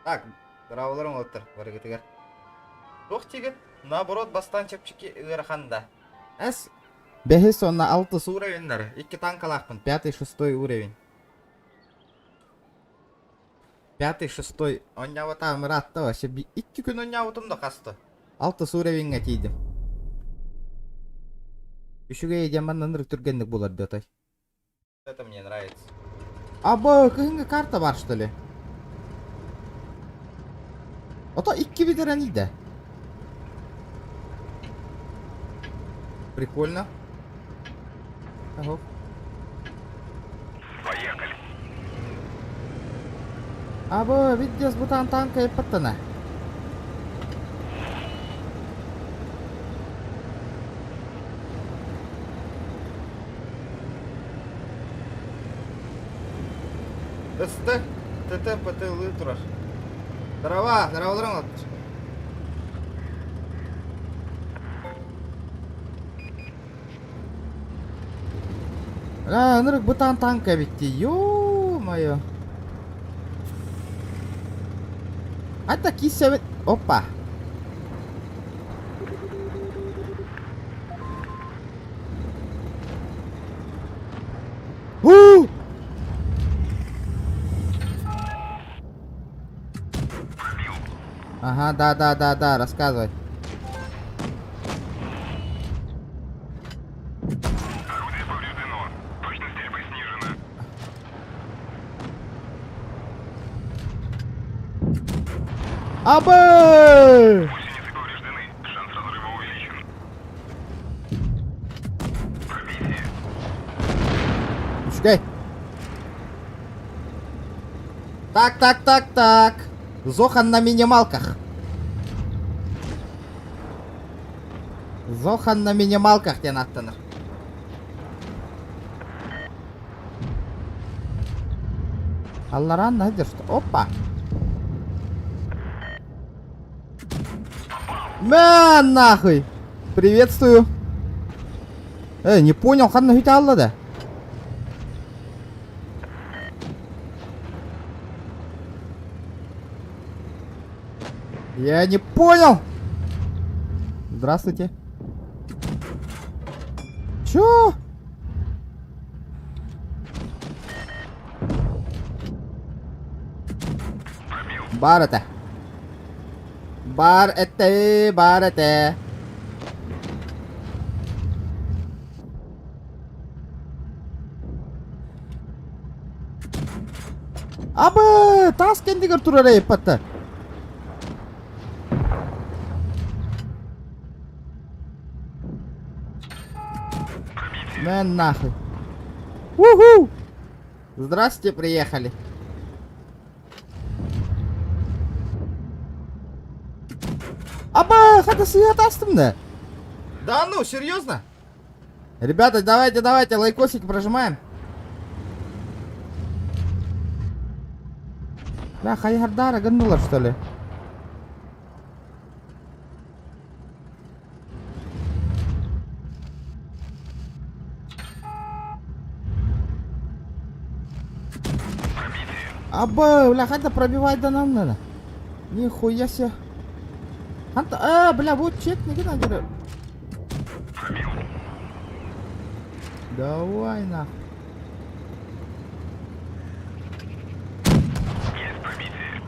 Так, браvolарым уолаттар барыгытыгар. Туох тигит? Наоборот, бастаан чэпчэки ыарахан да. Эс, бэһис уонна алтыс уровеннар. Икки танкалаахпын, пятый, шестой уровень. Пятый, шестой оонньообутаҕым ыраатта вообще икки күн оонньообутум да хаста. Алтыс уровеньҥа тиийдим. Үчүгэй диэн манна ынырык түргэнник булар диэтэй. Это мне нравится. Аба, кыһыҥҥы карта бар что ли? Ото икки бүтэрэн иийдэ. Прикольно. Ага. Поехали. Абы, видеос бутан танка еппаттана. Ысты, ТТ, ПТ ылыы турар. Здорово, здороволорун олттыр. А, ынырык бытаан танка эбит дии. Ё-моё. Ата киссэбит. Опа. У! Ага, да, да, да, да, рассказывай. Орудие повреждено. Точность стрельбы снижена. Абы! Гусеницы повреждены. Шанс разрыва увеличен. Пробитие. Үчүгэй. Так, так, так, так. Зохан на минималках. Зохан на минималках диэн ааттанар. Алларан найдешь что? Опа! Мэ, нахуй! Приветствую! Эй, не понял, ханна хүтэ алла да? Я не понял! Здравствуйте. Чё? Бар это. Бар это, бар это. Абы, таас кэннигэр турар эйппатта. Мэн нахуй. Уху! Здрасте, приехали. Аба, хата сыа тастым да. Да ну, серьезно? Ребята, давайте, давайте, лайкосики прожимаем. Бля, хайхардара гыннылар, что ли? Аба, бля, ханта пробивай да нам надо. Нихуя себе. Ханта, а, бля, вот чек, не надо. Давай нахуй. Есть пробитие.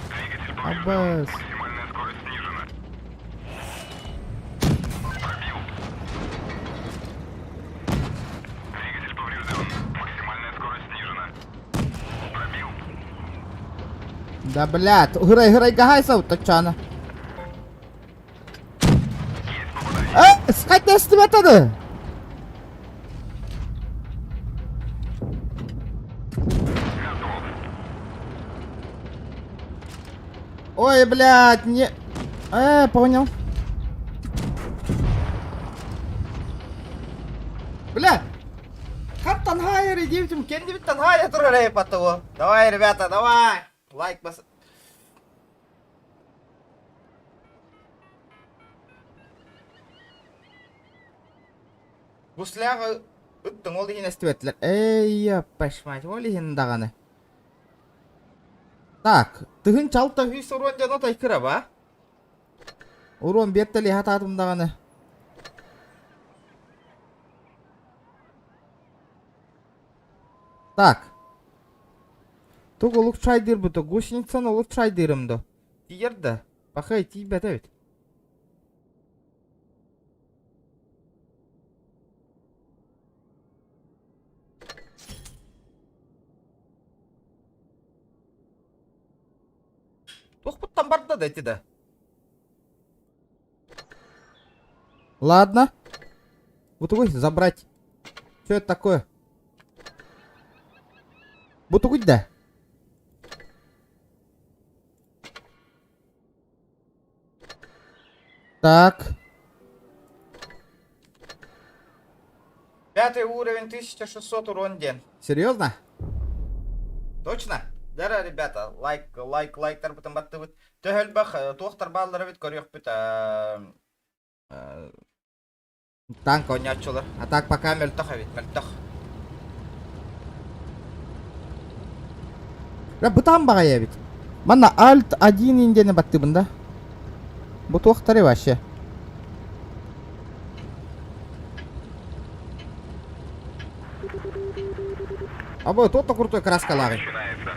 Двигатель поврежден. Аббас. Максимальная скорость снижена. Пробил. Двигатель поврежден. Максимальная скорость снижена. Пробил. Да, блядь, грай, грай, гагай, сау, тачана. Есть попадание. Э, скать эстиметады. Готов. Ой, блядь, не... понял. Бля! Хаттан хайры диэбитим кэннибиттэн хайа турар эйпатого. Давай, ребята, давай! Лайк бас... Гусляҕа ыттыҥ ол иһин эстибэтилэр. Эй, пашмать, ол иһин даҕаны. Так, 1600 урон дьоно тайкыраба. Урон биэртэли хатаатым даҕаны. Так. Туг улучшайдыыр бу гусеницаны улучшайдыырым до. Тиийэр да, пахай тиийбэт эбит. Туохпуттан барда да ити да. Ладно. Бутугуй забрать. Что это такое? Бутугуй да. Так. Пятый уровень 1600 урон диэн. Серьезно? Точно? Дара, ребята, лайк, лайк, лайктарбытын баттыбыт. Төһө элбэх туохтар бааллар эбит көрүөхпүт. Танк оонньооччулар. А так пока мөлтөх эбит, мөлтөх. Бля, бытаан баҕайы эбит. Манна Alt 1 индияны баттыбын да. Бу туохтары вообще? Абы, тот-то крутой краскалааҕый. Начинается.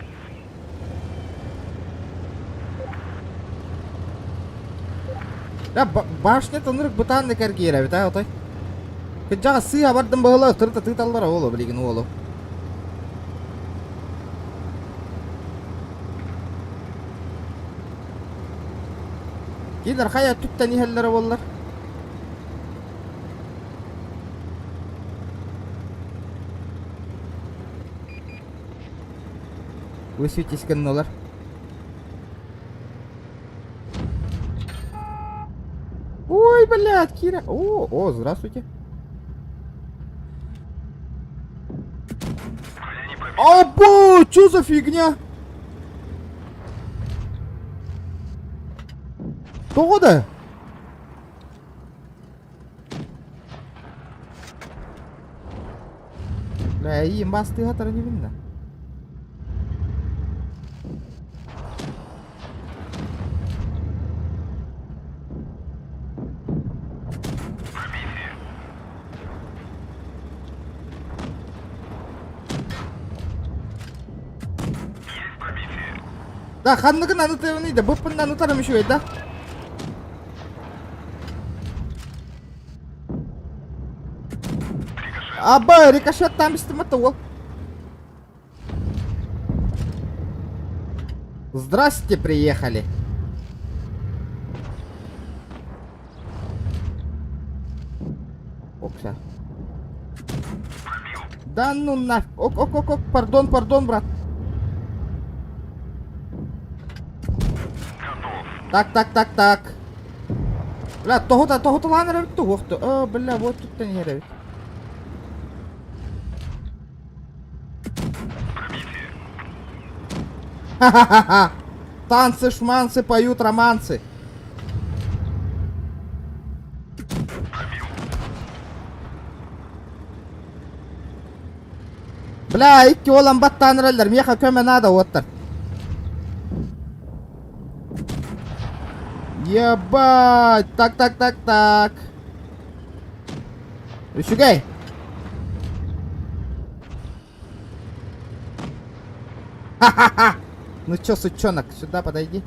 Я башня тынырык бытааннык эргийэр эбит аа отой. Кыдьаҕа сыыһа бардым быһыла тырыта тыыталлара уолу билигин уолу. Кинилэр хайа өттүттэн иһэллэрэ буоллар. Высветись гыннылар. Ой, блядь, Кира. О, о, здравствуйте. Або, что за фигня? Тоҕо да? Бля, ийм бастыга не видно. Да, ханныгын анытыыбыный да, буппуннан утарым үчүгэй да. Аба, рикошеттаан бистим это уол. Здрасте, приехали. Окся. Да ну нафиг. Ок, ок, ок, ок, пардон, пардон, брат. Так, так, так, так. Бля, тоһута, тоһуталаан эрэбит туһуохту. О, бля, вот тут иһэр эбит. Ха-ха-ха! Танцы, шманцы, поют романсы. Бля, икки уолан баттаан эрэллэр, миэхэ көмө наада уоттар. Ебать! Так, так, так, так. Үчүгэй. Ха-ха-ха! Ну чё, сучонок, сюда подойди.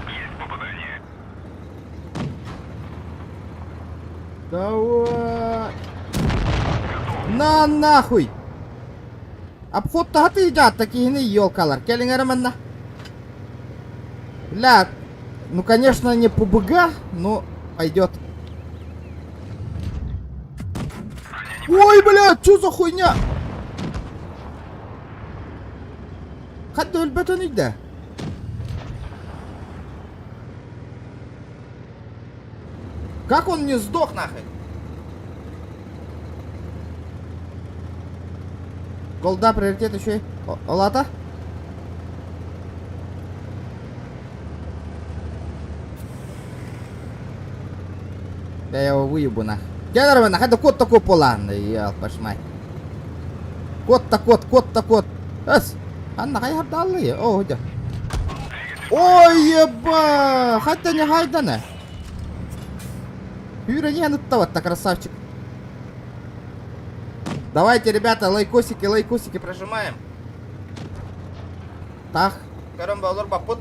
Есть попадание. Давай! На нахуй! Обход таһаты дьаатта киһини елкалар. Кэлиҥ эрэ манна. Бля, ну конечно не ПБГ, но пойдет. Ой, бля, что за хуйня? Хат өлбөтөн үйдэ. Как он не сдох нахуй? Голда приоритет еще и... Олата? Да я его выебу нах. Кел нах, это кот такой полан. Я пошмай. Кот та кот, кот та кот. Эс. Анна хай хардаллы. О, дя. Ой, еба! Хотя не хайдана. Юра не ануттаватта, красавчик. Давайте, ребята, лайкосики, лайкосики прожимаем. Тах. Көрөн болор баппыт.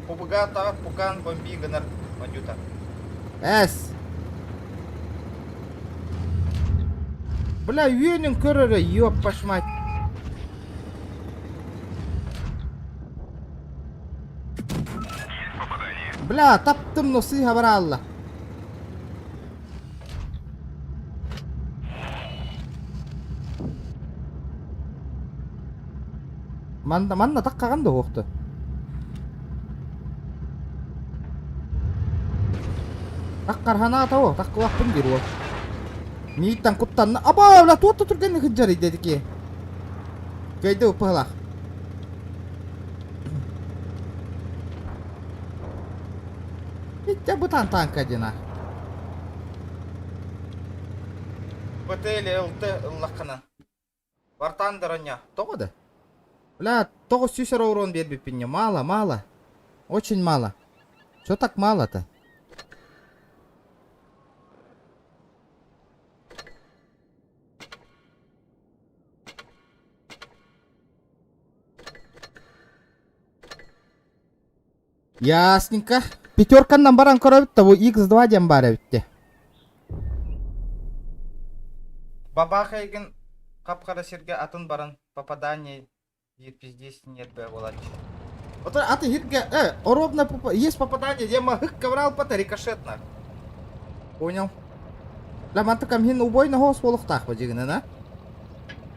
Пубуга таҕа пукан бомби гынар бандюта. Эс. Бля, үөнүн көрөрө, ёп пошмать. Бля, таптым, но сыыһа бараалла. Манна, манна таккаҕан да уохту. Таккарханаата о, таккылаппын диир уол. Мииттэн куттанна. Аба, бля, туотта түргэнник сылдьарый дедики. Кыайды уппаһылаах. Итте бутан танка дина. ПТ ЛТ ыллаххына. Вартан дороня. Тоҕо да? Бля, 900 эрэ урон биэрбиппин мало, мало. Очень мало. Чё так мало-то? Ясненько. Пятерканнан баран көрөбүт да бу X2 диэн баар эбит дии. Бабаха игин хап-хара сиргэ атын баран попадание диир пиздец ньиэрбэ буолааччы. Вот аты хиргэ, ровно есть попадание, где махык коврал пата рикошет на. Понял. Бля, мантыкам хин убойно хоос буолуохтаах бу дьигинэн, а?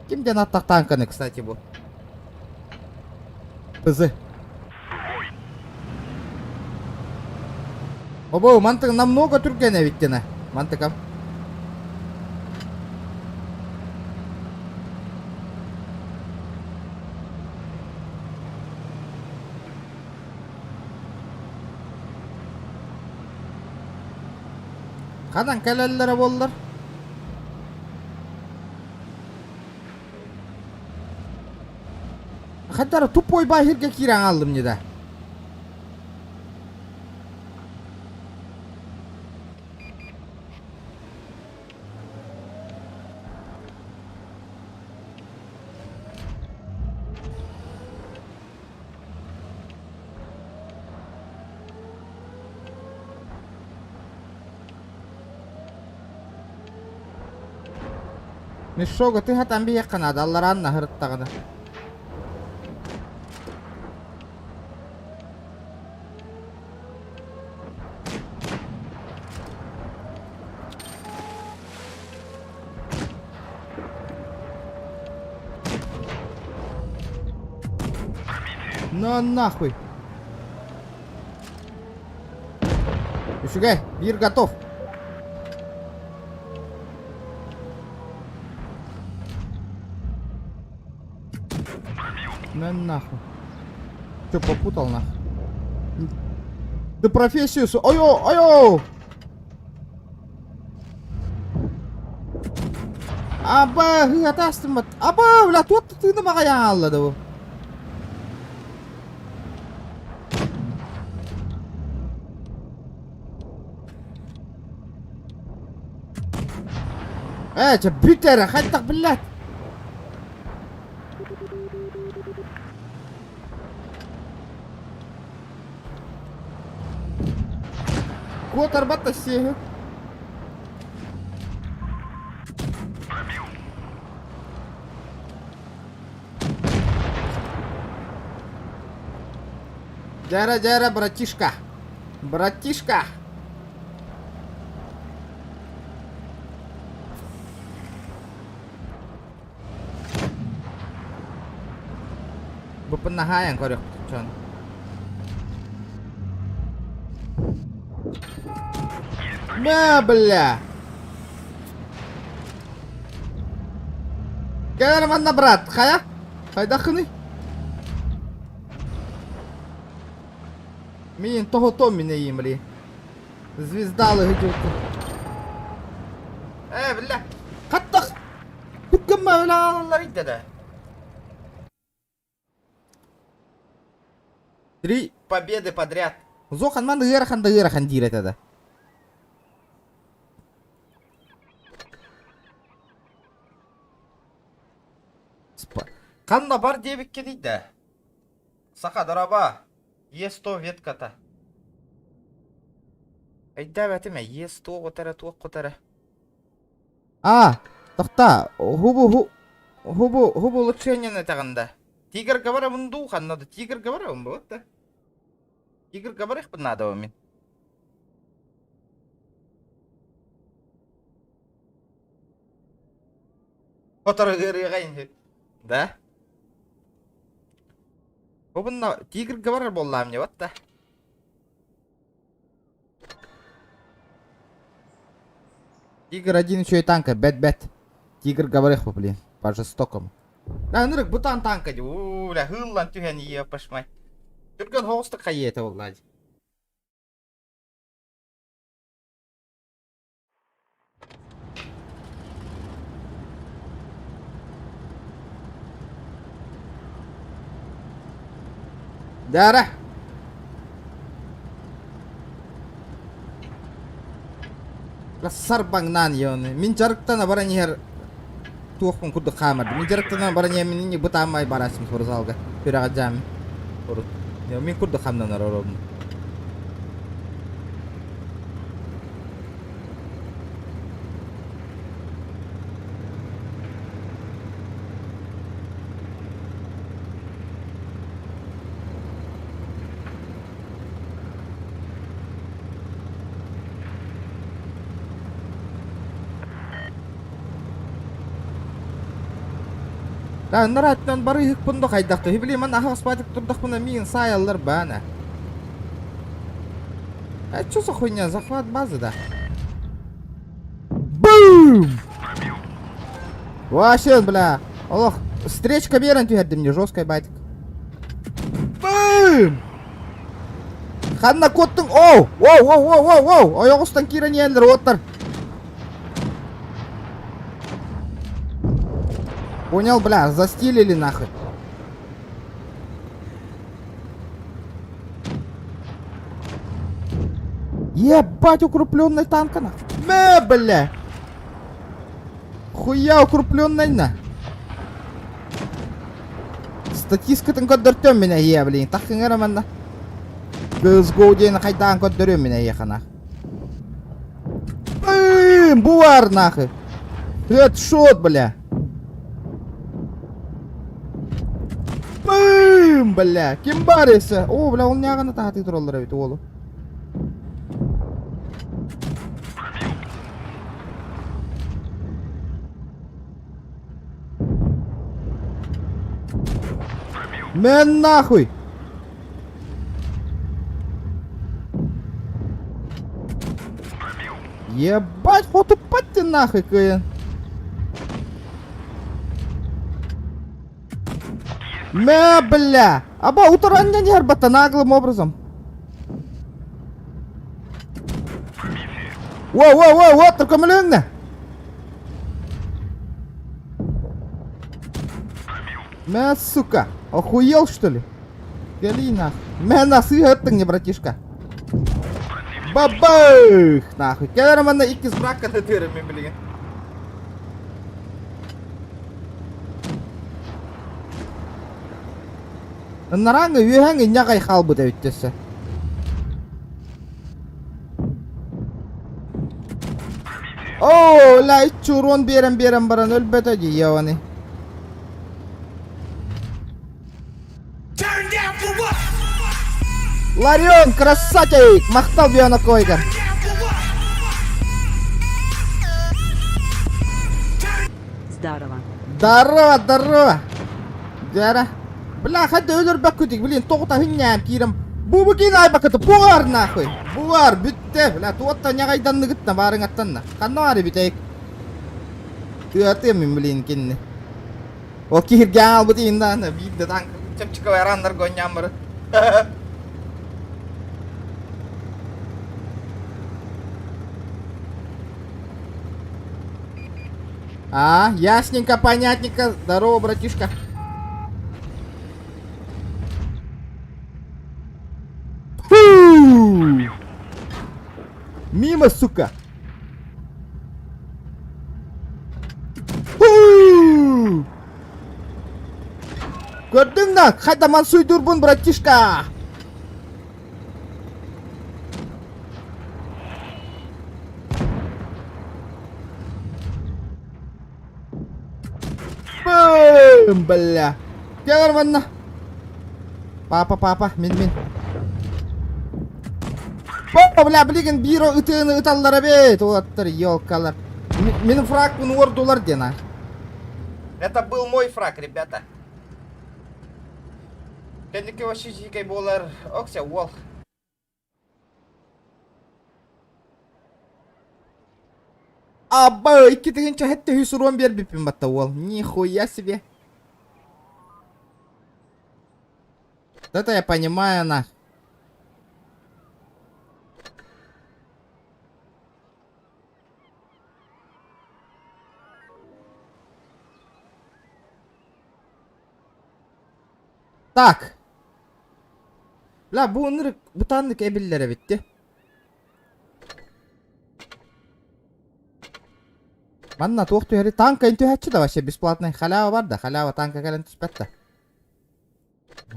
Ким диэн аттах танканы, кстати, бу? ПЗ. Обо, мантык намного түргэн эбит диэн, мантыкам. Ханан кэлэллэрэ буоллар? Хаттара тупой баһирга киирэн ааллым не да. Мешога ты хатан биһиэххэ наада, аллараан наһырыттаҕына. На нахуй. Үчүгэй, биир готов. На нахуй. Че, попутал нахуй? Ты профессию... Ой-о, ой-о! Аба, хыатастым Аба, бля, туот тыына маҕайаан хаалла да бу. Ээ, чэ, бүт эрэ, хайдах блядь. Куотарбат да сиэһи. Дьээрэ, дьээрэ, братишка. Братишка. Бу наһаайан көрүөхпүт дьон. Мэ, бля! Кэл манна, брат, хайа? Хайдаххыный? Мин тоһото мин эйимри. Звездалы хыдьылты. Э, бля. Хаттах. Күккүммэ өлаалалар иддэ Три победы подряд. Зохан ман ыарахан да ыарахан диир этэ да. Ханна бар диэбиккэ дийдэ. Саха дороба. Е100 ветката. Өйдөөбөтүм ээ, Е100 кутара туох кутара. А, тохта, хубу ху хубу хубу улучшение этэҕин да. Тигр говорабын дуу, ханна да тигр говорабын вот да. Тигр говорихпын наада мин. Хотор ыарыаҕа иһи. Да? Бу тигр говорар буоллаам не вот да. Тигр один еще и танка, бэт-бэт. Тигр говорих, блин, по жестокому. Да, ынырык бутан танка ди. Уу, бля, хыллан түһэн ие пашмай. Түргэн хоҕустук хайыата буолла ди. Дара. Сарбаҥнаан йоны. Мин дьарыктана баран иһэр туохпун курдук хаамардым. Мин дьарыктана баран иһэр мин бытаамай барасым спортзалга. Күрэҕэ дьаам. Урут. Мин курдук хамнанар оробун. Нарааттан бары ыһыкпын да хайдахта. Били ман аһаҕас баатык турдахпына миин саайаллар баана. А что за хуйня? Захват базы, да? Бум! Вообще, бля. Олох, встречка берен түһэрдим мне жесткая байтик. Бум! Ханна куоттуҥ? Оу! Оу, оу, оу, оу, оу! Ойоҕустан киирэн иһэллэр уоттар. Понял, бля, застилили нахуй. Ебать, укрупленный танк нахуй. Мэ, бля! Хуя укрупленный на. Статистикатын көрдөртөм мин эһиэ, блин. Таххыҥ эрэ манна. CSGO диэн хайдаан көрдөрүөм мин эһиэхэ нах. Блин, бувар нахуй. Хедшот, бля. Бым, бля. Ким бар есе? О, бля, ол ньааҕына таһатыы тураллар эбит уолу. Мэн нахуй! Ебать, хотуппат ты нахуй, кыйын. Мэ, бля! Аба, утараннан иһэр наглым образом. Воу, воу, воу, вот, көмөлөҥнө! Мэ, сука, охуел, что ли? Кэлиий нах. Мэ, насыһаттыҥ не, братишка. Бабах! Нахуй. Кэлэр манна иккис бракка тытыырым мин билигин. Ыннараҥҥа үөһэҥ инньэ хаалбыт эбит өссө. Оо, ла иччуруон биэрэн биэрэн баран өлбөтө дии ебаный. Ларион, красавчик! Махтал Бионакойга! Здорово. Здорово, здорово! Дьара. Бля, хадда өлөрбөккүтүк, блин, тоҕута хүннээн киирэн. Бу бу киин айбакыты буар нахуй. Буар бүттэ. Бля туоттан ньаҕайданныгытна баарыҥаттанна. Ханна баар эбитэй? Тыатыам мин блин кинини. Ол киһиргээн албыт иһин даҕаны биир да танк Чэпчэки араннар гонньаан бары. А, ясненько, понятненько. Здорово, братишка. Фу! Мимо, сука! Фу! Көрдүҥ да, хайда мансуйдуурбун, братишка! Бым, бля. Кэлэр манна. Папа, папа, мин, мин. О, бля, билигин биир ытыыны ыталлар эбит, уолаттар, елкалар. Мин фрагпын уордулар диэн а. Это был мой фраг, ребята. Кэнники вообще дьиикэй буолар. Окся, уол. Абба, 2700 уруон биэрбиппин батта уол. Нихуя себе. Вот это я понимаю, нах. Так. Бля, бу ынырык бытааннык эбиллэр эбит дии. Манна туох түһэри танка түһээччи да вообще бесплатный халява бар да халява танка кэлэн түспэт да.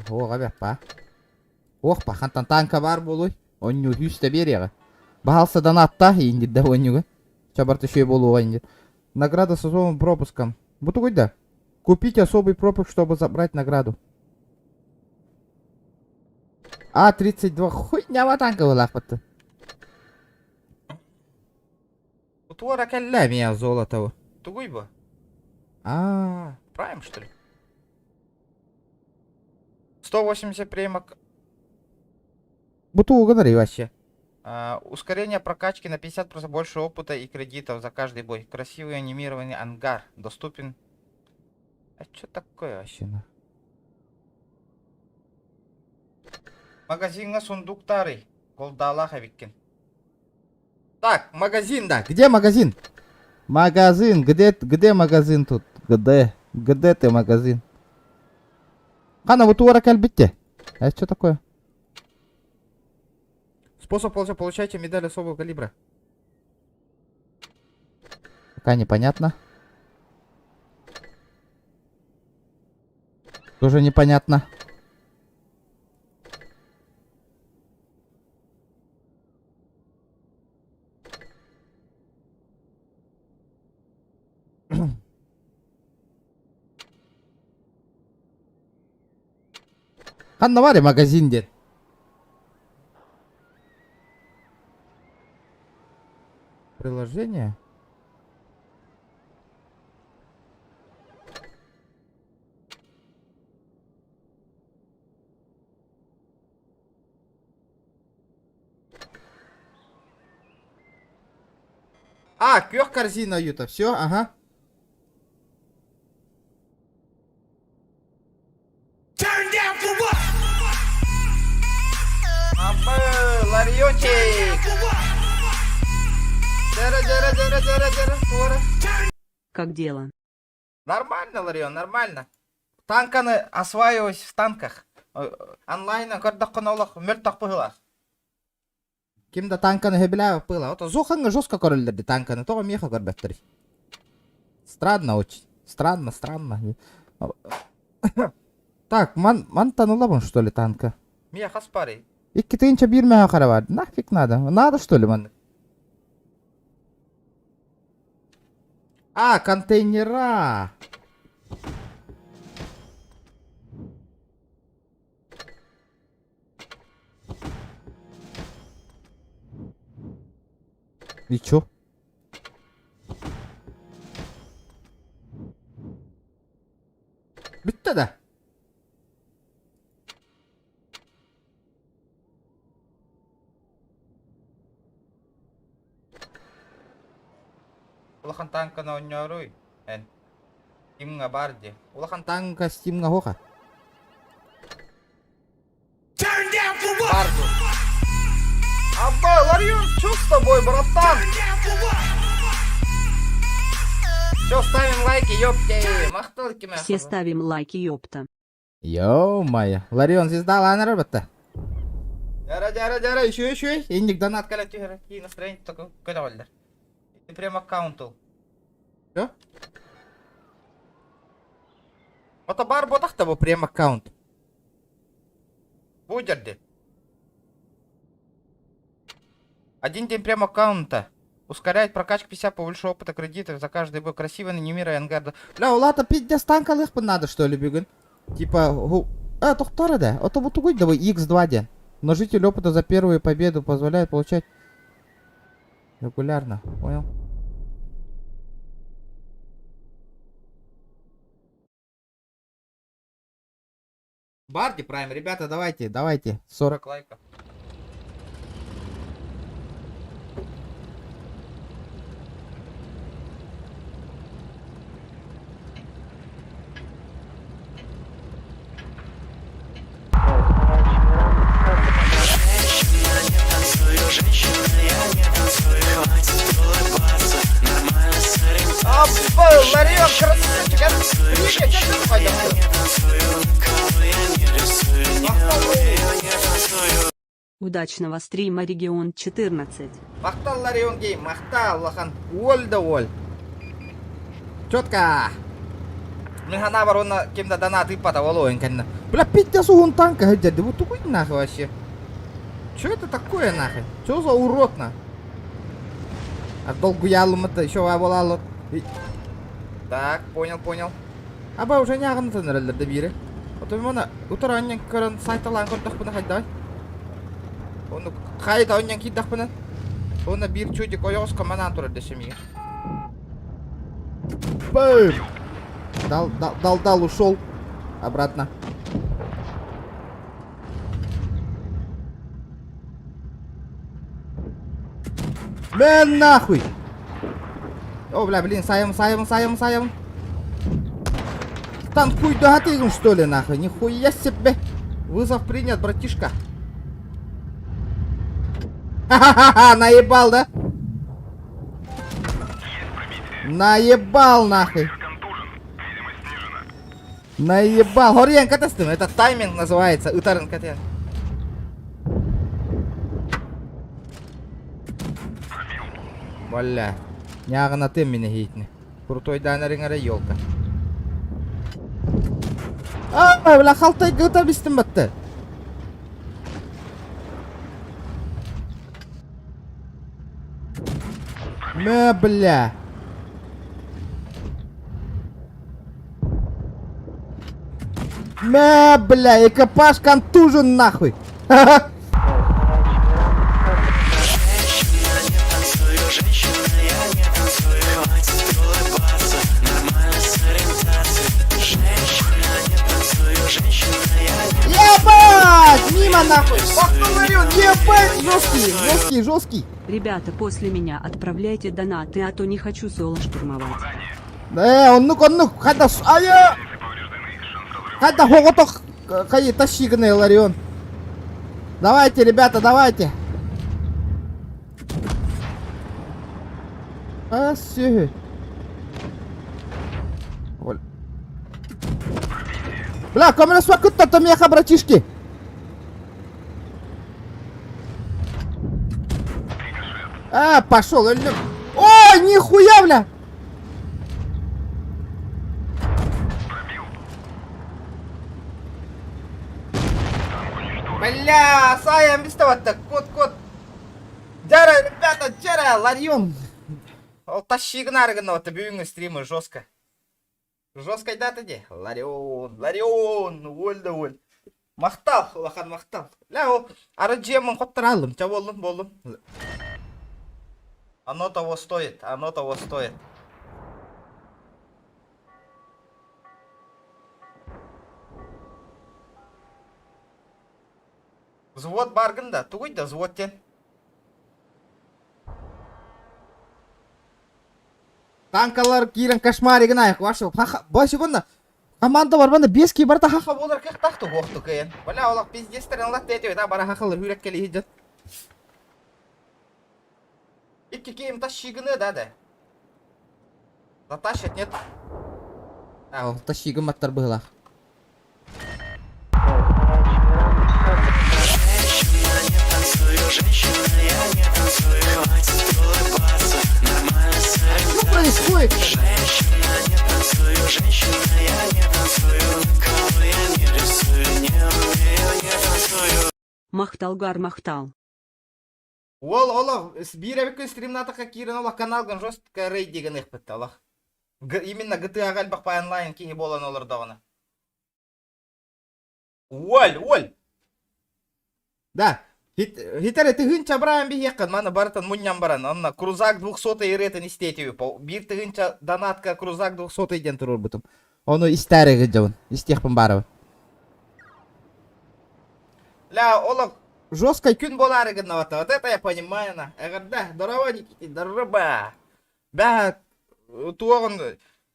Оҕа бэппа. Ох, пахантан танка бар буолуй. Онньуу сүүстэ биэриэҕэ. Баһаалса донаттаах ииндирдэ онньуга. Чабарты үчүгэй буолуоҕа индир. Награда с особым пропуском. Бу тугуй да? Купить особый пропуск, чтобы забрать награду. А-32 хуйня танка вылахпатты. Туора Кэллэ меня золотого. Тугуй бу? А, Прайм, что ли? 180 премок. Бу тугу гынарый вообще? А, ускорение прокачки на 50% больше опыта и кредитов за каждый бой. Красивый анимированный ангар. Доступен. А что такое вообще? Вообще, Магазиҥҥа сундуктары. Голдаалаах эбиккин. Так, магазин, да. Где магазин? Магазин, где, где магазин тут? Где? Где ты магазин? Хана, вот уора кэлбитте. А это что такое? Способ получайте медаль особого калибра. Пока непонятно. Тоже непонятно. Ханна баар магазин диэн. Приложение? А, күөх корзина юта. Все, ага. Абы, Лариончик! Дьэрэ, дьэрэ, дьэрэ, дьэрэ, дьэрэ, туора. Как дело? Нормально, Ларион, нормально. Танканы осваиваюсь в танках. Онлайна көрдөххүнэ олох мөлтөх быһыылаах. Ким да танканы сөбүлээбэт быһыылаах. Ото Зохаҥҥа жестко көрөллөр дии танканы. Тоҕо миэхэ көрбөттөрүй? Странно очень. Странно, странно. Так, ман мантан ылабын что ли танка? Миэ хас парый? Икки тыһыынча биир мөһө хара бар. Нафиг надо? Надо что ли маннык? А, контейнера! И чё? Бүттэ да? Улахан танканы оонньооруй, эн. Стимҥа баар дии. Улахан танка Стимҥа суоха. Баар дуу. Абба, Ларион, чё с тобой, братан? Все, ставим лайки, ёпте. Махтал киме. Все ставим лайки, ёпта. Ё-моё. Ларион звезда лаанара батта. Дьара, дьара, дьара, еще, еще. Инник донат кэлэ түһэр. Кии настроение только көтөҕөллөр. Ты прям аккаунтул. Чё? Ото бар ботах того прем аккаунт. Бу дьэрди. Один день прям аккаунта. Ускоряет прокачку 50 побольше опыта кредитов за каждый бой. Красиво анимируя ангар. Бля, улата пиздец танкалыахпын надо что ли бүгүн? Типа, а, тохтор да. Ото бу тугуй давай X2 диэн. Множитель опыта за первую победу позволяет получать регулярно. Понял? Барди Прайм, ребята, давайте, давайте. 40 лайков. Аппа, Ларион, красавчик, а? Привет, я сейчас пойдем. Удачного стрима, регион 14. Махтал Ларион Гейм, махтал, улахан. Уоль да уоль. Четко. Мин санаабар уонна ким да донат ыыппата буолуо кэннэ. Бля, пиздец уһун танка сылдьар бу тугуй нахуй вообще? Чё это такое нахуй? Чё за урод на? А долгуялымыта еще буолаалыт. Так, понял, понял. Аба уже ньааҕын эрэллэр да биири. Отон мана утары анньан көрөн сайталаан көрдөхпүнэ хайдаҕай? Ону хайда онньан киирдэхпинэ уонна биир чудик ойоҕоско манаан турар дэсэмигэ. Бэм! Дал, дал, дал, дал, ушел. Обратно. Мэн нахуй! О, бля, блин, саем, саем, саем, саем. Танкуй догатыгын, что ли, нахуй? Нихуя себе! Вызов принят, братишка. Ха-ха-ха, наебал, да? Наебал, нахуй. Наебал. Хориен катастым. Это тайминг называется. Ытарын катен. Бля. Ньааҕына тым мини хиитни. Крутой данарыҥара елка. А, бля, халтай гыта бистим батты. Мэ, бля. Мэ, бля, экипаж контужен нахуй. Ебать! Мимо нахуй! Ебать! Жесткий, жесткий, жесткий! Ребята, после меня отправляйте донаты, а то не хочу соло штурмовать. Оннук, оннук, хайда, айа! Хайда, хоҕотох, хайы, тащи гына, Ларион. Давайте, ребята, давайте. А, сүһү. Бля, көмөлөспөккүт кытта меха, братишки. А, пошел, өллүм. О, нихуя, бля! Бля, саайан бистэ Кот, кот. Дьэ, ребята, дьэ, Ларион. Ол тащи гынары гына бүгүҥҥү стримы жестко. Жестко дата де. Ларион, Ларион, уоль да уоль. Махтал, улахан махтал. Ля ол ары дьиэмин хоттаралым, ча боллум, боллум. Оно того стоит, оно того стоит. Взвод баргын да, тугуй да взвод тен. Танкалар киирэн кошмаригын айах ваша хаха башы бунна команда бар банда бес ки барта хаха Болар кыахтаах туһуохту кыйан. Бля, олох пиздецтерин ылат диэтибит, а бара хахалар хүрек кэлиһи дьон. Икки киим тащигыны да да. Затащат, нет? А, тащигын маттар быһылаах. Что происходит? Махталгар махтал. Уол олох биир эбиккин стримнатахха киирэн олох каналгын жестко рейдигин ыхпытта олох. Именно GTA-га элбэх онлайн киһи буолан олордоҕуна. Уоль, уоль! Да, хитер тыһыынча браан биһиэххин маны барытын мунньан баран, онно Крузак 200 ырыатын истиэтиби. Биир тыһыынча донатка Крузак 200 диэн туруорбутум. Ону истээри сылдьабын. Истиэхпин баарабын. Ля, олох жесткой күн буолаары гыннабата. Вот это я понимаю, на. Эҕэрдэ, здорово, Никита, здорово. Бә, туоҕун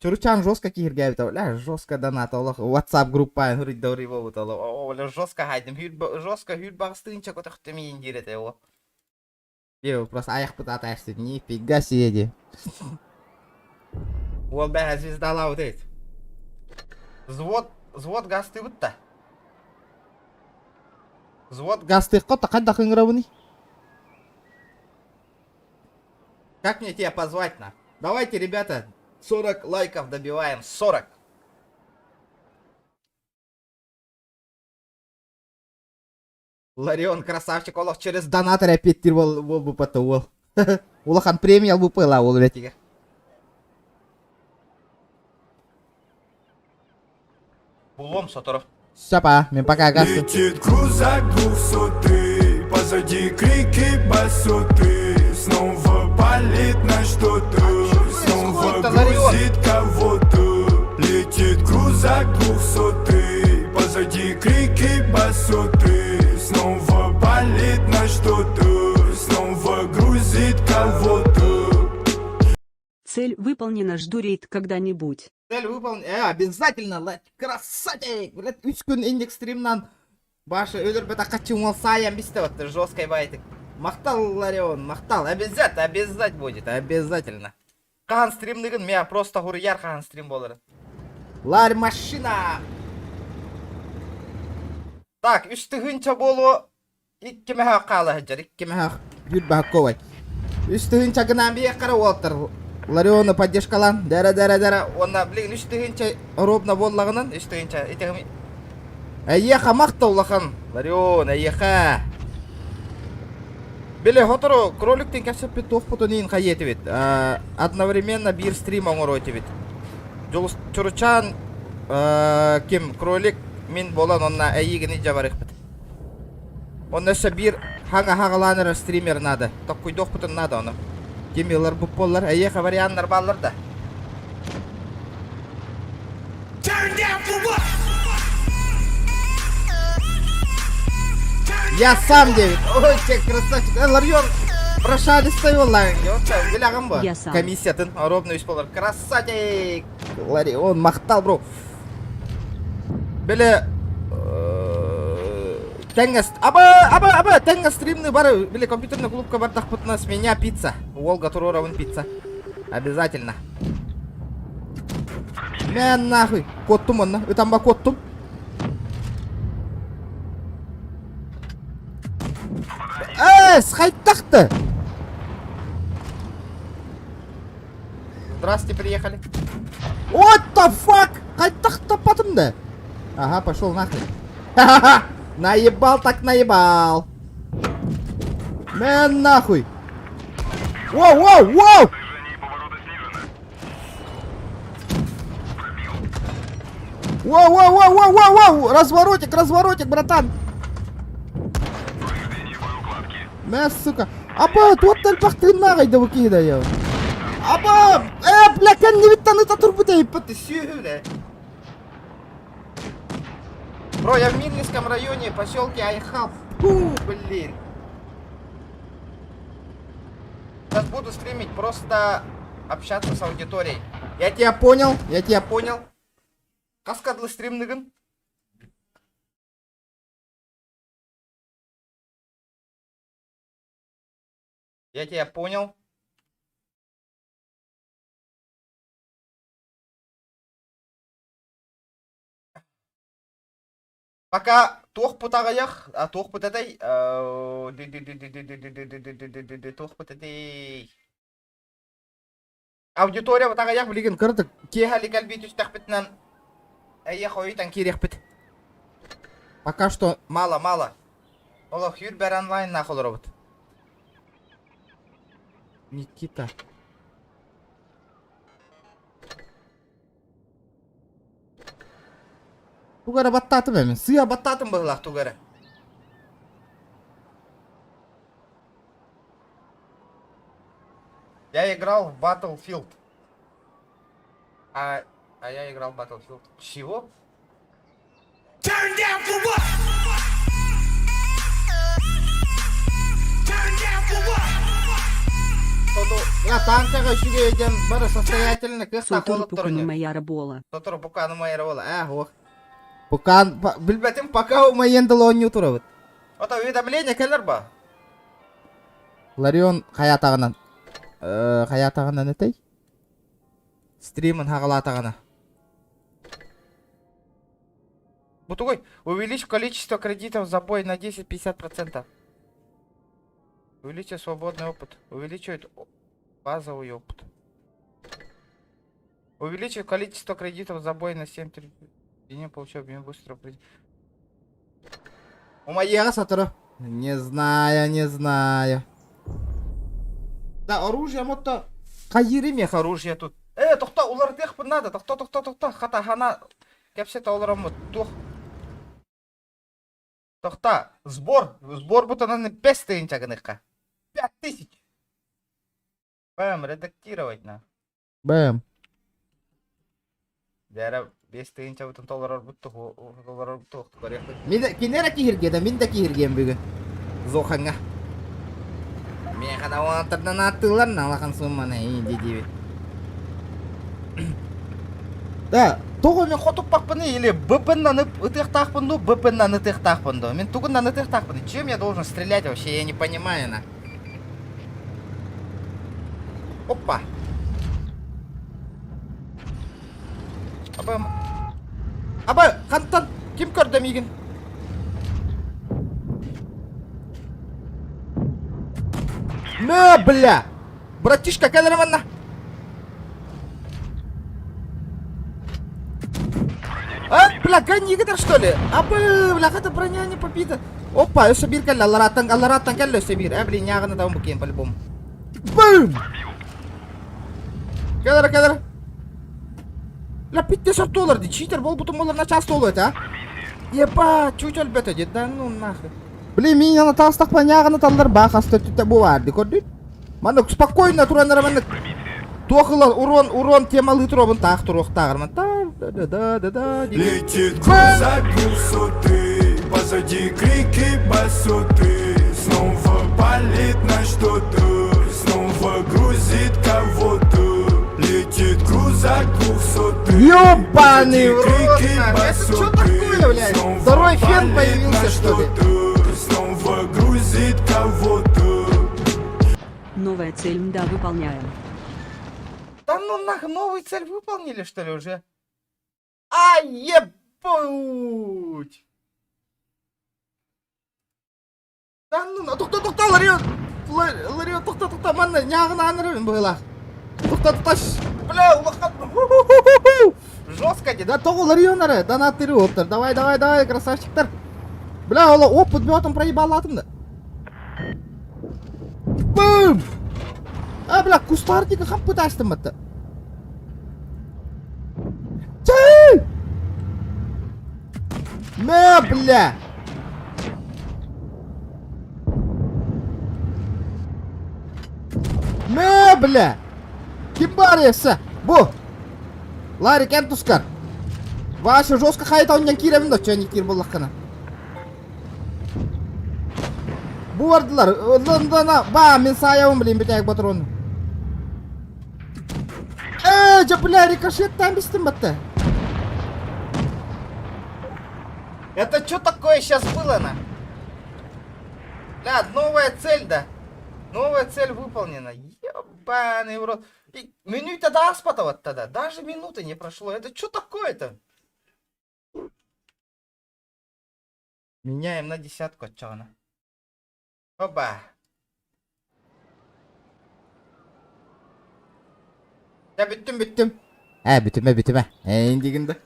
Чуручан жестко киһиргээбит, бля, жестко доната олох WhatsApp группа хуруйда буолбут олох. О, бля, жестко хайдым, жестко хүр бағыстыынча көтөхтүм иин диир этэ ол. Е, просто аяқпыт атайсты, нифига себе ди. Уол бэһэ звездалаабыт эбит. Взвод, взвод гастыыбыт да. Взвод Гастыыққа тақайда қыңырабыны. Как мне тебя позвать на? Давайте, ребята, 40 лайков добиваем. 40. Ларион, красавчик, олох через Донатор опять бол бол бупата ол. Улахан премия бупыла ол ретиге. Булом соторов. Сапа, мен пока гасты. Летит крузак двухсотый, позади крики басоты. Снова палит на что-то, снова происходит-то, Ларион? грузит кого-то. Летит крузак двухсотый, позади крики басоты. Снова палит на что-то, снова грузит кого-то. Цель выполнена, жду рейд когда-нибудь. Цель выполнена. Обязательно, лайк, красавчик! Блядь, үс күн индекс стримнан Башы өлөр бата уол саайан бистэ вот жесткой байтык. Махтал, Ларион, махтал. Обязательно, обязательно будет, обязательно. Хаһан стримныгын, меня просто хуруйар хаһан стрим буолар. Ларь машина! Так, үс тыһыынча буолуо икки мөһөөх хаала сылдьар, икки Мөһөөх жүр баһакковай. Үс тыһыынча гынан биэх қара уолтар. Лариону поддержкалан. Дәрә дәрә дәрә, онна блин 3 тыһыынча ровно буоллаҕынан, 3 тыһыынча итехми. Эйиэхэ махтал улахан. Ларион, эйиэхэ. Биле хотору кроликтин кэпсэппит туохпутун иин хайетибит. Одновременно биир стрим оҥоруо этибит. Дьулус Чуручан ким кролик мин буолан онна эйигини дьабарыхпыт. Онно өссө биир хаҥа хаҕалаан эрэр стример надо. Токкуйдуохпутун надо ону. Ким ылар бупполлар, эйиэхэ варианнар бааллар да. Я сам девять. Ой, че красавчик. Ларион, прошали стоял Билэҕин бу. Я сам. Комиссиятын ровно үс буолар. Красавчик. Ларион, махтал, бро. Биле тэҥҥэ аба аба аба тэҥҥэ стримны бары биле компьютерный клубка бардахпытына с меня пицца. Волга туруорабын пицца. Обязательно. Мэн нахуй. Куоттум онно. Ытамба куоттум. Эс, хайтахты. Здрасте, приехали. What the fuck? Хайдах таппатым да? Ага, пошел нахрен. Ха-ха-ха! Наебал так наебал. Мэн нахуй. Воу, воу, воу! Движение поворота снижено. Воу, воу, воу, воу, воу, воу! Разворотик, разворотик, братан! Повреждение боеукладки. Мэ, сука. Апа, туох элбэх тыыннааҕый да бу киһи да я. Апа! Э, бля, кэннибиттэн ыта турбут эйппит. Ты сүү, бля. Бро, я в Мирнинском районе, поселке Айхал. Фу, блин. Сейчас буду стримить, просто... Общаться с аудиторией. Я тебя понял, я тебя понял. Каскадлы стримныгын. Я тебя понял. Пока туох путаҕайах, а туох путатай, туох путатай. Аудитория бутаҕайах билигин кырдык киэһэлик элбии түстэхпитинэн эйиэх ойутан киириэхпит. Пока что мало-мало. Олох юрбэр онлайннаах олоробут. Никита. Тугу эрэ баттаатым эмин. Сыа баттаатым быһылаах тугу эрэ. Я играл в Battlefield. А, а я играл в Battlefield. Чего? Turn down for what? Turn down for what? Я танкаҕа үчүгэй диэн бары состоятельно кыахтаах Сотору уолаттар пукану оонньуур. моя работа. Сотору пукану моя работа. Ээ, ох. Пукан, билбэтим пока умайен дыл оонньуу турабыт. Ото уведомление кэлэр ба? Ларион хайаатаҕынан хайаатаҕынан этэй? Стримын хаҕалаатаҕына. Бутугуй, увеличь количество кредитов за бой на 10-50%. Увеличить свободный опыт. Увеличивает базовый опыт. Увеличить количество кредитов за бой на 7-3. И не получил обмен быстро. Умайыаҕа сотору. Не знаю, не знаю. Да, оружие мото хайыыры мех оружие тут. Э, тохто, уларытыахпын надо, тохто, тохто, тохто, хата хана кэпсэтэ олороммут, туох. Тохта, сбор, сбор бутанан 5 тыһыынча гыныхха. 5000. Бэм, редактировать на. Бэм. Дээрэ 5 тыһыынчабытын толорорбут толорорбут туох көрүөхпүт. Мин кини эрэ киһиргиэтэ, мин да киһиргиэм бүгүн. Зохаҥҥа. Миэхэ да уонтардан ааттыыллар, налахан сумманы дии диибит. Да, тоҕо мин хотуппаппыный или БП-нан ытыахтаахпын дуу, БП-нан ытыахтаахпын дуу? Мин тугунан ытыахтаахпыный? Чем я должен стрелять вообще, я не понимаю, на. Опа. Аба, аба, хантан ким көрдө миигин? Мэ, бля! Братишка, кэлэр манна. А, бля, гони что ли? А, бля, это броня не побита. Опа, өссө биир кэллэ, алларааттан, алларааттан кэллэ өссө биир. Э, блин, ньааҕына даун букиен по-любому. Бум! Кэлэр, кэлэр. Ла, питте сортуолар ди, читер болбутум болар на час толу это, а? Еба, чуть өлбөтө ди, да ну нахуй. Блин, мин аны таастахпа ньааҕына таллар баа хаста өттүттэ бу баар ди көрдүн. Маннык спокойно тураннара маннык туох ылан урон урон темалыы туруобун таах туруохтааҕар ман та да да да да Летит крузак двухсотый, позади крики басоты. Снова палит на что-то, снова грузит кого-то. Летит крузак двухсотый, Ёбаный позади в рот, крики нахуй. Это чё басоты. такое, блядь? Снова Второй фен палит появился, на что ли? что-то, снова грузит кого-то. Новая цель мда выполняем. Да ну нахуй, новую цель выполнили, что ли, уже? А, ебуть! Да ну, на, тохто, тохто, Ларион! Ларион, тохто, тохто, манна, ньааҕын аанырын быһылаах. Тохто, тохто, бля, улахан, жестко, Да тоҕо Ларион эрэ, донаттыры оттар. Давай, давай, давай, красавчиктар. Бля, ола опыт бөтөн проебалатым да. Бум! А, бля, кустарника хам пытастым это. Чай! Мэ, бля! Мэ, бля! Ким баар Бу! Ларик эн тускар. Вася жестко хайта оннан киирэмин да чөник киир буллаххына. Бу бардылар. Лондона ба мин саайабын блин бүтээх патрон. дьэ, бля, рикошеттаан бистим батта. Это что такое сейчас было, на? Бля, новая цель, да. Новая цель выполнена. Ебаный в рот. И минута до аспата вот тогда. Даже минуты не прошло. Это что такое-то? Меняем на десятку отчана. Оба. Я бүттүм бүттүм. Ээ, бүтүмэ, бүтүмэ. Эйин дигин да.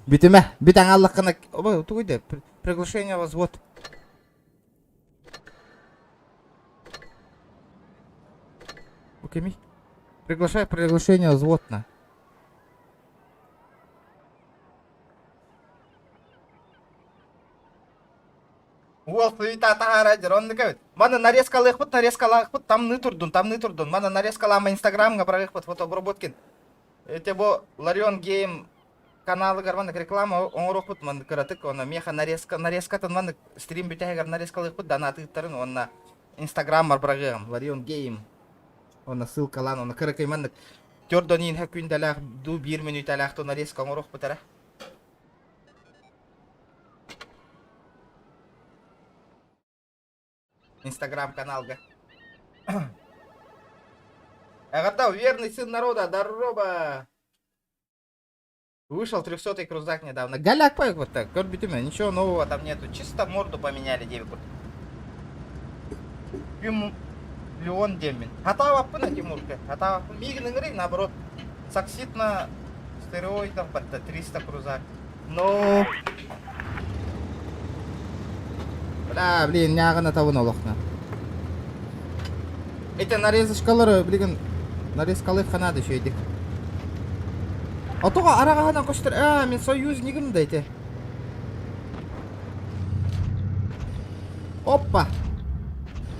Бүтүмэ. Бүт аҥааллаххына... Оба, тугуй да, приглашение вас вот. Окей, Приглашай приглашение взводно. Уол суета таһаара дьэр оннук эбит. Маны нарезкалыахпыт, нарезкалаахпыт, тамныы турдун, тамныы турдун. Маны нарезкалаама инстаграмҥа быраҕыахпыт фотообработкин. Эти бу Ларион Гейм каналыгар маннык реклама оҥоруохпут маннык кыратык уонна миэхэ нарезка нарезкатын маннык стрим бүтэһигэр нарезкалыахпыт донатыыттарын уонна инстаграммар быраҕыаҕым Ларион Гейм уонна ссылкалаан уонна кыракый маннык төрдөн иинһэ күндэлээх дуу биир мүнүүтэлээх дуу нарезка оҥоруохпут эрэ. Инстаграм каналга. Эҕэрдэ, верный сын народа, здорово! Вышел трехсотый крузак недавно. Голяк вот так, көрбүтүм ничего нового там нету. Чисто морду поменяли девку. Миллион демин. Хатаабаппын Тимурка. Хатаабаппын. Миигин ыҥырый, наоборот. Саксит на стероидах батта 300 крузак. Но... Бля, блин, ньааҕына табын олохно. Эти нарезочкалары, блин, нарезкалыахха надо еще этих. А тоҕо араҕаһынан көстөр, аа, мин союзнигым да ити. Опа!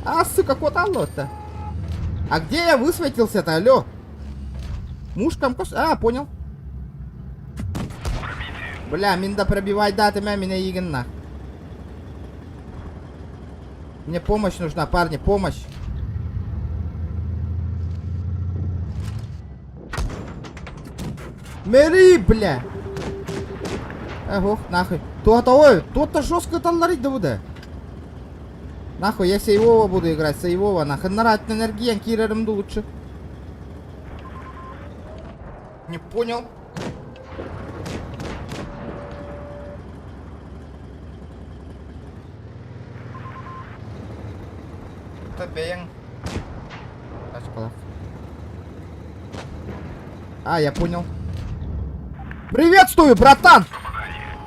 А, сука, кот алло-то. А где я высветился-то, алло? Мушкам кос... А, понял. Бля, мин да пробивай даты, мя меня игнна. Мне помощь нужна, парни, помощь. Мэри, бля. Эх, нахуй. То-то, ой, то-то жестко талларить да буде. Нахуй, я сейвово буду играть, сейвово, нахуй. Нарать энергиян кирерим лучше. Не понял. Это бэйэҥ. Тачкалар. А, я понял. Приветствую, братан!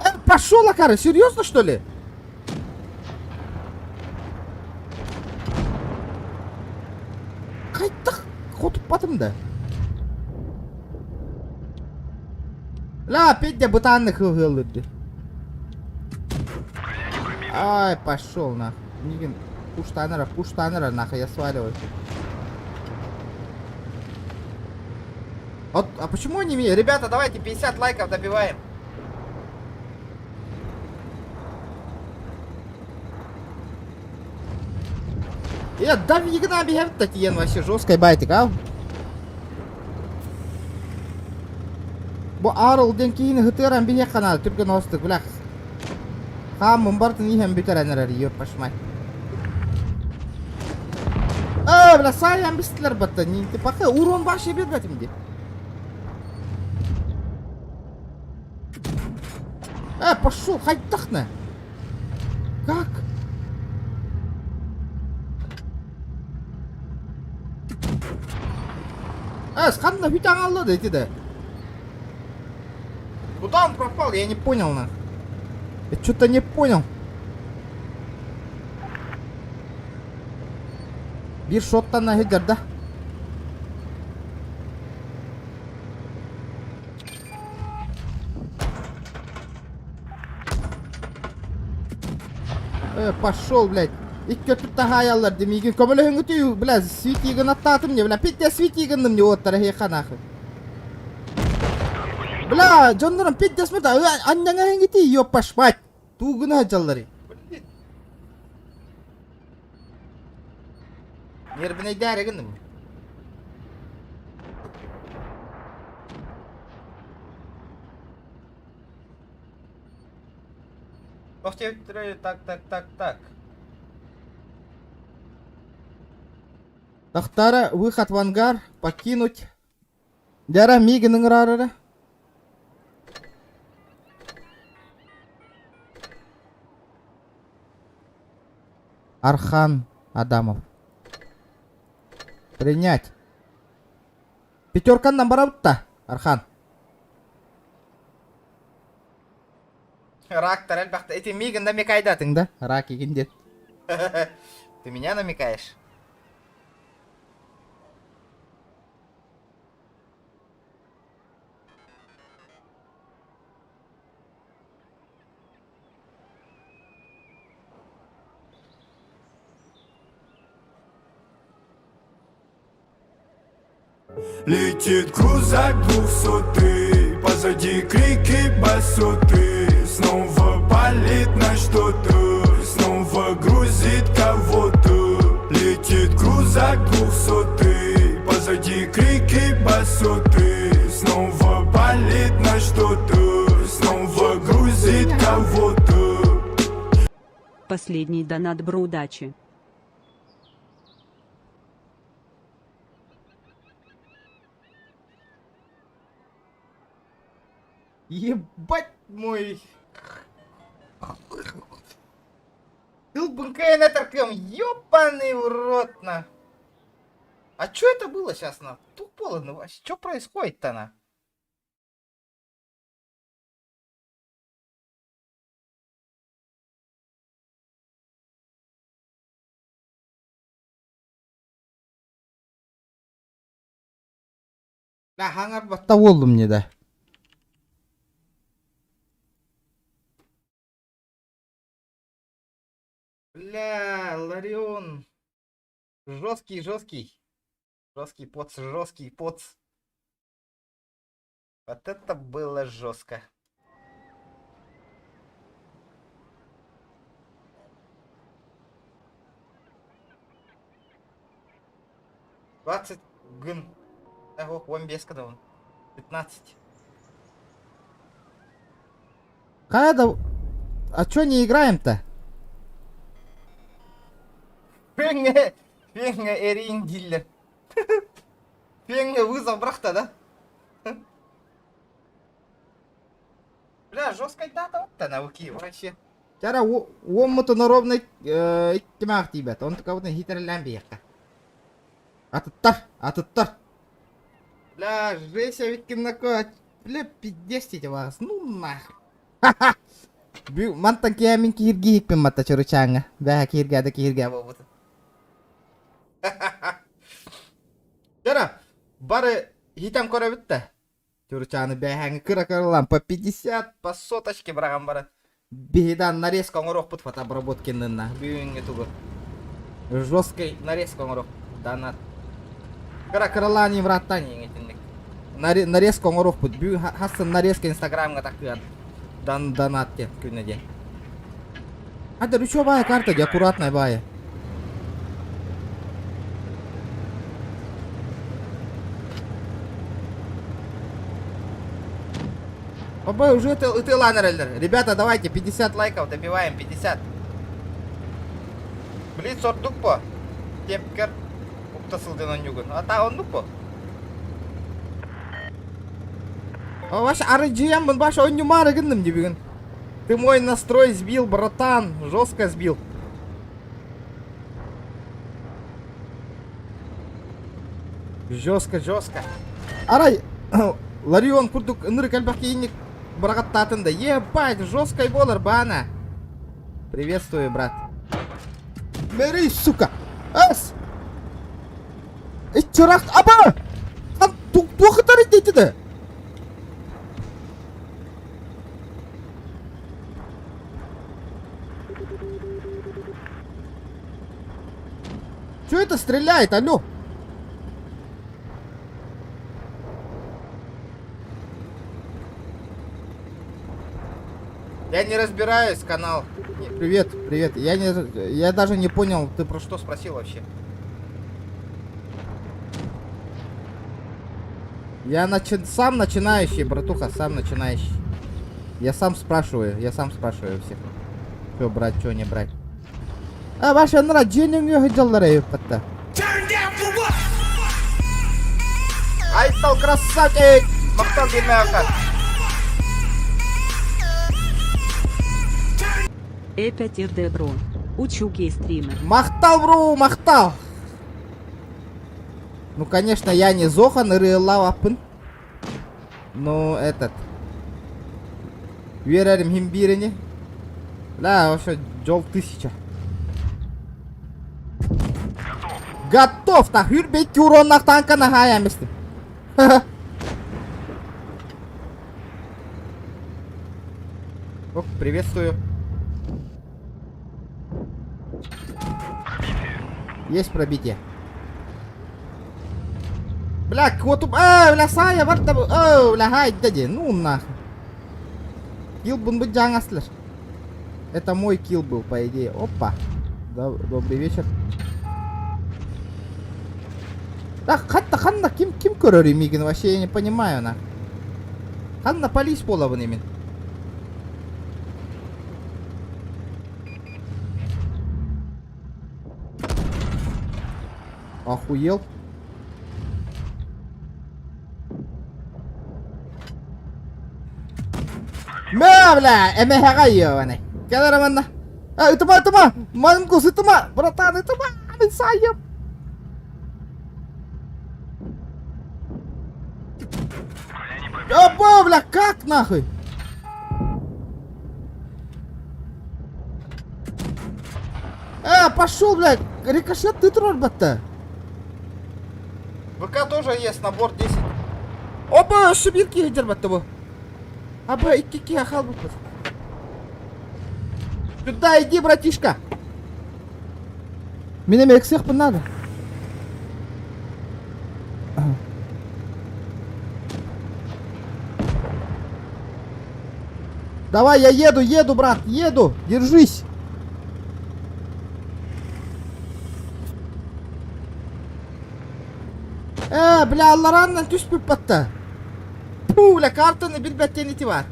Э, пошел, Акара, серьезно, что ли? Хайдах хотуппатым да? Ла, опять я бытанных ыһыаллырды. Ай, пошел нах. Мигин, пуштанера, пуштанера, нахуй, я сваливаю. Вот, а почему они меня? Ребята, давайте 50 лайков добиваем. Я да егна бегает Татьян вообще жесткая байтик, а? Бу Арл диэн киһини ытыаран биһиэхэ наада түргэн оҕустук бля. Хааммын барытын иһэн бүтэрэн эрэр ёппашмай. Э, бля, саайан бистилэр батта, не пока урон вообще бербэтим дии. Э, пошел, хайдах Как? Э, ханна бүтэн алла да ити да. Куда он пропал? Я не понял, на. Я что-то не понял. Биир шоттан сылдьар да. Э, пошел, блядь. Икки өттүт таһаайаллар дии миигин көмөлөһүҥҥүтүй, бля, светигын аттаатым не, бля, пиздец светигынным не уоттара эһиэхэ нахуй. Бля, дьоннорум пиздец мыта, анньаҥа эһиҥҥитий, ёппаш мать. Туугуна сылдьалларый. Нервнэйдээри гынным. Туох диэбиттэрэй? Так, так, так, так. Тахтара выход в ангар, покинуть. Дьара миигин ыҥыраар эрэ. Архан Адамов. Принять. Пятерканнан барабыт Архан. Рактар элбэхтэ. Ити миигин намекайдатыҥ да? Рак игин диэн. Ты меня намекаешь? Летит крузак двухсотый, позади крики басоты. Снова палит на что-то, снова грузит кого-то. Летит крузак двухсотый, позади крики басоты. Снова палит на что-то, снова грузит кого-то. Последний донат бро удачи. Ебать мой. Тыл таркем, ёбаный в рот на. А чё это было сейчас на? Тупо, ну вообще, чё происходит-то на? Да, хаҥарбатта буоллум не да. Бля, Ларион. Жесткий, жесткий. Жесткий поц, жесткий поц. Вот это было жестко. 20 гын. Ого, 15 когда он. 15. Хайа да... А чё не играем-то? Фенге, фенге эрин диллер. Фенге вызов брахта, да? Бля, жесткая дата вот на Уки вообще. Чара уоммутун ровно икки тиийбэт. Онтукабытын хитэрэлээн биһиэхэ. Атыттар, атыттар. Бля, жесть, эбиккин Бля, пиздец вас. Ну нахуй. Мантан киэмин кииргиһикпин матта чуручааҥҥа. Бэһэ кииргээ да кииргээ буолбут. Чара, бары хитэн көрөбүт да. Чуручааны бэһэҥи кыра кыралаан по 50, по соточке быраҕан баран. Биһидан нарезка оҥоруохпут фотообработкиннына. Бүгүҥҥү тугу. Жесткой нарезка оҥоруох. Донат. Кыра кыралаан имраттан иҥитинник. Нарезка оҥоруохпут. Бүгүн хассын нарезка инстаграмҥа такыан. Дан донат диэн күнэ диэн. Ада үчүгэй баайы карта дии, аккуратная баайы. Оба, уже ытыалаан эрэллэр. Ребята, давайте 50 лайков добиваем, 50. Блиц ордук по. Тепкер укта сылдын онньугун. Ата оннук по. Ваш RGM баш ойньумаары гынным дии бүгүн. Ты мой настрой сбил, братан. Жестко сбил. Жестко, жестко. Арай, Ларион курдук ынырык элбэх киинник быраҕаттаатын да. Ебать, жесткой болар бана. Приветствую, брат. Бери, сука. Ас! Иччурах, аба! Туох ытар да? Чё это стреляет, алло? Я не разбираюсь, канал. Привет, привет. Я не, я даже не понял, ты про Что спросил вообще? Я сам начинающий, братуха, сам начинающий. Я сам спрашиваю, я сам спрашиваю всех. Что брать, что не брать. А, ваша нра дьиэ нөҥүө сылдьаллар эбиппатта. Айтал красавчик! Махтал диэмэхэ. Опять РД бро. Учугей стример. Махтал, бро, махтал! Ну, конечно, я не Зохан, ырыалаабаппын. Но этот... Үөрэрим хим биирини. Да, вообще, жол тысяча. Готов! Так, хүрбекки уроннах танка наһаа эместим. Ок, приветствую. Есть пробитие. Бля, квоту... А, бля, сая, барта... О, бля, хай, дяди, ну нахуй. Килл бун быть жаңаслар. Это мой килл был, по идее. Опа. Добрый вечер. Да, хатта ханна ким ким көрөр мигин вообще я не понимаю на. Ханна полис буолабын имин. Охуел? Мэ, бля, эмэһэҕэ ёбаный. Кэлэр манна. А, ытыма, ытыма! Мангус, ытыма! Братан, ытыма! Мин саайым! Опа, бля, как нахуй? Э, пошел, блядь, рикошет ты батта. ВК тоже есть набор 10. Опа, шибирки хедер батта бу. Аба, икки ахал буппут. Сюда иди, братишка. Меня всех надо. Давай, я еду, еду, брат, еду. Держись. Э, бля, аллараннан түспүт батта. Пу, бля, картаны билбэттен ити бар.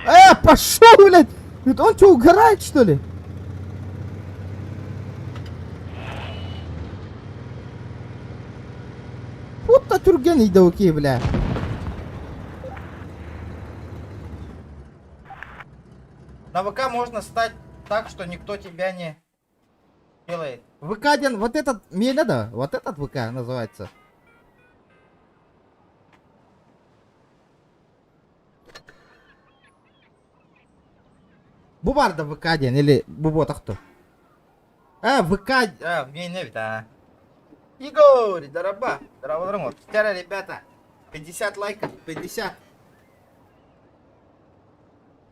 Э, пошел, блядь! Он что, угорает, что ли? Путта түрген идеуки, бля. На ВК можно стать так, что никто тебя не делает. ВК один, вот этот, мне надо, вот этот ВК называется. Бу барда ВК диэн или бу буотахту? А, ВК... А, мне не да. Игорь, дороба. Здорово, Вчера, ребята, 50 лайков, 50.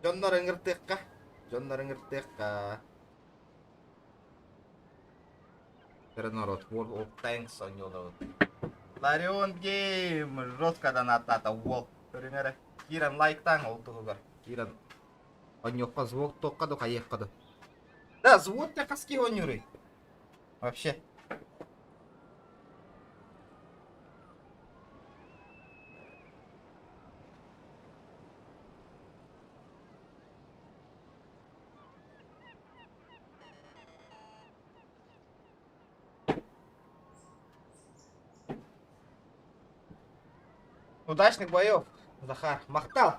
Дьоннор ыҥыртыахха. Дьоннор ыҥыртыахха. Народ, World of Tanks оонньуулабыт. Ларион Гейм жестко донаттаата уол. Көрүҥ Киирэн лайктааҥ ол туһугар. Киирэн оонньуохха звук туохха ду хайыахха ду. Да, звук те хаски оонньууруй. Вообще. Удачных боев, Захар. Махтал.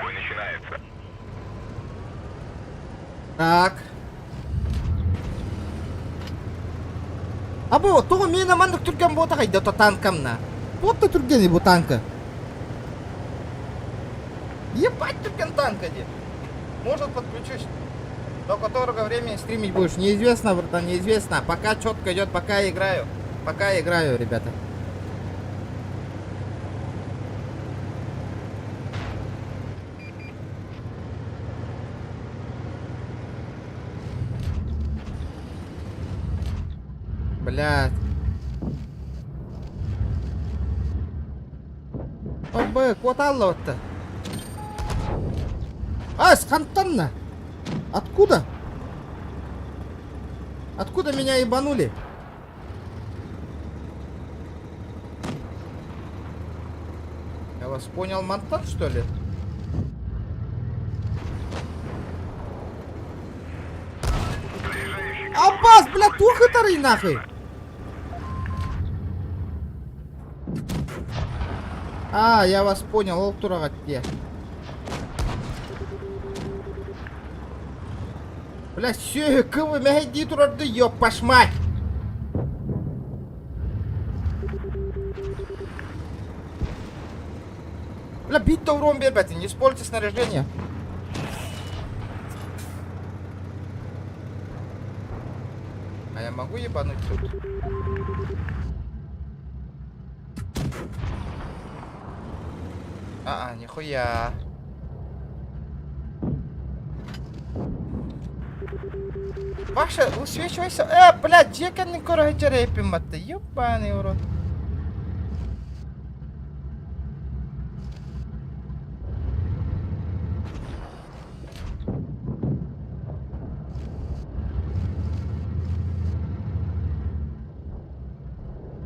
Бой начинается. Так. А бу, тоҕо миэнэ маннык түргэн буотаҕай да танкамна. Туох да түргэний бу танка. Ебать түргэн танка дии. Может подключусь. До которого времени стримить будешь? Неизвестно, братан, неизвестно. Пока четко идет, пока играю. Пока играю, ребята. Блядь. Ой, куоталла Ас, хантанна! Откуда? Откуда меня ебанули? Я вас понял, мантан, что ли? Аббас, бля, тухытарый нахуй! А, я вас понял, ол тураҕыт дии. Бля, сүөһү кыбы мэһэйдии турарды, ёппаш мать! Бля, бить урон биэрбэтин, не используйте снаряжение. А я могу ебануть тут? А, нихуя. Паша, высвечивайся. Блядь, дьиэ кэннин көрө сылдьар эппин батта. Ебаный в рот.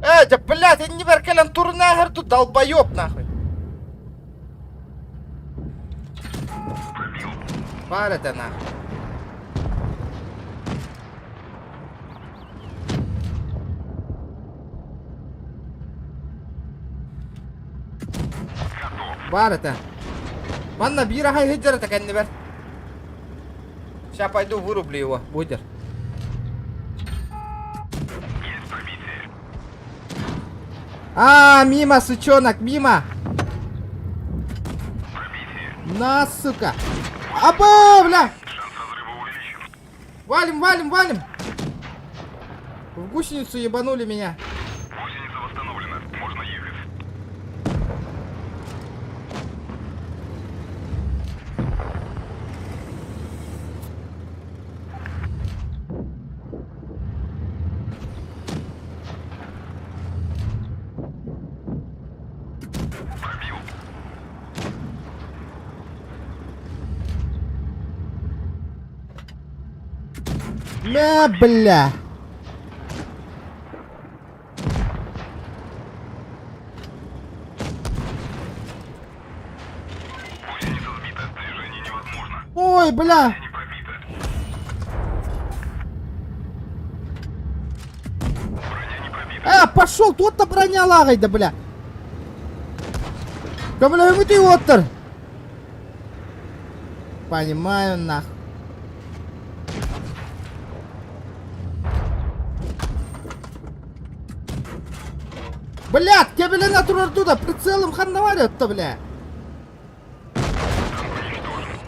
Э, да, блядь, иннибэр кэлэн турунааһар тут долбоеб нахуй. Баар этэ нахуй. Баар этэ. Манна биир аһай сылдьар этэ кэннибэр. Сейчас пойду вырублю его, будет. А, мимо, сучонок, мимо! На, сука! Аба, бля! Валим, валим, валим! В гусеницу ебанули меня. Гусеница восстановлена. Можно ехать. Пробил. На, бля! Гусеница сбита. Движение невозможно. Ой, бля! Не пробита. Броня не пробита. Пошел, тут-то броня лагай, да, бля! Көмөлөһүҥүтүй уоттар! Понимаю, нах. Блядь, кэбилэнэ турар да, прицелым ханна барыатта, бля.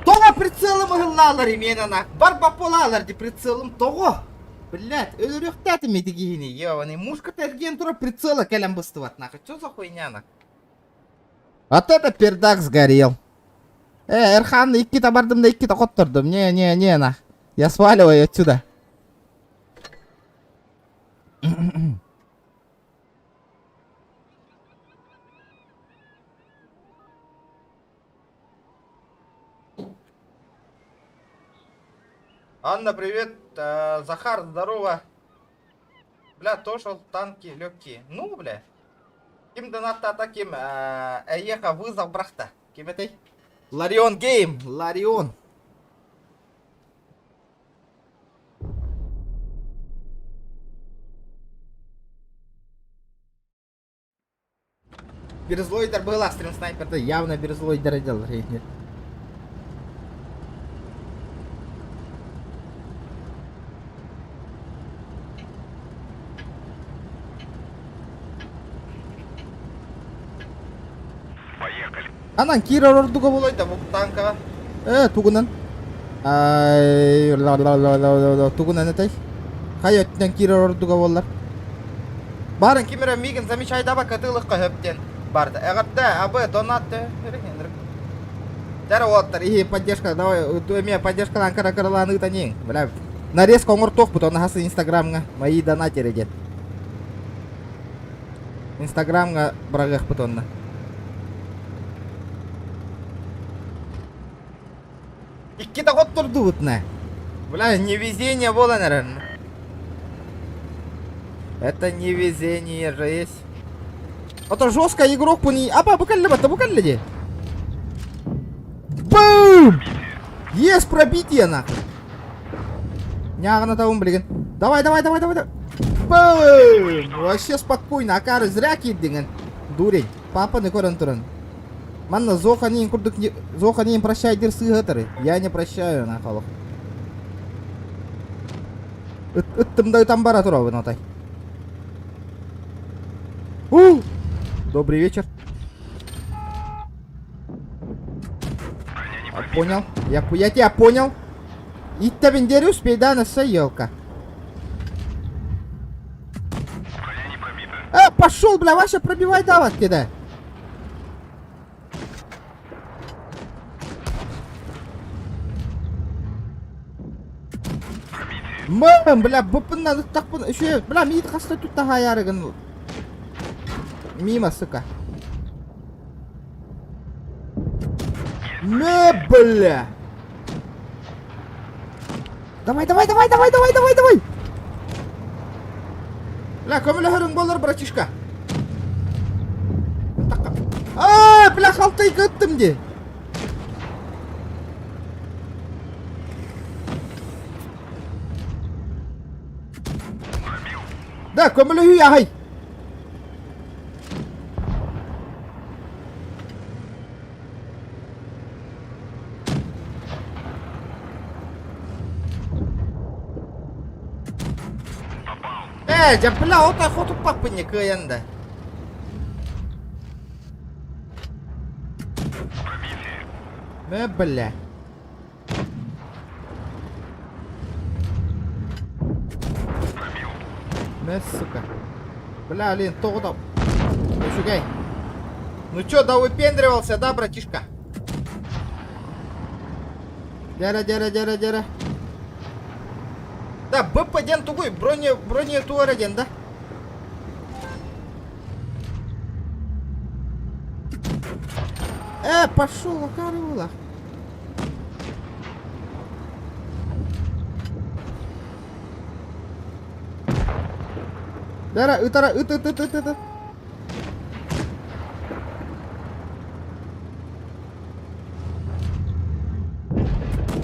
Тоҕо прицелым ыһыллаалар именно нах. Бар бапполаалар ди прицелым тоҕо. Блядь, өлөрүөхтээтим ити киһини, ебаный. Мушка эргиэн турар прицела кэлэн быстыбат нахуй. Что за хуйня нах? Вот это пердак сгорел. Эрхан, иккитэ бардым да иккитэ хоттордум. Не, не, не, нах. Я сваливаю отсюда. Анна, привет. Захар, здорово. Бля, тоже танки легкие. Ну, бля. Ким донаттаата ким эйиэхэ вызов бырахта. Ким этэй? Ларион Гейм. Ларион. Берзлойдер была стрим снайпер, да явно Берзлойдер делал. Поехали. Анан киирэр ордуга буолай да бу танкаҕа. Э, тугунан? Ай, тугунан этэй? Хайа өттүнэн киирэр ордуга буоллар? Барын ким эрэ миигин замечайдаабакка ытыылыкка сөп диэн барда. Эҕэрдэ, абы, донат Дьэ уолаттар, иһи поддержка, давай, эмиэ поддержкалаан кыра-кыралаан ыытан Бля, нарезка оҥортуохпут, оны хас инстаграмҥа мои донатеры диэн. Инстаграмҥа быраҕыахпыт онно. Иккитэ хоттордубут на. Бля, невезение буолан эрэр. Это невезение же есть. Это жестко игрок пуни. Апа, бу кэллэ батта, бу кэллэ дии. Бум! Есть пробитие нахуй. Ньааҕына табын билигин. Давай, давай, давай, давай, давай. Бум! Вообще спокойно, акары зря киирдиҥин. Дурень, папаны көрөн туран. Манна Зоханин курдук Зоханин прощай диир сыыһа Я не прощаю нахуй. Ыттым да ытан бара турабын отай. У! Добрый вечер. Понял. Я тебя понял. Иттэбин диэри успейдаан өссө елка. Э, пошел, бля, Вася, пробивай давай, кидай. Мам, бля, буппунна ыттахпын, еще, бля, миит хаста тутта хаярыгын. Мимо, сука. Не, бля. Давай, давай, давай, давай, давай, давай, давай. Бля, көмөлөһөрүҥ буолар, братишка. Аа, бля, халтайга ыттым дии. Да, көмөлөһүү аһай. Ээ, дьэ, бля, отой хотуппаппын не кыайан да. Мэ, бля. Мэ, сука. Бля, блин, тоҕо да... Үчүгэй. Ну чё, да выпендривался, да, братишка? Дьэрэ, дьэрэ, дьэрэ, дьэрэ. Да, БП диэн тугуй? Броня, бронетуара диэн, да? Э, пошел, акары Дара, ытара, ыт, ыт, ыт, ыт, ыт.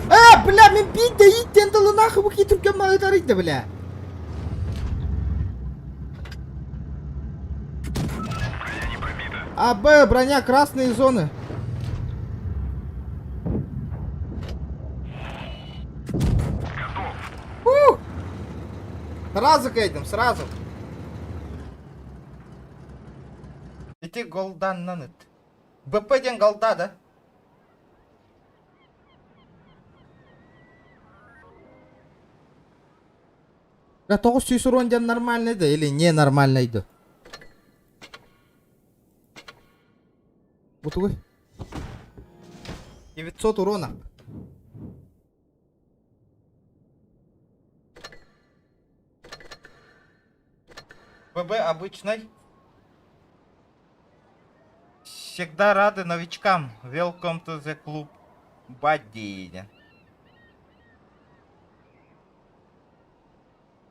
Э, бля, мин биирдэ ииттэн тылынаахы бу киитүргэн ытарыйда, бля. А, Б, броня, красные зоны. Ух! Сразу к этим, сразу. Ити голданнан ыт. БП диэн голда, да? Бля, 900 урон диэн нормальный да или ненормальный да? Бу тугуй? 900 урона. ББ обычный. Всегда рады новичкам. Welcome to the club. Buddy.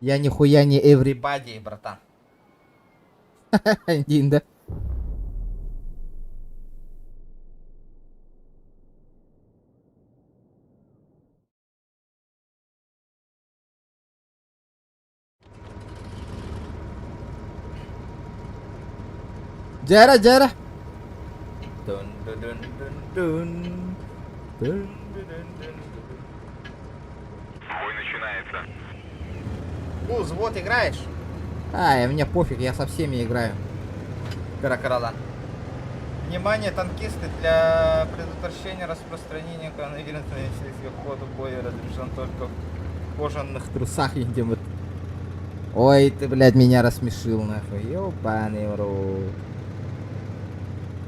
Я нихуя не everybody. Everybody, братан. Диин да. Дьэрэ, дьэрэ. Dun dun dun dun dun. Dun dun dun dun dun. Бой начинается. У, взвод играешь? А, мне пофиг, я со всеми играю. Кыра-кыралаан. Внимание, танкисты, для предотвращения распространения коронавируса вход в бой разрешен только в кожаных трусах идем. Ой, ты, блядь, меня рассмешил, нахуй. Ёбаный в рот.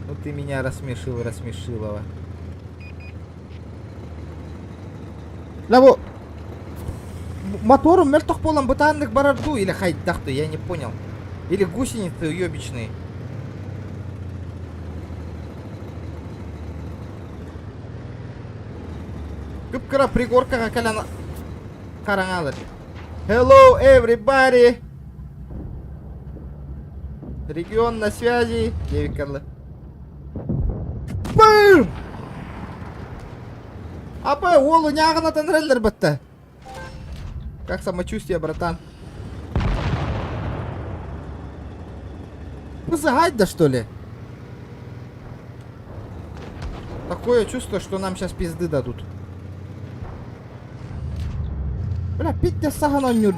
Ну ты меня рассмешил, рассмешилова. Бля, бу моторум мөлтөх буолан бытааннык барар дуу или хайдах дуу, я не понял. Или гусеницы уебищные. Кып-кыра пригоркаҕа кэлэн хараҥалар. Hello, everybody! Регион на связи, диэбиккэ Бым! Апа, уолу ньааҕынатан эрэллэр батта. Как самочувствие, братан? Вызывать да что ли? Такое чувство, что нам сейчас пизды дадут. Бля, пить сахан оонньуур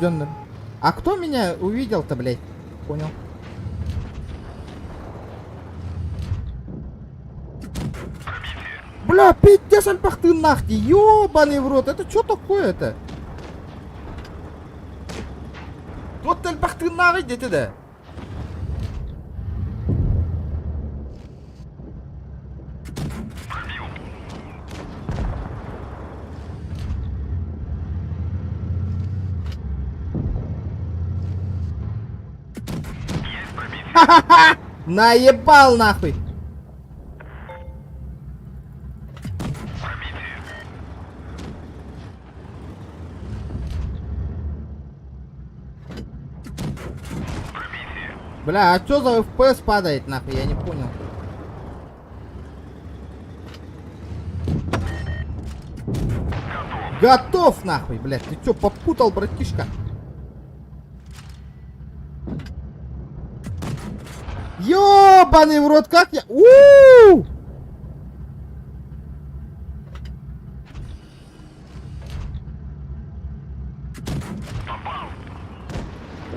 А кто меня увидел-то, блядь? Понял. Бля, пиздец элбэх тыыннаах дии, ёбаный в рот, это что такое-то? Туох да элбэх тыыннааҕый диэтэ да. Наебал нахуй! Бля, а что за FPS падает нахуй, я не понял. Готов нахуй, блядь, ты чё, попутал, братишка? Ёбаный в рот, как я... У-у-у!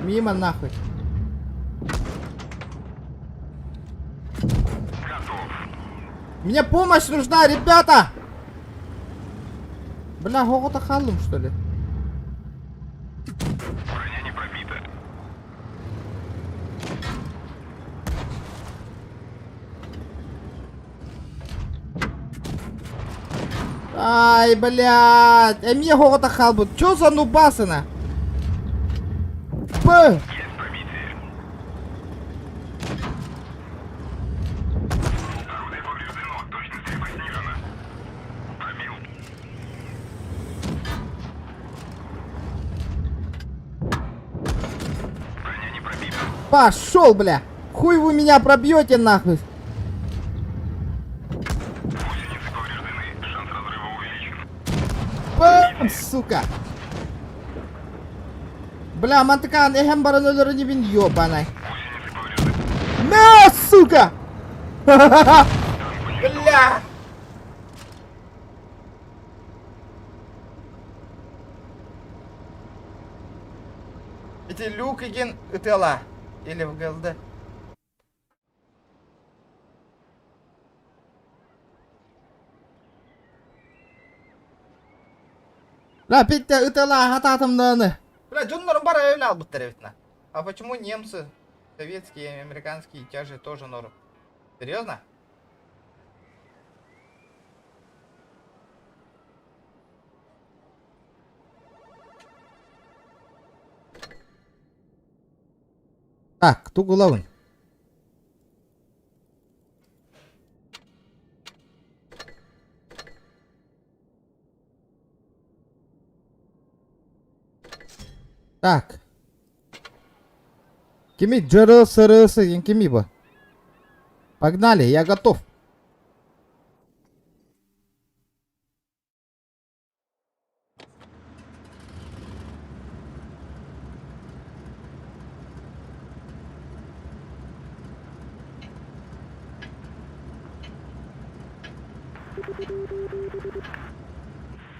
Мимо нахуй. Мне помощь нужна, ребята! Бля, оҕото хааллым, что ли? Броня не пробита. Ай, блядь! Эмиэ оҕото хаалбыт. Чё за нубасына? Б! Есть пробитие. Орудие повреждено. Точность стрельбы снижена. Пробил. Броня не пробита. Пошел, бля! Хуй вы меня пробьете, нахуй! Гусеницы повреждены. Шанс разрыва увеличен. Бам, сука! Бля, мантыкаан эһэм баран өлөрөн ибин ёбанай. Гусеницы повреждены. На, сука! Бля! Ити люк игин ытыала. Или в ГЛД. Бля, Петя ытыала хатаатым дааны. Бля, дьоннорун бары өлө албыттар эбит на. А почему немцы, советские, американские тяжи тоже норм? Серьезно? Так, кто главный? Так. Кими ДЖРСРС, кими бу? Погнали, я готов.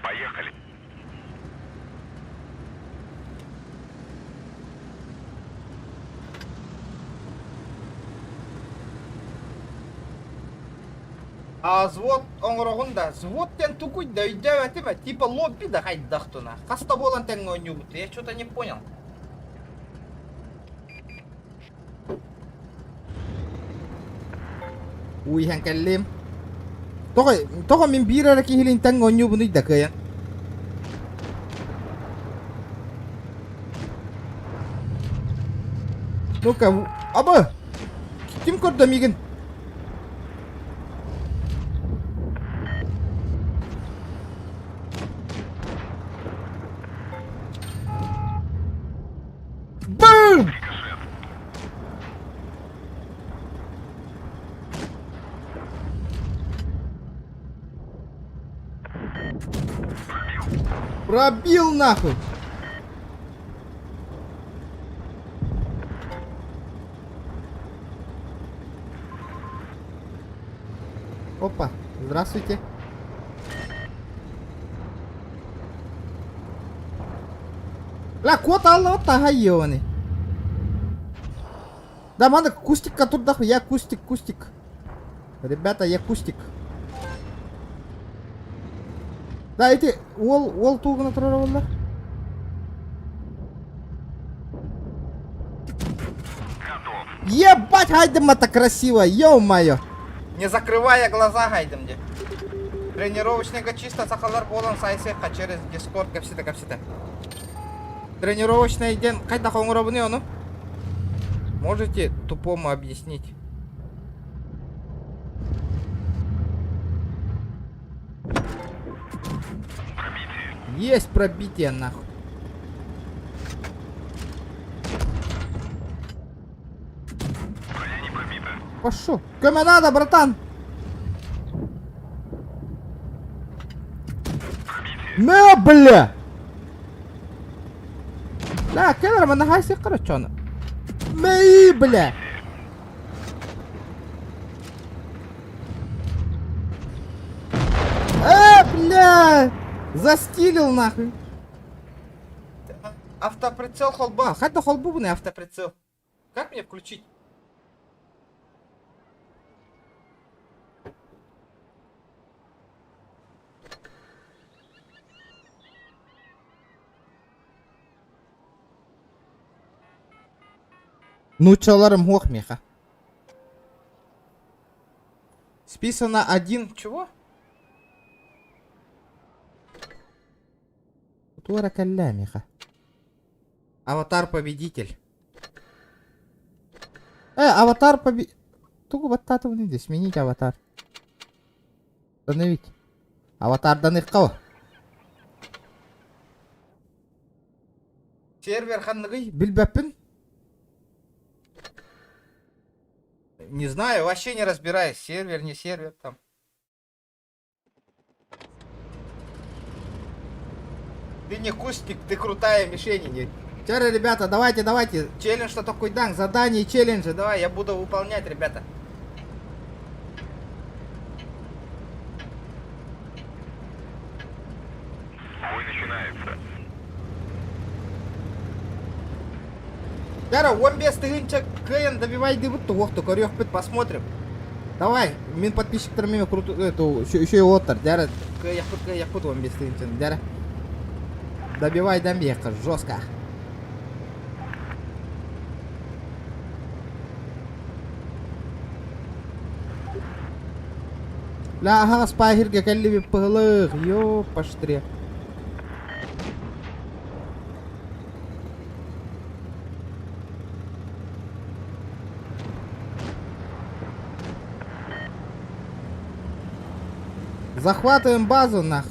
Поехали. А взвод оҥороҕун да, взвод диэн тугуй да өйдөөбөтүм ээ, типа лобби да хайдах туна. Хас да буолан тэҥҥэ оонньуубут, я что-то не понял. Уу иһэн кэллим. Тоҕо, тоҕо мин биир эрэ киһилиин тэҥҥэ оонньуубунуй да кыайан. Ну-ка, абы! Ким көрдө миигин? Бум! Пробил нахуй! Опа, здравствуйте. Бля, кот алла таһа ебаный. Да, маны кустикка турдах, я кустик, кустик. Ребята, я кустик. Да, эти уол, уол тугуна турар буолла. Ебать, хайдым это красиво, ё-моё. Не закрывая глаза хайдым де. Тренировочныйга чисто сахалар буолан сайсыахха через Discord кэпсэтэ кэпсэтэ. Тренировочный диэн хайдах оҥоробунуй ону? Можете тупому объяснить? Есть пробитие нахуй. Пошел. Көмө надо, братан. Мэ, бля! Да, кэлэр манна хайсы короче Мэй, бля! Э, бля! Застилил нахуй. Автоприцел холба. Хайда холбу Автоприцел. Как мне включить? Нууччаларым суох миэхэ. Списано один. Чего? Туора кэллээ миэхэ. Аватар победитель. Э, аватар побе... Тугу баттаатыбын иди, сменить аватар. Остановить. Аватарданыхха Сервер ханныгый? Билбэппин. Не знаю, вообще не разбираюсь. Сервер, не сервер там. Ты не кустик, ты крутая мишень. Не. Вчера, ребята, давайте, давайте. Челлендж что такой Дан, задание, челленджи. Давай, я буду выполнять, ребята. Бой начинается. Дара, 15 тыһыынча кыайан добивайдыбыт туох көрүөхпүт, посмотрим. Давай, мин подписчиктарым эмэ крут, эту, еще, еще и оттар, дьэ Кыайахпыт, кыайахпыт 15 тыһыынчаны, дьэ Добивай дамбеха, жестко. Ла аһаҕас паахиргэ кэллибит быһылык, ёпаштре. Захватываем базу нах.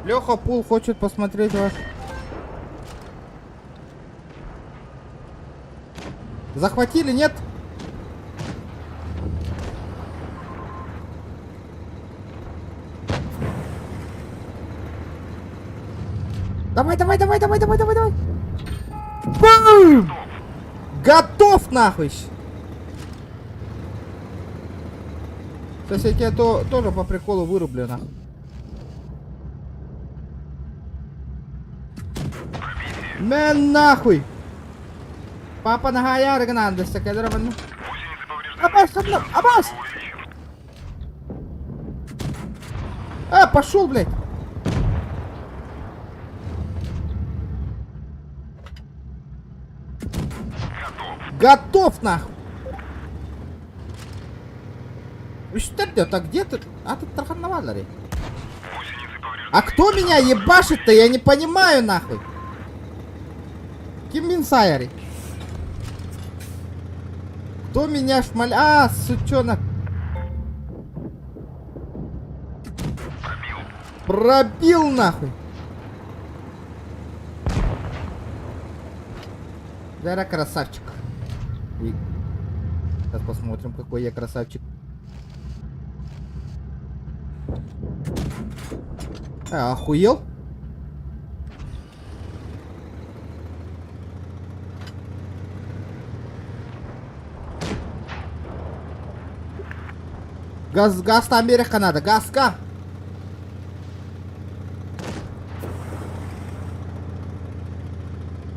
Леха Пул хочет посмотреть ваш. Захватили, нет? Давай, давай, давай, давай, давай, давай, давай. Бум! Готов нахуй! Сейчас я тебя то, тоже по приколу вырублю нахуй. Мэн нахуй! Папа наһаа гынаан дэссе кэлэр манна. Гусеницы повреждены. Абас, ханна, абас! Увеличен. А, пошел, блядь! Готов. Готов, нахуй! Үстэр так где ты? А тут тарханнаваллари. Гусеницы повреждены. А кто меня ебашит-то? Я не понимаю, нахуй. Ким Минсайри? Кто меня шмаль... А, сучонок. Пробил нахуй. Зара красавчик. И... Сейчас посмотрим, какой я красавчик. А, охуел? Газ, газ там берег надо, газка.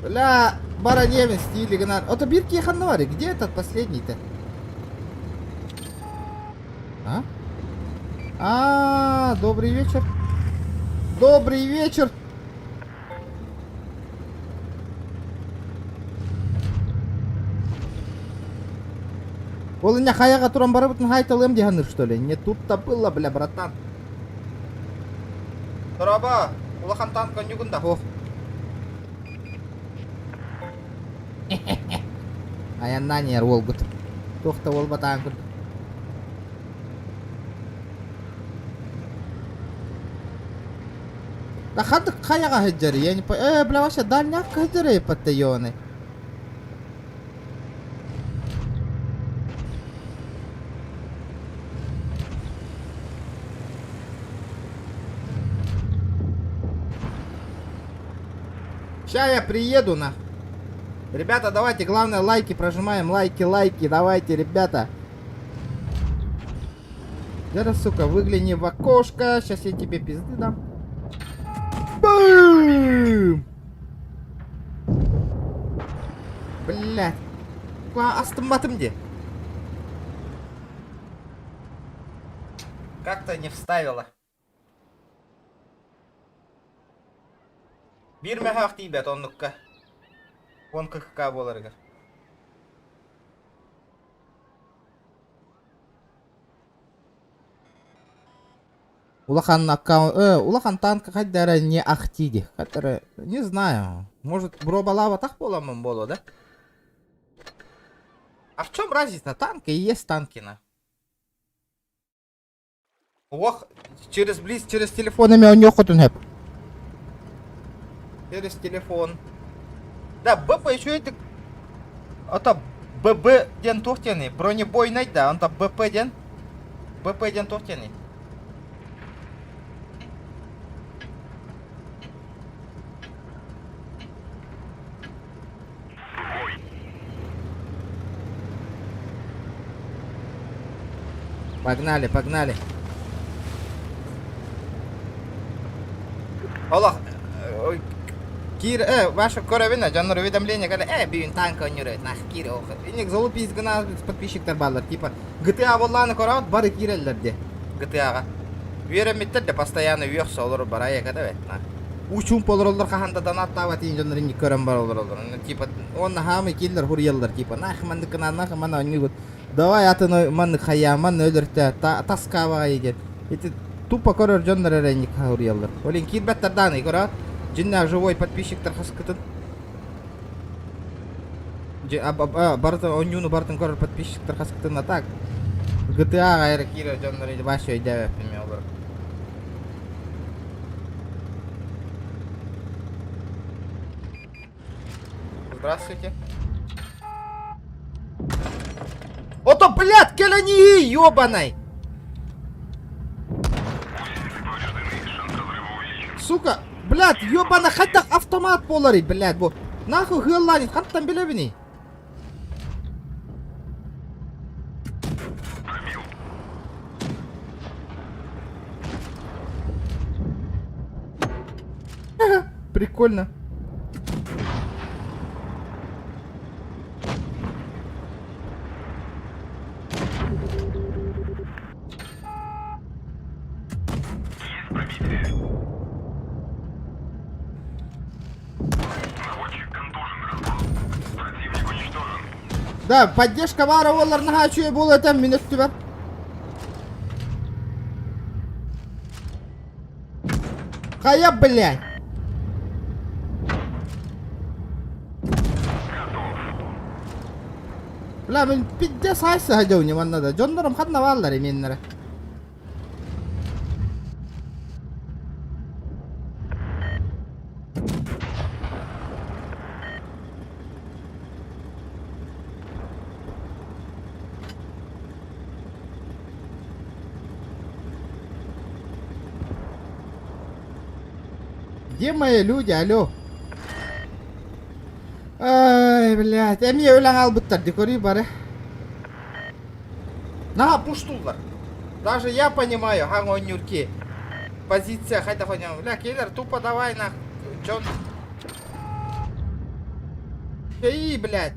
Бля, бараневин стиле гнар. Это бирки ханнавари, где этот последний-то? А? А, добрый вечер. Добрый вечер. Ол не хаяға туран барыбытын хайталым дегенір, что ли? Не тут-то было, бля, братан. Дороба, улахан танк конюгунда. Ох. Аяннан ер олгут. Тохта ол батаан күрдүк. Да хадык хаяға хыджары, я не по... Э, бля, вообще дальняк хыджары паттайоны. Ща я приеду на. Ребята, давайте, главное, лайки прожимаем, лайки, лайки, давайте, ребята. Да, сука, выгляни в окошко, сейчас я тебе пизды дам. Бум! Блять. Астымбатым где? Как-то не вставила. Биир мөһөөх тиийбэт оннукка. Уон ККК буоларыгар. Улахан аккаунт, улахан танка хайдара не ахтиди, который, не знаю, может бробалава так буоламмын буолуо да? А в чем разница? Танка и есть танкина. Ох, через близ, через телефон. Телефонами у него хэп. Через телефон. Да, БП еще это... Это ББ диэн туох диэний? Бронебойнай да, онто БП диэн. БП диэн туох диэний? Погнали, погнали. Олох, Кир, ваша коровина, дьоннор уведомление, когда, бүгүн танка ойнур нах кир, ох. Инник залупись гына подписчиктар бааллар, типа GTA буоллааны көрөөт бары киирэллэр де. GTA-ҕа. Үөрэммиттэр да постоянно үөхсэ олорор барайа ката бэт, на. Учум олороллор хаһан да донаттаабат иин дьоннор инник көрөн бар олороллор. Типа он хаамы киллер хуруйаллар типа нах маннык гына нах мана онньугут. Давай атын маннык хайа манны өлөртө таскаабаҕай диэн. Ити тупо көрөр дьоннор эрэ инник хуруйаллар. Олин киирбэттэр дааны көрөөт. Дьиннээх живой подписчиктар хаскытын. Барытын онньууну барытын көрөр подписчиктар хаскытын а так. GTA-ҕа эрэ киирэр дьоннор иди вообще өйдөөбөппүн мен олору. Здравствуйте. Ото, блядь, кэлэни, ёбаный! Сука, блядь, ёбана хайдах автомат буоларый, блядь, бу. Нахуй хыаллаанит, хантан билэбиний? Прикольно. Наводчик контужен. Противник уничтожен. Да, поддержка баара буоллар наһаа үчүгэй буолуо этэ мин өттүбэр. Хайа, блядь! Бля, мин пиздец айса дьоуни манна да. Дьоннорум ханна бааллар именнэрэ. Где мои люди, алло? Ай, блядь, эмиэ өлөн албыттар, декори бары. На, пуштуллар. Даже я понимаю, хаҥ оонньуур Позиция хайдах оонньоон. Бля, киллер, тупо давай на. Чон. Эй, блядь.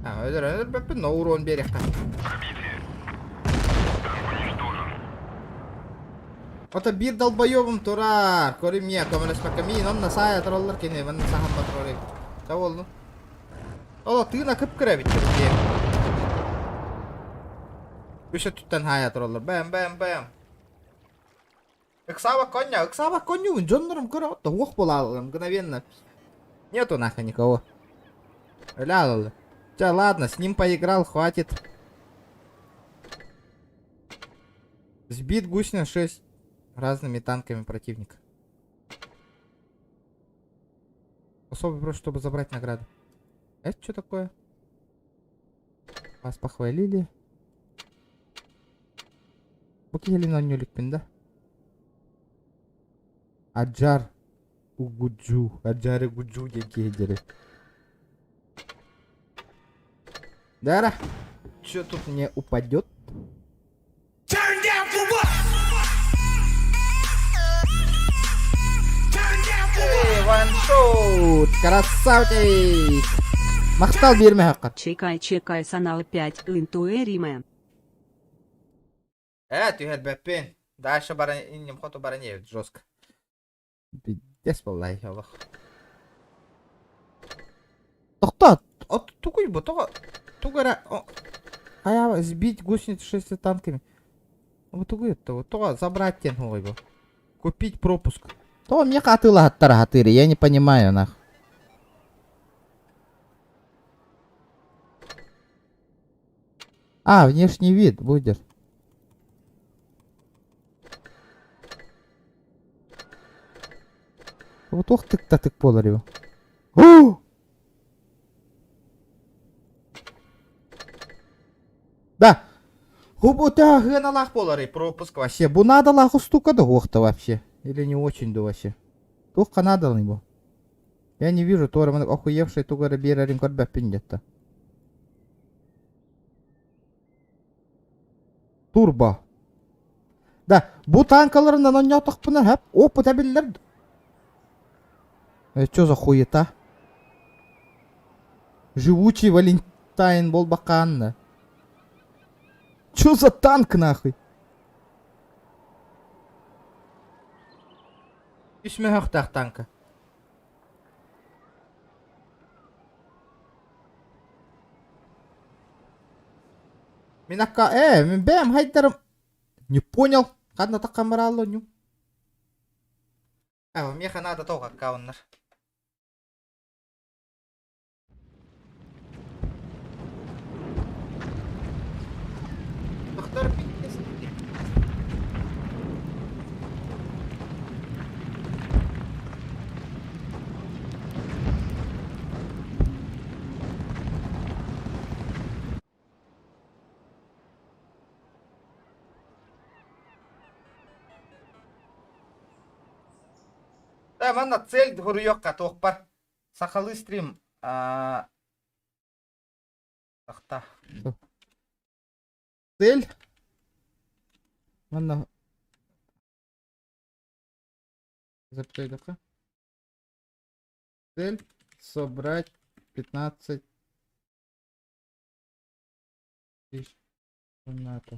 А, өлөр, өлөрбөппүн, но урон биэриэххэ. Ото биир долбоебум турар. Көрүм көмөлөспөккө миин онно саайа тураллар кини манна саһан батырар. Та болду. Оло тыына кып-кыра эбит диэн. Үс өттүттэн хаайа тураллар. Бэм бэм бэм. Ыксаабак коння, ыксаабак коннюгун дьоннорум көрө тоһуох буолаалым мгновенно. Нету нахуй никого. Ля, Ча, ладно, с ним поиграл, хватит. Сбит гусня 6 разными танками противника. Особый просто, чтобы забрать награду. Это что такое? Вас похвалили. Бу киһилин онньулукпун да? Аджар Угуджу. Аджары Гуджу диэн киһи диэри. Дара, что тут мне упадет? Эй, ваншот! Красавчик! Махтал биэрмэ хаккар. Чекай чекай санал 5 интуэриме. Э, түһэрбэппин. Дальше баран инним хоту баран иһэбит жестко. Пиздец буоллай олох. Тохтоо, от тугуй бу тоҕо тугу эрэ хайа сбить гусениц шести танками. Бу тугуй это тоҕо забрать диэн хуой бу. Купить пропуск. Тоҕо миэхэ атыылаһаттара хатыыры, я не понимаю нах. А, внешний вид будешь. Вот ох тык та тык буолар его. Да. Хубута хыаналаах буоларый пропуск вообще. Бу наадалаах устука да уохта вообще. Или не очень да вообще. Туохха наадалый бу? Я не вижу, туора маннык охуевший тугу эрэ биэрэрин көрбөппүн где-то. Турбо. Да, бу танкаларынан онньоотохпуна хэп, опыт эбиллэр. Э, чё за хуета? Живучий Валентайн буолбакаанна. Чё за танк нахуй? Үс мөһөхтөөх танка. Мин акка э, мин бэм хайдарым. Не понял. Ханна таккан бараалла ню. А, меха надо тоқ аккауннар. Тохтор Да, манна цель хоруйуохха туохпар. Сахалыы стрим ахта. Цель. Манна запятая Цель собрать 15. Комната.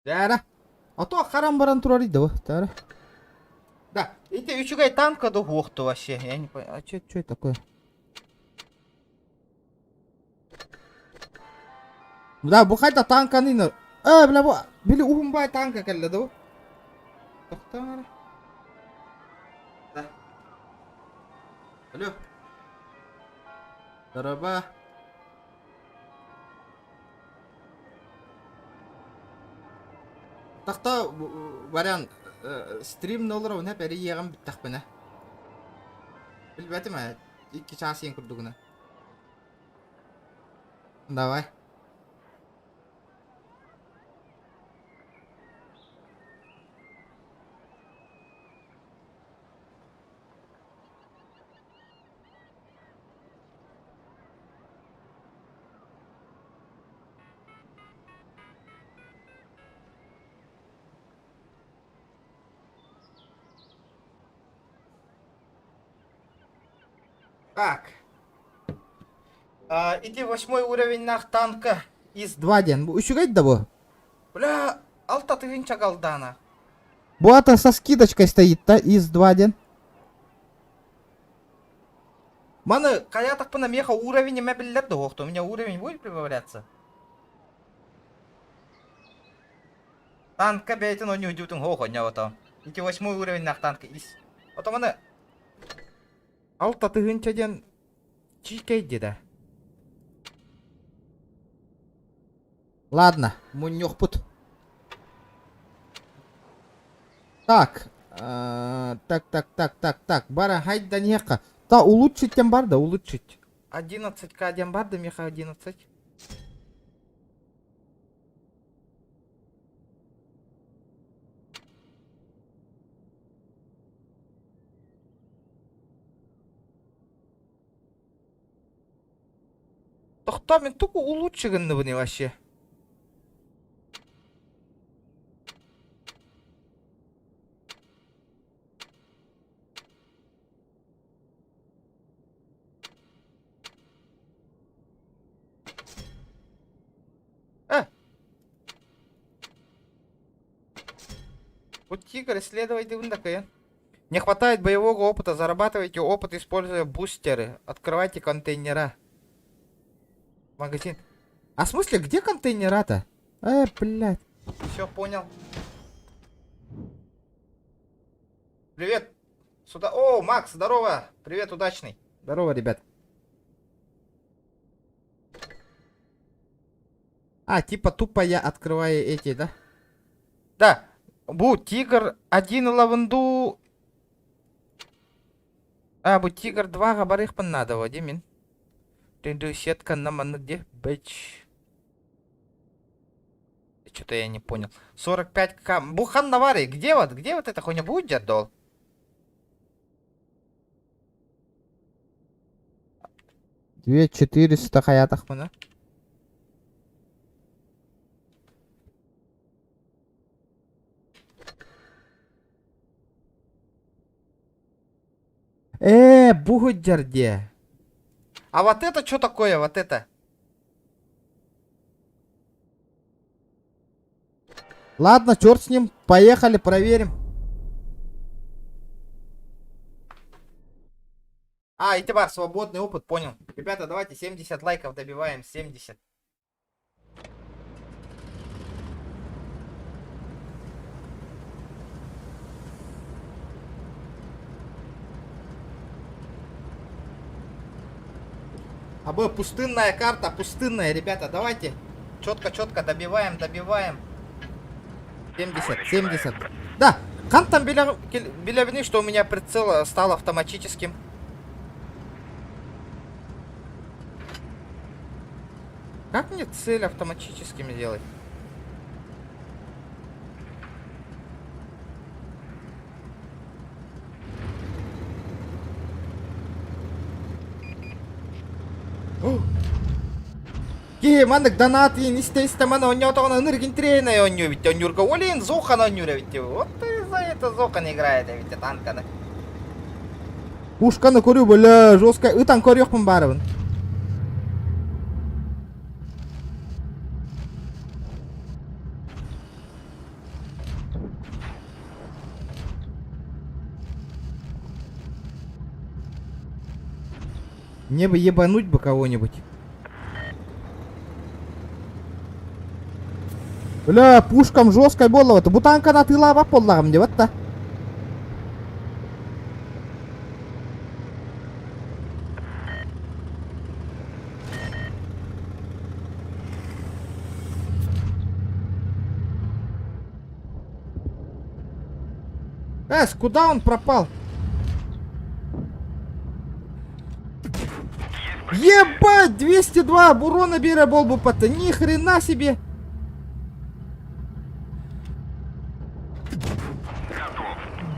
Дьээрэ. А то харан баран турар да Дьээрэ. Да, ити үчүгэй танка да уохту вообще. Я не понимаю, А чё, чё это такое? Да, бу хайда танканы... Э, бля, бу... Били уһун бай танка кэллэ да бу. Тохтоо Да. Алло. Дороба. Тахта вариант стрим ноллар уна бэри иэҕим бүттэхпинэ. Билбэтим ээ, икки чаас иэн курдугуна. Давай. Так. А, иди восьмой уровень нах танка из Два диэн. Бу үчүгэй да бу? Бля, алта тыһыынча галдана. Бу ата со скидочкой стоит да, из 2 диэн. Маны хайаатахпына миэхэ уровень эмэ биллэр да уохту. У меня уровень будет прибавляться? Танка бэйэтин онньуйдуутун хоох онньоото. Ити восьмой уровень нах танка ис. Ото маны Алта тыһыынча диэн чиикэй да. Ладно, мунньуохпут. Так, э, так, так, так, так, так, бара хайда нехка. Та улучшить тем бар да, улучшить. 11к диэн бар да миэхэ 11. Тохтоо мин тугу улучше гынныбыный вообще? Э! Вот тигр, исследовать такая. Не хватает боевого опыта, зарабатывайте опыт, используя бустеры. Открывайте контейнера. Магазин. А в смысле, где контейнера-то? Э, блядь. Все, понял. Привет. Сюда. О, Макс, здорово. Привет, удачный. Здорово, ребят. А, типа тупо я открываю эти, да? Да. Бу, Тигр один лаванду. А, бу Тигр 2 габарыхпын надо, Вадимин. Ты сетка на где? Бэч. Что-то я не понял. 45к. Бухан Навари, где вот? Где вот эта хуйня будет, дядол? 2400 хаятахмына. Э, бугуджарде. А вот это что такое, вот это? Ладно, черт с ним. Поехали, проверим. А, и бар, свободный опыт, понял. Ребята, давайте 70 лайков добиваем, 70. А б, пустынная карта, пустынная, ребята, давайте. Четко-четко добиваем, добиваем. 70, 70. Да, хантан билэбиний, что у меня прицел стал автоматическим. Как мне цель автоматическими делать? Киһи маннык донат иин истэ-истэ маны оонньоотоҕуна ынырык интириэһинэй оонньуу эбит оонньуурга ол иһин Зохан оонньуур эбит вот за это Зохан играет эбит танканы Пушканы көрүү бөлө жестко ытан көрүөхпүн баарыбын. Мне бы ебануть бы кого-нибудь. Бля, пушкам жесткой буолла бу танканы атыылаабат буоллаҕым диэбэт да. Эс, куда он пропал? Ебать, 202 урона биэрэ буолбуппата. Ни хрена себе.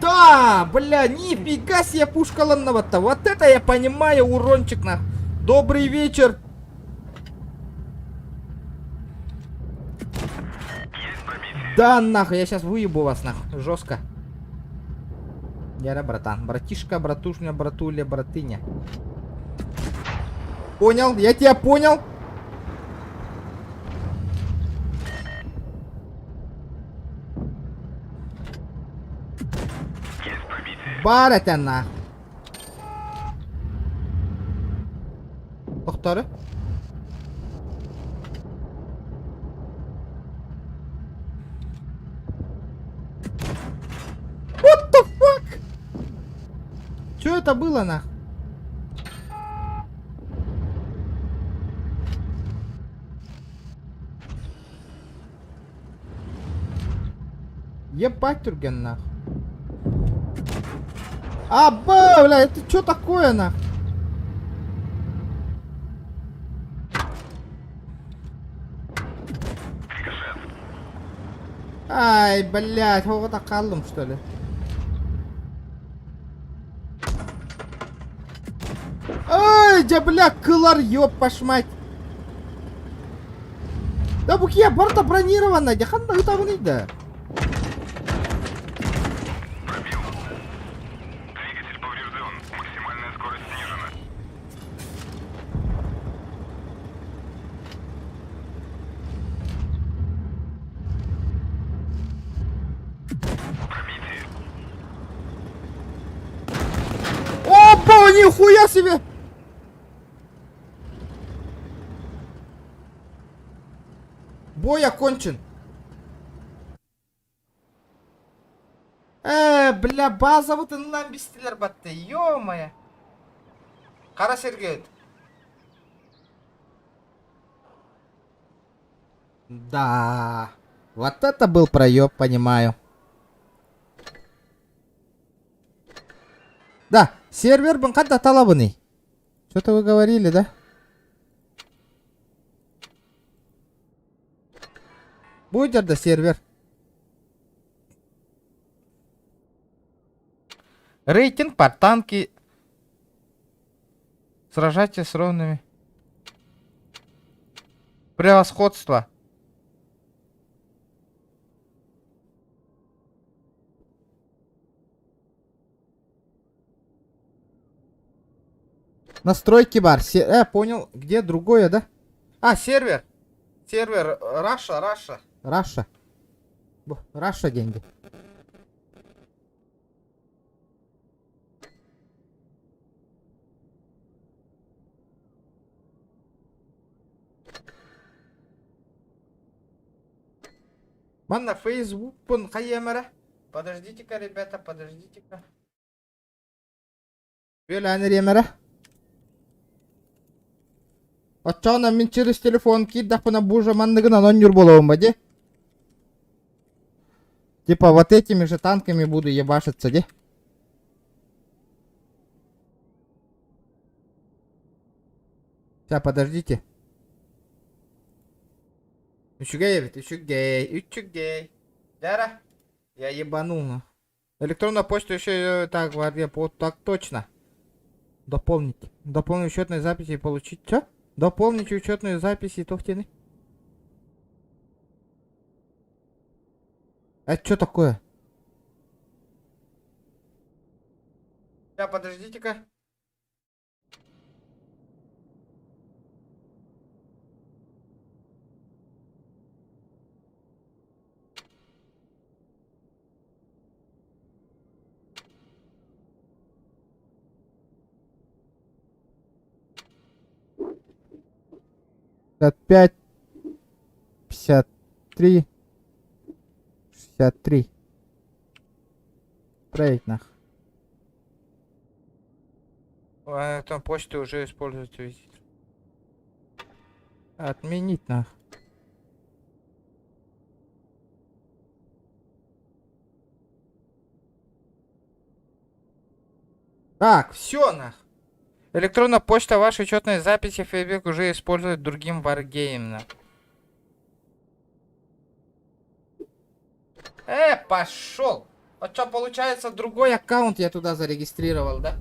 Да, бля, нифига себе пушкаланного-то. Вот это я понимаю, урончик на. Добрый вечер. Да нахуй, я сейчас выебу вас нахуй, жестко. Яра, братан, братишка, братушня, братуля, братыня. Понял, я тебя понял. Баар этэ нах. Тохтору. What the fuck? Что это было нах? Ебать түргэн нах. Аба, бля, это что такое нах? Ай, блядь, оҕото хааллым что ли? Ай, дьэ, бля, кылар, ёб мать. Да бу киһи барыта бронированная, дьэ ханна ытабыный да? Пробил. Двигатель поврежден. Максимальная скорость снижена. Пробитие. Опа, нихуя себе! Бой окончен. Э, бля, базабытынан бистилэр батты, ё-моё. Хара сиргэ Да, вот это был проеб, понимаю. Да, сервер ханна талабыный. Что-то вы говорили, да? Будет да сервер. Рейтинг по танки. Сражайтесь с ровными. Превосходство. Настройки бар. Се понял. Где другое, да? А, сервер. Сервер Раша, Раша. Раша. Раша деньги. Манна Фейсбукпун хайыам эрэ. Подождите-ка, ребята, подождите-ка. Бүөлээн эриэм эрэ. Оччоҕуна мин через телефон киирдэхпинэ бу уже манныгынан оонньуур буолуом ба дии. Типа вот этими же танками буду ебашиться дии. Сейчас, подождите. Үчүгэй эбит, үчүгэй, үчүгэй. Дара, я ебанул. Электронная почта еще так, гвардия, вот так точно. Дополнить. Дополнить учетные записи и получить. Что? Дополнить учетные записи Тохтины. Это что такое? Сейчас, подождите-ка. 55, 53, 63. Отправить нах. Там почты уже используется визит. Отменить нах. Так, все нах. Электронная почта вашей учетной записи Facebook уже использует другим варгейм. Пошел! А что, получается, другой аккаунт я туда зарегистрировал, да?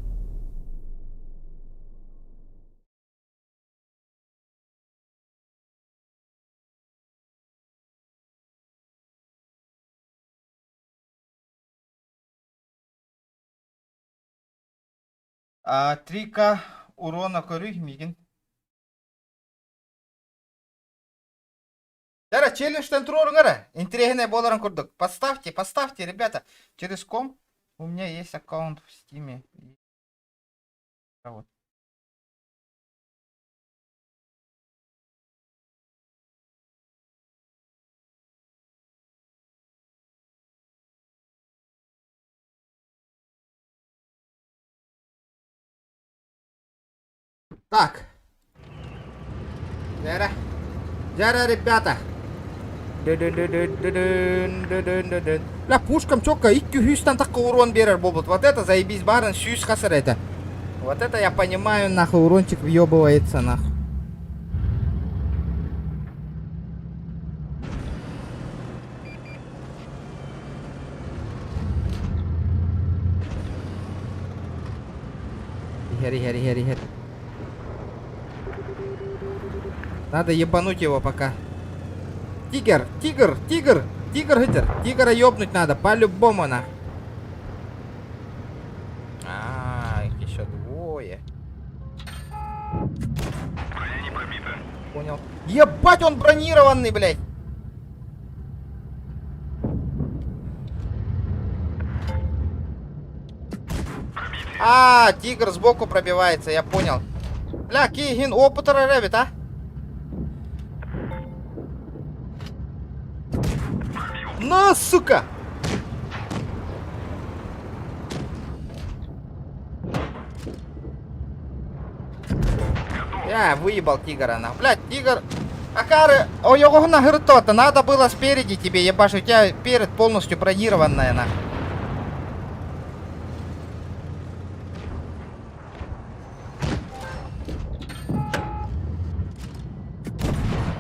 А, 3К урона көрүй миигин. Дара, челленджтен туруоруҥ эрэ. Интэриэһинэй буоларын курдук. Поставьте, поставьте, ребята. Через ком у меня есть аккаунт в Стиме. Вот. Так. Дьэ эрэ. Дьэ эрэ, ребята. Бля, пушкам чётко икки сүүстэн тахха урон биэрэр буолбут. Вот это заебись, баарын сүүс хас эрэ этэ. Вот это я понимаю, нахуй, урончик въебывается, нахуй. Иһэр, иһэр, иһэр, иһэр. Надо ебануть его пока. Тигр, тигр, тигр, тигр, тигр. Тигра ёбнуть надо, по-любому на. А, их еще двое. Броня не пробита. Понял. Ебать, он бронированный, блядь. А, тигр сбоку пробивается, я понял. Бля, киһи опытыра эбит, а? На, сука! Я выебал тигра, на. Блядь, тигр... Акары, ой, на надо было спереди тебе, ебашь, у тебя перед полностью бронированная, на.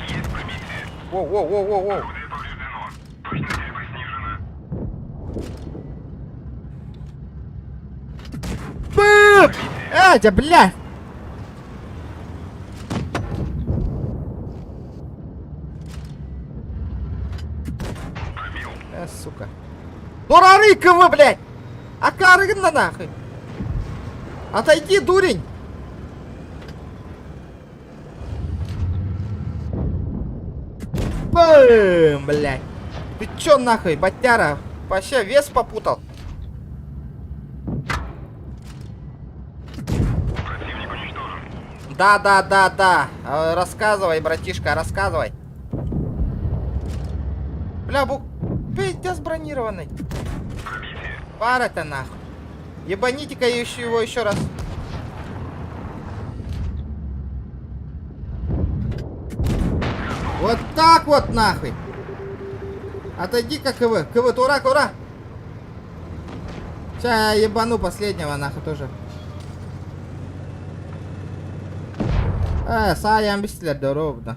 Есть пробитие. Воу-воу-воу-воу-воу. Орудие повреждено. Точность стрельбы снижена. Бым! А, да, бля! Пробил. Сука. Дурарыкова, блядь! Акары на нахуй! Отойди, дурень! Бым, блядь! Ты чё нахуй, батяра? Вообще вес попутал? Противник уничтожен. Да, да, да, да. Рассказывай, братишка, рассказывай. Бля, бук, пиздец бронированный. Пробитие. Пара-то нахуй. Ебаните-ка еще его еще раз. Вот так вот нахуй. Отойди-ка, КВ. КВ, ура, ура. Сейчас я ебану последнего нахуй тоже. Саайан бистилэр ровно.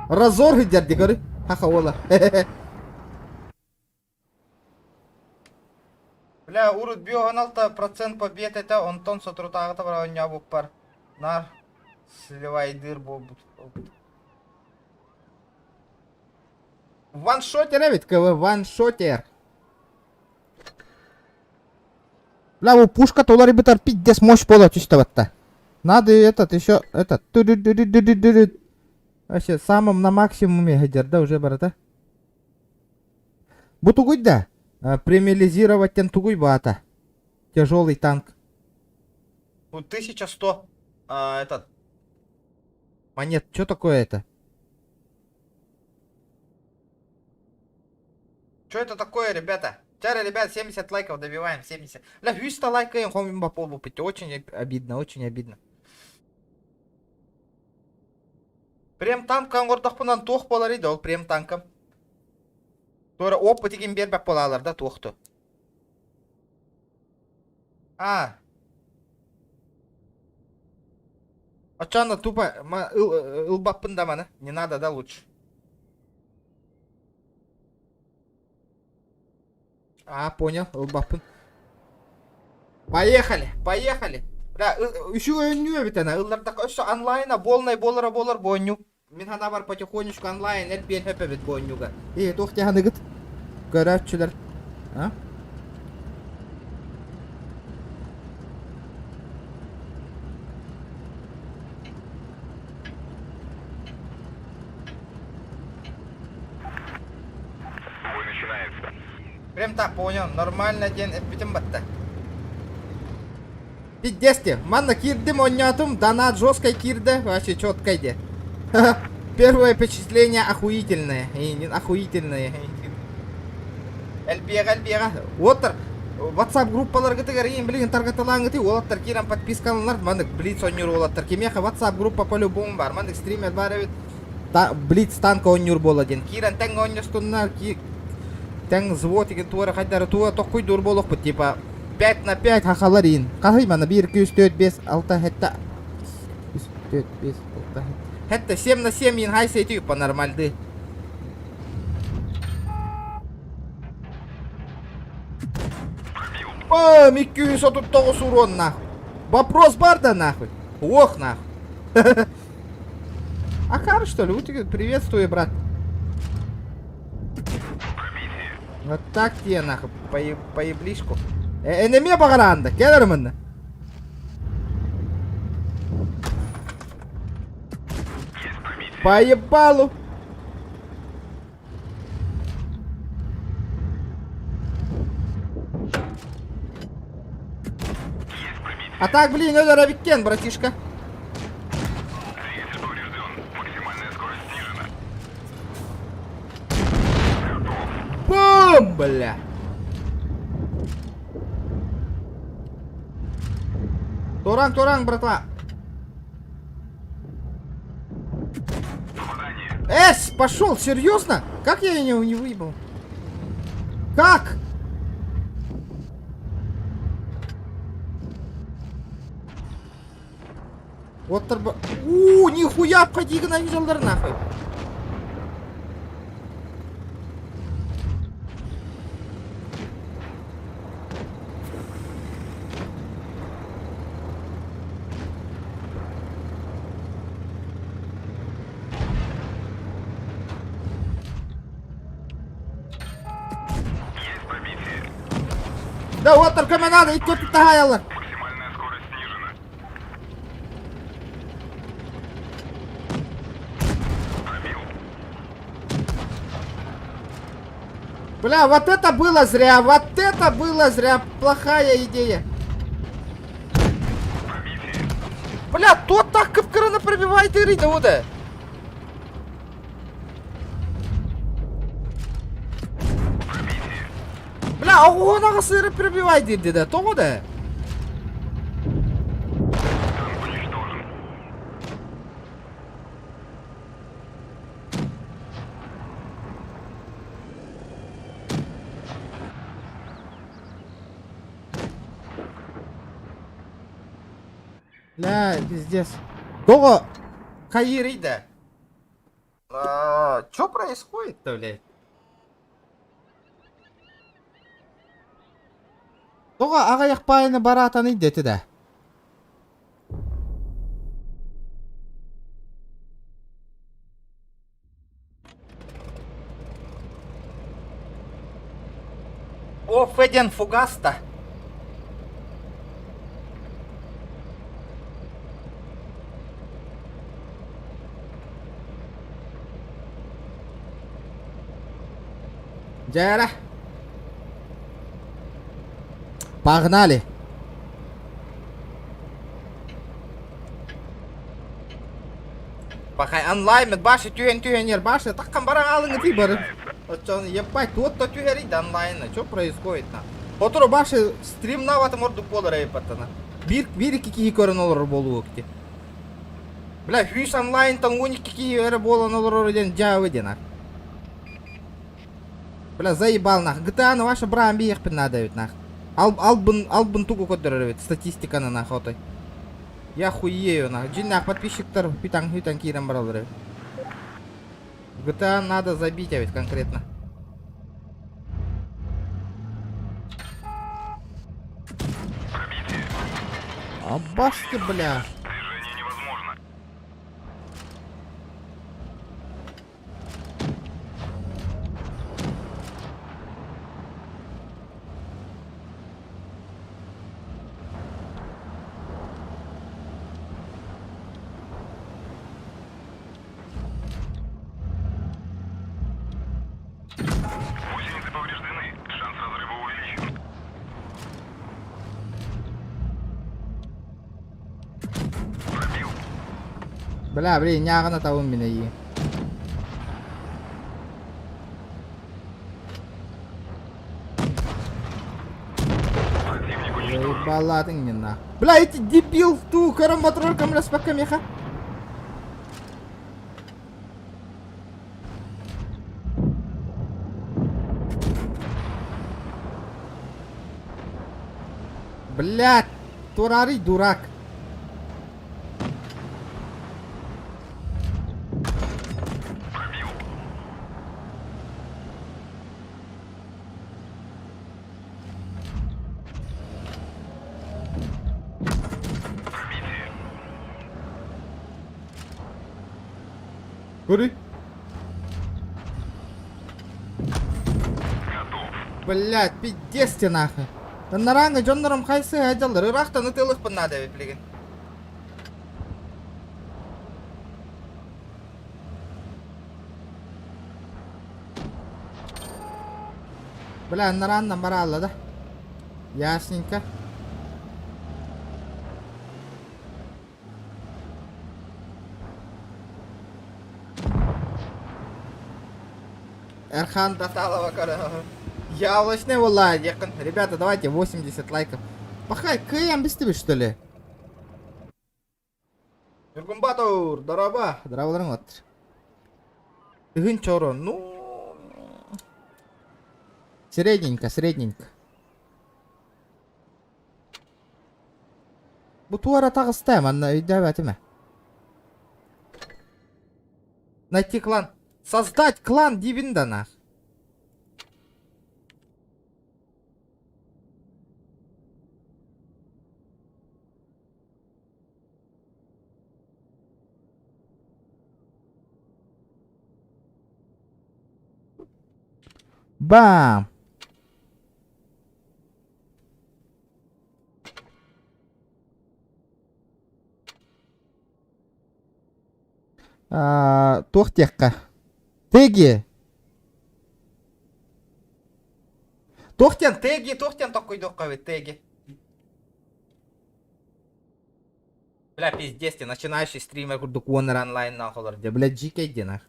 Разор сылдьар дии көрү. Хаха уола. Бля, урут 56% побед этэ, онтон соторутааҕыта бара оонньообуппар наар сливайдыыр буолбут. Ваншотер эбит, КВ, ваншотер. Бля, бу пушка толорибытар пиздец мощь буола түстэ батта. Надо этот еще, этот, Вообще, самым на максимуме сылдьар да уже барыта. Бу тугуй да? Премиализировать диэн тугуй баата? Тяжелый танк. Бу 1100 а, этот Монет, что такое это? Что это такое, ребята? Чара, ребят, 70 лайков добиваем, 70. Бля, 300 лайков хом по полу Очень обидно, очень обидно. Прем танка оҥордохпунан туох буоларый да ол прем танкам. Туора опыт игин биэрбэт буолаалар да туохту. А. Оччоно тупо ылбаппын да маны. Не надо да лучше. А, понял, ылбаппын. Поехали, поехали. Бля, үчүгэй оонньуу эбит ана. Ыллардахха өссө онлайна буолнай буолара буолар бу оонньуу. Мин санаабар потихонечку онлайн эрбиэн сөп эбит бу оонньууга. Ээ, туох дьаһаныгыт? Көрөөччүлэр. А? Бой начинается. Прям так понял, нормально диэн эппитим батта. Пиздец Манна киирдим оонньоотум, донат жесткой киирдэ, вообще четкой де. Первое впечатление охуительное. И не охуительное. Элбиэҕэ, элбиэҕэ. Уоттар, WhatsApp группаларгытыгар иин билигин таргаталааҥҥытый уолаттар киирэн подпискаланар маннык блиц оонньуур уолаттар кимиэхэ WhatsApp группа по-любому баар маннык стример баар эбит та, блиц танка оонньуур буола диэн киирэн тэҥ оонньостуннар ки тэҥ взвод игин туора хайдары туа токкуйдуур буолуохпут типа 5 на 5 хахалар иин хаһый мана 1 2 3 4 5 6 7 3 4 5 6 Хэтте 7 на 7 иин хайса ити по нормальды. Бам! 239 урон нахуй. Вопрос бар да нахуй. Ох нахуй. Акар что ли? Приветствую, брат. Вот так тебе нахуй, по еблишку. Энеме багаранда, келер мында. По ебалу. А так, блин, өлөр эбиккен, братишка. Двигатель поврежден. Максимальная скорость снижена. Бум, бля. Тураҥ, тураҥ, братва. Эс, пошел, серьезно? Как я его не выебал? Как? Вот торба... У, нихуя обходи гнавижалдар нахуй. Есть пробитие. Да вот только мне надо, идти тагайалар. Максимальная скорость снижена. Пробил. Бля, вот это было зря, вот это было зря. Плохая идея. Бля, тот так кып-кыраны пробивает и рыда ода. Бля, оҕонаҕа сыры пробивай диирди да, тоҕо да? Танк уничтожен. Бля, пиздец. Тоҕо Хайыырый да? Что происходит-то, блядь? Тоҕо аҕыйах паайыны бараатаный дэтэ да? О, Феден фугаста. Дьэ Погнали! Пахай онлайн башы түһэн түһэн ер башы таххан баран алыңы ти бары. Оччон ебать туот то түһэрий да онлайнна. Что происходит на? Сотору башы стримнаабатым ордук буолар эбиппаттана. Биир биир икки киһи көрөн олорор буолуо ити. Бля, сүүс онлайнтан 12 киһи эрэ буолан олорор диэн дьаабы диэн ар. Бля, заебал нах. GTA-ны ваша браан биэхпин наада эбит нах. Ал албын албын тугу көрдөрөр эбит статистиканы нах отой. Я хуею нах. Дьиннээх подписчиктар хүтэн хүтэн киирэн бараллар эбит. GTA надо забить эбит конкретно. Абашки, бля. Движение невозможно. Гусеницы повреждены. Шанс разрыва увеличен. Пробил. Бля, блин, ньааҕына табын мин эйиигин. Противник уничтожен. Заебалатыҥ мин нах. Бля, эти дебил туу көрөн ботурар көмөлөспөккө миэхэ. Блядь, турарый дурак. Пробил. Пробитие. Көрүй. Готов. Блядь, пиздец ты нахуй. Наранга дьоннорум хайсы айдаллар. Ыраахтан ытыалыхпын наада эбит билигин. Бля, наранна баралла да. Ясненько. Эрхан Таталова көрө. Яблочный буолла диэххин. Ребята, давайте 80 лайков. Пахай, кыайан бистибит, что ли? Ньургун Батур, дорообо. Здраволарың оттыр. Тыгын чоро, ну... Средненько, средненько. Бу туора таҕыста манна өйдөөбөтүм ээ. Найти клан. Создать клан диибин да нах. Бам! Туох диэххэ? Теги! Туох диэн теги, туох диэн токкуйдуохха эбит теги. Бля, пиздец, ты начинающий стример курдук Warner онлайн нахолор Дьэ, бля, дьиикэй диэн ах.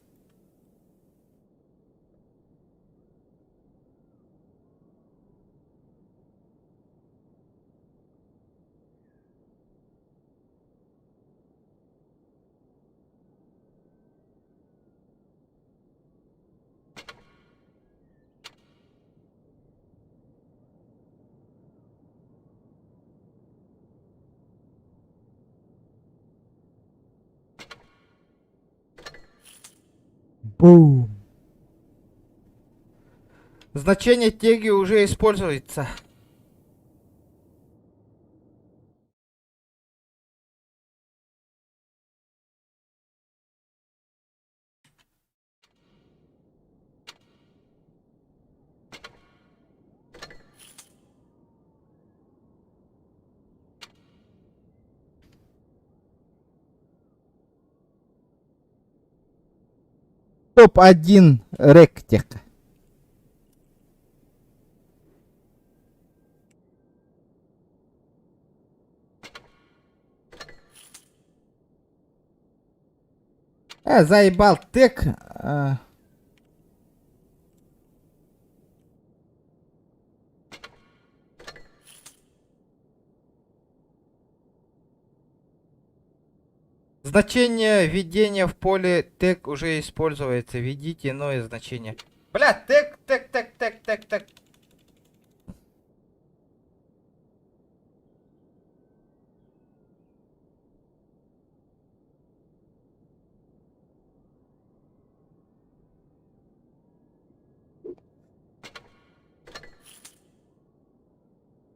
Бум. Значение теги уже используется. Топ-1 ректик. Э, заебал тык. Э. Значение введения в поле тег уже используется. Введите иное значение. Бля, тег, тег, тег, тег, тег, тег.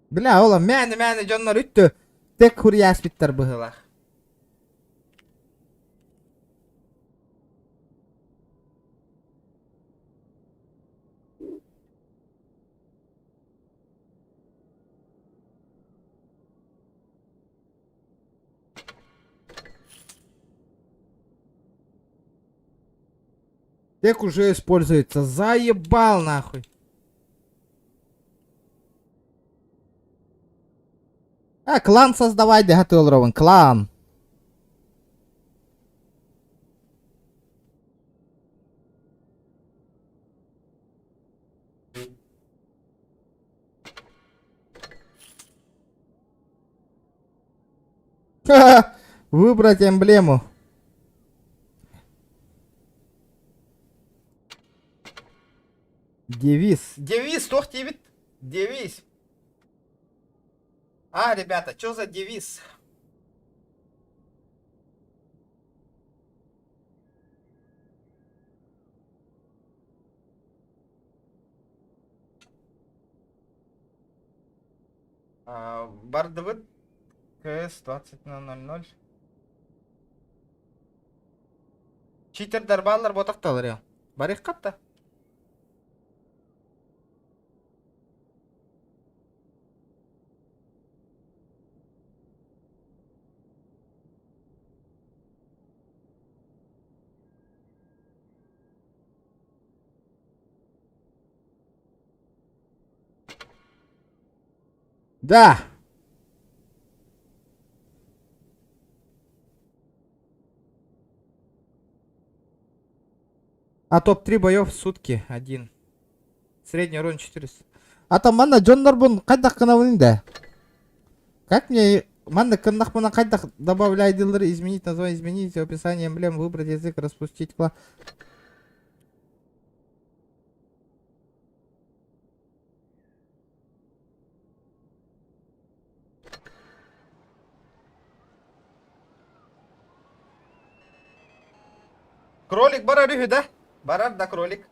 Бля, ола, мээнэ мээнэ дьоннор үттү. Тек хуруйааспыттар быһыылаах. Тек уже используется. Заебал нахуй. А, клан создавай, дии клан. Выбрать эмблему. Девиз. Девиз, туох диэбит? Девиз. А, ребята, что за девиз? Бардыбыт КС 20.00. Читердер бааллар ботахталар Барыххатта. Да. А топ-3 боев в сутки один. Средний урон 400. А там манна дьоннорбун хайдах гынабын да? Как мне манна гыннахпына хайдах добавляй дилеры изменить название, изменить описание эмблем, выбрать язык, распустить клан. Кролик барар үһү да? Барар да кролик.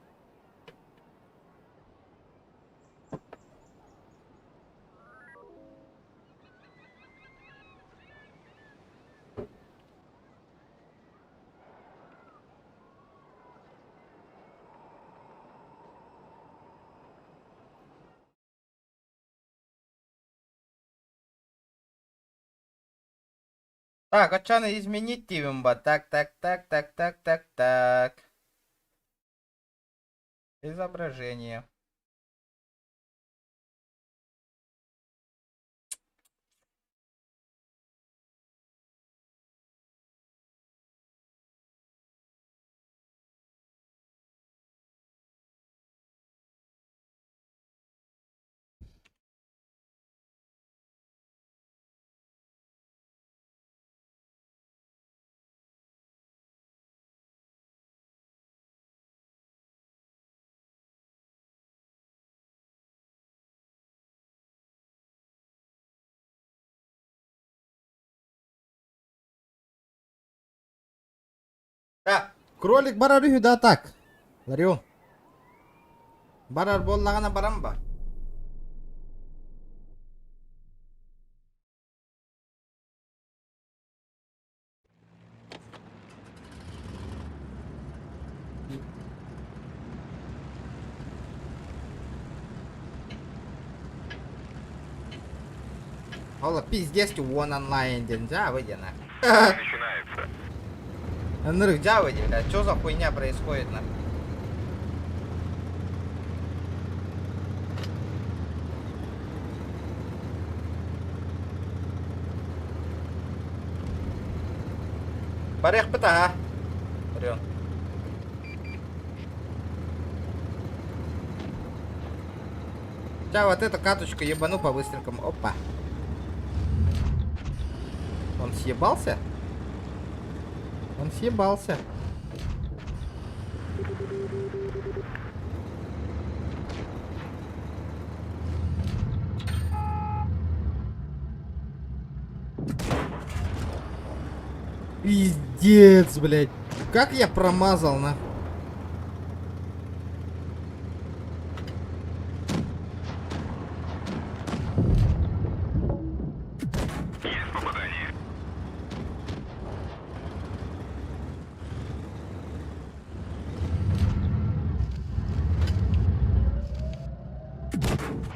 Так, оччону изменить диибин ба. Так, так, так, так, так, так, так. Изображение. Да, кролик барар үһү да так. Ларион. Барар буоллаҕына баран ба. Ола пиздец уон онлайн диэн дьаабы диэн Начинается. Ынырык дьаабы диэн, блядь, что за хуйня происходит на? Барыахпыт аха. Орион. Сейчас вот эту каточку ебану по-быстренькому. Опа. Он съебался? Он съебался. Пиздец, блядь. Как я промазал, на. Есть попадание.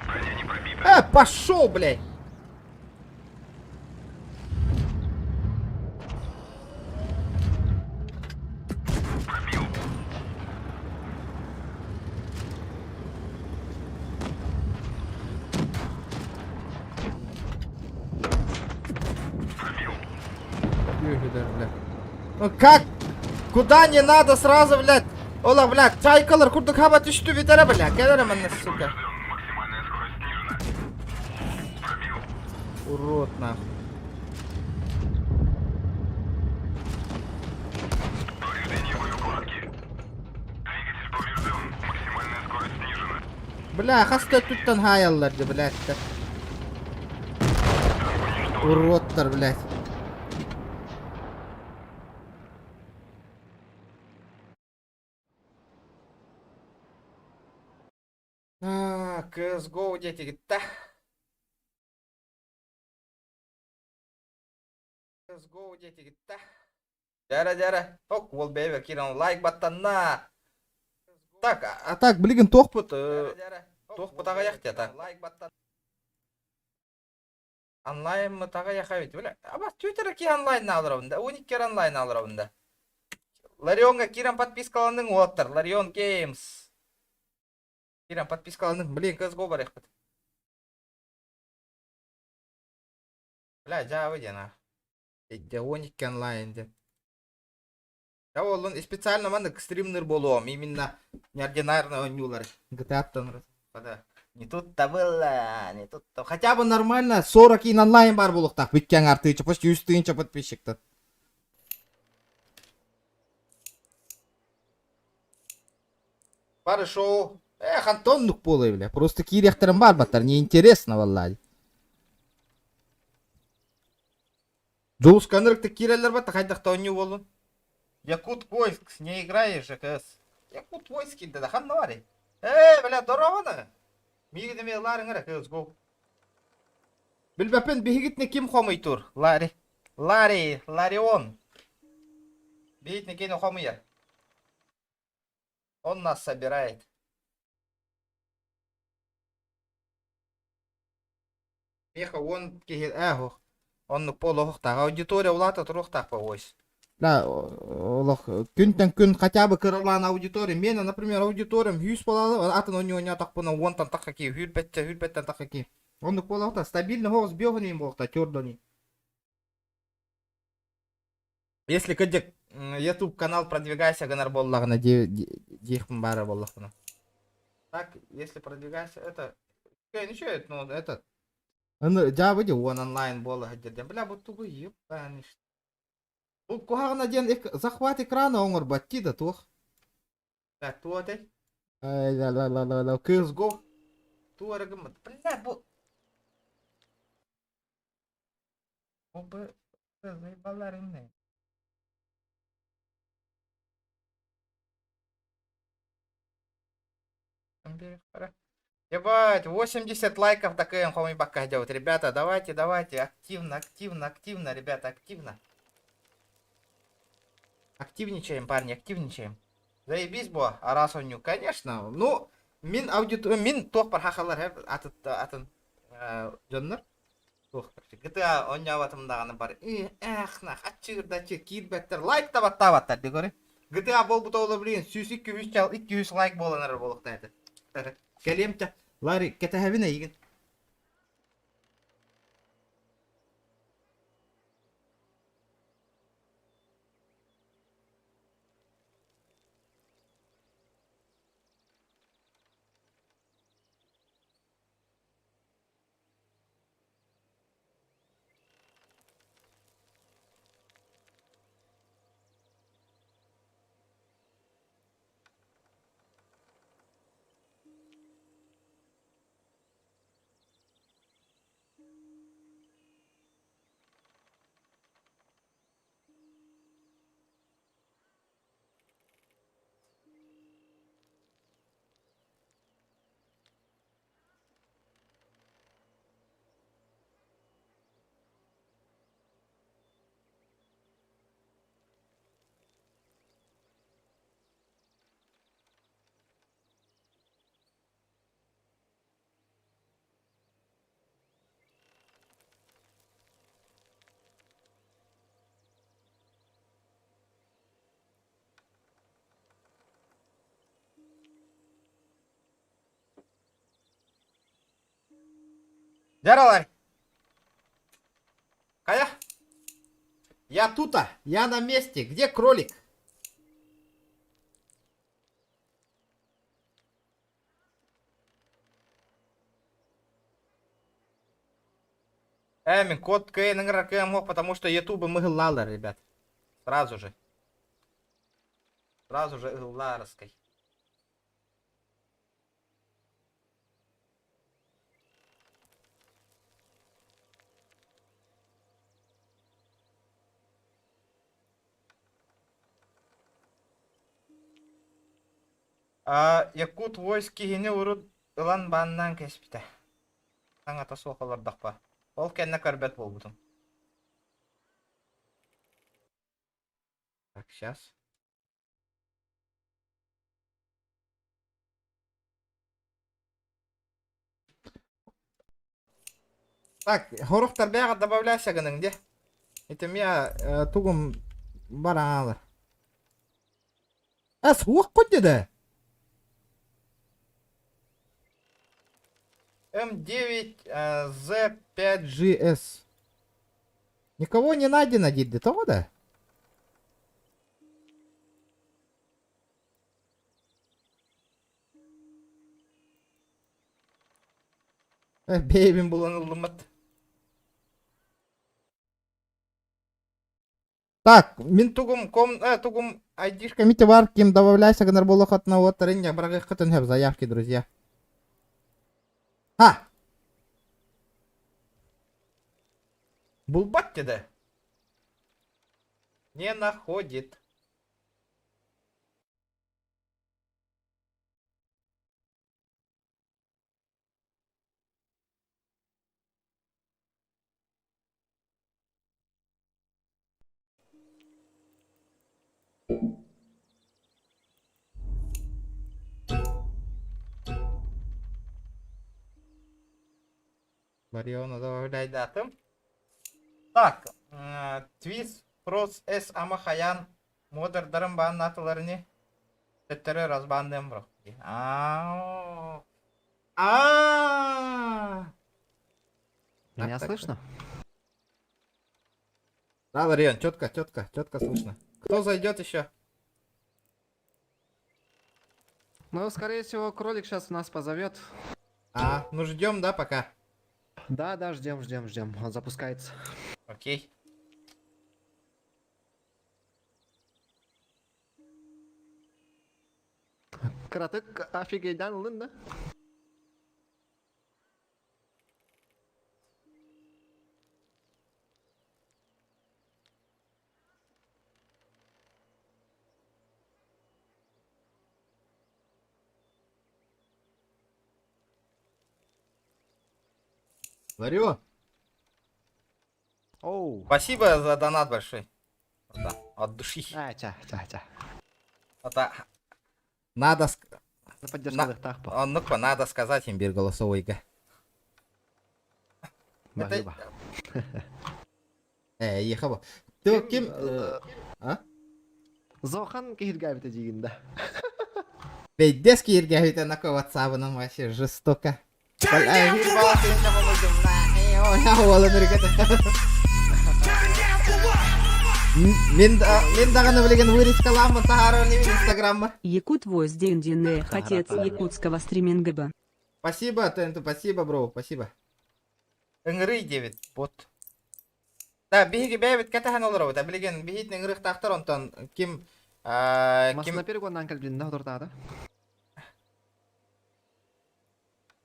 Броня не пробита. Пошел, блядь! Пробил. Пробил. Бля. Ну как? Куда не надо сразу, блядь? Ола, блядь, чайкалар курдук хаба түштү бүтэрэ, блядь. Кэлэрэ манна, сука. Поврежден. Максимальная скорость снижена. Пробил. Урод, нахуй. Повреждение боеукладки. Двигатель поврежден. Максимальная скорость снижена. Бля, хас да өттүттэн хаайаллар дьэ, блядь. Танк уничтожен. Уродтар, блядь. А, CSGO диэтигит да. CSGO диэтигит да. Дьэрэ дьэрэ. Ок, уол бэйбэр киирэн лайк баттанна. Так, а так, билигин туохпут, туохпут аҕыйах дии, так. Онлайн таҕыйах эбит, бля. Аба, Твиттере киһи онлайн олоробун да, 12 онлайн олоробун да. Ларионга киирэн подпискаланыҥ уолаттар, Ларион Games. Киирэн подпискаланыҥ, блин, CSGO барыахпыт. Бля, дьаабы диэн а. Дьэ, 12 онлайн диэн. Да ол специально маннык стримнер буолуом, именно неординарно оонньуулар. GTA-тан да. Не тут-то было, не тут-то. Хотя бы нормально 40 ин онлайн бар буолуохтаах бүккәң артыыча, почти 100 тыһыынча подписчиктан. Бары шоу. Эх, Антон буолай, бля. Просто киириэхтэрин бар баттар, неинтересно, валлаhi. Дьулусканырык киирэллэр батта хайдах оонньуу буоллун. Якут войск, не играешь ЖКС. Якут войск киирдэ да ханна барый? Ээ, бля, дорообону. Миигин эмиэ ылаарыҥ эрэ, CSGO. Билбэппин биһигитинэ ким хомуйтуур? Ларри. Ларри, Ларион. Биһигитинэ кини хомуйар. Он нас собирает. Миэхэ уон киһи ээ суох. Оннук буолуохтаах. Аудитория улаата туруохтаах по Да, олох күнтэн күн хотя бы кыралаан аудитория. Миэнэ, например, аудиториям сүүс буолаалы, атын оонньуу оонньоотохпуна уонтан тахха киһи, сүүрбэччэ, сүүрбэттэн тахха киһи. Оннук буолуохтаах. Стабильно соҕус биэһин буолуохтаах, төрдөнү. Если кырдьык YouTube канал продвигайся гынар буоллаҕына диэхпин баара буоллахпына. Так, если продвигайся, это... Ничего, ну, этот... Дьаабы дии, уон онлайн буола сылдьар Бля, бу тугу ебаный. Бу куһаҕана диэн захват экрана оҥорбот дии да туох. Так, туох этэй? Ай, ла ла ла ла ла CSGO. Туох эрэ гыммыт. Бля, бу... Бу заебалар инне. Ебать, 80 лайков такая пока делать. Ребята, давайте, давайте, активно, активно, активно, ребята, активно. Активничаем, парни, активничаем. Заебись, бо, араас оонньуу. Конечно, ну, мин аудитория, мин туох бар хахалар атын, атын дьоннор. Туох GTA оонньообатым даҕаны бар. Эх, нах, аччыырдаччы киирбэттэр, лайк да баттаабаттар дигори. GTA буолбута ол блин, 100 200 чал 200 лайк буолан эрэр буолуохтаа этэ. Кэлиэм ча. Ларри, кэтэһэбин эйигин. Дьэ, Хайа? Я тута, я на месте. Где кролик? Мин код кыайан мог, потому что ютубы мы ыллалар, ребят. Сразу же. Сразу же ылларской. А, Якут войск киһини урут ылан бааннаан кэспитэ. Саҥата суох олордохпо. Ол кэннэ көрбөт буолбутум. Так, сейчас. Так, хорохтар бэйэҕэ добавляйся гыныҥ дии. Ити эмиэ тугум бараалар. Э, суох да? М9 Z5GS. Никого не найдено диде, того да? Э, бэйэбин булан ыллыммат. Так, мин тугум ком тугум айдишка мите бар ким добавляйся гынар буолуоххутуна уоттарын бырагыаххытын сөп заявки, друзья. А! Булбат да? Не находит. Мариона добавляй датым. Так, Твист Прос С Ама Хаян модердарым бааннаатылар ини. Төттөрү разбаанныам бро. Аа. Аа. Меня Так, так, слышно? Да, Ларион, четко, четко, четко слышно. Кто зайдет еще? Ну, скорее всего, кролик сейчас нас позовет. А, ну ждем, да, пока? Да, ждем, ждем, ждем. Он запускается. Окей. Кратык офигеть, да? Ларион. Оу. Спасибо за донат большой. Да, от души. А, ча, ча, ча. Это Надо ск- За поддержку На- Оннук надо сказать им биир голосовойга. Баһыыба. Э, ехаба. Ты ким? А? Зохан киһиргээбитэ диигин да. Бэйдэс кииргээбитэ нако ватсабынан вообще жестоко. Мин мин даҕаны билигин вырезкалааммын таһаарар инибин инстаграммар. Якут Воздендине, отец якутского стриминга. Спасибо, Тенту, спасибо, бро, спасибо. Ыҥырый диэбит бот. Да, биһиги бэйэбит кэтэһэн олоробут. Билигин биһитин ыҥырыахтаахтар онтон ким ким Масына перегоннан кэлбитиннэ отуртаата.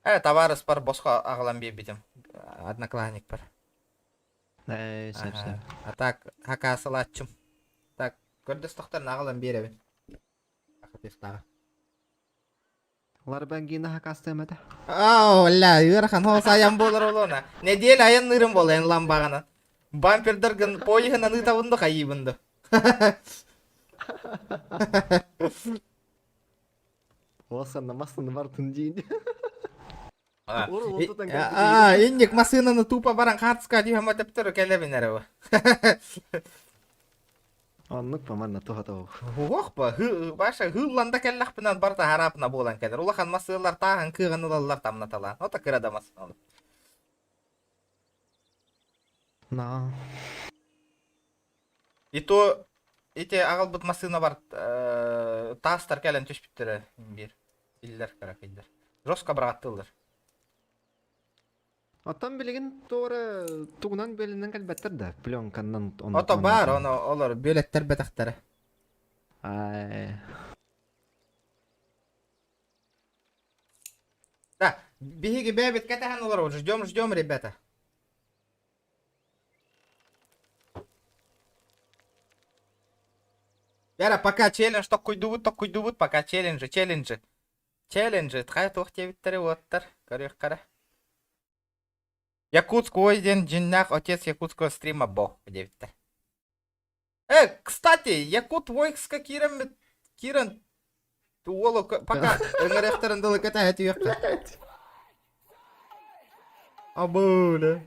Э, табаарыспар босхо аҕалан биэрбитим. Одноклассникпар. Э, сөп сөп. А так, хакасылааччым. Так, көрдөстөхтөрүн аҕалан биэрэбин. Ахатыахтааҕа. Ларбангина хакастыам этэ. Аа, ля, ыарахан Хоос айан буолар олуона. Нэдиэлэ айанныырым буолла эн ламбаҕынан. Бампердаргын поеһынан ыытабын да хайыыбын да. Уоссанна массыына бартын диин. Аа, инник массыынаны тупо баран хаартыска түһэм өтөптөрү кэлэбин эрэ бу. Оннук па манна туһата ох. Уох ба, баша хыылланда кэллэхпинэн барыта хараапына буолан кэлэр. Улахан массыылар тааһын кыаҕын ылаллар тамнаталаан. Ото кыра да массыына. На. И то ити аҕалбыт массыына бар таастар кэлэн түспүттэрэ биир. Иллэр кыракыйдар. Жестко быраҕаттыыллар. Оттон билигин туора тугунан бөлүнэн кэлбэттэр да пленканнан Ото баар ону олор бүөлэттэр бэтэхтэрэ. Ай. Да, биһиги бэйэбит кэтэһэн олоробут. Ждем, ждем, ребята. Вера, пока челлендж токкуйдубут, токкуйдубут, пока челленджи, челленджи. Челленджи, хайа туох диэбиттэрэ уоттар, көрүөх Якутск ой диэн дьиннээх отец якутского стрима бо диэбиттэр. Э, кстати, Якут войска киирэммит киирэн уолу пока ыҥырыахтарын дылы кэтэһэ түһүөххэ. Абыля.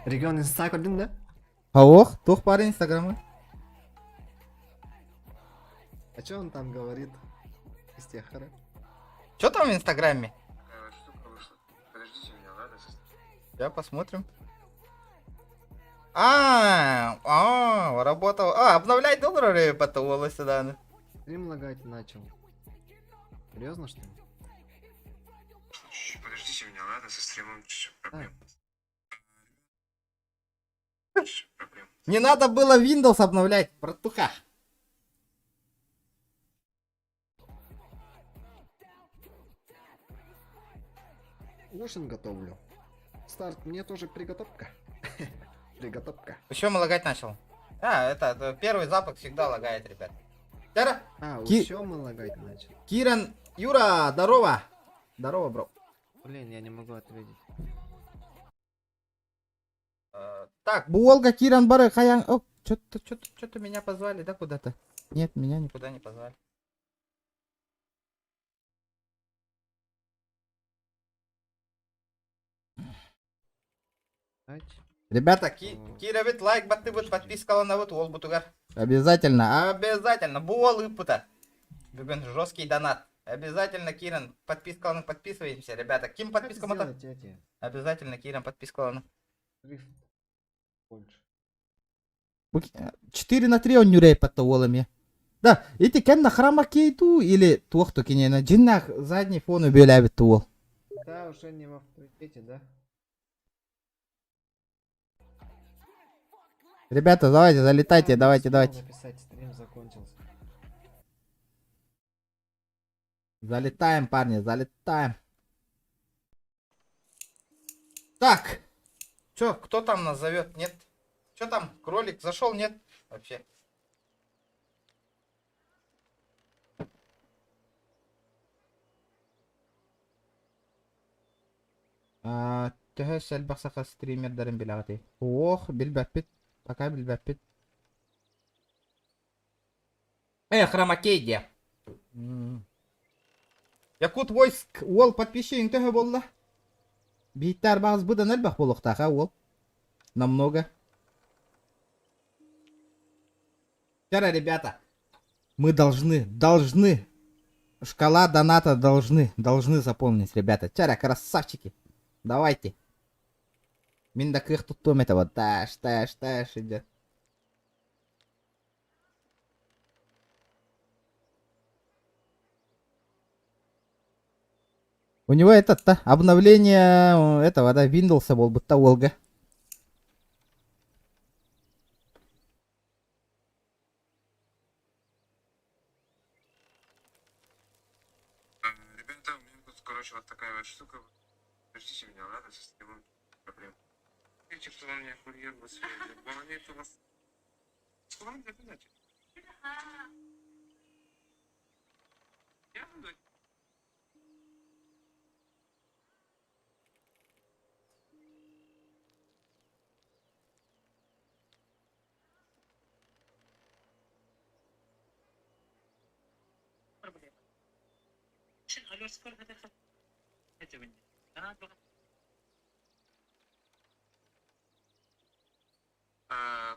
Регион инста көрдүн да? Ох, туох баар инстаграмы? А что он там говорит? Из тех Что там в инстаграме? Штука вышла. Подождите меня, ладно? Сейчас посмотрим. А, а, работал. А, обновлять доллары потом сюда. Стрим лагать начал. Серьезно, что ли? Чуть-чуть подождите меня, ладно? Со стримом чуть-чуть проблем. Чуть-чуть проблем. Не надо было Windows обновлять, братуха. Ужин готовлю. Старт, мне тоже приготовка. Приготовка. Еще лагать начал. А, это первый запуск всегда лагает, ребят. Тара. А, Ки- еще мы лагать начал. Киран, Юра, здорово. Здорово, бро. Блин, я не могу ответить. Так, Буолга Киран бары хаян... О, что-то, что-то, что-то меня позвали, да, куда-то? Нет, меня не... Куда не позвали? Ребята, Ки киирэбит лайк баттыыбыт подпискаланабыт уолбутугар. обязательно. Обязательно. Буол ыыппыта. Бүгүн жесткий донат. Обязательно, Киран, подпискаланыҥ подписываемся, ребята. Ким Как подпискаммыта? сделать эти? Обязательно, Киран, подпискаланыҥ. Шрифт больше. 4 на 3 он нюрей паттауолами. Да, ити кэннэ храма кейту или туох кинена дьиннах задний фону бүөлээбит уол. Да, уже не в авторитете, да? Ребята, давайте, залетайте, А, давайте, успел давайте. написать, стрим закончился. Залетаем, парни, залетаем. Так, Че, кто там нас зовет? Нет? Че там, кролик зашел? Нет? Вообще. Төһө элбэх саха стримердарын билэҕитий? Ох, билбэппит. Пока билбэппит. Э, хромакей диэ. Якут войск уол подписчигиҥ төһө буолла? Бииттээр баҕас быдан элбэх буолуохтаах а уол. Намного. Вчера, ребята, мы должны, должны, шкала доната должны, должны заполнить, ребята. Чара, красавчики. Давайте. Мин да кыах туттуом этэ вот. Таш, таш, таш идет. У него этот-то обновление этого, да, Windows буолбутта уолга. Ребята, у меня тут, короче, вот такая вот штука. Подождите меня, ладно, со стримом проблем. Видите, что у меня курьер вас.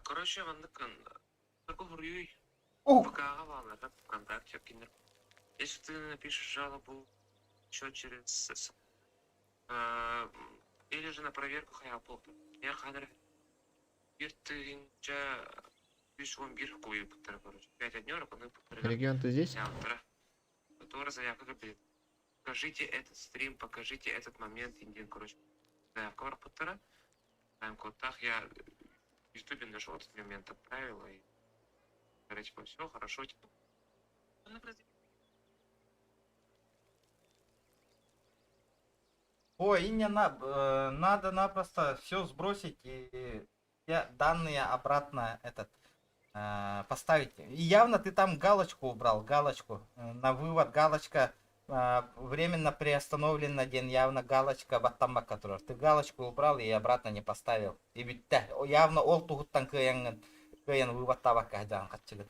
Короче, Ух, Если ты напишешь жалобу еще через или же на проверку я Регион, ты здесь? Покажите этот стрим, покажите этот момент, короче. Я в Ютубе нашел этот момент, отправила и типа, все хорошо, типа. Ой, и не на, надо напросто все сбросить и все данные обратно этот поставить. И явно ты там галочку убрал, галочку. На вывод галочка временно приостановлена день, явно галочка баттамма которая. Ты галочку убрал и обратно не поставил. И бүттэ. Явно ол туһуттан кыайаҥҥын кыайан выводтаабакка сылдьаҕын хаччыгын.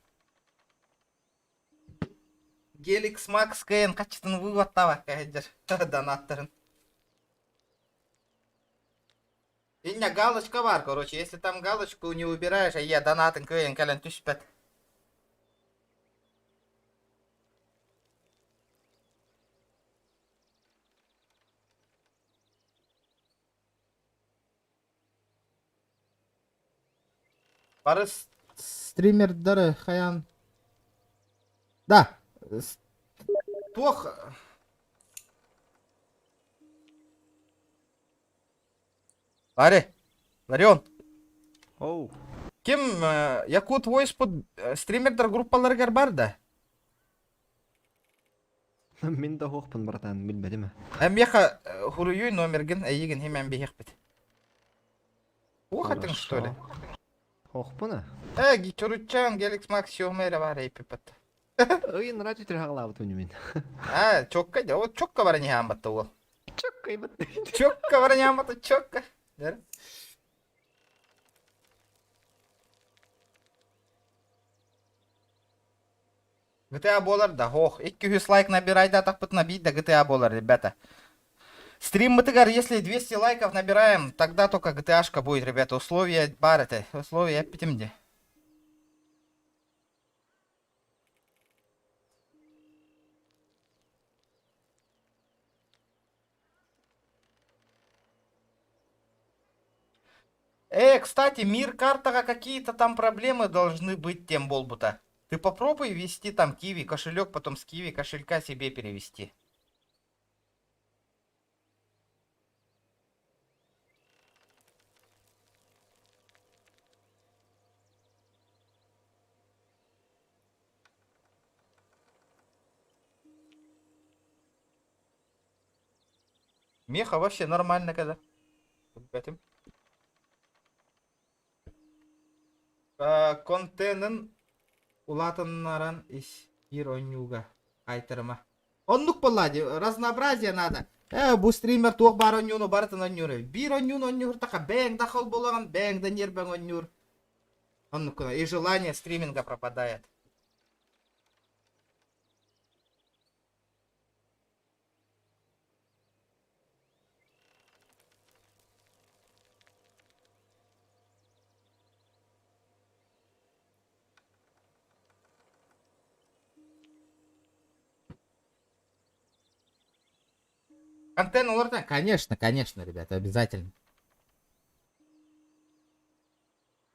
Геликс Макс кыайан хаччытын выводтаабакка сылдьар донаттарын. Инньэ галочка бар, короче, если там галочку не убираешь, а я донатын кыайан кэлэн түспэт. Бары стримердары хайан... Да, Туох Ларри, Ларион, Оу. ким Якут Voice стримердар группаларыгар бар да? Мин да суохпун, братан, билбэтим. Меха хуруйуй номергин эйигин химэн биһиэхпит. Уохатын, что ли? Суохпун а? Э, чуруччан, Геликс Макс сиомэра бар эйпипат. Ый, нравится трехалаабыт мин. А, чокка, вот чокка бар не хамбатта уол. Чокка ибат. Чокка бар не хамбатта, чокка. GTA буолар да, ох, 200 лайк набирай да тахпытына биир да GTA буолар, ребята. Стриммытыгар, если 200 лайков набираем, тогда только GTA-шка будет, ребята. Условия бар это, условия эппитим Кстати, мир картаҕа какие-то там проблемы должны быть тем буолбута. Ты попробуй ввести там Киви кошелек, потом с Киви кошелька себе перевести. Меха вообще нормально когда. Контенын улаатыннаран ис биир оонньууга айтарыма. Оннук буолла дии, разнообразие надо. Ээ, бу стример туох баар онньууну барытын онньуур. Биир онньууну онньууртаха бэйэҥ да хол буолаҕын, бэйэҥ да ньиэрбэҥ онньуур. Оннук гына. И желание стриминга пропадает. Контент олорда? Конечно, конечно, ребята, обязательно.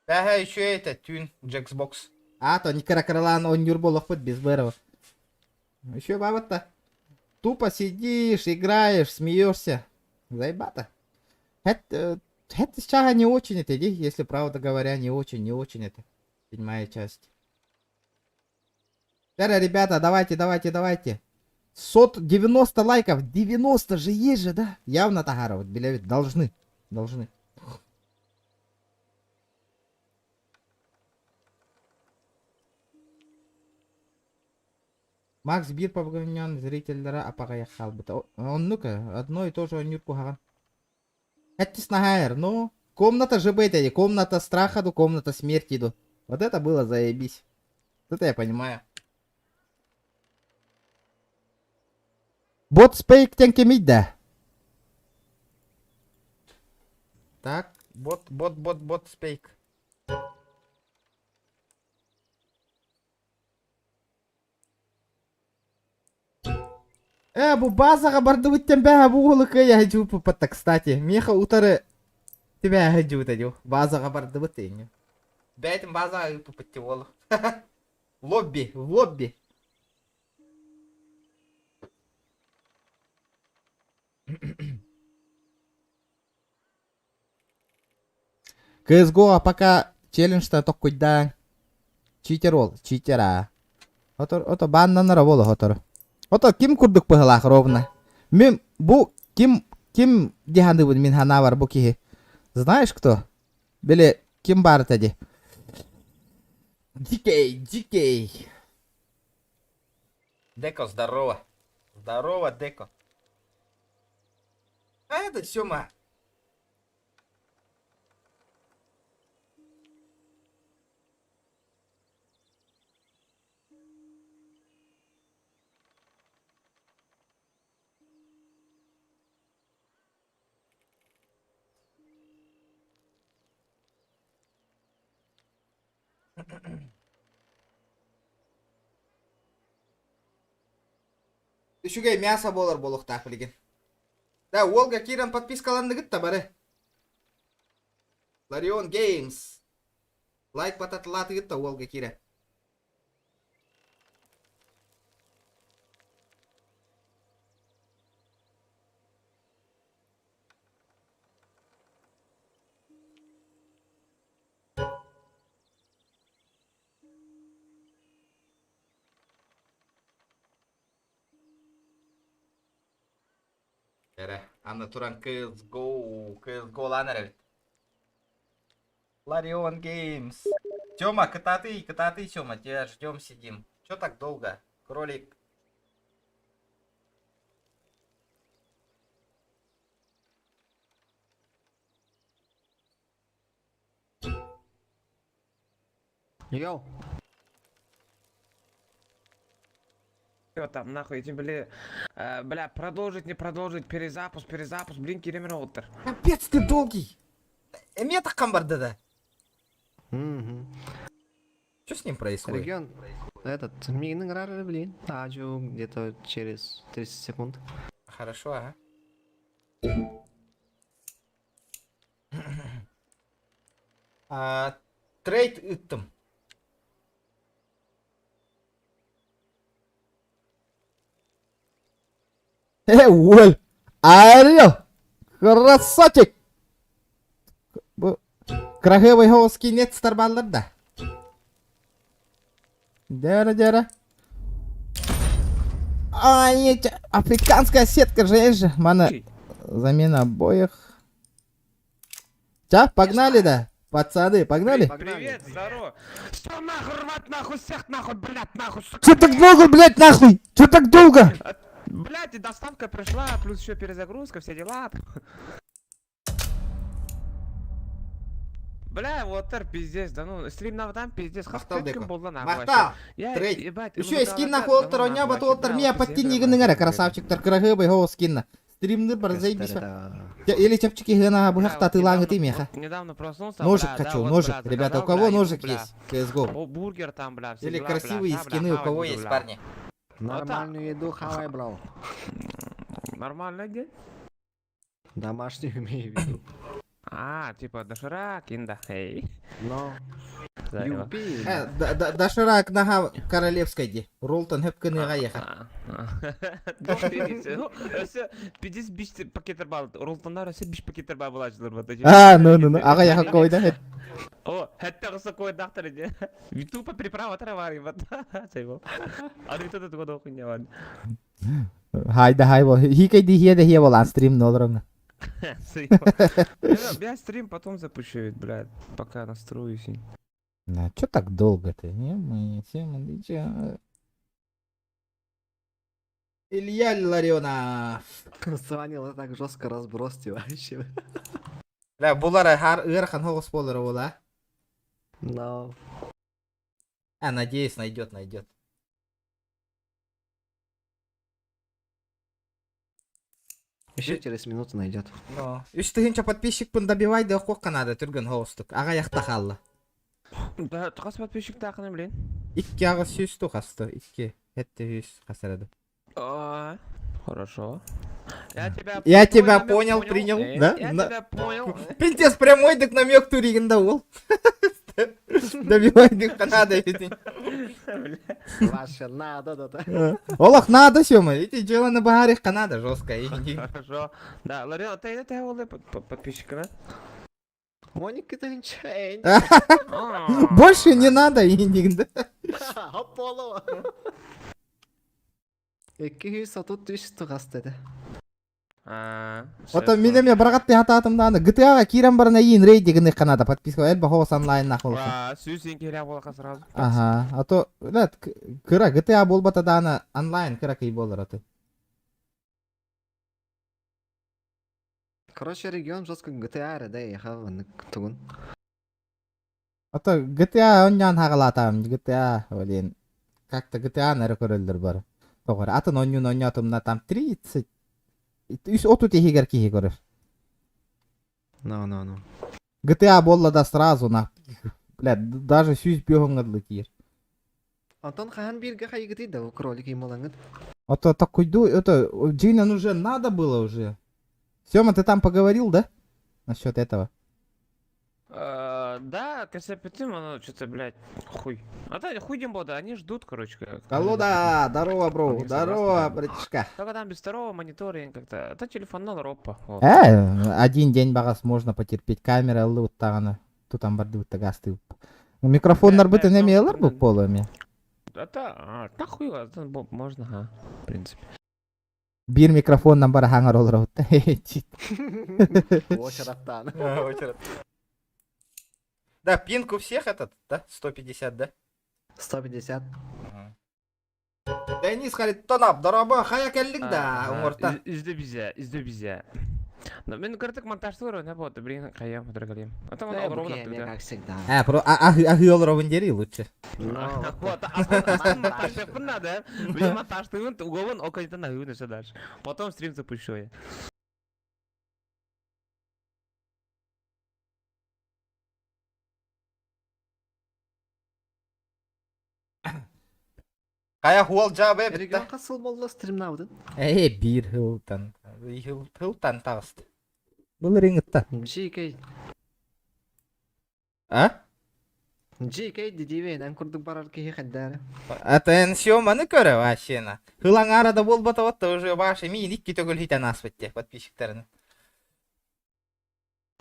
Ага, еще это, тюн, Джексбокс. А, то не кракрылаан оонньуур буолуохпут без бэрова. Еще бабата. Тупо сидишь, играешь, смеешься. Заебато. Это, это сейчас не очень это, если правда говоря, не очень, не очень это. Седьмая часть. Тара, ребята, давайте, давайте, давайте. Сот 90 лайков, 90 же есть же, да? Явно Тагаров, билэбит, должны, должны. Макс биир погонньон зрителлэрэ апаҕайах хаалбыта. Оннук одно и то же оонньуур куһаҕан. Эттис наһаа ну, комната ЖБ это, комната страха ду, комната смерти ду. Вот это было заебись. Вот это я понимаю. Бот спейк кемить да. Так, Бот, бот, бот, бот, спейк. Э, бу базаҕа бардыбыттан бэһэ бу уолу кыайа дьууппуппатта, кстати. Миэхэ утары тибээһэ дьуута дьу. Базаҕа бардыбыт иҥ. Бэйтин базаҕа ыыппыппыт ти уолу. Лобби, в лобби. CSGO а пока челленджта токкуйдаан. Читер ол, читер аа. Отор, ото бааннанара буола хотору. Ото ким курдук быһылаах ровно. Мин бу ким ким диханыбын мин ханаабар бу киһи. Знаешь кто? Били ким баарыта ди? Дикей, дикей. Деко, здорово. Здорово, Деко. А это Сёма. Үчүгэй мясо буолар буолуохтаах билигин. Да, уолга киирэн подпискаланныгыт да бары. Ларион Геймс. Лайк бататылаатыгыт да уолга киирэн. Эрэ, аны туран CSGO, CSGO-лаан эрэбит. Ларион Геймс. Тёма, кытаатый, кытаатый, Тёма, тебя ждем, сидим. Чё так долго? Кролик. Йоу. Чё там, нахуй, эти, бля, э, бля, продолжить, не продолжить, перезапуск, перезапуск, блин, киремер оттер. Капец ты долгий. Эмиэ таххан барда да. Мгм. Что с ним происходит? Регион, этот, мигнын рары, блин. Аджу где-то через 30 секунд. Хорошо, ага. А, трейд ыттым. Э, уоль! Орел! Красавчик! Бу Крахевый хоуски нет старбаллар да. Дера, дера. Ай, эти- африканская сетка же, же. Мана, замена обоих. Ча, погнали, да? Пацаны, погнали? Погнали. Привет, здорово. Что нахуй рвать нахуй всех нахуй, блядь, нахуй, сука. Че так долго, блядь, нахуй? Че так долго? Блядь, и доставка пришла, плюс еще перезагрузка, все дела. Бля, вот тар пиздец, да ну, стрим на там пиздец, Махтал, хас Деко. күн болла нахуй вообще. Махтал! Я, Трейд. ебать, Еще скин нахуй олтар, оня бат олтар, мия подтинигин ыңара, красавчиктар, кырахыбай хоу скинна. Стримны бар заебись. Или чапчики гына бухахта тылаңы ты меха. Недавно проснулся, Ножик бля, да, хочу, вот, ножик. бля, Ребята, у заказал, кого бля, иду, ножик бля. есть? CSGO. О, бургер там, бля, все Или дела, бля, красивые да, бля, скины у хавать кого буду, есть, бля. парни? Нормальную еду хавай, брал. Нормально день? Домашнюю имею в виду. А, типа доширак, инда, эй. Но... Зарево. Юпи. Э, Доширак нога королевской ди. Ролтон хөпкыныга еха. Пиздец биш пакеттер бар. Ролтондар өсө биш пакеттер бар булачылар вот эти. А, ну ну ну. Ага яха койда. О, хәтта кысы кой доктор иде. Тупо приправа товар вот. Чайбо. А ты тут года хуйня бар. Хайда хай бол. Хикай ди хия да хия бол стрим нолрон. Я стрим потом запущу, ведь, блядь, пока настроюсь. На, чё так долго-то? Не, мы всем отличия. Илья Ларионов. Звонил так жестко разбросьте вообще. Бля, булар хар ырхан хогос болар ола. Но... А, надеюсь, найдет, найдет. Еще через минуту найдет. Но. Үс тыһынча подписчикпын добивай да хоққа надо түрген хоустук. Ага яхта халла. Да, хас подписчик тақыны, блин. Икки ага сүүс тухасты. Икки. Хетте сүүс хасарады. А, Хорошо. Я тебя Я твой тебя намек понял, принял, да? Я На- тебя понял. Пиздец, прямой дык намек туригин да ол. Добивай дык надо. ведь. Ваше надо, да, да. Олох надо сёма. Эти дела на багарих Канада жестко. Хорошо. Да, Ларион, ты это олы подписчика, да? Моника Тынчень. Больше не надо, индиг, да? Аполло. 233 тугас dedi. А, Ото минеме баргатты хатаатым дааны GTA-га киирэн баран эйиин рейдигин Канада подписка элбэ хоос онлайн нахолса. А, сүүсен келе болақа сразу. Ага, а то, блядь, кыра GTA болбата дааны онлайн кыра кый болор аты. Короче, регион жестко GTA да, я хаван тугун. Ото GTA оньян хагалаатаам GTA, блин. Как-то GTA нары көрөлдөр бар. Тоҕор атын онньун онньоотумна там 30 үс отут иһигэр киһи көрөр. No, no, no. GTA болла да сразу на блядь, даже сүүс бөһөҥҥөдлы киир. Антон хахан бирге хайгыты да у кролик ималаңыт. А такой ду, это, Джинан уже надо было уже. Сёма, ты там поговорил, да? Насчет этого. Да, КСП-тим, оно что-то, блядь, хуй. А то хуй дем да, они ждут, короче. Колода, здорово, бро, Вполне здорово, согласен, да. братишка. Только там без второго мониторинга как-то. Это телефон на ропа. Вот. Один день багас можно потерпеть. Камера лут тагана. Тут там барды тагасты. Микрофон нарбыты Бля, не ну, мелар бу блин. полами. Это, а, нахуй, это можно, ага, в принципе. Бир микрофон нам бара хаңар олар Очараттан. Да, пинг у всех этот, да? 150, да? 150. Денис Харитонов, дороба, хая келдик да, умурта. Изде бизе, изде бизе. Но мен кыртык монтажтыр, не болды, блин, каям, дорогим. А там он Э, ровно букеме, тогда. как всегда. А, про а а дери лучше. Но, Вот, а монтаж надо, блин, монтаж ты уговон, около на все дальше. Потом стрим запущу я. Кая хуал жабы битте. Регион касыл болла стримнавдын. Э, бир хылтан. Хылтан тагысты. Был рингта. GK. А? GK дидивен курдук барар кихи хаддары. Это Сёманы көрө вообще на. Хылаң арада болбата вот уже башы мин икки төгөл хитен аспытте подписчиктерин.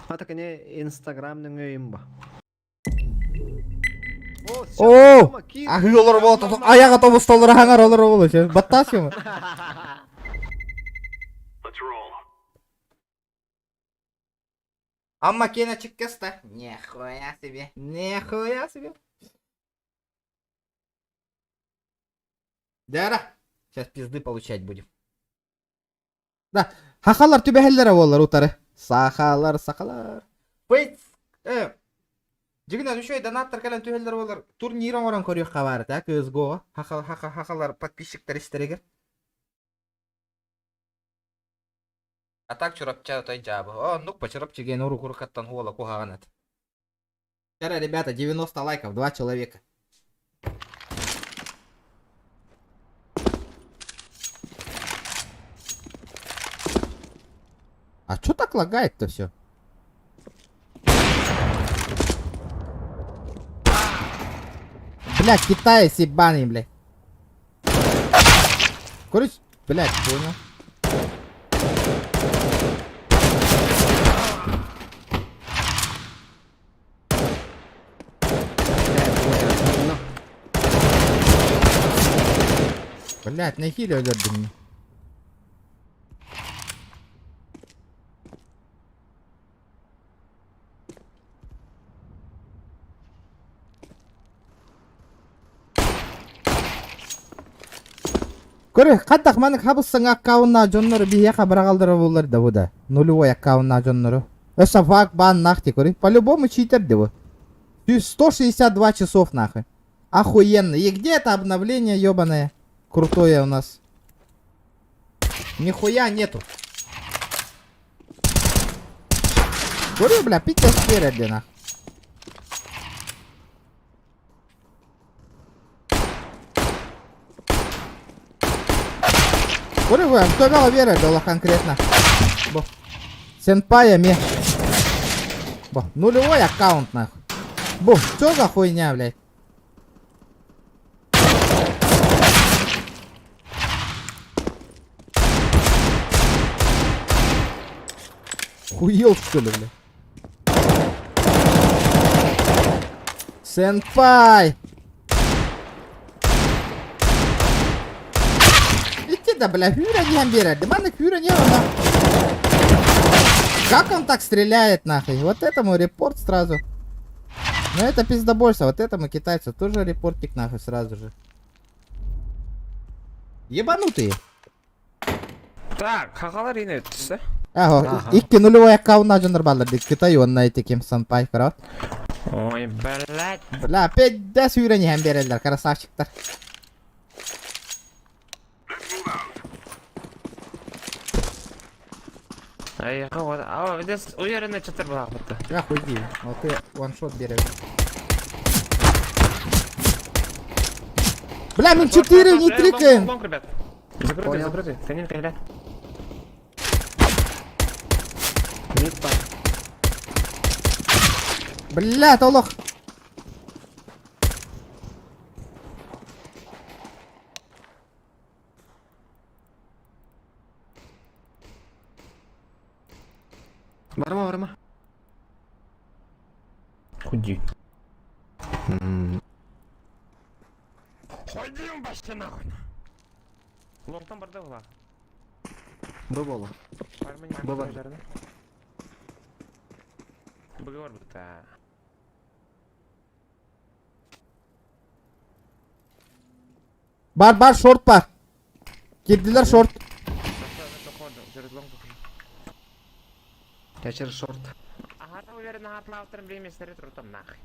Ата кene Инстаграмның өйüm ба. О! Ахы олар болот, аяга тобустолор хаңар олар болот. Баттас Сёма. Амма кена чыккаста. Нихуя себе. Нихуя себе. Дара. Сейчас пизды получать будем. Да, хахалар түбэһэллэрэ буоллар утары. Сахалар, сахалар. Быйт, э, дьигинэн үчүгэй донаттар кэлэн түһэллэр буоллар, турнир оҥорон көрүөххэ баар этэ, CSGO-ҕа. Хаха, хаха, хахалар подписчиктар истэригэр. А так Чурапча отой дьаабы. О, оннук по Чурапчы диэн урукурукаттан хуола куһаҕан эт. Вчера, ребята, 90 лайков, два человека. А чё так лагает-то все? Бля, китаец ебаный, блядь. Короче, блядь, понял. Блядь, нахиле өлөрдүм. Көрө, хаттах маннык хабыс-саҥа аккауннаах дьоннору биһиэхэ быраҕаллара буоллар да бу да. Нулевой аккауннаах дьоннору. Өссө факт баан нахти көрүй. По-любому читер да бу. 162 часов нахуй. Охуенно. И где это обновление ебаное? Крутое у нас. Нихуя нету. Көрү, бля, пиздец береді нах. Көрү, бля, төбөҕө биэрэр да конкретно. Бу. Сенпай эмиэ. Бу, нулевой аккаунт нахуй. Бу, что за хуйня, блядь? Хуел, что ли, бля? Сенпай! Ити да, бля, хүүрэн иһэн биэрэрди. Манна хүүрэн иһэн онно. Как он так стреляет, нахуй? Вот этому репорт сразу. Ну это пиздобольство. Вот этому китайцу тоже репортик нахуй сразу же. Ебанутые. Так, хахалар ине өттүсэ. Аho, икки нулевой аккаунна дьоннор бааллар дии. Кытай уонна ити ким Санпай корот. Ой, блядь. Бля, опять да сүүрэн иһэн биэрэллэр, красавчиктар. Айаха вот. А, здесь уверенно чатыр была. Я хуй дии. Вот ты ваншот берешь. Бля, мы 4 не трикаем. Лонг, ребят. Закрытый, Понял. закрытый. Тоненько, ребят. Мид пар. Бля, это лох. Барма, барма. Худи. Ходим вообще нахуй. Лонгтан барда була. Б болу. Б бар. Б бар быта. Бар бар шорт бар. Кирдилэр шорт. Я через шорт. Ага, уверен, ага, время смотрит ротом нахуй.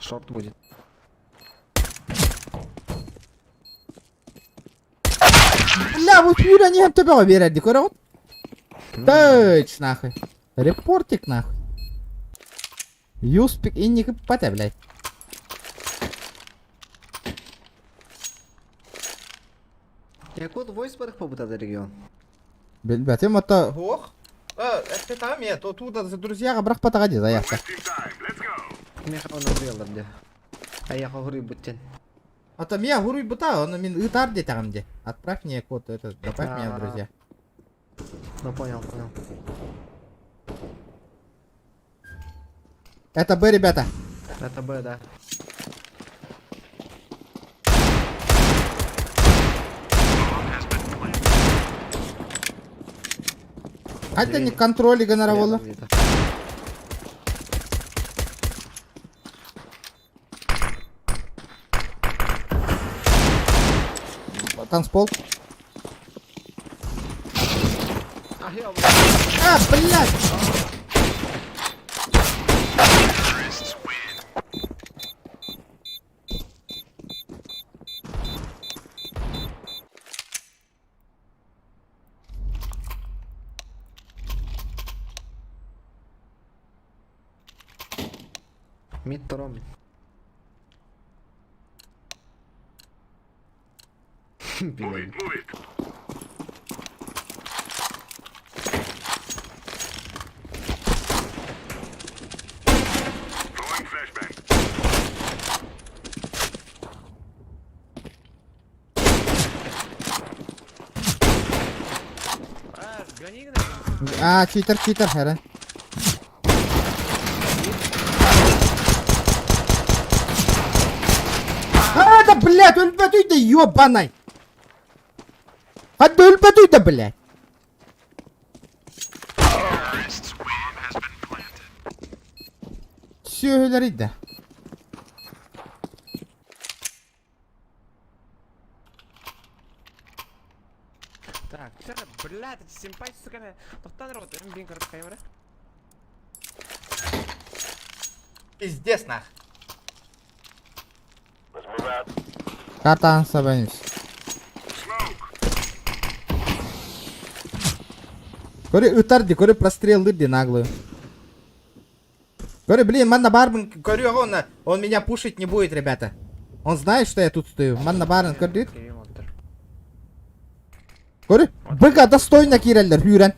Шорт будет. Бля, вот Юля не төбөҕө биэрэрди көрөҕүт? Тыч нахуй. Репортик нахуй. Юспик инники пата, блядь. Якут войс барых побытады регион. Билбэтим ото Ох. Это там я, то туда за друзьяга брак патаға заявка. Меха оны бурыялар де. А я хуруй буттен. А там я хуруй бута, он мин ытар детагам де. Отправь мне код, это, добавь меня в друзья. Ну понял, понял. Это Б, ребята. Это Б, да. Хотя не контроли гонора Рядом где-то. Танцпол. А, блядь! Мид тором. Блин. А, читер, читер, херен. А, да, блядь, өлбөтүй да ёбаный. Хадда өлбөтүй да, блядь. Сүөһүлэр да. Так, все, блядь, эти симпатии, сука, тоқтан рот, блин, короче, камера. Пиздец нах. Картаны сабайыз. Көрі ытар ди, көрі прострелдыр ди наглую. Көрі, блин, манна барбын, Көрү он, он меня пушить не будет, ребята. Он знает, что я тут стою. Манна барын көрдүт. Көрі, быга достойно киреллер, хүрен.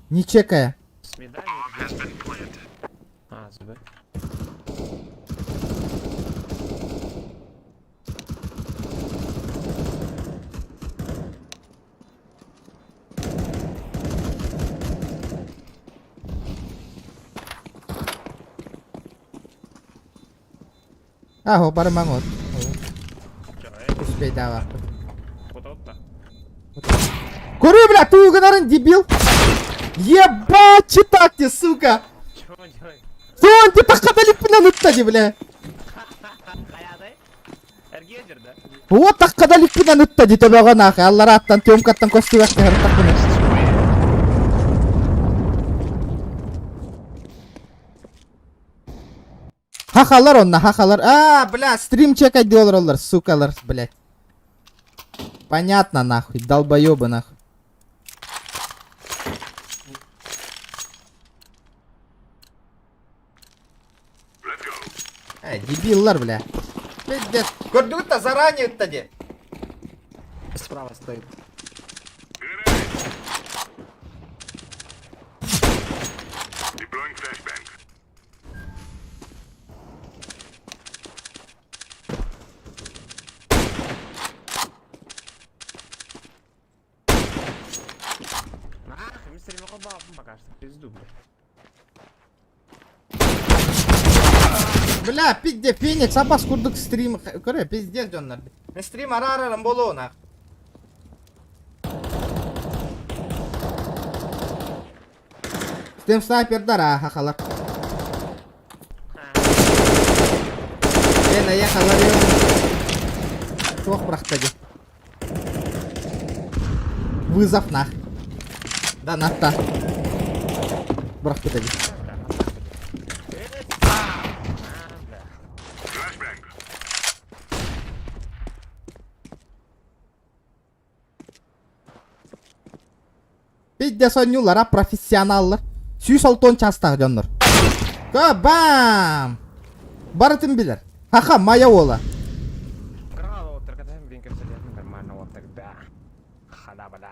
Не чекая. С медами. А, ЗБ. Ахо, барымаң от. Успей давай. Көрі, бля, ты угонарын, дебил. Ебать, читак ты, сука. Чего он делает? Сон, ты таққадалиппинан ыттади, бля. Эргедер, да? Вот таққадалиппинан ыттади, төбөҕө нахуй. Аллара аттан, тёмкаттан костюгак тахыр Хахалар онна, хахалар. А, бля, стрим чекать делалар, сукалар, блядь. Понятно, нахуй, долбоебы, нахуй. Э, Дебиллар, бля. Пиздец. Көрдүгүт заранее ытта Справа стоит. Ах, мистер пока что, пизду, блядь. Бля, пизде, Феникс, абас курдук стрим. Көрө, пиздец дьоннор. Стрим арарарам болоо нах. Стрим снайпердар, а, хахалар. Э, наехал, Туох бырахта Вызов нах. Да, натта. Бырахта ди. Пизде соннюлар, а профессионаллар. Сүүс алтон частах дьоннор. Ка бам! Барытын билер. Хаха, моя ола. Крал, вот, блин, нормально, вот тогда. Хада-бада.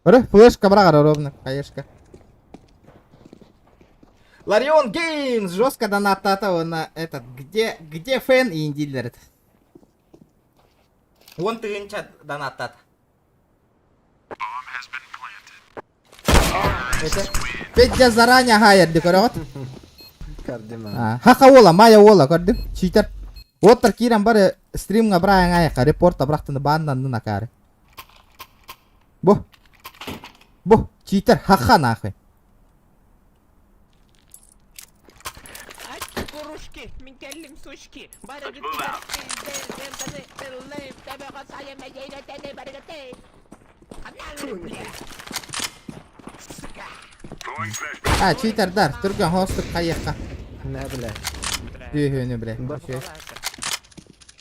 Көрө, флешка брагара ровно, хаешка. Ларион Геймс Жестко донаттата на этот, где, где фэн и индилер. Он тыгынча донаттат. Это Петя заранее хаярды, көрөҕүт? Кардинал. Хаха ола, майя ола, көрдүм. Читер. Оттар кирен бары стримга брайан аяка, репорта брахтыны баннан накары. Бу. Бу, читер, хаха нахуй. Подружки, мин кэллим сучки. А, читердар, түргэн хостук хайыахха. Нэ бля. Түһүнү бля.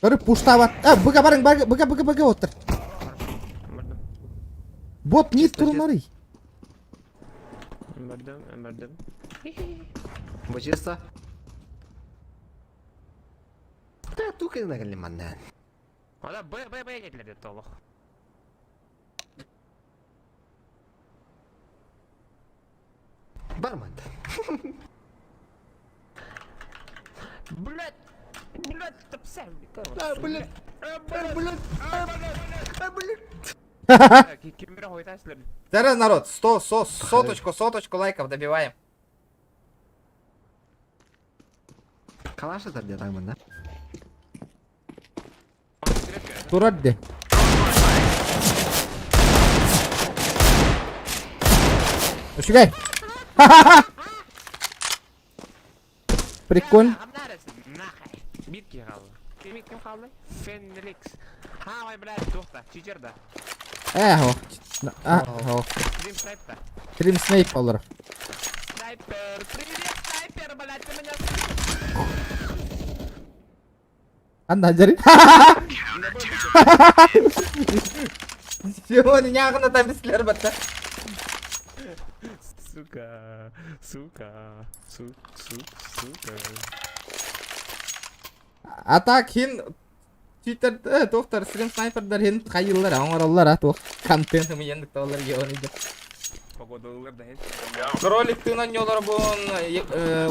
Көрү пуштабат. А, быга барың, быга, быга, быга, быга оттыр. Бот не турнарый. Бардым, бардым. Бу чисто. Да, тука на манна. Ада Б, Б, Б келер толық. Барман. Блять! Блять, тапсам. А, блядь. А, блядь. А, блядь. Кимбер хойтасыздар. Зараз, народ, 100, со, соточку, соточку лайков добиваем. Калаша тар дед да? Турар де. Үчүгэй. Прикольно. Битки қалды. Ким ким қалды? Фенрикс. Ха, ой, блядь, тоқта, читер да. Э, о. А, о. Стрим снайп та. Стрим снейп олар. Снайпер! Привет, снайпер, блять, ты меня Анда жари. Сегодня нягына там бислер батта. Сука, сука, су, су, сука. А так хин Твиттер тоқтар стрим снайпердар хин хайыллар оңороллар а туох контент Миендик толар геониде. Погодалар да. Кролик ты на нёлар бун,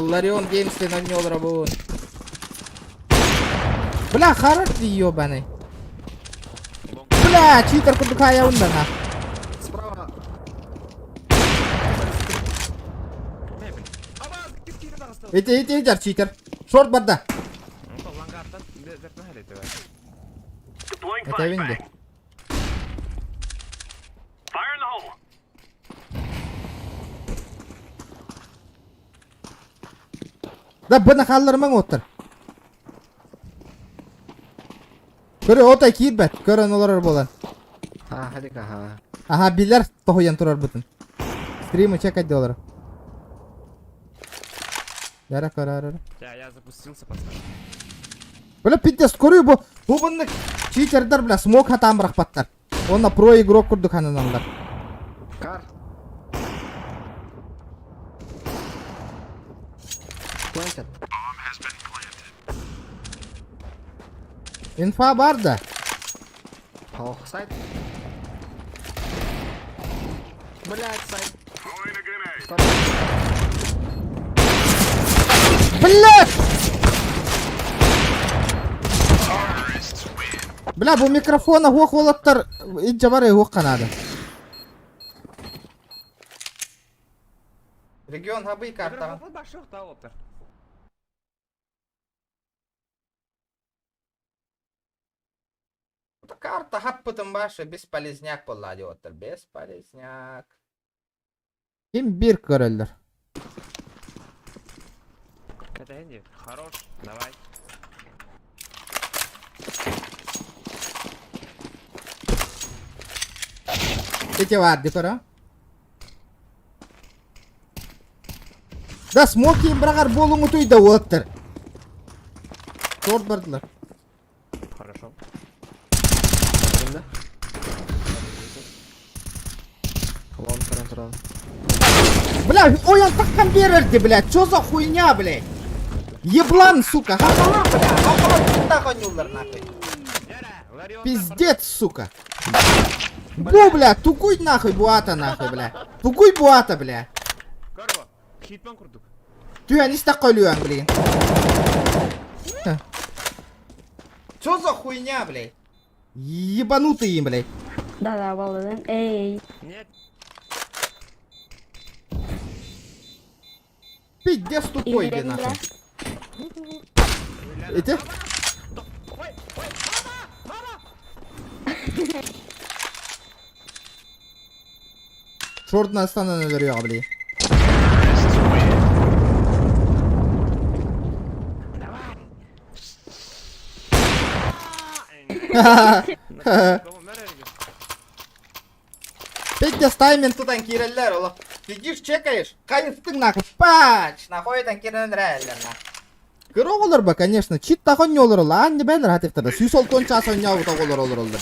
Ларион Геймс ты на нёлар бун. Бля, хорош ты ёбаный. Бля, читер курдукая ундана. Справа. Эти, эти, эти, читер. Шорт барда. Лангартан, дертна хәлеті бар. Это винди. Да бына халлармаң оттыр. Көрө отай киирбэт, көрөн олорор буолан. А, халик, ага. Аха, билер тоһуйан турар бутын. Стримы чекать доллар. Яра көрөр. Я, я запустился, пацан. Бля, пиздец, көрүү бу. Бу буннык читердер, бля, смок хатаан бырахпаттар. Онна про игрок курдук хананаллар. Кар. Плантят. Инфа бар да. Ох, сайт. Блядь, сайт. Стоп. Блядь! Бля, бу микрофона хуох уолаттар иджабар хуох канада. Регион хабы карта. Башық тауыптыр. Карта хаппытын башы бесполезняк болла диоттыр. Бесполезняк. Ким бир көрөллөр. Кәтәнде, хорош, давай. Эти бар, көрө. Да смоки брагар болуңу туйда уоттыр. Торт бардылар. Хорошо. Да? Лон, туран, туран. Бля, ой, он таккан берерди, бля. Чё за хуйня, блядь? Еблан, сука. Хапала, бля, хапала туда гонюлар нахуй. Пиздец, сука. Бу, бля, тугуй нахуй, буата нахуй, бля. Тугуй буата, бля. Көрбі, хитпен құрдық. Түйен истек қойлуян, блин. Чё за хуйня, блядь? Ебанутые им, блядь. Да-да, балладан. Эй, Нет, Пиздец тупой, иди нахуй. Эти? Шортна стананы өлөрүө, блин. Петя Стаймен тутан киирэллэр олох. Сидишь, чекаешь, хайыстыҥ нахуй, пач, нахуй этэн киирэн эрэллэр нахуй. Кыра оҕолор ба, конечно, чит так онньоолор аан бэлэр хатыктара 160 час онньообут оҕолор олороллор.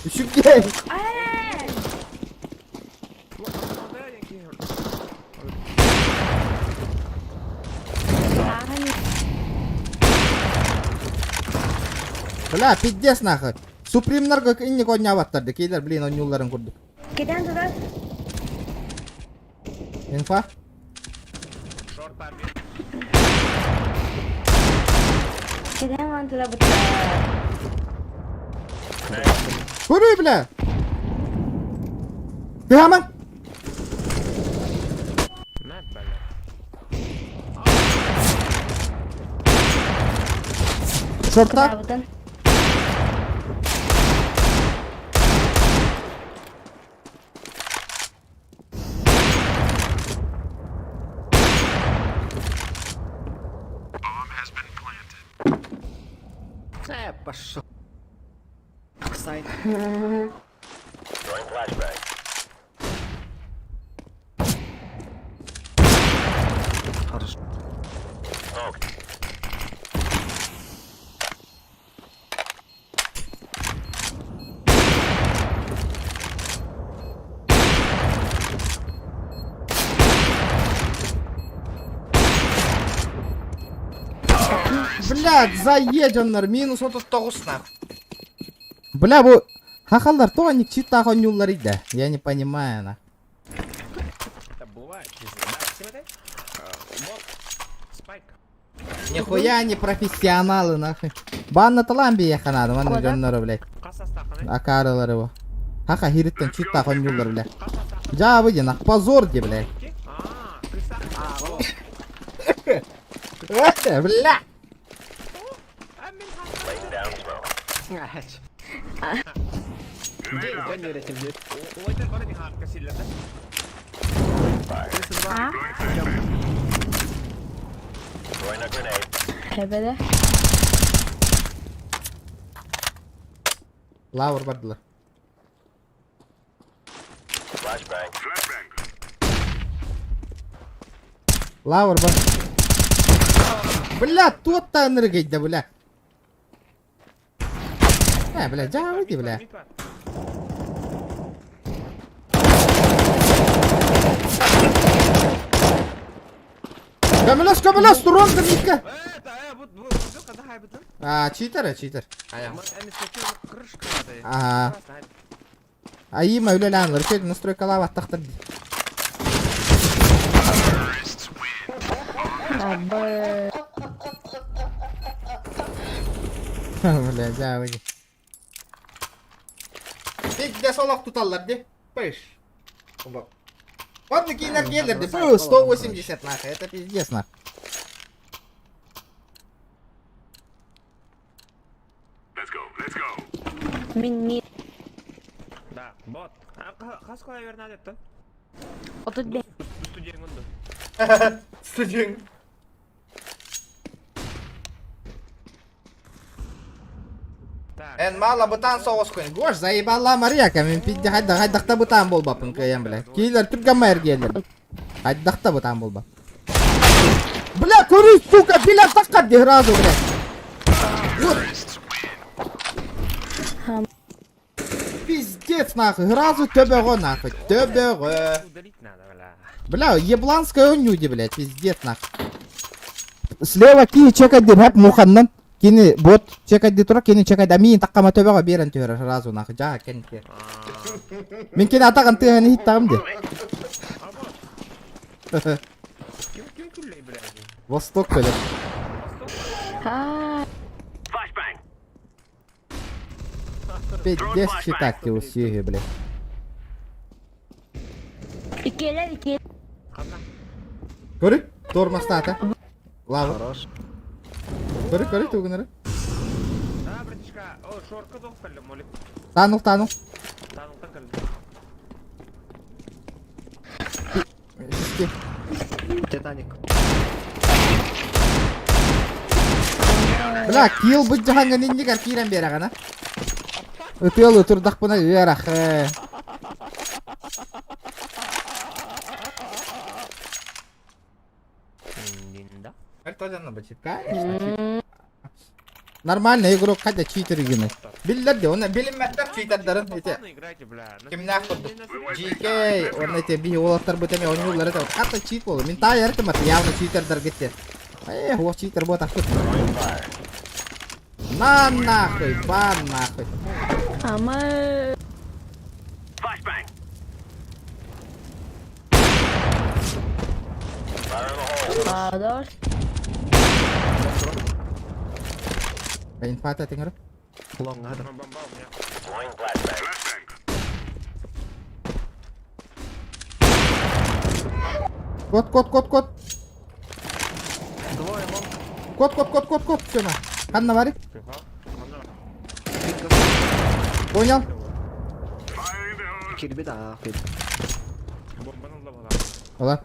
Үчүгэй. Бля, пиздец нахуй. Супримнарга инник онньообаттар да, кейлер, блин, онньуулларын курдук. Кэтээн тутар. Инфа? Кэтээн ван туда бутта. Көрүй, бля! Тыһаман! Шорта? Кыраабытын. Э, пошел. Сайт. Хорошо. Блядь, заеденнар, минус 39 нахуй. Бля, бу хахаллар то они чита хонюллар иде. Я не понимаю, на. Это бывает. Да, смотри. Вот. Спайк. Нихуя не профессионалы, нахуй. Банна таламби еха надо, ман Кода? дьоннору, блядь. Хас астаханы. Акарылар его. Хаха хириттен чита хонюллар, блядь. Жа выйди, нах, позор де, блядь. А, ты Э, Бля! А? Хэбэдэ. Лавр бардылар. Лавр бар. Бля, тот-то энергеть, бля. Э, бля, жа выйди, бля. Көмөлөс, көмөлөс, турон кырдыкка. А, читер, читер. Ага. Айыма үлелән, рычаг настройкалап аттақтыр. Абы. Бля, жа выйди. Пиздец олох туталлар ди. Пыш. Вот такие наргелер, ди. Пу, 180 нахуй, это пиздец нахуй. Мин ми. Да, бот. Хас кылай вернад этти. Отут бе. Студент онду. Студент. Так. Эн мало бытан соғыс күн. Гош, заебала Марияка, мен пизде хайда хайдахта бытаан болбаппын кыйан, бля. Кейлер түргән эргелер. Хайдахта бытаан болбап. Бля, көрүй, сука, бля, таққа ди сразу, бля. Вот. Пиздец, нахуй, сразу төбөҕө, нахуй, төбөҕө. Удалить надо, бля. Бля, ебланская онньуди, блядь, пиздец, нахуй. Слева кини чекать деп муханнан. Кини бот чекать тура, кини чекать, а мин таққама төбөҕө берен түһэр сразу, нахуй, жаа, кен кер. Мин кини атаган тыһан хиттагым де. Ким ким күллей, блядь? Восток, блядь. А. Пиздец читать ты усиги, блядь. Икелер икелер. Көрі, тормостата. Лава. Хорош. Көрі, көрі, тугунары. Да, братишка. О, шорка дох каллы, молик. Танул, танул. Танултан каллы. Систи. Титаник. Бля, киил быдьаһаҥҥын иннигэр киирэн биэрэҕин а? Ытыалы турдахпына ыарах. Конечно. Нормально игрок хотя читер гинэ. Биллэр де, оны билиммэттэр читердарын ити. Кимнээх курдук. GK, уонна ити биһи уолаттарбыт эмиэ оонньууллар этэ. Хата чит буолу. Мин таайар этим аты явно читердаргыт диэн. Э, уох читер буотахпыт. На нахуй, бан нахуй. Ама. Хорош. Инфата тиҥэр. Лоҥҥа да. Кот, кот, кот, кот. Двое long. Кот, кот, кот, кот, кот. Все на. Ханна барый? Понял? Кирбит аа. Ола.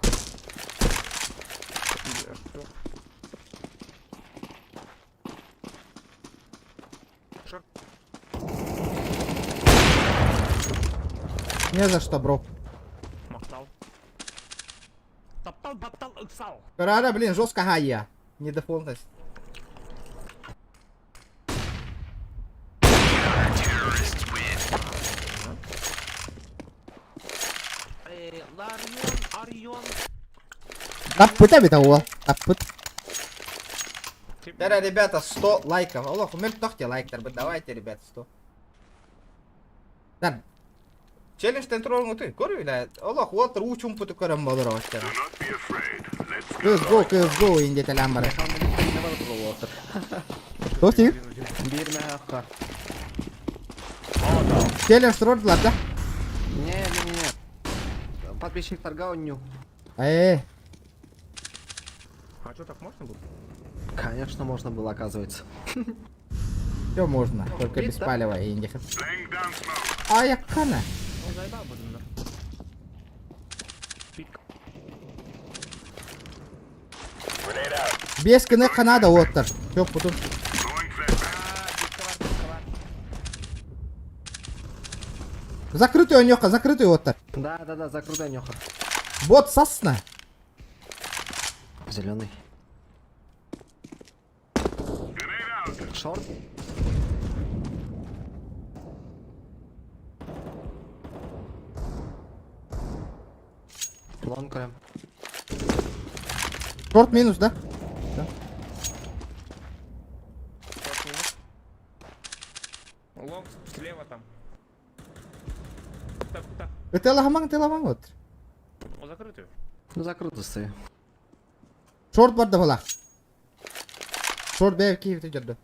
Не за что, бро. Таптал, баттал, ыксал. Рара, блин, жестко гая. Не дефолтность. Ларион, Арион. Таппыт эбит уол. Таппыт. Дара, ребята, 100 лайков. Олох, мөлтөх лайктар. Давайте, ребята, 100. Да. Челлендж туруоруҥ Көр бля. Олох, уолаттар уу чуумпутук көрөн болор оҕоччара. CSGO, CSGO индетелэн бара. Туох тиий? Биир мэһэххэ. Челлендж туруордулар да? Не, не, не. Подписчиктарга оонньуу. Э, А что, так можно было? Конечно, можно было, оказывается. все можно, только без палева индиха. А яккана. Ну, заебал будем, да. Пик. Без кыны Канада уоттар. Все, потом. Закрытый оньоха, закрытый уоттар. Да, да, да, закрытая нюха. Бот сасна. Зеленый. Short. Long прям. Short минус, да? Long слева там. Так, так. Ытыалаһымаҥ, ытыалаһымаҥ вот. О, закрытую. Ну закрыто стою. Short бар да була. Short бэйэ киһи дьордо.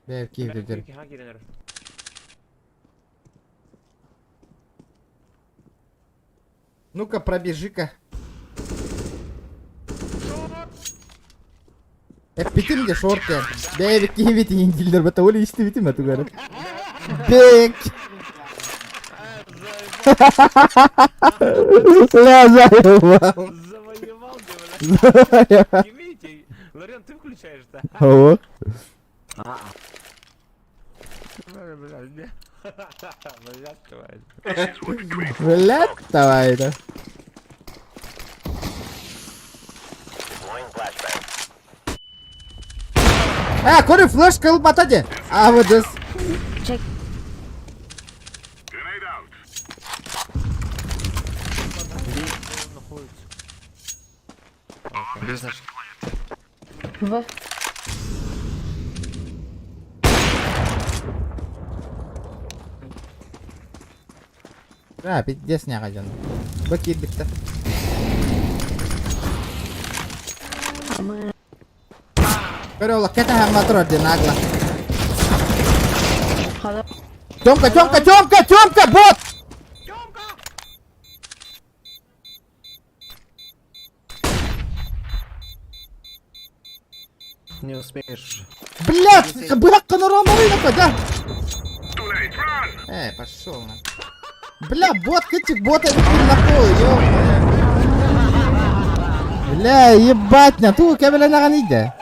Бэйэ киһи дьордо. Ну-ка, пробежи-ка. Эппитим де short диэн. Бэйэбит киһибит иһин бата ол истибитим атыгары. Бэк. Бля, заебал. Завоевал, бля. Имейте. Лорен, ты включаешь, да? Вот. А, Бля, бля. Бля, Бля, давай, да. А, кори флеш кылбата де. А, вот здесь. Чек. В. А, пиздец не гаден. Бакит битте. Ама. Көрө кэтэһэн мотор диэн нагло. Хорош. Тёмка, Тёмка, Тёмка, Тёмка, бот! не успеешь. Блядь, быһаххын ороморый да? Эй, пошел на. Бля, бот, кытик, бот, это на пол, ё Бля, ебать, на ту кәбелә наган иде.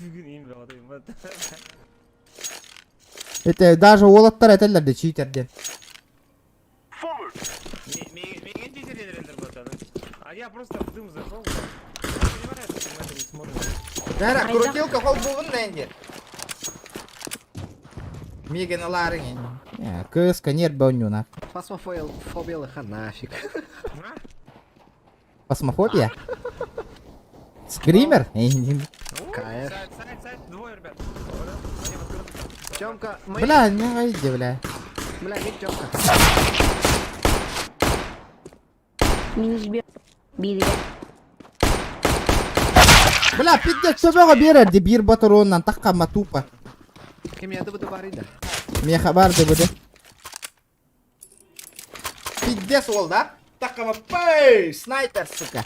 Бүгүн иин бөҕөтө Это даже уолаттар этэллэр да читер диэн. Миигин читер диэн братан. А я просто в дым зашел. Понимаешь, что мы это не сможем. Дара, крутилка холбугун нэнди. Миигин ылаарыҥ. Кыыс нербэ онньуна. Фасмофобия лыха нафиг. Фасмофобия? Скример? Кайф. Сайт, сайт, сайт, двое, ребят. Тёмка, мы... Бля, не иди, бля. Бля, мид Тёмка. Минус бир. Биир. Бля, пиздец, төбөҕө биэрэр ди биир батароннан таххамма тупо. Ким я буду барыда. Меха бар дебуде. Пиздец ол, да? Таххама пэй, снайпер, сука.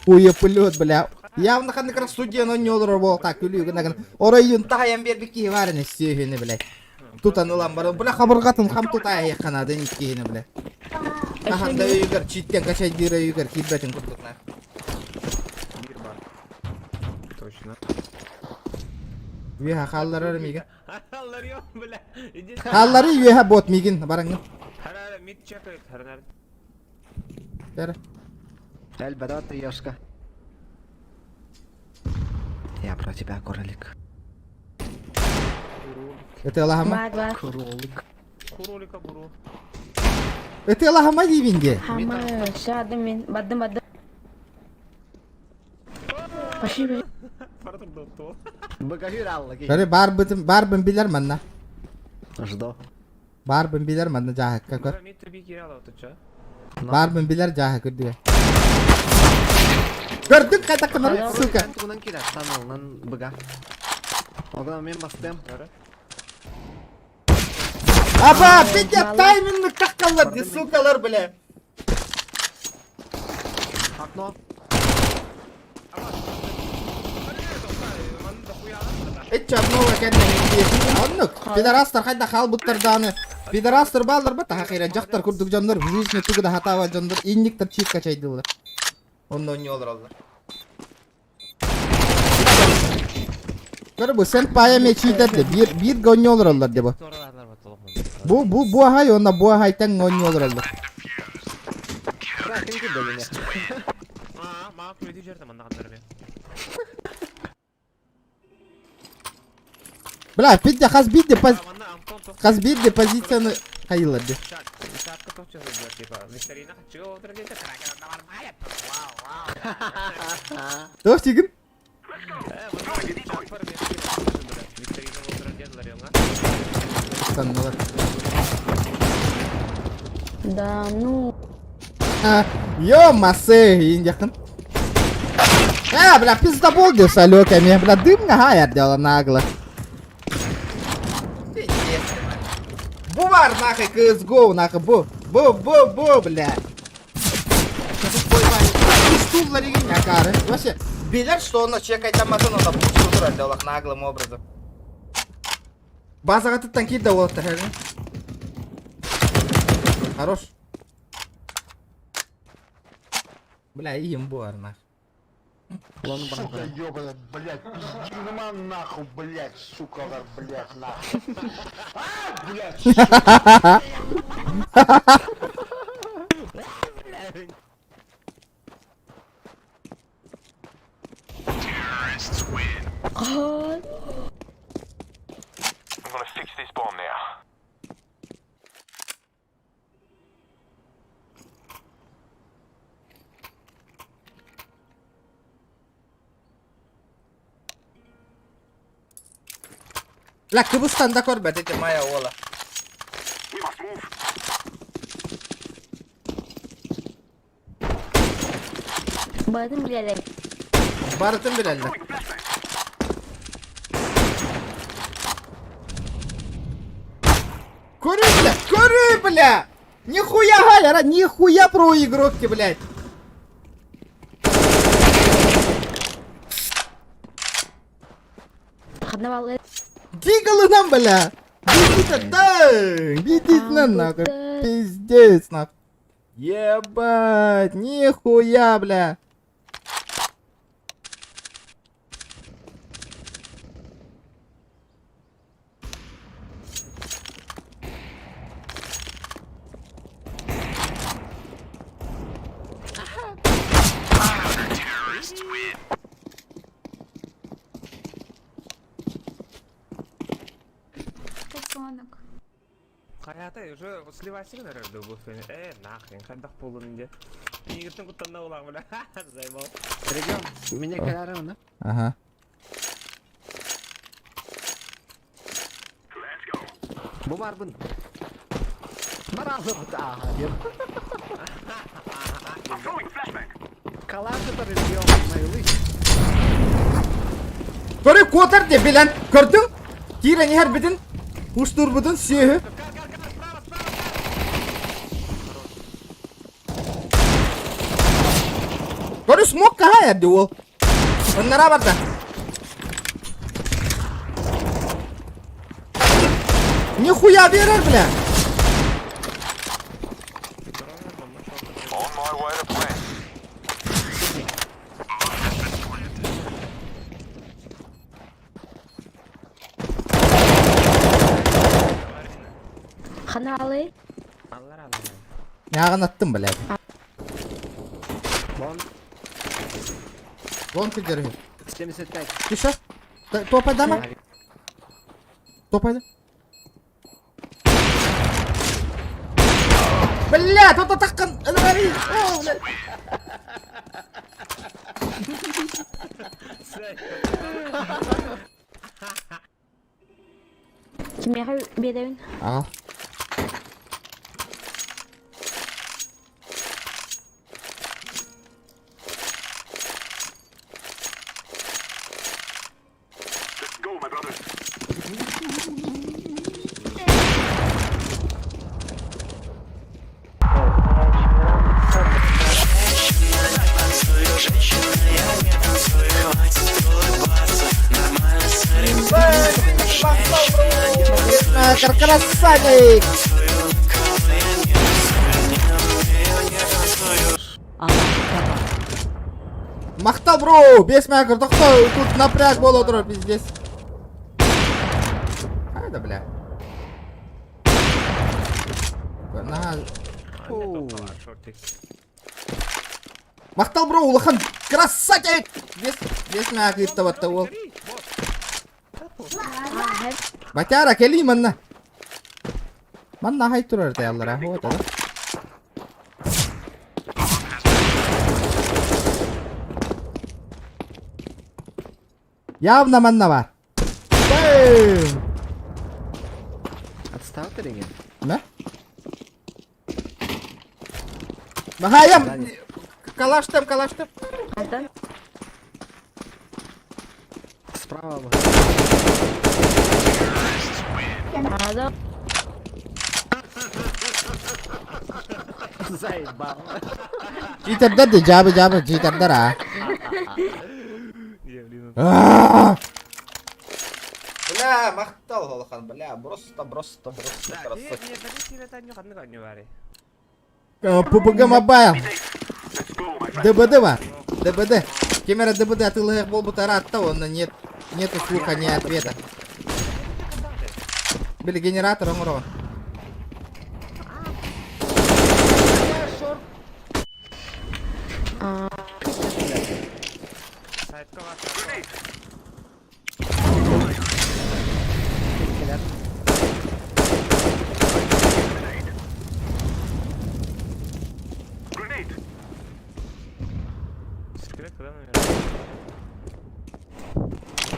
Хуеплет, бля. Явно ханнык раз судья, но не олорор буол так күлүү гына оройун таһайан биэрбит киһи баар ини сүөһүнү, блядь. Тутан ылан баран, бля, хабырҕатын хам тутаайа ханадын иккиһини, бля. Хаһан да өйүгэр читтен качайдыыр өйүгэр киирбэтин курдук на. Биир бар. Точно. Үөһэ хаалларар миигин. Ларион, бля. Иди. Хааллары үөһэ бот миигин бараҥҥын. Хара, мид чекает, хара. Бэр. Эль, ты ёшка. Я про тебя, кролик. Это лахама. Бар бар. Кролик. Кролика буру. Это лахама диибин Хама шадым мен. Бардым бардым. Пошли пошли. Багажир алла Бары барбытым барбын билер манна. Жду. Барбын билер манна жаһыкка көр. Мид туби кирала вот чё? Барбын билер жаһы көрдүгө. Көрдүк кайта сука. Тугунан кирер, таналынан быга. Огна мен бастым. Аба, пиздец, тайминг таккаллар, ди сукалар, бля. Окно. Эчче новая кэннэ Оннук. Пидорастар хайда хаалбыттар дааны. Пидорастар баалар ба таха жактар курдук дьоннор в жизни тугу да хатаабат дьоннор инниктер чиит качайдылар. Онно олороллор. Көрө бу сен паяме чиитер де бир бир гонньолор де бу. Бу бу бу ахай онна бу ахай тең гонньолор Бра, ким кирде меня? А, маа күлү жерде манна кадар Бля, пидде хас бидде поз Манна Антон то хас бидде позицияны хайылар де. чат, чатка то чё зайдет, типа, викторина хочу утро где-то кракера нормально. Вау, вау. Туох тигин? Э, вот чат бар мен викторина утро где Ларион, а? Санналар. Да ну. А, Ё массы, иин якын. А, бля, пиздобол деп салёками. Бля, дым нахаяр дело нагло. Пиздец. Бу бар нахуй CSGO нахуй бу. Бу бу бу, бля. Стуллар деген акары. Вообще, Билер, что он чекайтаматын, он пусту турар делах наглым образом. базаға тыттан кирде болаттар Хорош. Бля, им бар нахуй. Лон Сука, ёбаная, блядь, пиздюма нахуй, блядь, сука, блядь, нахуй. А, блядь, сука. Ой. Бля, кыбыстан да көрбөт Эти моя ола. Бардым билелер. Барытын билеллер. Көрү, бля, көрү, бля! Нихуя, Галя, нихуя про игроки, блядь. Хадна балы. Дигалынан, бля! Бейдите, да! Бейдите нахуй, пиздец, нахуй. Ебать, нихуя, бля. Котенок. Хайата уже сливайся эрэр дуу бу Э, нахрен, хайдах буоллун инде. Игртен куттанна улаах бля. Заебал. Регион, меня каляра, да? Ага. Бу барбын. Баразы ааха диэн. Калашытар регион майлы. Көрү куотар де билэн көрдүң? Киирэн иһэр битин, устуурбутун сүөһү. Көрү смок каһа эрди уол. Оннара барда. Нихуя берер, бля. Каналы. Нягын аттым, блядь. Вон Вон ты держи. 75. Ты сейчас? Топай дама? Топай. Бля, тут тахкан. О, бля. Кимиэхэ биэрэбин? Аҕал. Красавик! Махтал, бро! Бес мәкір, тоқта, тут напряг бола тұрар, пиздец. Қайда, бля? На... Махтал, бро, улахан красавчик! Бес, бес мәкір табатта ол. Батяра, кели манна. Манна хай турар таяллара, вот это. Явно манна бар. Бэм! Отстал ты, Реген? Да? Махаям! Калаштым, калаштым. Антон? Справа. Надо. Заебал. Читердер де жабы жабы читердер а. А! Бля, махтал улахан, бля, просто, просто, просто красавчик. PUBG Mobile. ДБД бар. ДБД. Кемера ДБД атылык болбут аратта, онна нет, нету слуха, ни ответа. Били генератор оңорон.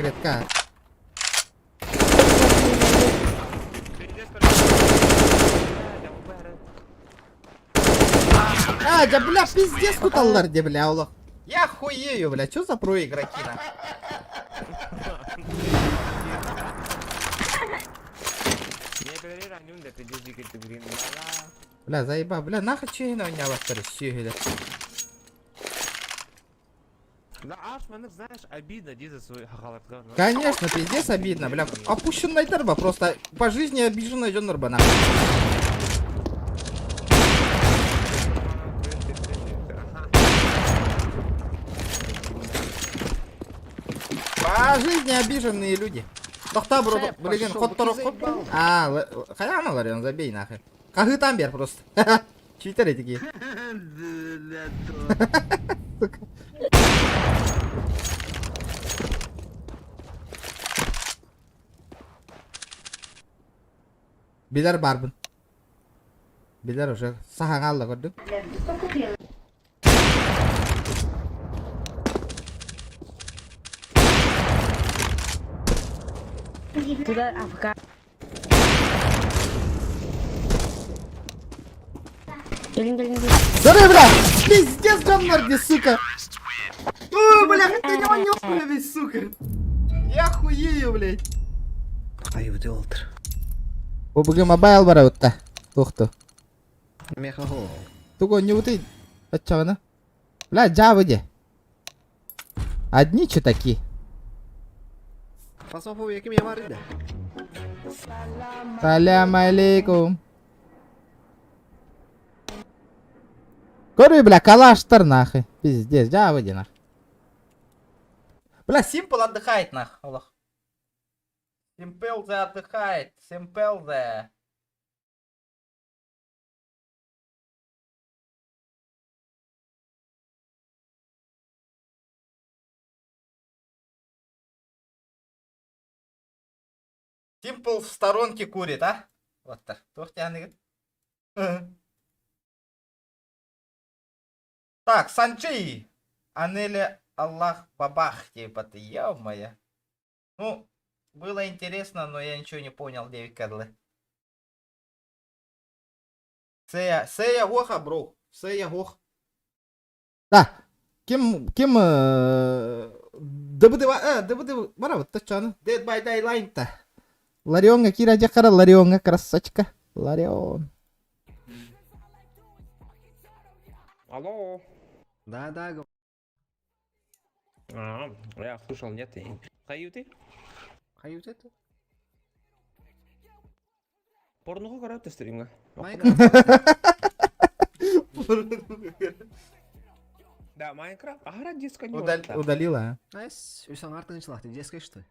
Секретка. А, да бля, пиздец тут аллар, де бля, олох. Я хуею, бля, чё за про игроки на? Бля, заеба, бля, нахуй че у меня вас сюгеля. Да аж, знаешь, обидно, ди за свой Конечно, пиздец обидно, бля. Опущенный дарба, просто по жизни обиженный дьон нахуй. По жизни обиженные люди. Тохта, бро, блин, ход торок ход. А, хайана Ларион, забей нахуй. Кахы там бер просто. Читеры такие. Сука. Билэр баарбын. Билэр уже. Саһаҥа алла көрдүм. Туда АФК. Gelin gelin gelin. Сорри, бля! Пиздец, дьоннор, где, сука! О, бля, ты не манёк, бля, весь, сука! Я хуею, блядь! Айбыты олтыр. Бу мобайл барабытта. Тухту. Меха хо. Тугу не Отчего Бля, джавы де. Одни читаки. Фасофу яким я бар иде. Салям алейкум. Көрү, бля, калаштар нахуй. Пиздец, джавы де нахуй. Бля, Симпл отдыхает нах, Аллах. Симпл зе отдыхает. Симпл зе. Симпл в сторонке курит, а? Вот так. Туох тяны. Так, Санчи. Анеля Аллах бабах, типа ты, ё-моё. Ну, было интересно, но я ничего не понял, 9 кадлы. Сея, Сея Гоха, бро. Сея Гох. Да. Ким, ким, ДБД, ДБД, бара, вот тачаны. Dead by Daylight-та. Ларионга кира жакара, Ларионга красавчика. Ларион. Алло. Да, да, А, я слушал, нет. Хаюты? Хаюты это? Порнуху көрөт стримга. Майнкрафт. Да, Майнкрафт. Ага, диско не Удалила, а? Найс, үс аңар тынчлахты, детская что?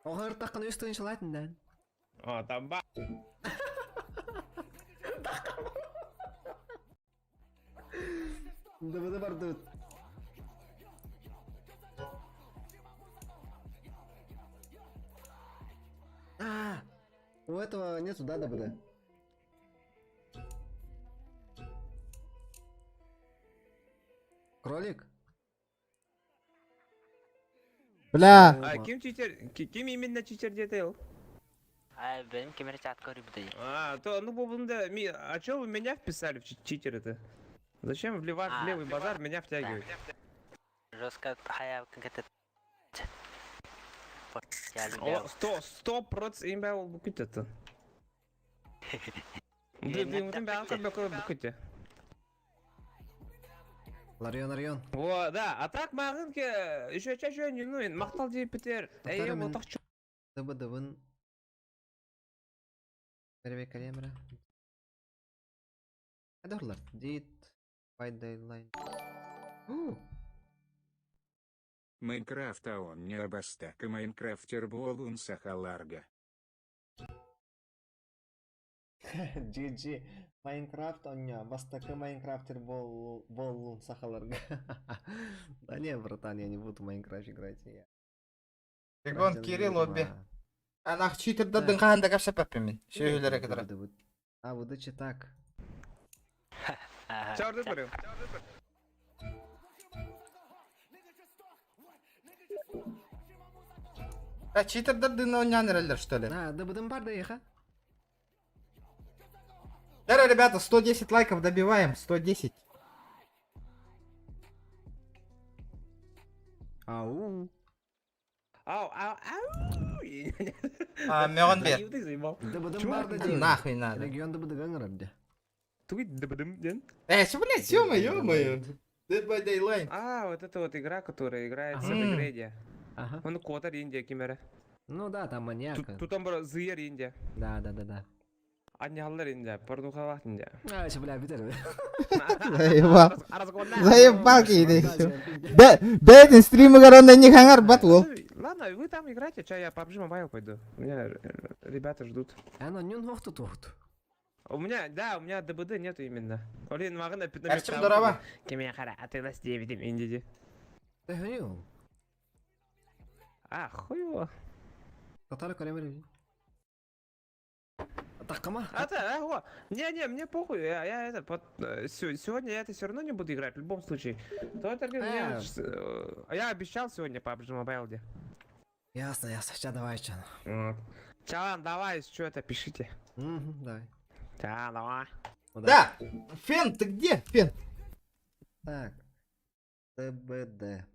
Оғыр тақын үс тынчлайтын да. А, там ба. ДВД бар ДВД. А, у этого нету, да, ДВД? Кролик? Бля. А ким читер? Ким именно читер где-то? А, benim кемер чат көрүп А, то, ну, бу- да, а чё вы меня вписали в читеры-то? Зачем в ваш А, левый базар меня втягивать? Жестко хая конкретно. О, 100% имя букут это. Да, Ларион, Ларион. Во, да, а так мағынке еще чаще не ну, мақтал деп бітер. Эй, мен- отақ ДВД-вын. Первый камера. Адорлар. Дит. By Daylight. У, Майнкрафт а он не абастак Майнкрафтер болун сахаларга. GG. Майнкрафт он бастакы Майнкрафтер бол болун сахаларга. Да не, братан, я не буду в Майнкрафт играть. Я. Регон Кирилл обе. Анах читердердин хаанда капса паппимин. Шөйлere kadar. А, выдача так. Чарды барым. А читердердин ойнан эрелер, что ли? А, ДВД бар да еха. Да, ребята, 110 лайков добиваем, 110. Ау. Ау, ау, ау. А, мёгон бер. Ты заебал. ДВД бар да Нахуй надо. Регион ДВД гаңырабды. Туй дбдым ден. Э, что, блядь, ё-моё, ё-моё. Dead by Daylight. А, вот это вот игра, которая играется в Ага. игре. Ага. Он котар Индия кимере. Ну да, там маньяк. Тут там бар зыяр Индия. Да. Анялар Индия, порнухалах Индия. А, еще, бля, битер. Заебал. Заебал кейде. Бәйтін стримі гаронда не хаңар бат ол. Ладно, вы там играйте, чай, я PUBG Mobile пойду. У меня ребята ждут. Ано нюн хохту тухту. У меня, да, у меня ДБД нету именно. Блин, мағына Әрчим дорова. Кеме қара, а ты нас 9 инди. Ты ханю. А, хуево. Татар каремер. Такама. А, да, а, Не, не, мне похуй, я, я это, под, сегодня я это все равно не буду играть, в любом случае. То это, мне, я обещал сегодня PUBG Mobile. Ясно, ясно. Сейчас давай, чан. Вот. Чан, давай, что это, пишите. Угу, давай. Чан, давай. Да, Фен, ты где, Фен? Так. ТБД.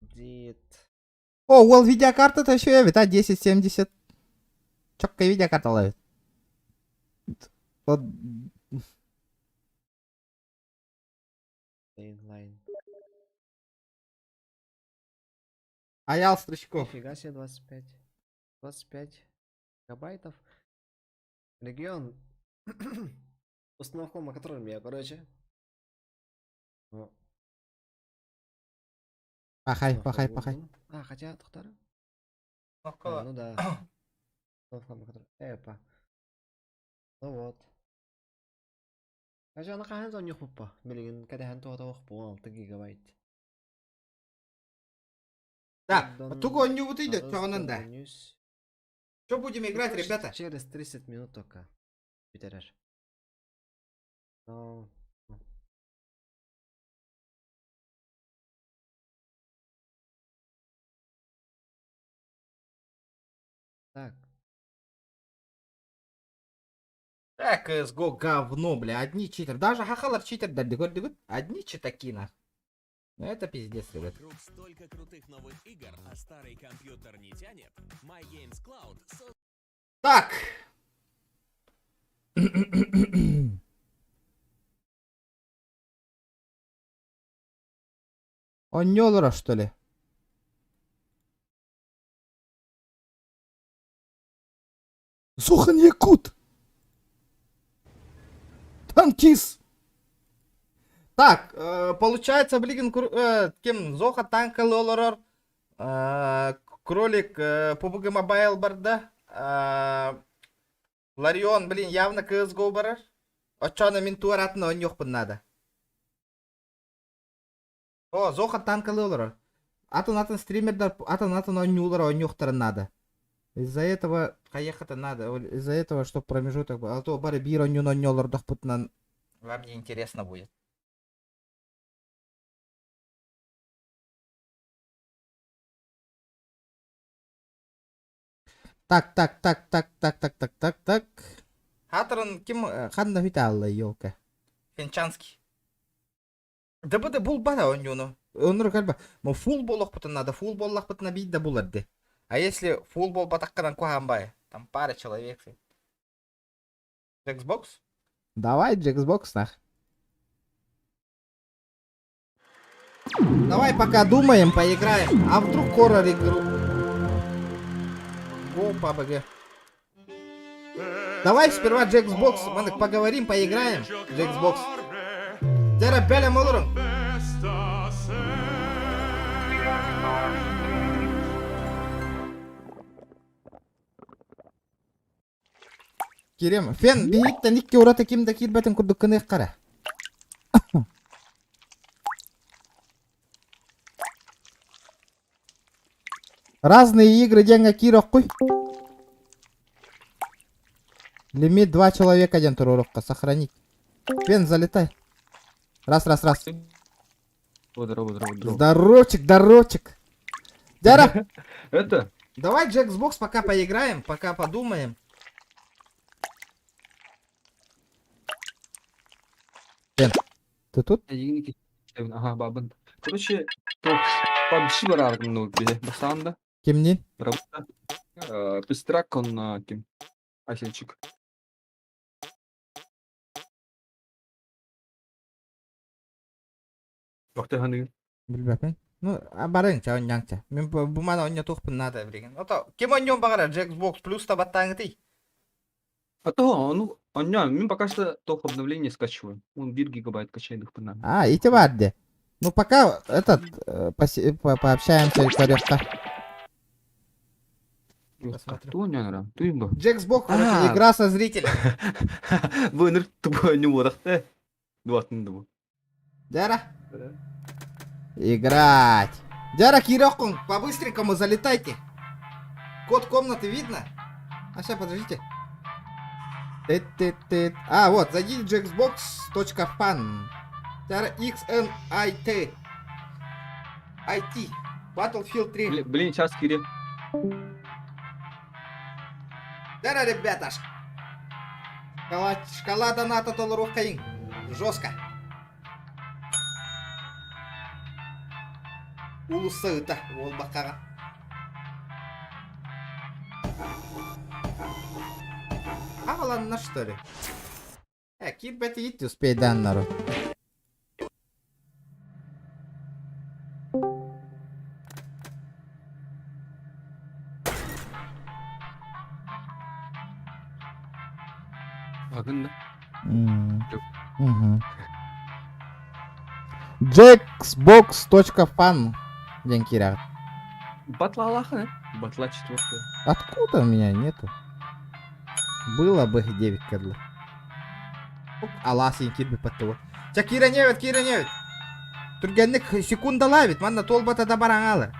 Дит. О, уол видеокарта-то еще эбит, а 1070. Четкая видеокарта ловит. Вот. Инлайн. Аял Стручков. Нифига себе 25. 25 гигабайтов. Регион. Установка, которым я, короче. Ну. Пахай, пахай, пахай. А, хотя, Тухтара? А, ну да. Эпа. Ну вот. Хотя аны хаһан оонньуохпуппа. Билигин кэтэһэн туһата 6 гигабайт. Да, тугу оонньуубутуй да, чоҕунан да. Что будем играть, ребята? Через 30 минут только. Бүтэрэр. Но... Так. Так, CSGO говно, бля, одни читеры. Даже Хахалар читер, да, одни читаки, нах. Ну это пиздец, ребят. Вокруг столько крутых новых игр, а старый компьютер не тянет. My Games Cloud Так. Оонньууллар, что ли? Сухан Якут! Танкист! Так, получается, блин, ким Зоха танкалыы олорор, кролик PUBG Mobile барда, Ларион, блин, явно CSGO барар. Оччоҕуна мин туоратын оонньуохпун надо. О, Зоха танкалыы олорор. Атын-атын стримердар атын-атын оонньуулар оонньуохтарын надо. Из-за этого хайыахха надо. Из-за этого, чтоб промежуток был. А то бары биир оонньууну оонньуу олордохпутунан вам не интересно будет. Так, так, так, так, так, так, так, так, так. Хатрын ким ханна бүтэ елка. Финчанский. Да бу да булбата оонньууну. Оннур калба. Мо фул буолуохпутун надо. Фул буоллахпытына биирдэ булар дии. А если фул буолбатаххынан куһаҕан бай? Там пара человек. Xbox? Давай, Xbox нах. Давай пока думаем, поиграем. А вдруг хоррор игру? Го, PUBG. Давай сперва Xbox, мы поговорим, поиграем. Xbox. Дьэ бэлэм олоруҥ. Кирем, фен биһиттэн икки ураты ким да киирбэтин курдук гыныаххара. Разные игры диэҥҥэ киир оххуй. Лимит два человека диэн туруорукка, сохранить. Фен, залетай. Раз, раз, раз. Здорово, здорово, здорово. Здоровчик, здоровчик. Дьэ. Это? Давай Xbox пока поиграем, пока подумаем. Фен, ты тут? Ага, бабын. Короче, то PUBG барар ну, бастаан да. Кимниин? Работа. Пестрак он ким? Асенчик. Бахтаханы. Билбэппин. Ну, барыҥ, чэ, оонньооҥ чэ. Мин бу маны оонньотуохпун наада билигин. Ото ким оонньуон баҕарар Xbox Plus табаттааҥытый? А то, ну, оонньоо, мин пока что только обновление скачиваю. Он 1 гигабайт качает их А, ити баар дии. Ну, пока этот, пообщаемся, көрүөххэ. Посмотрю. Ту не нрав, ту имба. Xbox, короче, игра со зрителем. Бу ныр тупо не модахте. Дуатын дубу. Дьэ. Играть. Дьэ, киириэххиҥ, по-быстренькому залетайте. Код комнаты видно? А сейчас, подождите. Ты-ты-ты. А, вот, зайди jaxbox.fun. XNIT. IT. Battlefield 3. Блин, блин, сейчас кири. Да, ребята. Шкала, шкала доната толоруоххайыҥ. Жестко. Уулусса ыта уолбаккаҕа. Аҕаланна что ли? Э, киирбэтигит успейдаан народ. Агын да. Угу. Jaxbox.fun диэн киирэҕит. Батла Аллаха, Батла четвертая. Откуда у меня нету? Было бы 9 кэдлы. Алаас иин киирбиппэт тугу. Чэ киирэн иэбит, киирэн иэбит. Түргэнник секундалаабит, манна туолбата да бараҥаалар.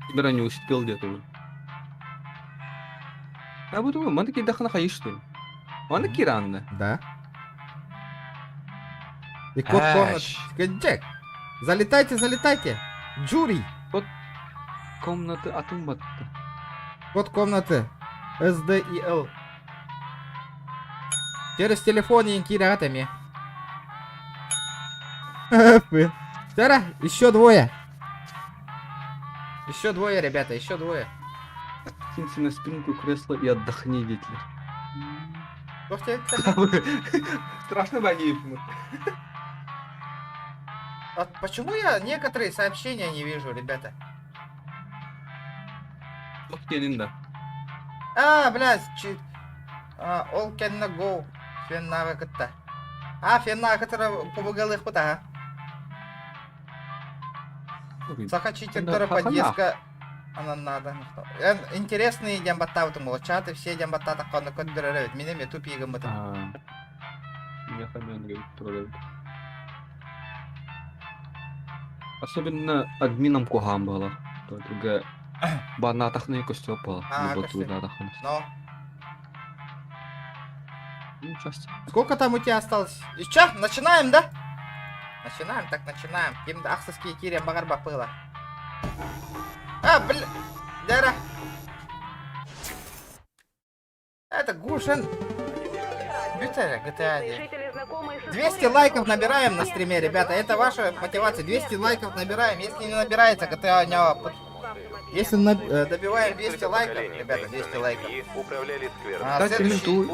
Тебя не успел где-то. А вот маны киирдэххинэ хайыы что ли? Маны кииранна. Да. И код комнат. Джек, залетайте, залетайте. Джури. Код комнаты атын батта. Код комнаты. С, Д и Л. Через телефон киирэҕит эмиэ. Вчера еще двое. Еще двое, ребята, еще двое. Откинься на спинку кресла и отдохни, Гитлер. Страшно боги. А почему я некоторые сообщения не вижу, ребята? да. А, блядь, чи... А, all can go. Феннага кытта. А, Феннага кытта побыгалых ага. Саха читердара подъездка анан надо. Интересные диэн баттаабытым буолар. Чаты все диэн баттаатахха көрдөрөр эбит. Мин эмиэ тупик гыммытым. Особенно админом куһаҕан буолар. Другая баннаатахны көстүө буолар. Но. Ну, часть. Сколько там у тебя осталось? И чё, начинаем, да? Начинаем, так начинаем. Ким ахсыски киирэн баҕарбаппыла. А, бля... Дара. Это Гушен. Бүтэ, GTA 1. 200 лайков набираем на стриме, ребята. Это ваша мотивация. 200 лайков набираем. Если не набирается, GTA у него... Если на... добиваем 200 лайков, ребята, 200 лайков. А, следующий...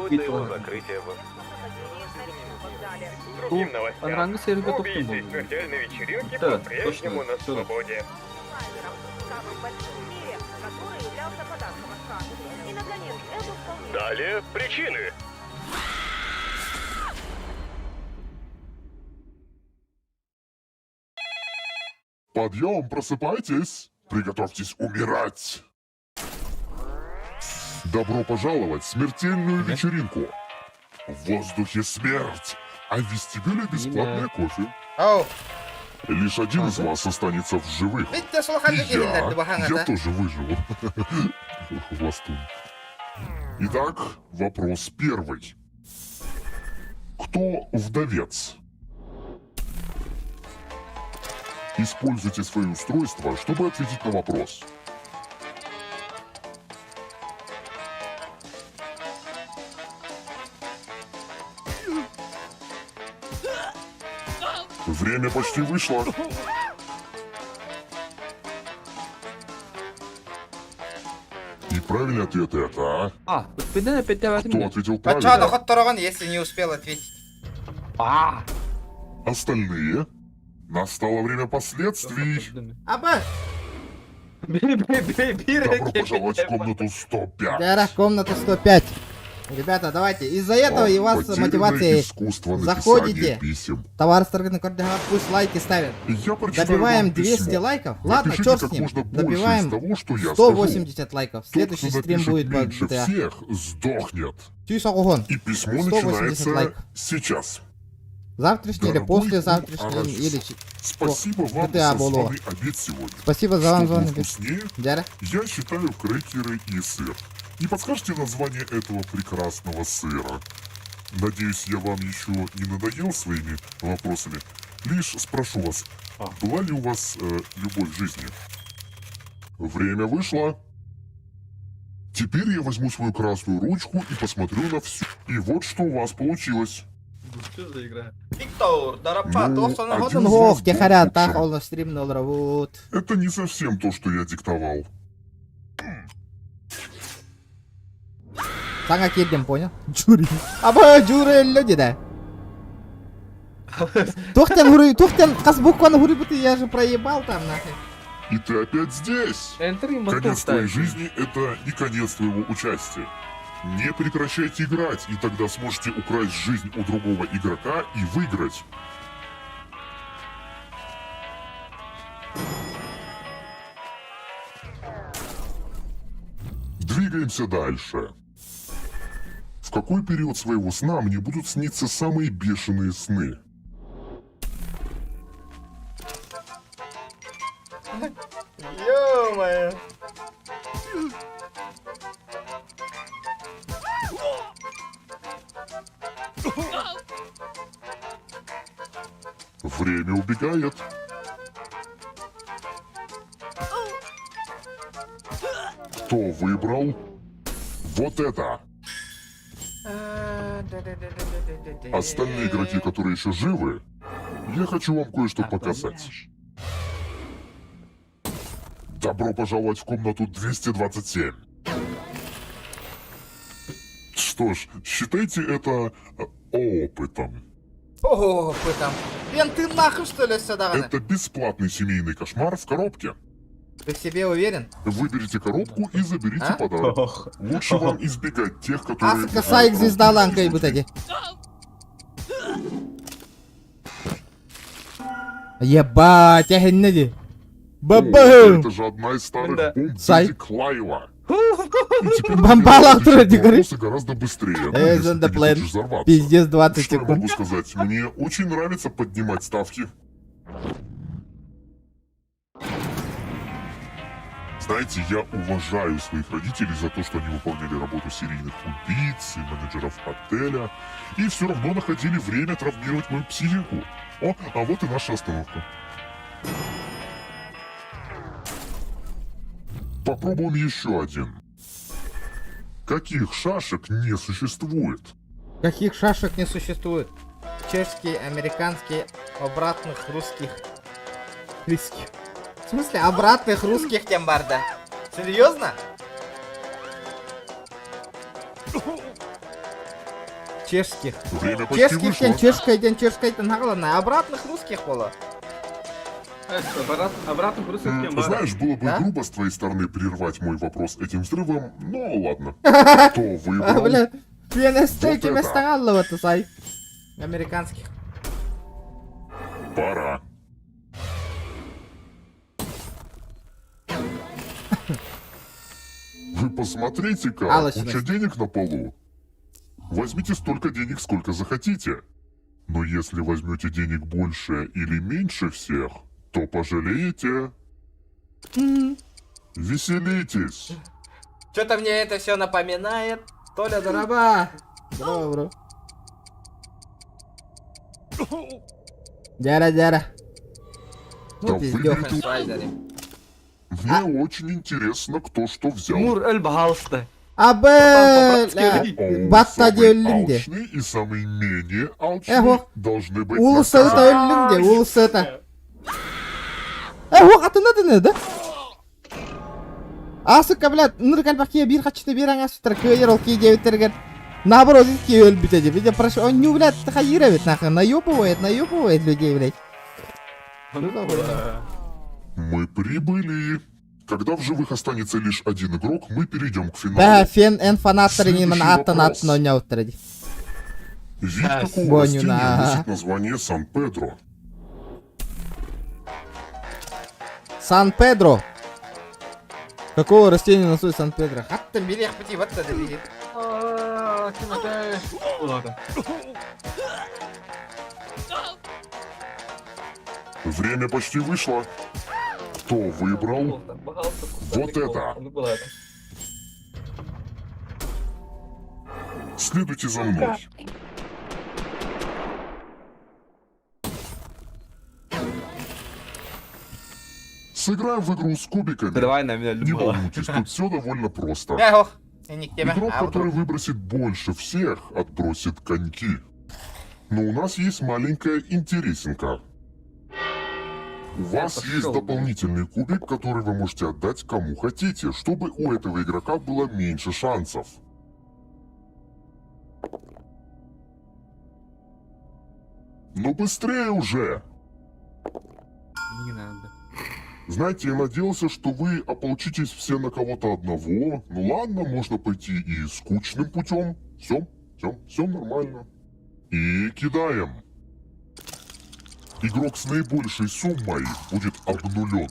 Да, точно, всё. Далее причины. Подъем, просыпайтесь! Приготовьтесь умирать! Добро пожаловать в смертельную вечеринку! В воздухе смерть, а в вестибюле бесплатное кофе. Оу. Лишь один из вас останется в живых. И я, я тоже выживу. Хвостун. Итак, вопрос первый. Кто вдовец? Используйте свои устройства, чтобы ответить на вопрос. Время почти вышло. И правильный ответ это... А, Кто ответил правильно? если не успел ответить? А! Остальные? Настало время последствий. Аба! Добро пожаловать в комнату 105. Да, комната 105. Ребята, давайте. Из-за этого и у вас Потерянное мотивация есть. искусство написания Заходите. писем. Товар пусть лайки ставят. Я прочитаю Добиваем вам 200 письмо. лайков. Ладно, Напишите черт как с ним. можно больше Добиваем из того, что я 180 лайков. Тот, Следующий кто стрим напишет будет по меньше GTA. всех, сдохнет. Тюй согугон. И письмо 180 начинается лайков. сейчас. Завтрашний или Дорогой кум послезавтрашний Арахис, или Спасибо вам GTA за буолуо. званый обед сегодня. Спасибо за вам Что было званый обед. вкуснее? Дьэ. Я считаю крекеры и сыр. Не подскажете название этого прекрасного сыра? Надеюсь, я вам еще не надоел своими вопросами. Лишь спрошу вас, была ли у вас любовь в жизни? Время вышло. Теперь я возьму свою красную ручку и посмотрю на всю. И вот что у вас получилось. Что за игра? Виктор, Дарапа, Ну, туох сонун один хотун. из вас Ох, был тихаря, таах худшим. ол стрим олоробут. Это не совсем то, что я диктовал. Саҥа киирдим, понял? Джури. Аба, Джури люди, да. Туохтан хури, туохтан хас букваны хури я же проебал там нахуй. И ты опять здесь. Enter и Конец твоей жизни – это не конец твоего участия. Не прекращайте играть, и тогда сможете украсть жизнь у другого игрока и выиграть. Двигаемся дальше. В какой период своего сна мне будут сниться самые бешеные сны? Ё-моё. Время убегает. Кто выбрал вот это? Остальные игроки, которые еще живы, я хочу вам кое-что показать. Добро пожаловать в комнату 227. Что ж, считайте это опытом. Ого, там. Лен, ты нахуй что ли сюда? Это бесплатный семейный кошмар в коробке. Ты в себе уверен? Выберите коробку и заберите А? подарок. Лучше вам избегать тех, которые... Асыка сайк звезда ланкай бутади. Ебать, я хеннеди. Бабам! Это же одна из старых бомб Сай. дяди Клайва. И теперь Бомбала ты отвечаешь ты на говоришь? вопросы гораздо быстрее, Эй, если the ты не plan. хочешь взорваться. Пиздец, 20 Что я секунд. могу сказать? Мне очень нравится поднимать ставки. Знаете, я уважаю своих родителей за то, что они выполняли работу серийных убийц и менеджеров отеля, и все равно находили время травмировать мою психику. О, а вот и наша остановка. Попробуем еще один. Каких шашек не существует? Каких шашек не существует? Чешские, американские, обратных русских. Русских. В смысле обратных русских тембарда? Серьезно? Чешских. Время почти Чешских, вышло. день, чешская день, чешская день, главное, Обратных русских было. Обратно в русских кем Знаешь, было бы Да? грубо с твоей стороны прервать мой вопрос этим взрывом, но ладно. Кто А, выбрал? бля, пенестейки Вот это. вместо сай. Американских. Пора. Вы посмотрите-ка, Алчность. куча денег на полу. Возьмите столько денег, сколько захотите. Но если возьмете денег больше или меньше всех, то пожалеете. Веселитесь. Что-то мне это все напоминает. Толя, дорога. Дороба. Здорово, бро. Дяра, дяра. Ну, Да пиздёх. выберите. Мне очень интересно, кто что взял. Мур эль бахалста. А, бля. О, Батта самые диөллүм де. алчные и самые менее алчные Эхо. должны быть Улуса это наказаны. өллүм де, улуса это. Э, атына дene да? Асыка, блядь, ныр кальбакия бир хачты бир аңа сутар кыйыр ол кей дебиттерген. Наоборот, ики өлбүтэ деп. Я прошу, он не, блядь, хайра ведь нахуй, наебывает, наебывает людей, блядь. Мы прибыли. Когда в живых останется лишь один игрок, мы перейдем к финалу. Да, фен эн фанаттары Следующий мен аттан вопрос. аттан ойнауттар ди. Вид какого Боню растения на. носит название Сан-Педро? Сан-Педро. Какого растения носит Сан-Педро? Хаттан бери пути, вот это бери. Ладно. Время почти вышло. Кто выбрал? Вот это. Следуйте за мной. Сыграем в игру с кубиками. Давай на меня Не любого. волнуйтесь, тут все довольно просто. Эх, инник Игрок, который выбросит больше всех, отбросит коньки. Но у нас есть маленькая интересинка. У вас пошел, есть блин. дополнительный кубик, который вы можете отдать кому хотите, чтобы у этого игрока было меньше шансов. Ну быстрее уже! Не надо. Знаете, я надеялся, что вы ополчитесь все на кого-то одного. Ну ладно, можно пойти и скучным путем. Все, все, все нормально. И кидаем. Игрок с наибольшей суммой будет обнулен.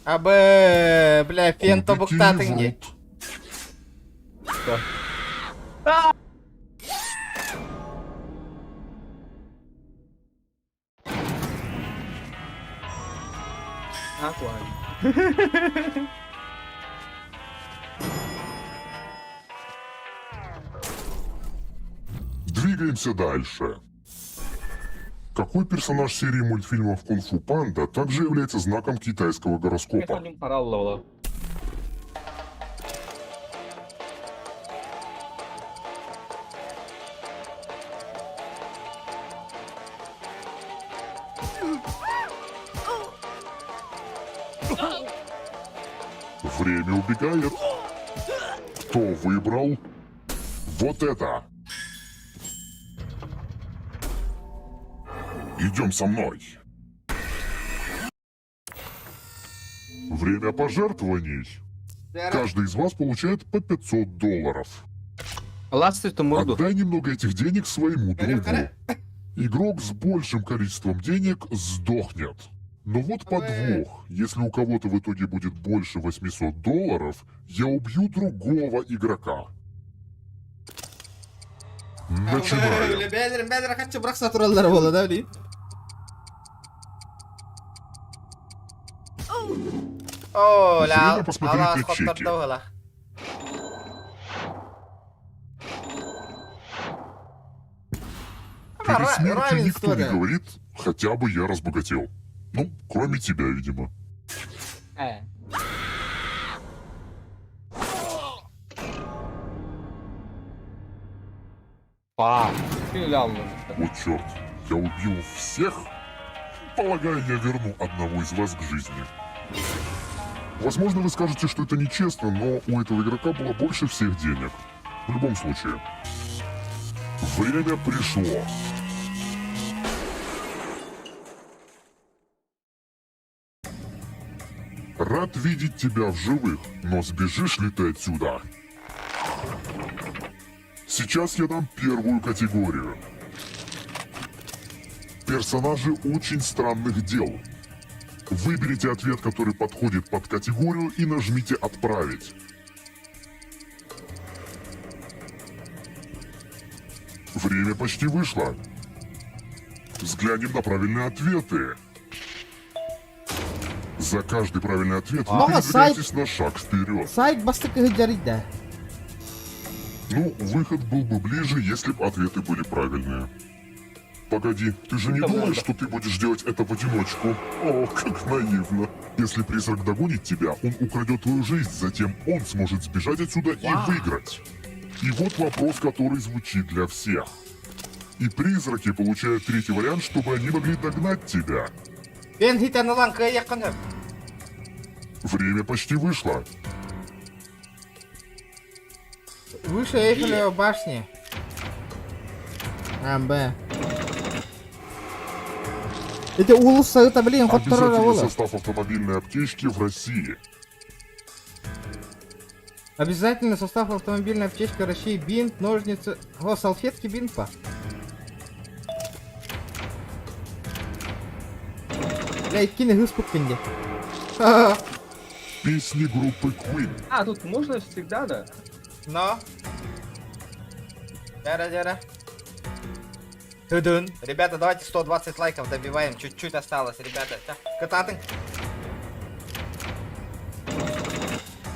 Абы, бля, фен Кубики тобуктатын не дии. врут. А, ладно. Двигаемся дальше. Какой персонаж серии мультфильмов «Кунг-фу Панда» также является знаком китайского гороскопа? Параллела. Время убегает. Кто выбрал? Вот это. Идем со мной. Время пожертвований. Каждый из вас получает по 500 долларов. Ласты эту морду. Отдай немного этих денег своему другу. Игрок с большим количеством денег сдохнет. Но вот подвох. Если у кого-то в итоге будет больше 800 долларов, я убью другого игрока. Начинаем. Бәлер, бәлер, хочу бырахса тураллар буолла да билигин. О, ля, Время посмотреть алаас на чеки. хоттордо буолла. Перед смертью Равенство, никто не да. говорит, хотя бы я разбогател. Ну, кроме тебя, видимо. Э. Па. Ты лял, Вот черт, я убил всех? Полагаю, я верну одного из вас к жизни. Возможно, вы скажете, что это нечестно, но у этого игрока было больше всех денег. В любом случае. Время пришло. Рад видеть тебя в живых, но сбежишь ли ты отсюда? Сейчас я дам первую категорию. Персонажи очень странных дел. Выберите ответ, который подходит под категорию и нажмите «Отправить». Время почти вышло. Взглянем на правильные ответы. За каждый правильный ответ вы Мама, сайт- передвигаетесь на шаг вперед. Сайт бастакы сылдьар да. Ну, выход был бы ближе, если бы ответы были правильные. Погоди, ты же не Там думаешь, надо. что ты будешь делать это в одиночку? О, как наивно. Если призрак догонит тебя, он украдет твою жизнь, затем он сможет сбежать отсюда и выиграть. И вот вопрос, который звучит для всех. И призраки получают третий вариант, чтобы они могли догнать тебя. Бен хитен ылан кыайыаххын сөп. Время почти вышло. Выше Эйфелева башни. А, Б. Это улус это, блин, хотторор Обязательный буолла. состав автомобильной аптечки в России. Обязательно состав автомобильной аптечки России бинт, ножницы. О, салфетки бинт па. Бля, иккини хыспыккын дии. Песни группы Queen. А, тут можно всегда, да? Но. Дьэ, дьэ. Тыдын. Ребята, давайте 120 лайков добиваем. Чуть-чуть осталось, ребята. Кытаатыҥ.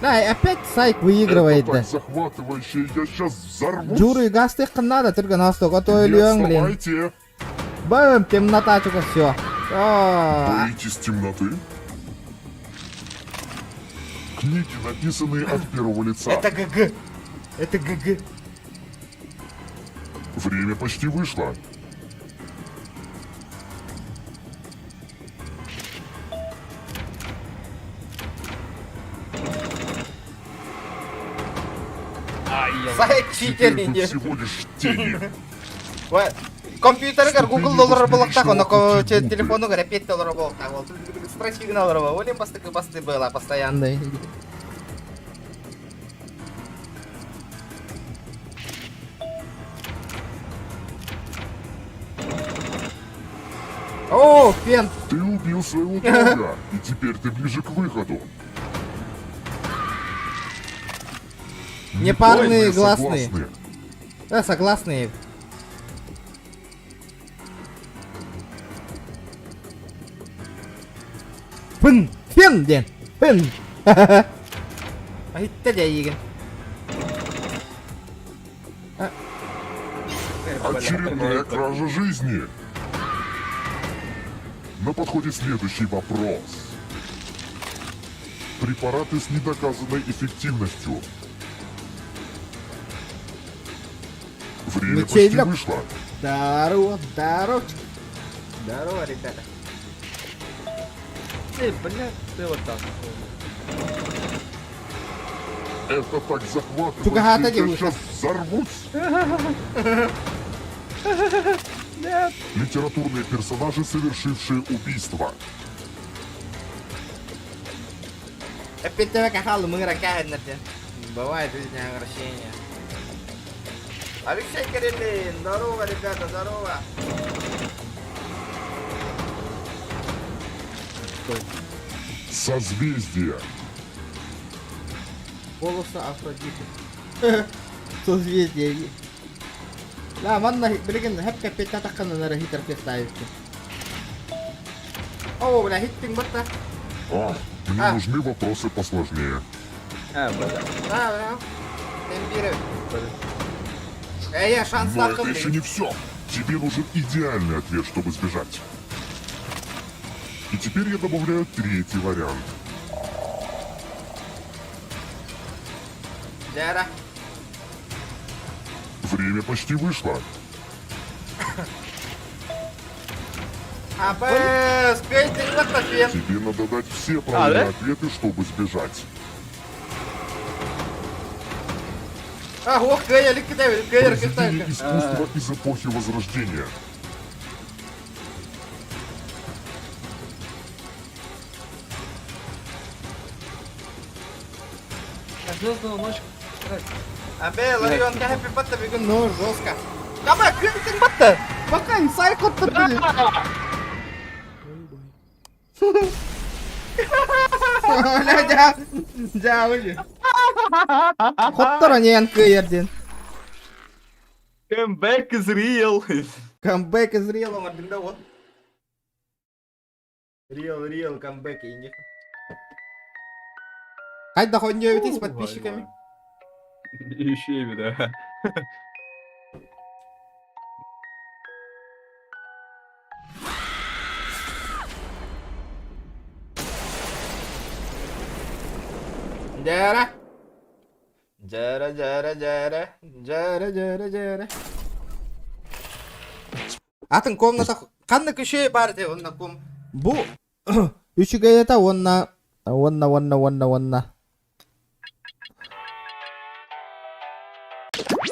Да, опять Сайк выигрывает, Это да. так захватывающе, я сейчас взорвусь. Джуру и гастых надо, только на столько, а то Не өлүөҥ, блин. отставайте. Бэм, темнота, только все. Боитесь темноты? Книги, написанные от первого лица. Это ГГ. Это ГГ. Время почти вышло. Сайк читер Теперь вы иди. всего лишь тени. Компьютерыгар Google доллар буолуохтаах, Ступени онно восьмеричного телефонугар эппиэт доллар буолуохтаах. Ол строчки доллар буолуох. Олен бастакы басты была постоянно. О, фен. Ты убил своего друга, и теперь ты ближе к выходу. Непарные Неправильные гласные. согласные. Да, согласные. Пын, фен диэн. Пын. Айта дьайыгын. Очередная кража жизни. На подходе следующий вопрос. Препараты с недоказанной эффективностью. Время почти Мечелек. вышло. Здорово, здорово. Здорово, ребята. Эй, блядь, ты вот так. Это так Чугата захватывающе, я девушка. сейчас взорвусь. Нет. Литературные персонажи, совершившие убийство. Опять тебя кахал, мы Бывает жизненное огорчение. Алексей Карелин, здорово, ребята, здорово. Созвездие. Голоса Афродиты. Созвездие. Да, манна билигин хэп кэппиэтэ тахханнара хитер фестаевки. О, бля, хиттиҥ батта. А, мне А. нужны вопросы посложнее. А, бля. Да, бля. Тембиры. Эй, я шанс Но это еще не все. Тебе нужен идеальный ответ, чтобы сбежать. И теперь я добавляю третий вариант. Дяра. Время почти вышло. А, б, спейте, вот Тебе надо дать все правильные ответы, чтобы сбежать. А, ох, кая, ликидай, кая, Произведение искусства из эпохи Возрождения. Звездную ночь. Абе, Ларион, кәһәпи батта бүгін, ну, жестко. Давай, кыртың батта. Пока инсайт котты блин. Бля, дя, дя, выйди. Хоттор не кыйерден. Comeback is real. Comeback is real, оңардыңда вот. Real, real, comeback, инде. Хайда хоньёбитесь с подписчиками. Еще и да. Дяра. Дяра, дяра, дяра. Дяра, дяра, дяра. Атын комната Қанны күші бар де, онна ком. Бу үчүгэйэтэ уонна уонна уонна уонна уонна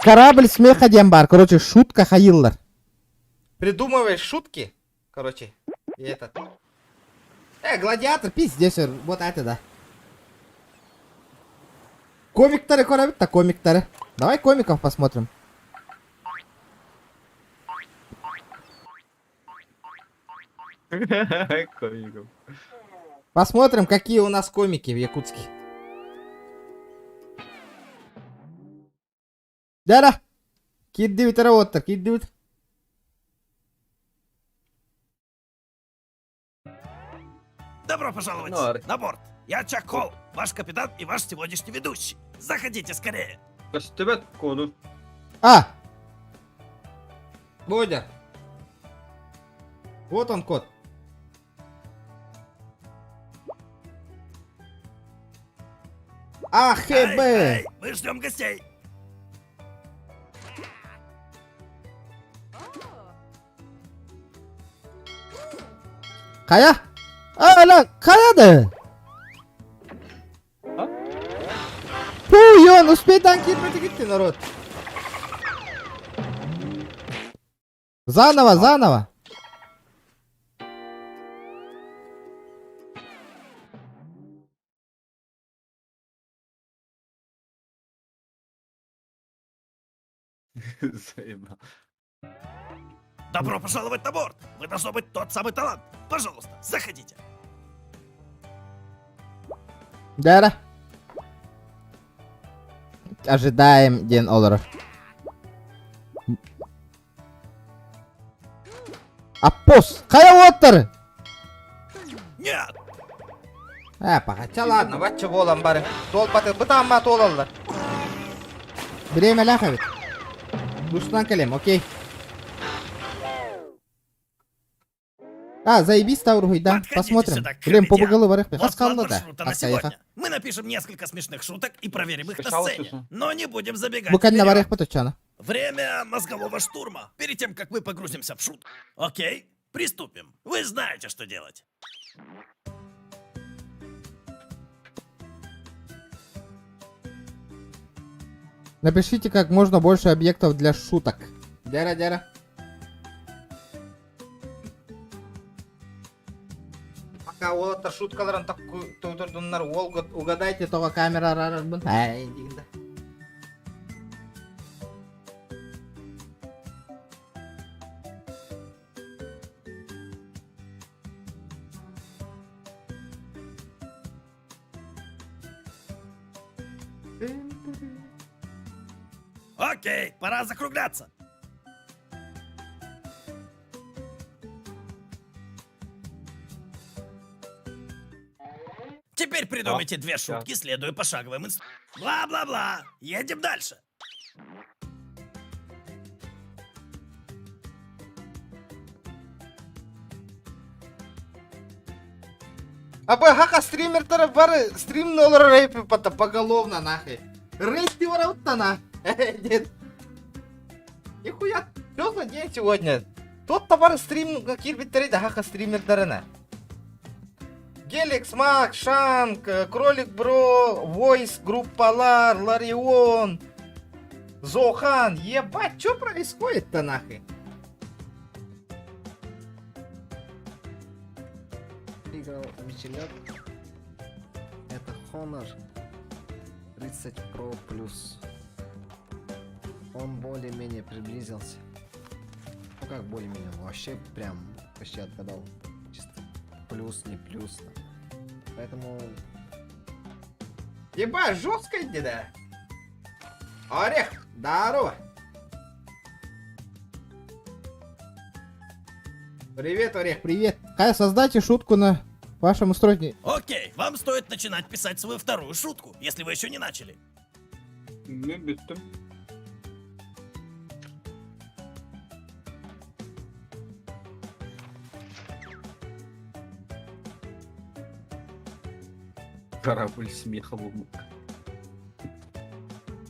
Корабль смеха диэн баар, короче, шутка хайыыллар. Придумываешь шутки, короче, и этот. Э, гладиатор, пиздец, вот это да. Комиктары көрөбүт да комиктары. Давай комиков посмотрим. Комиков. Посмотрим, какие у нас комики в Якутске. Дара! Кирдибит работа, кирдибит. Добро пожаловать Ну, на борт. Я Чак Холл, ваш капитан и ваш сегодняшний ведущий. Заходите скорее. Көстүбэт коду. А! Бодя. Вот он код. А, Х, Б. Эй, мы ждем гостей. Хайа? А, ля, хайа да? Пуйон, успей танки китти, народ. Заново, заново. Заебал. Добро пожаловать на борт. Вы должно быть тот самый талант. Пожалуйста, заходите. Да. Ожидаем день олорор. Аппос! Хайа оттар! Нет! А, пока. Ладно, бачча буолан бары. Туолбаты бытаамма туолаллар. Время ляховит. Душтан кэлиэм, окей. А, заебись, Тавругуй, да. Подходите Посмотрим. сюда, Блин, кребетя. побугалы барых. Вот Хас план қалды да. маршрута на Хас кайха. сегодня. Мы напишем несколько смешных шуток и проверим их на Скачал сцене. что-то? Но не будем забегать Бу кэннэ вперед. барых потучана. Время мозгового штурма. Перед тем, как мы погрузимся в шутку. Окей, приступим. Вы знаете, что делать. Напишите как можно больше объектов для шуток. Дяра, дяра. Пока уолаттар шуткаларын туйдурдуннар уол Угадайте, того камера рарарбын. Ай, дигинде. Окей, пора закругляться. Теперь придумайте две шутки, следуя пошаговым инструкциям. Бла-бла-бла. Едем дальше. Абы хака стример бары стрим нолар рэпи пата Поголовно нахуй. Рейд на. Дед. Нихуя, что за день сегодня? Тот товар стрим кирбиттери да хака стримердарына. Геликс, Мак, Шанк, Кролик Бро, Войс, Группа Лар, Ларион, Зохан. Ебать, что происходит-то нахуй? Выиграл Мичелек. Это Honor 30 Pro Plus. Он более-менее приблизился. Ну как более-менее, вообще прям почти отгадал. Чисто плюс, не плюс. там. Поэтому Ебать, жестко иди, да? Орех, здорово. Привет, Орех. Привет. Кая, создайте шутку на вашем устройстве. Окей, вам стоит начинать писать свою вторую шутку, если вы еще не начали. Не бүттүм. Корабль смеха был.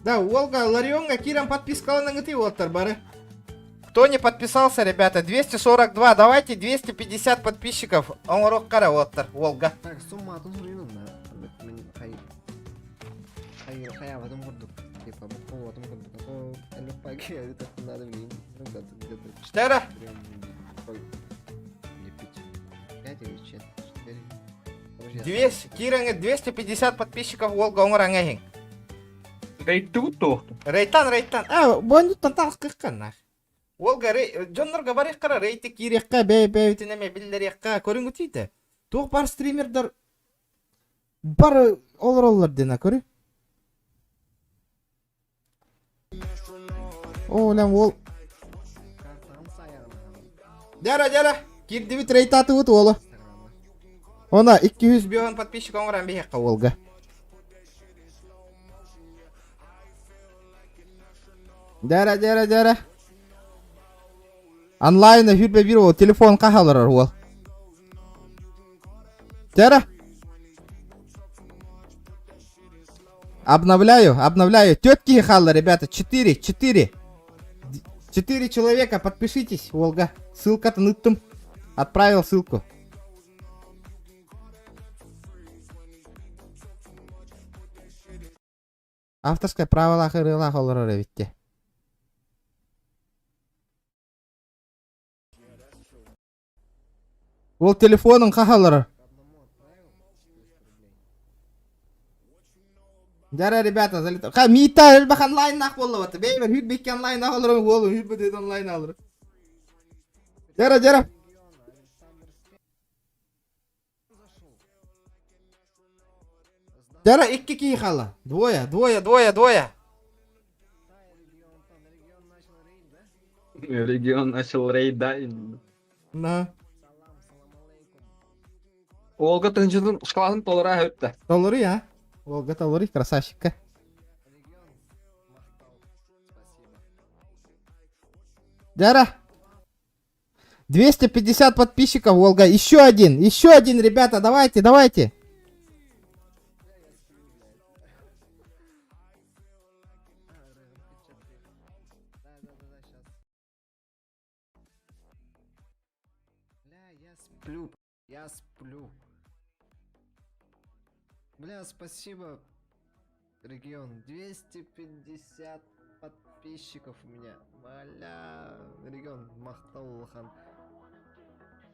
Да, Волга, Ларионга, Кирам подпискаланыҥ уолаттар бары. Кто не подписался, ребята, 242, давайте 250 подписчиков. Оҥоруохха уолаттар, Волга. Так, сумма атын суруйун на. Мен хай хай хай в этом курдук. Типа бу в этом курдук. А то элек это надо блин. Ну да, где-то Четыре. прям ой, лепить. 5 или 4. Подожди, я 200, Кираҥҥа 250 подписчиков Волга оҥорон иһиҥ. Рейд тоохту. Рейтан, рейтан. А, боннуттан тахсыахха нах. Волга, рей, дьоннорго барыахха рейти Киириэххэ бэйэ бэйэбитин эмиэ биллэриэххэ көрүҥ Туох бар стримердар бары олороллор диэн көрү. О, лям ол. Картам саяна. Дяра, дяра. Кирдибит рейтатыбыт уола. Она 200 подписчик оҥорон биһиэххэ уолга. Дьэрэ, дьэрэ, дьэрэ. Онлайн эфир бир уол телефон хаһаларар уол. Дьэрэ. Обновляю, обновляю. Тетки хаалла, ребята. Четыре, четыре. Четыре человека, подпишитесь, Волга. Ссылка-то ныттым. Отправил ссылку. Авторское праволаах ырыалаах олорор эбитте. Ол телефонун хаһалара. Дьара, ребята, залет. Ха, Мита элбэх онлайннаах буолла Бэйбэр хүрбикки онлайннаах олорон уолу хүрбүт онлайн алыр. Дьара, дьара. Дьара икки киһи хаалла. Двое, двое, двое, двое. Регион начал рейд, да? На. Олга тыһынчытын шкалатын толора өттө. Толору я. Олга толору, красавчикка. Дара. 250 подписчиков, Волга. Еще один, еще один, ребята, давайте, давайте. Бля, я сплю, я сплю. Бля, спасибо, регион. 250 подписчиков у меня. Бля, регион, махтал улахан.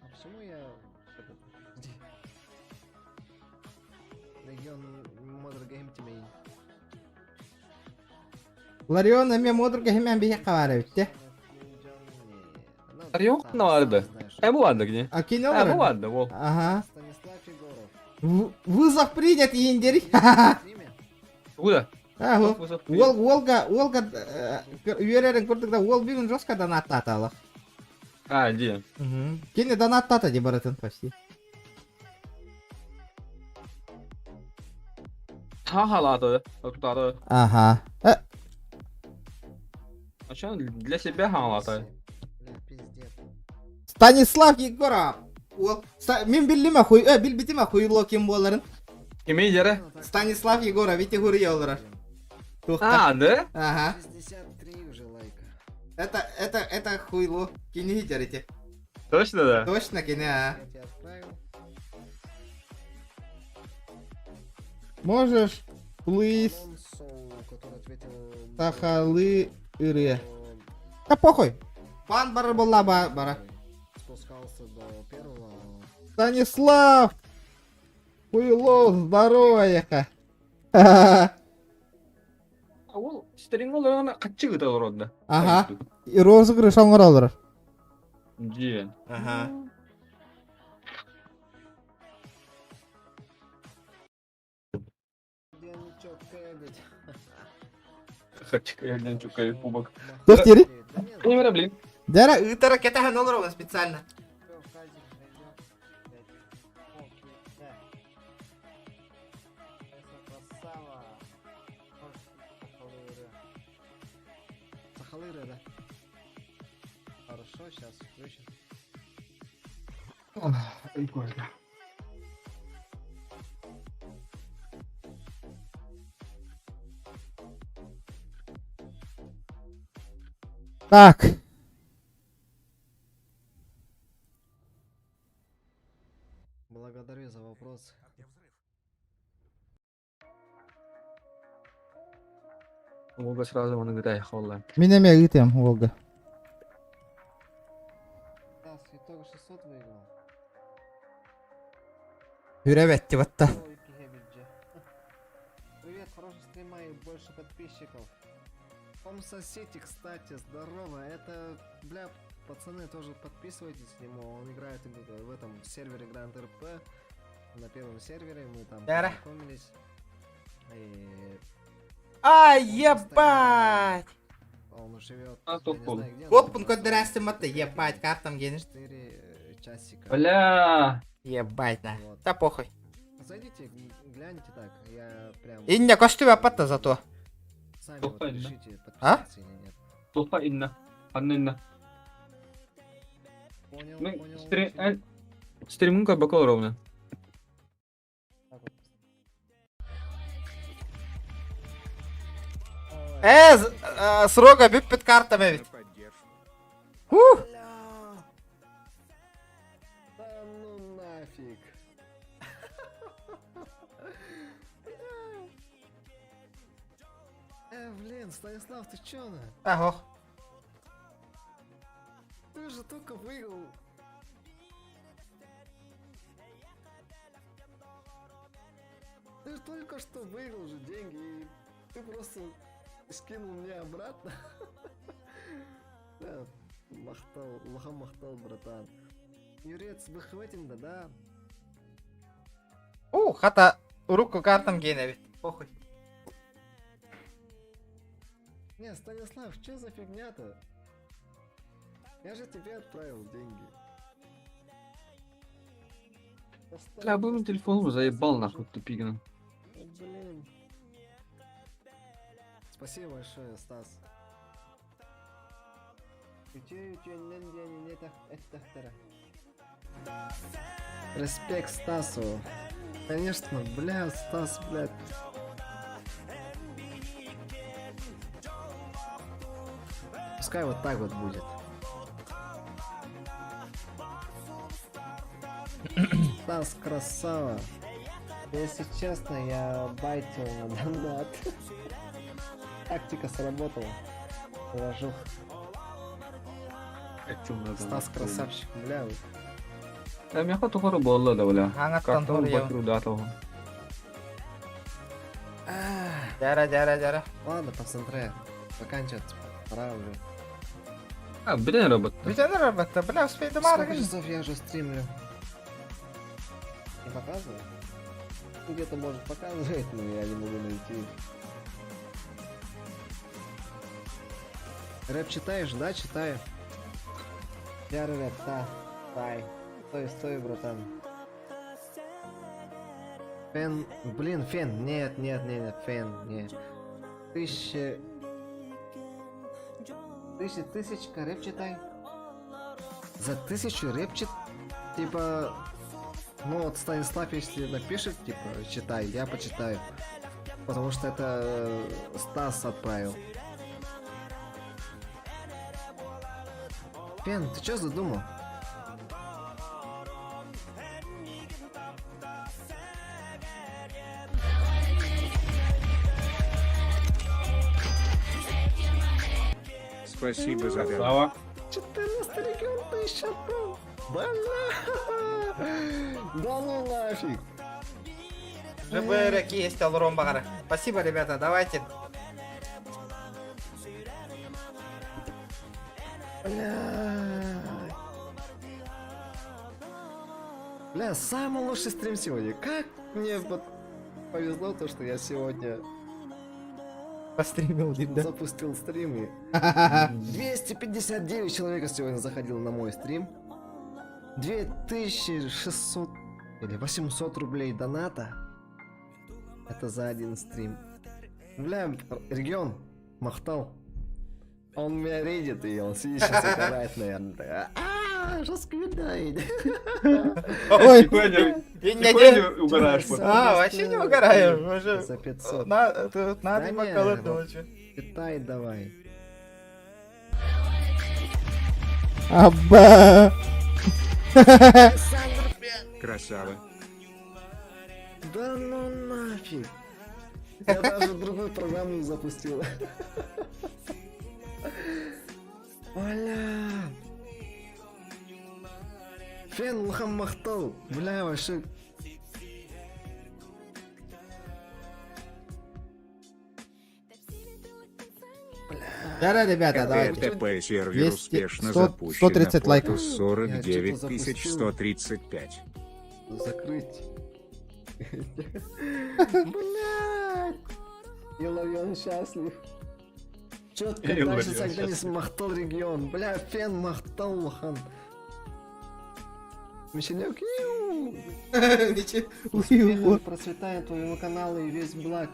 А почему я... Где? Регион Модер Гейм Тимей. Ларион эмиэ муодурга химэн биһиэхэ баар эбит те. Ларион барды. Э бу барды кини. А кини Э бу барды ол. Ага. Вызов принят ииндери. Куда? А, Уол, уолга, уолга үөрэрин курдук да уол бүгүн жестко донаттааталах. А, ди. Кини донаттаата ди барытын почти. Ха-халааты, тутары. Ага. Э. А что для себя халааты? Станислав Егоров. Уол, мин биллим хуй, э, билбитим хуйло ким буоларын. Кими дere? Станислав Егоров, ити хуруйа олорор. А, да? Ага. 63 уже лайка. Это, это, это хуйло. Кини дерите. Точно, да? Точно, кини, а. Можешь, please, сахалыы ырыа. Да похуй. Пан бара была бара. Спускался до первого. Станислав! Хуйло, здорово, яха. Ол стеринг олорон каччы гыта олородда. Ага. И розыгрыш оҥороллор. Дьиэн. Ага. Туох диэри? Не блин. Дара ыытара кэтэһэн олоробун специально. Сахалыра, да? Хорошо, сейчас включим. Прикольно. Так. Благодарю за вопрос. Волга сразу он говорит, холла. Мин эмиэ ыытыам Волга. Да, итого 600 выиграл. Үрэ батта. Привет, хороший стрима и больше подписчиков. Томса Сити, кстати, здорово. Это, бля, пацаны, тоже подписывайтесь к нему. Он играет в этом сервере Grand RP. На первом сервере мы там познакомились. И... А, ебать! Он живет, А, я не знаю где. Коппун көрдөрөөстүм батта, ебать, картам гениш. 4 часика. Бля! Ебать на. Вот. Да похуй. Зайдите, гляньте так, я прям... Инне көстүбэт да зато. Сами вот Тоқта инна. решите, А? подписаться или нет. Тоқта инна. Анна инна. Понял, Мен понял. стрим... Стримын көрбөкө ровно. Так вот. Э, срога бүппүт картам эбит. Ух! Да ну нафиг. Блин, Станислав, ты чё на? Ага. Ты же только выиграл. Ты же только что выиграл же деньги, и ты просто скинул мне обратно. Да, Махтал, лоха махтал, братан. Юрец, выхватим, да, да? У, хата урукку картам киэнэ эбит. Похуй. Не, Станислав, что за фигня-то? Я же тебе отправил деньги. Бля, был телефон заебал нахуй тупигин. Блин. Спасибо большое, Стас. Респект Стасу. Конечно, бля, Стас, блядь. Пускай вот так вот будет. Стас красава. Если честно, я байтил на донат. Тактика сработала. Уважух. Стас красавчик, бля. Миэхэ тухары буолла да бля. Хаҥаттан Картон туруйабын. батыру Дьара, дьара, дьара. Ладно, пацаны, заканчиваться пора уже. А, бүтэн робот. Бүтэн робот, бля, успейдым Сколько арыгын. часов я уже стримлю? Не показывает? Ну, Где-то может показывает, но я не могу найти. Рэп читаешь? Да, читаю. Я рэп, да. Тай. Стой, стой, братан. Фен, блин, фен, нет, нет, нет, нет, фен, нет. Тысяча... Тысяча, тысячка, рэп читай. За тысячу рэп чит... Типа... Ну вот Станислав, если напишет, типа, читай, я почитаю. Потому что это Стас отправил. Фен, ты чё задумал? Спасибо за донат. 14 регион тысяча отправил. Бля! Да ну нафиг! ЖБР есть Алром Багара. Спасибо, ребята, давайте. Бля. Бля, самый лучший стрим сегодня. Как мне вот повезло то, что я сегодня Постримил, да? запустил стрим и 259 человек сегодня заходило на мой стрим. 2600 или 800 рублей доната. Это за один стрим. Бля, регион, Махтал. Он меня рейдит, и он сидит сейчас угорает, наверное. А, жестко видно. Ой, И Нихуя не угораешь, А, вообще не угораю. Уже За 500. На, тут надо Да не, поколоть вот ночью. Читай давай. Абба. Красава. Да ну нафиг. Я даже другую программу запустил. Бля. Фен улахан махтал. Бля, вообще. Да, ребята, давайте. ТТП сервер 200, успешно 100, запущен. 130 на лайков. порту 49 Я что-то 135. Закрыть. Блядь. Иларион счастлив. Четко Иларион дальше Сагденис счастлив. Махтал регион. Бля, фен Махтал Лохан. Мишенек. Иу. Успехов и процветания твоему каналу и весь благ.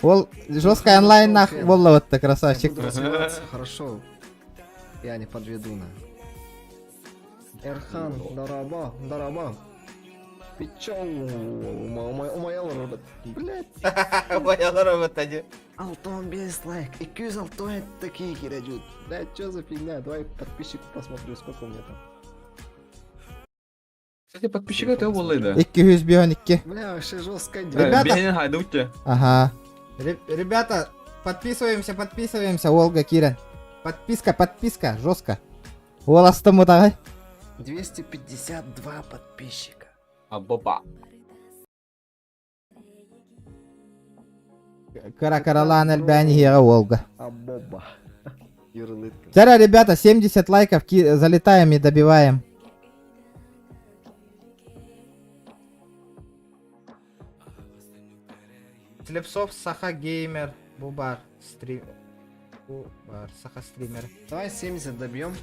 Ол жесткий онлайн нах буолла красавчик. Буду развиваться, хорошо. Я не подведу на. Эрхан, дорообо, дорообо. Ты чё, умаял робот? Блять. Умаял робот один. Алтон без лайк. И Алтон такие кирядют. Блять, что за фигня? Давай подписчик посмотрю, сколько у меня там. Кстати, подписчик это буолла да. 252. Бля, вообще жестко. Ребята. Ага. Ребята, подписываемся, подписываемся, Ольга Кирен. Подписка, подписка, жестко. Уоластым давай. 252 подписчика. Абоба. Кара каралаан элбээн иһиэҕэ Волга. Абоба. Юрлытка. Тара, ребята, 70 лайков залетаем и добиваем. Слепцов Саха Геймер Бубар стрим Бубар Саха стример. Давай 70 добьем.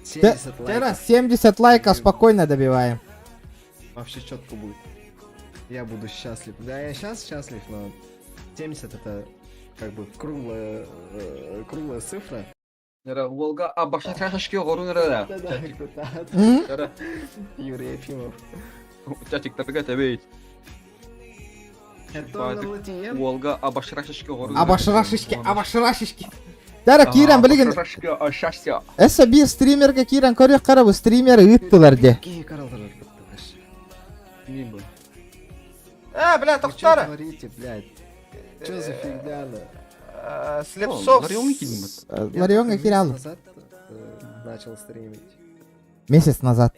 70 Тара, лайков. 70 лайков спокойно добиваем. Вообще четко будет. Я буду счастлив. Да, я сейчас счастлив, но 70 это как бы круглая, круглая цифра. Волга абашашашки горун рада. Да-да, Юрий Ефимов. Чатик тарга тебе. Волга абашрашашки горун. Абашрашишки, абашрашишки. Тара, Киран, билигин. Абашрашишки, ашашся. Эссе биир стримерге киирэн көрүөх бу стример ыыттылар де. Какие каралдары Э, бля, Вы что Тохтара. творите, блядь? Что за фигня, да? Слепцов. Ларионга кирал. Назад начал стримить. Месяц назад.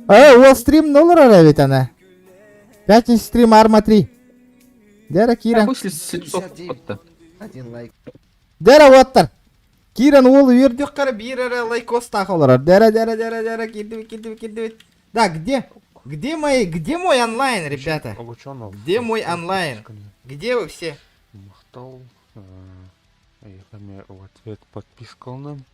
Э, ол стрим ноллар ведь она. Пятница стрим Арма 3. Дера Киран. Вышли Слепцов. Один лайк. Дера оттар. Киран ол үйірдік қара бір әрі лайкос тақылар. Дера, дера, дера, дера, кидывай, кидывай, кидывай. Да, где? Где мои, где мой онлайн, ребята? Где мой онлайн? Где вы все? Махтал. В ответ подписка нам.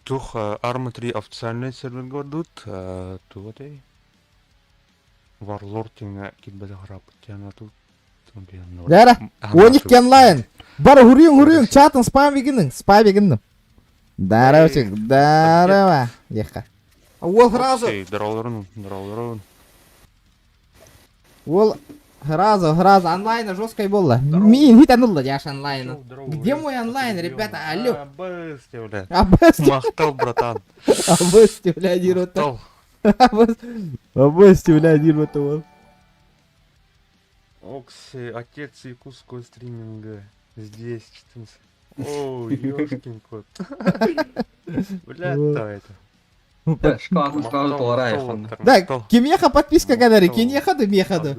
Тух Арма 3 официальный сервер гордут, туотой. Варлорд китбадахрап тяна тут. Дера, оник онлайн. Бар хуриң хуриң чатын спам вигиннің, спам вигиннің. Здорово, здорово. Еха. Ол сразу. Здорово, Ол сразу, сразу онлайн жесткой было. Мин хит анулла яш онлайн. Где мой онлайн, ребята? Алло. Абысти, бля. Махтал, братан. Абысти, бля, один вот так. Абысти, бля, один вот так. Окси, отец якутского стриминга. Здесь 14. О, ёшкин кот. Бля, да это. Да, шкаф сразу толараев. Да, кимеха подписка гадари, кинеха да меха да.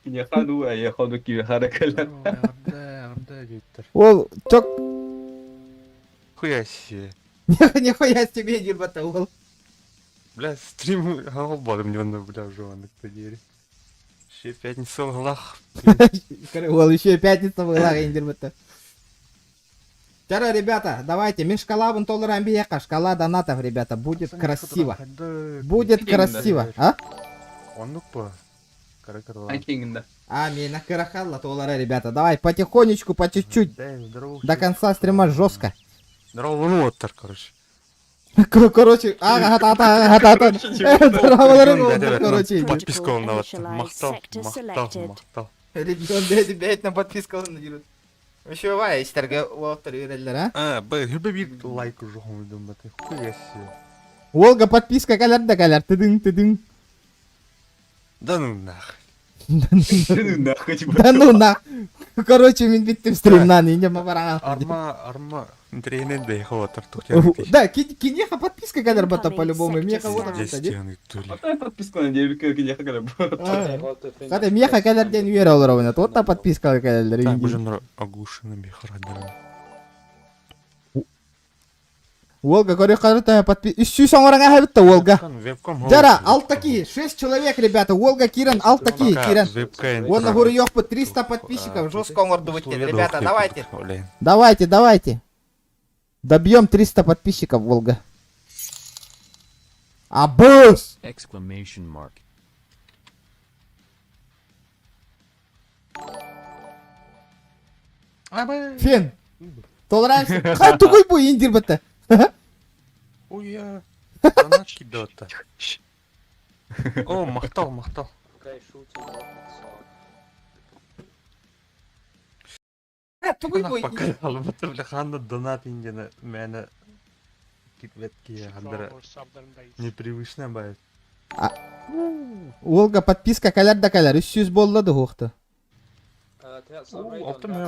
Кинеха ну, а я ходу кимеха да каля. Ол, чок. Хуя себе. Нихуя себе, дирбата, ол. Бля, стрим албадым мне бля, жуанок подери. Еще пятница в глах. Ол, еще пятница в глах, индирбата. Вчера, ребята, давайте, мин шкала толлар амбияка, шкала донатов, ребята, будет красиво. Будет красиво, а? Он по. А, мина карахалла толлара, ребята, давай, потихонечку, по чуть-чуть. До конца стрима жестко. Здорово, ну вот так, короче. Короче, ага, та та та та. Здорово, короче. Подписку он на Махтал, махтал, махтал. Ребят, ребят, на подписку он надерут. Еще вай, истерге уоттер үйрелер, а? А, б, хүбе бир лайк жоғым үдім баты. Хуя себе. Олга подписка калар да калар, тыдың тыдың. Да ну нах. Да ну нах. Да ну нах. Короче, мен биттим стримнан, инде мабарага. Арма, арма. Тренер да их вот Да, кинеха подписка калар бата по-любому. Меха вот там. Подписка на девка кинеха калар бата. Када меха калар ден үйер олар ойнат. Вот та подписка калар. Так, бужан оглушена мехара. Уолга көрүөххэ төһө подпи... Үс оҥорон аһабыт да уолга. Жара, алта киһи, 6 человек, ребята, уолга киирэн, алта киһи киирэн. Уонна хуруйуохпут 300 подписчиков, Жестко оҥордубут диэн, ребята, давайте. Давайте, давайте. Добьем 300 подписчиков, Волга. Абыс! Exclamation mark. Фен. Толеранс. Хай тугуй бу индир бата. Уя. Заначки дота. О, махтал, махтал. Тугуй бу Пока албата бля ханда донат индиана мэна китветки хандара непривычно бает. Уолга подписка кэлэр да кэлэр. 300 буолла да хуохта.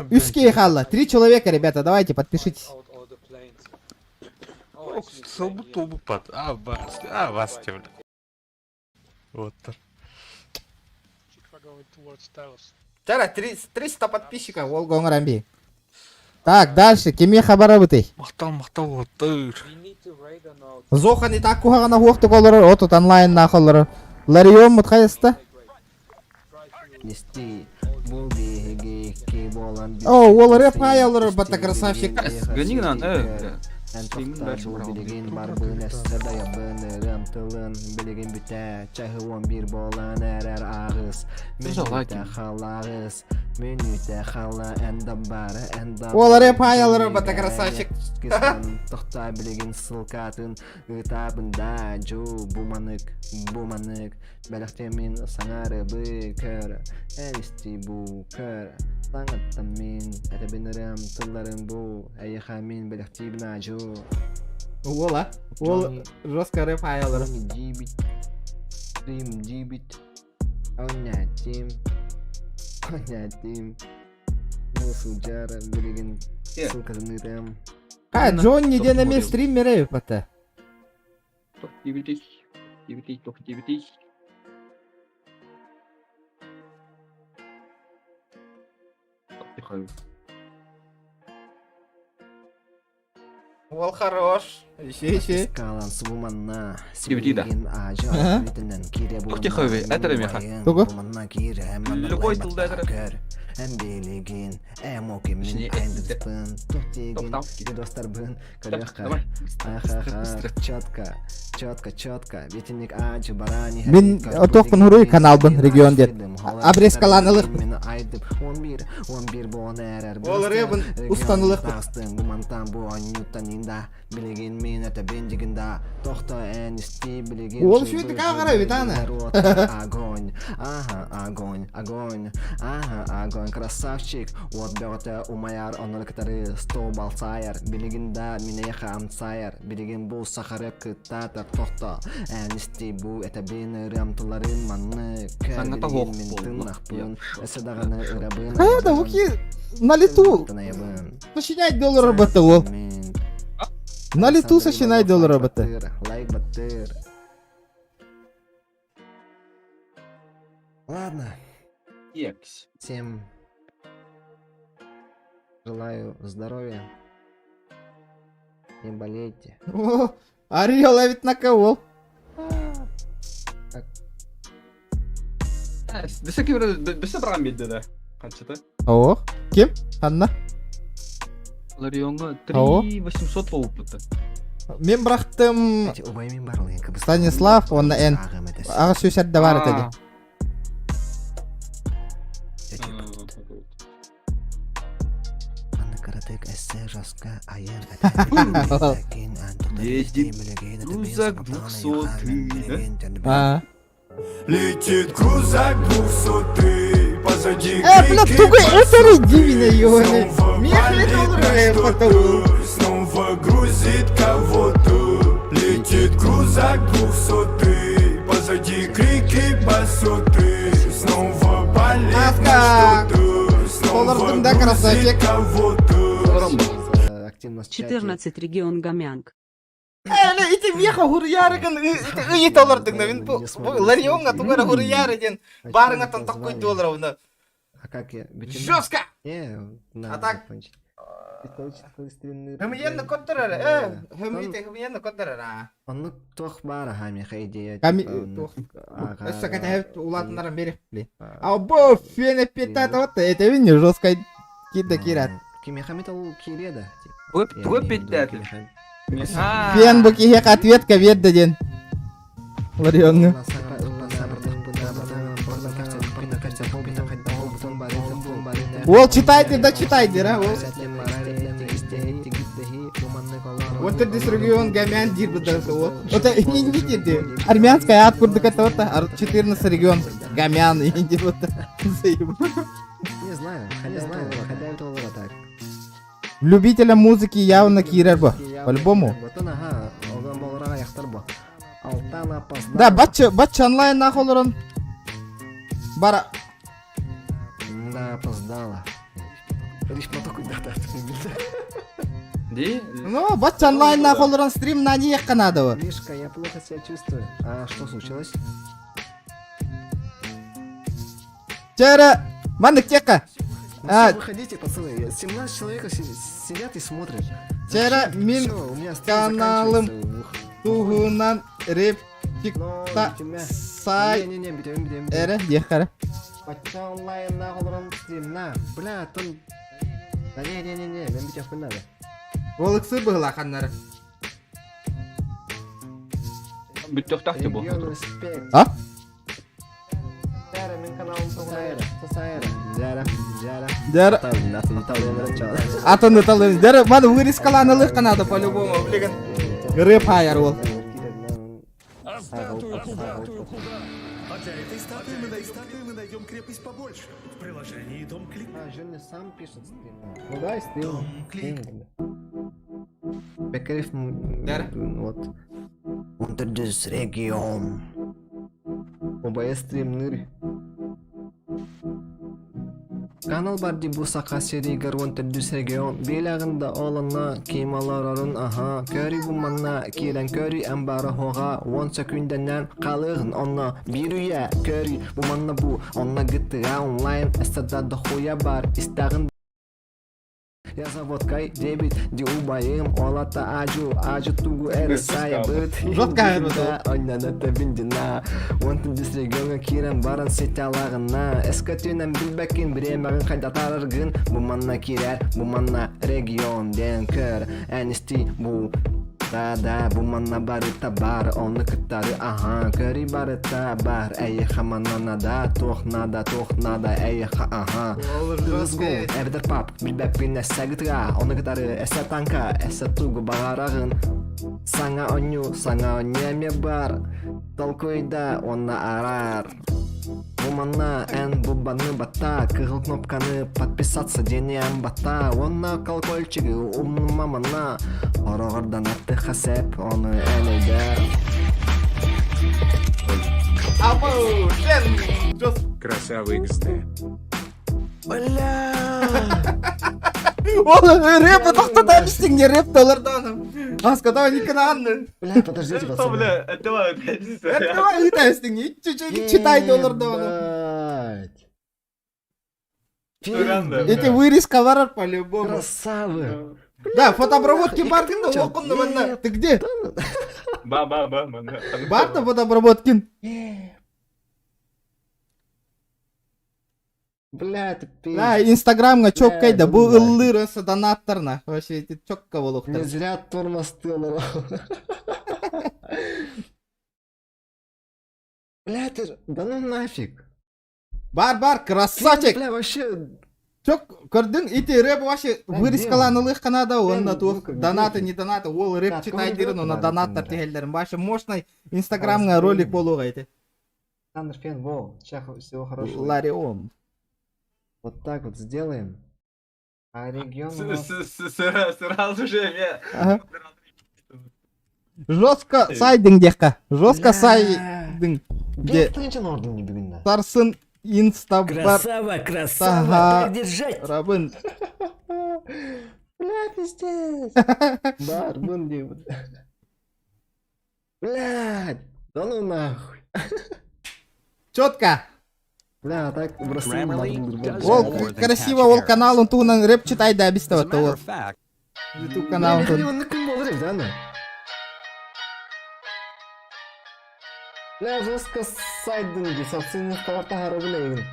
Үс киһи хаалла. Три человека, ребята, давайте, подпишитесь. Сылбыт туолбуппат. А, бас, а, бас бля. Вот. Жара, 300 подписчиков. Уолга оҥорон бии. Так, дальше. Кимиэхэ хабарабытый? Махтал, махтал, оттыр. Зохан и так куһаҕана хуохтук олорор, отут онлайннаах олорор. Ларион мутхайыста. О, уол рэп хай олорор бата красавчик. Гони гынан, э. Эн тоқтар бу билигин барбын эссе дайабын ырыам тылын билигин бүтэ чаһы он бир болан эрэр ааҕыс мүнүүтэ халагыс мүнүүтэ хала эн да бары эн да Уол рэп хай олорор бата красавчик. Тохта билигин ссылкатын ыытабын да жу бу манык бу манык Бэлэхтиэмин саҥарыбы көр, эн истии бу көр. Саҥаттан мин этэбин ырыам тылларын бу, эйиэхэ мин бэлэхтиибин аадьу. Уола, уол жестко рэп айалары. Дибит, дим дибит, онятим, онятим. Сылдьар билигин ссылкатын ыытыам. А, Джонни диэн эмиэ стример эбит Тох дибитий, дибитий, тох дибитий. Уол хорош. Еще, еще. Скалан субуманна, Дибити да. Ага. Тух тиховый, это ремеха. Тугу? Любой тылда это. Эн билигин, эмоки мин айдыспын, тохтигин, достарбын, көрүөххэ. Давай. Ахаха, четко, четко, четко, ветеник аджы барани. Мин отоқпын хуруй каналбын регион дед. Обрезкаланылық. Мен айдып, 11, 11 болан әрәр. Ол рэбін устанылық. Бу мантан бу анюттан инда, билигин мин әтәбин дигинда, тохто эн исти билигин. Ол шүйті қағара бит аны. Огонь, ага, огонь, огонь, ага, огонь, красавчик. От бөҕөтө умайар, онор кытары сто балсайар, билигин да минеха амсайар, билигин бу сахары кыттатар тохто. Эн исти бу әтәбин ырам тыларын манны, Саңата хоқ мин болла. тыннахпын, эсэдаганы ырабын. Хайа да, уки на лету сочинять доллар работа ол. На лету сочинять доллар работа. Лайк баттыр. Ладно. Екс. Всем желаю здоровья. Не болейте. О, Орел ловит на кого? Бесе кемер, бесе брам бедді да. Қаншата? О, кем? Анна? Ларионға Ау. 3800 болып бітті. Мен бірақтым Станислав, онна эн. Аға сөсәрді бар еді. Каратык эссе жестко айыр. Ездит крузак двухсотый, да? Летит крузак двухсотый, позади Э, бля, крики тугой басоты. это дивина, ёбаный. Снова Мех палит летал, на что-то, Снова грузит кого-то. Летит крузак двухсотый, позади крики басоты. Снова палит на что-то, снова Олардың да красавчик. грузит кого-то. Активность в чате. 14 регион Гамянг. Әлі ити меха хуруярыгын ыйыт олордуң да мен бу Ларионга тугара хуруяры ден барыңа тон такой доллар уна. А как я? Жестко! Не, надо А так, закончить. Хымыйанны көттөрөр, э, хымыйты хымыйанны көттөрөр, а. Оннук туох баар аха миэхэ идея. Ками туох өссө кэтэһэбит улаатыннаран бери блин. А бу фен эппиэттаата вот это не жестко киирдэ киират. Кимиэхэ эмит ол киириэ да. Тугу эппиэттээтин? Фен бу киһиэхэ ответка биэрдэ диэн. Ларионҥа. Уол читайте да читайте, да, уол. Вот это регион Гамян дир вот. Это не не видите, армянская ат курдук это вот 14 регион Гамян и вот. Не знаю, не знаю, хотя это так. Любителям музыки явно киирэр бу. По-любому. Да, бачча, бачча онлайн нах олорон. Бара. Да, опоздала. Ди? Ну, бачча онлайн нах олорон стрим на не надо. Мишка, я плохо себя чувствую. А что случилось? Чара, маннык тека. Ну все, выходите, пацаны. 17 человек сидят и смотрят. Чара мин Всё, у меня стрим каналым заканчивается. туһунан рептикта сай Не-не-не, битем, битем. эрэ диэххэрэ. Бачча онлайн на олорон стримна. Бля, там... Да не-не-не-не, мен битехпин надо. Ол ыксы быһылааханнары. Бүттөхтөх те бу. Регион респект. А? Жара, мен каналым Сасайра. Сасайра. Жара, жара. Жара. Атын талыйнырын чала. Атын талын. Дәрі, маны вырезкаланылық надо по-любому, блин. Рэп хайар ол. А статую куда? А для этой статуи мы, най- статуи мы найдем крепость побольше. В приложении Дом Клик. А, Женя сам пишет стрим. Ну да, и стрим. Стрим, Бекарев, вот. Унтердис регион. ОБС стримныр. Канал бар ди бу саха сиригэр уон төрдүс регион биэлэҕин да олонно ким олорорун аһа көрүй бу манна киирэн көрүй амбара хоҕа уон сөкүүндэнэн халыгын онно биир үйэ көрүй бу манна бу онно гыттыга онлайн эсседа дохуя бар истэҕин Я за водкой дебит, ди убайым, олата ажу, ажу тугу эрэ сайбыт. Жестко айырбыт Ойнаната биндина, онтун дис регионга киирэн баран сеть алагына, эскөтүнэн билбэккин бириэмэҕин хайдатараргын, бу манна киирэр, бу манна регион диэн көр, эн исти бу Да, да, бу манна барыта бар, ону кыттары аха, көрүй барыта бар, эйиэхэ манна нада, туох нада, туох нада, эйиэхэ аха. Let's go, эбэтэр пап, билбэппин эссе гытыга, ону кытары эссе танка, эссе тугу баҕараҕын. Саҥа онньу, саҥа онньу эмиэ бар, толкуйда уонна араар. Бу манна эн бу баны батта, кыһыл кнопканы подписаться диэни эн батта, уонна колокольчигы умнума манна, ороҕордан аттыха сеп, ону эн өйдөө. Абу, сен, жест. Красава XD. Бля! Ол рэп тоқтата бістің рэп толырдан. Аскада никананы. Бля, подождите, пацаны. Бля, давай опять. Давай летайсың, чуть-чуть читай доллардан. Ебать. Эти вырезка барар по-любому. Красавы. Да, фотообработки бардың да оқынды мында. Ты где? Ба, ба, ба, ба. Бар да фотообработкин. Бля, это пиздец. Да, инстаграмга чоккай да бу Бля, ыллыр өсө донаттарна. Вообще эти чокка Не болуктар. зря тормозты Бля, ты... Да ну нафиг. Бар бар, красавчик. Бля, вообще... Чок көрдүң ити рэп вообще вырезкаланылых канада онна Блин, туох ну-ка, донаты где не донаты ол рэп Так, читай кому дирин она надо, донаттар да. тихеллерин вообще мощный инстаграмга ролик болуга эти. Александр Фен, во, сейчас всего хорошего. Ларион. Вот так вот сделаем. А регион у нас... Сразу же я. Ага. Жестко сайдың дехка. Жестко сайдың. Де Бек ордың не бүгін Сарсын инста бар. Красава, красава, Ага. так держать! Рабын. Бля, пиздец. Бар, бун деймін. Блядь, да ну нахуй. Четко. Бля, а так в России Ол красиво ол каналын туһунан рэп читай да бистебатта ол. YouTube каналын туһунан. Күн болар эбит аны. Бля, жестко сайдын ди, социальный тахарыбын эйгин.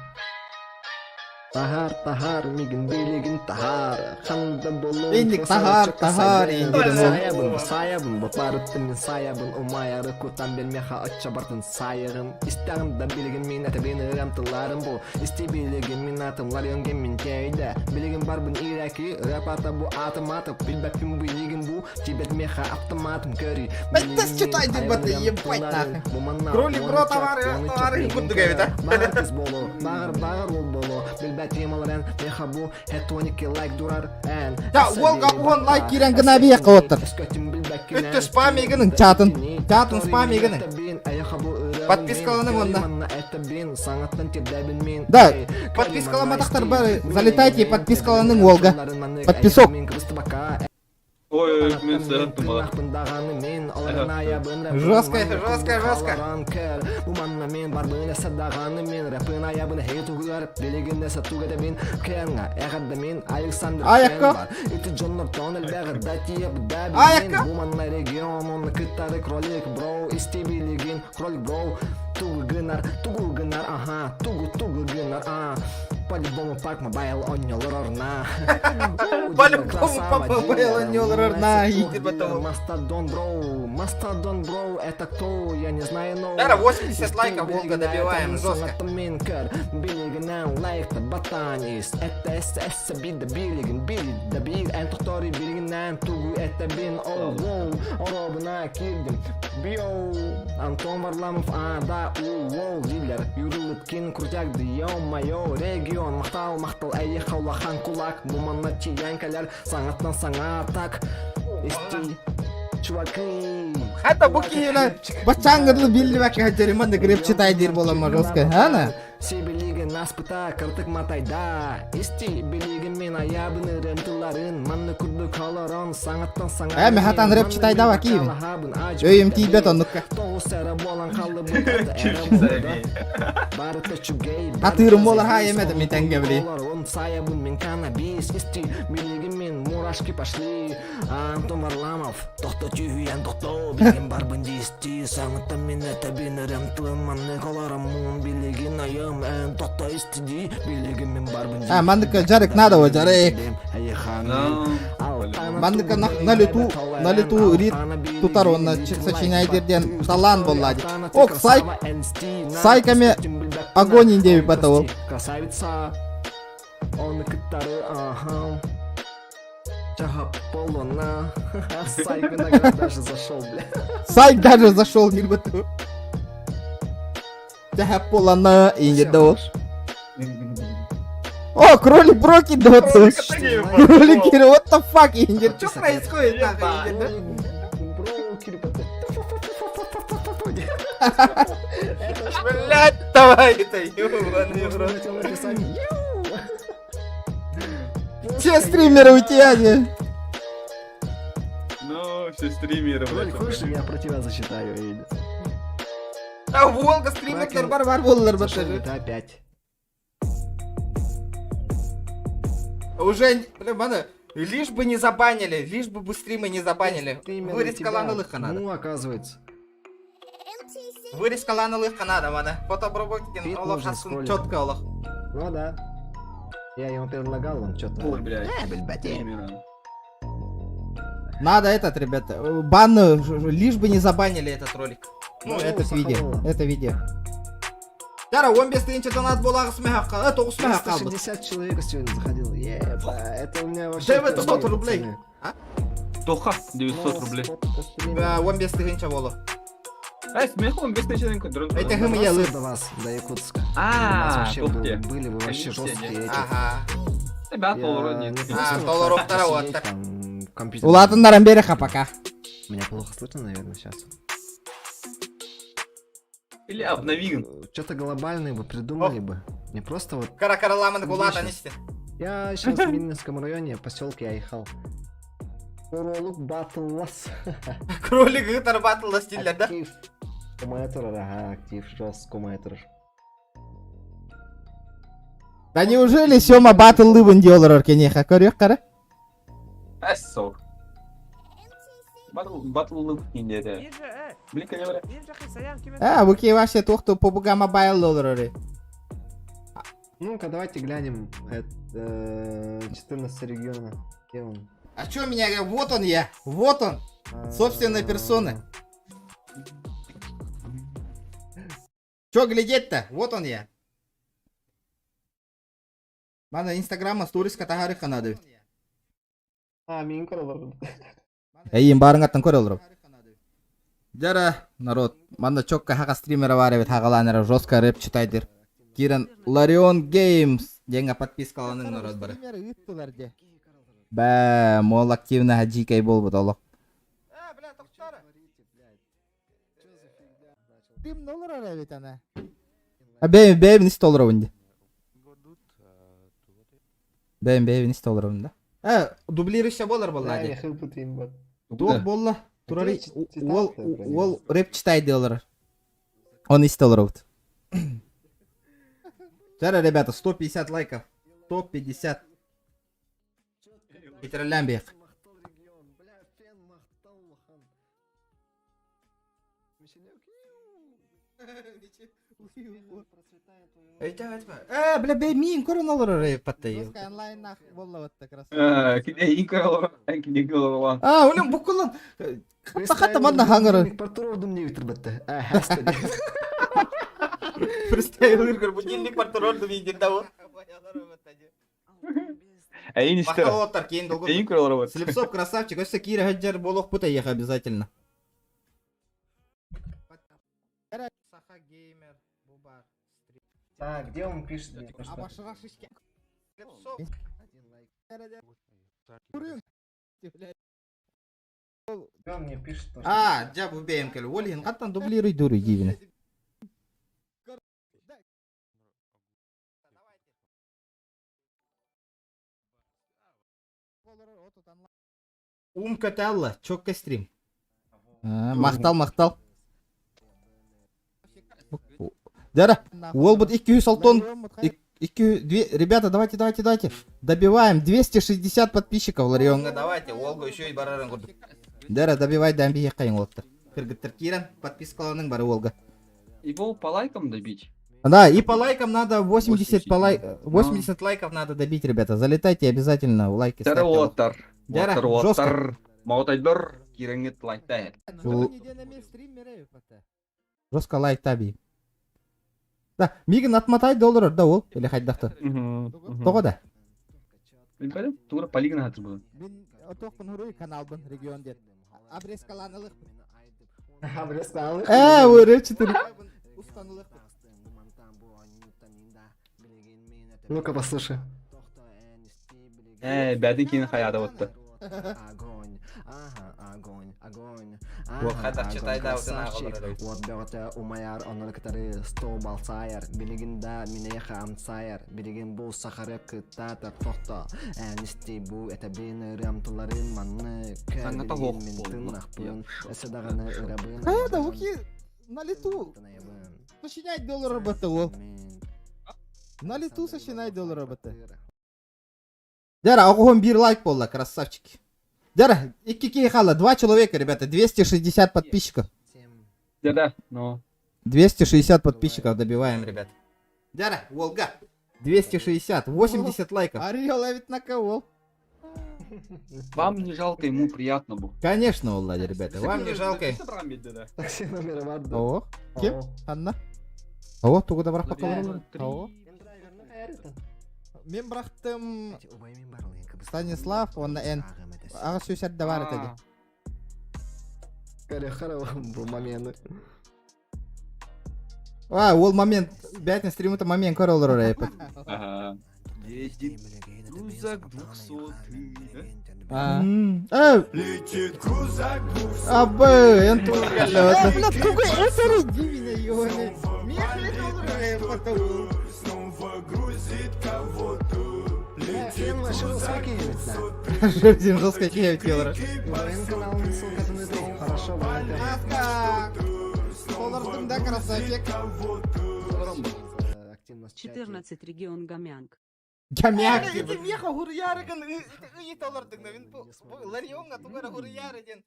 Тахар, тахар, мигин билигин тахар. Ханда болон. Инник тахар, тахар, индирин ол. Саябын, саябын, батарыттым мен саябын, умаяры кутан белмеха отча бартын сайыгым. Истагым да билигин мин әтебин ырам тылларым бу. Исти билигин мин атым ларионген мин тейде. Билигин барбын ираки, рэп ата бу атым атып, билбеппин билигин бу, тибет меха автоматым көри. Бәттес читай дип баты, ебать нахуй. Кролик бро товары, товары курдук эбит а. Багыр кыз болу, багыр багыр ол болу, билбет темаларен меха бу, хетоники лайк дурар эн. Да, уолга уон лайк кирен гына бия кылыттыр. Өттө спам егінің чатын. Чатын спам егінің. Подпискаланың онна. Да, подпискаламатақтар бәрі залетайте и подпискаланың уолга. Подписок. Ой, мен сыраттым бала. Жестко, жестко, жестко. Аякка. Аякка. Кролик бро, тугу гынар, тугу гынар, ага, тугу тугу гынар, а. По-любому парк мобайл онньолорорна. По-любому парк мобайл онньолорорна, иди потом. Мастодон бро, Мастодон бро, это кто, я не знаю, но... Дара, 80 лайков Волга добиваем, жестко. Лайк батанис, это СС бида билигин, били да бил, эн тохтори билигин, тугу это бин, оу, воу, оробына кирдим, био, Антон Варламов, а, да, у, воу, дилер, Юрылыткин, крутяк, да ё-моё, регион, мақтал, мақтал, әйе, хаулахан, кулак, буманна чиянкалар, саңаттан саңа, так, исти, чуваки. Хата бу киһилэр баччаҥҥырлы биллибэккэ хадьарыман да греб читай диир буоламмар жестко, ана? Сибилигин аспыта кыртык матайда Исти билигин мен аябын ырым тылларын Манны курдук холорон саңаттан саңа Э, мен хатан рэп читайдаба киибин. Өйүм тиийбэт оннукка. Тоғыз эра болан қалды бұл Барыта чугей Атыырым буолар хаа эмэдэ мен тэҥҥэ били. Он саябын мен каннабис Исти билигин мен мурашки пошли Антон Варламов Тохто түйен тохто Билигин барбын дисти Саңаттан мен әтәбин ырым тылым Манны колором мун билигин айым Эн тохто истиди Билигин мен барбын А, мандыка жарык надо во жарык. Мандыка на, на лету, на лету рит тутар онна сочиняйдерден талан боллади. Ок, сайк, сайками огонь индеби батавол. Красавица Он кытары, ага Чаха полона Сайк виноград даже зашел, бля Сайк даже зашел не бату. Чаха полона индеби О, кролик Броки доту. Кролик, what the fuck, индер, что происходит нахуй, индер, да? Блять, давай это, ёбаный в рот. Все стримеры у тебя, не? Ну, все стримеры, Кролик, блядь. хочешь, я про тебя зачитаю, Эйд? А Волга стример бар бар боллар Зашел батыр. GTA 5. Уже, бля, мана, лишь бы не забанили, лишь бы стримы не забанили. Стримеры Вырезка тебя. ланылыха надо. Ну, оказывается. Вырезка ланылыха надо, мана. Фотообработки Фит олох нужен с хасын кроликом. четко олох. Ну да. Я ему предлагал, он что-то... Ой, блядь. Э, блядь, Стримеры. Надо этот, ребята, бан, лишь бы не забанили этот ролик. Ну, Ну, этот видео, сахалала. это видео. Яра, 15 тысяча донат буолаҕыс мехакка, 9 мехакка албыт. 360 человек сегодня заходил. Еба, это у меня вообще... 900 впервые, рублей. пацаны. А? Тоха, 900 рублей. Э, 15 тысяча болу. Ай, смех, он без тысячи дрон. Это хым я лыр. До вас, до Якутска. А, У нас вообще тут где? были бы вообще Они все, жесткие нет. эти. Ага. Ребят, Я полуроди. не А, просто вот толороптара так вот посидеть так. там в компьютере. Улаатыннаран береха пока. Меня плохо слышно, наверное, сейчас. Или обнови. Что-то глобальное бы придумали бы. Не просто вот... Кара-караламан кулата Где не щас? Я сейчас в Мининском районе, поселке Айхал. Кролик Батлас. Кролик гытар батл стилля, да? Актив. Кумайтер, ага, актив, жестко кумайтер. Да неужели Сёма батыллыыбын дии олорор киниэхэ көрүөх хара? Эссо. Батыл батыллыбыт киниэтэ. Блин, кэлэ А, бу киһи вообще туох PUBG Mobile олорор. Ну-ка, давайте глянем. Это 14 региона. Где он? А чё меня? Вот он я. Вот он. Собственной персоны. Чё глядеть-то? Вот он я. Мана инстаграма сторис катахары канады. А, мин көрөлөр. Эйин барыңаттан көрөлөр. Жара, народ, манна чокка хака стримера бар эбит хагаланера жестко рэп читайдыр. Кирен Ларион Геймс деньга подпискаланың народ бары. Бә, мол активно дикой болбут олох. Тим олорор эбит ана. А бэйм бэйм не олорор инди. Бэйм бэйм не олорор да. Э, дублирующая болар болла ди. Туох болла. Турары ол ол рэп читайды олорор. Он исте олорор. Жара, ребята, 150 лайков. 150. Петролям бек. Э, бля, бе, мин көрөн олорор рэп паттай. Онлайн нах болла вот Э, кине ин көрөлөр, эн кине көрөлөр. А, улем букулан. Хатта хатта манна хаңыр. Портурдум не витр бітті. Представил Иргор, будильник портурдум видит да вот. Эйин истер. Макталоттар кейін долго. Эйин көрөлөр вот. Слепцов красавчик, өссө кире хаджар болох пута ех обязательно. Саха геймер, бубар. А, где он пишет? мне то, что- Слепцов. Где он мне пишет? то, что- А, жа бу бэйм кел. Олин каттан дублируй дуру дивine. Ум каталла, чокка стрим. Мактал, мактал. Дара, ол бут 200 алтон, 2, ребята, давайте, давайте, давайте. Добиваем 260 подписчиков, Ларионга, давайте, Олга еще и бараран курдук. Дара, добивай, дамби кайын олыптыр. Кыргыттыр кирен, подпискаланың бары Олга. Его по лайкам добить. Да, и по лайкам надо 80, по лай... 80 лайков надо добить, ребята. Залетайте обязательно, лайки Дара ставьте. уоттар. Дара, Уоттар, жестко. уоттар. Маутайдор, киренгет лайктай. Жестко лайк таби. Да, мигин отмотай доллар, да ол, или хайдахты. Того да. Билбедим, тура полигон хатыр бу. Отоқпын хуруй каналбын регион дед. Обрезкаланылық. Обрезкаланылық. Э, ой, четыре. Ну-ка, послушай. Э, бәдин кейін хаяда отты. Огонь, ага, огонь, огонь. Вот, хатар читай, да, вот она говорит. Вот бөгөтө умаяр, онор кытары сто балсайар, билигин да минеха амсайар, билигин бу сахары кыттата тохто, энисти бу это бин ырам туларын манны, Саңата хох мен болду. тыннахпын, эседаганы ырабын. Хайда, уки на лету. Сочинять доллар работа, ол. На лету сочинять доллар работа. Дара, огон бир лайк болла, красавчики. Дара, икки хала, два человека, ребята, 260 подписчиков. Да-да, но. 260 подписчиков добиваем, ребят. Дара, Волга, 260, 80 лайков. Орел ловит на кого? Вам не жалко, ему приятно было. Конечно, Володя, ребята, вам не жалко. Такси номер варду. О, кем? Анна? О, тугу да барах бакалар. О. Мен брахтым Станислав, он эн. Ага сүйсәр да бар еді. Был момент. А, ол момент, бәтін стримыта момент көр олар орай. Ага. Ездит крузак двухсотый. А. Э. Летит крузак Абы, эн тугу кәлі. Бля, тугу эсері дивine йоны. Снова грузит кого-то. Летит крузак Жердин жестко киев тело. Хорошо, Солардың да красавчик. 14 регион Гамянг. Гамяк Ити миэхэ хуруйаарыгын ыйыта олордуҥ мин бу Ларионҥа тугу эрэ хуруйаары диэн.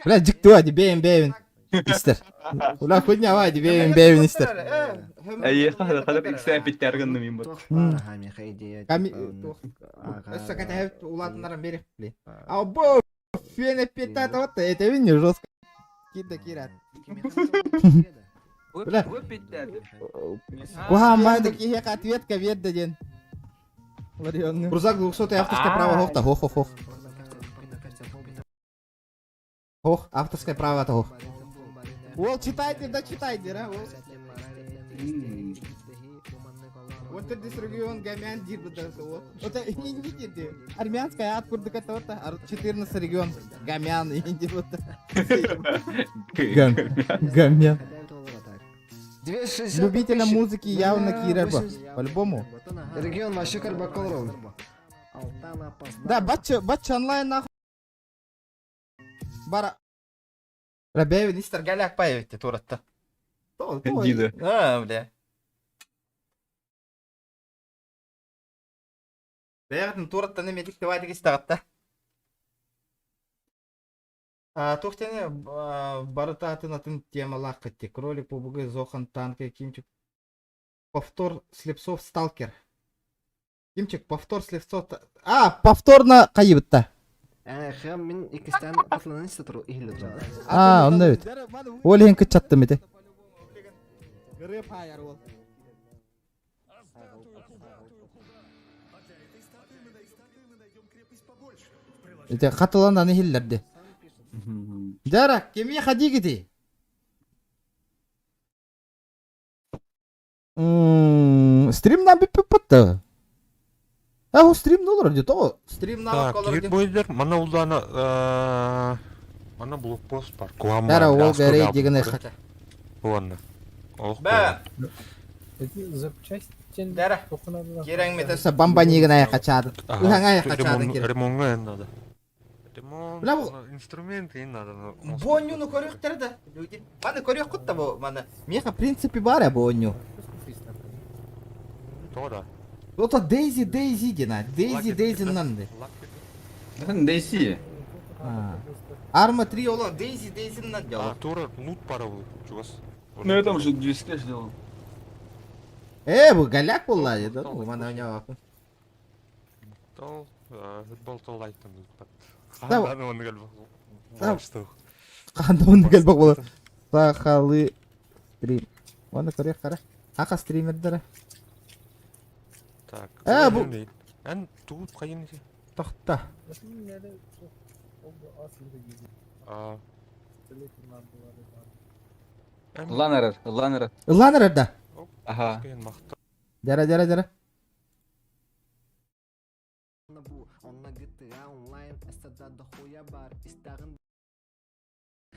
Бля, дьиктуа ди бэйэм бэйэбин истер. Ула хуйня ва ди бэйэм бэйэбин истер. Эйиэхэ хадar иксэ эпиттэр гынным мин бут. Ками Өссө кэтэһэбит улаатыннаран берих блин. А бу фен эппиэттаата вот этэбин не жестко. Киир да киир Бля. Куһаан баайда киһиэхэ ответка биэрдэ диэн. Ларионҥа. Рузак 200 авторское право хох та хох хох хох. Хох, авторское право то хох. Уол читайте да читайте, да? Уол. Вот это регион Гамян дир вот. Это не видите, армянская ат курдук это вот 14 регион Гамян и вот. Гамян. Любителям музыки явно киирэр бо. По-любому. Регион вообще Карбаколров. Да, бачча, бачча онлайн нахуй. Бара. Рабевин истер галяк паевитте туратта. Дида. А, бля. Бэйэҕитин туораттан эмиэ дьиктибаатык истэҕит да. Туох диэни барыта атын атын темалааххыт дии. Кролик, ПУБГ, Зохан, Танка, Кимчик. Повтор Слепцов, Сталкер. Кимчик, повтор Слепцов... А, повторно хайыбытта. Э, мин иккистээн хатланан истэ туру иһиллэ турар. А, онно эбит. Ол иһин кыччаттым ити. Рэп хайар ол. Ити хатыланан иһиллэрди. Дара, кимиэхэ диигити? Стримнан бүппүт да. А, ол стримда олорор дии, тоҕо? Стримнаах Так, киир бойдар, мана улдаана мана блокпост бар. Дара, ол гэрэй дигин эхата. Уонна. Олох Бә. Запчасть Дара. Кирэҥ Өссө бомбанигын айа хачаадын. Ыһаҥ айа хачаадын кире. Ремонга эн надо. Ремонт, Бля, бу- инструменты ин надо. Боннюну көрүөхтэрэ да, люди. Маны көрүөххүт да бу маны. Миэхэ в принципе бар бу онню. То да. Это Дейзи Дейзи дина. Дейзи Дейзи нанды. Дейзи. Арма 3 оло Дейзи Дейзи нан А, тура лут паровый, чувас. Ну я там же 200 сделал. Э, бу голяк буолла да, ну маны оñо. Тол, футбол тол айтым. Да, Хандан оны кэлбэх. Да. Ханда оны кэлбэх буолар. Сахалы стрим. Оны көрүөх хара. Аха стримердere. Так. Э, бу Эн туут хайын ити? Тохта. А. Ыллаан эрэр, ыллаан эрэр. Ыллаан эрэр да. Аха. Дьара дьара дьара.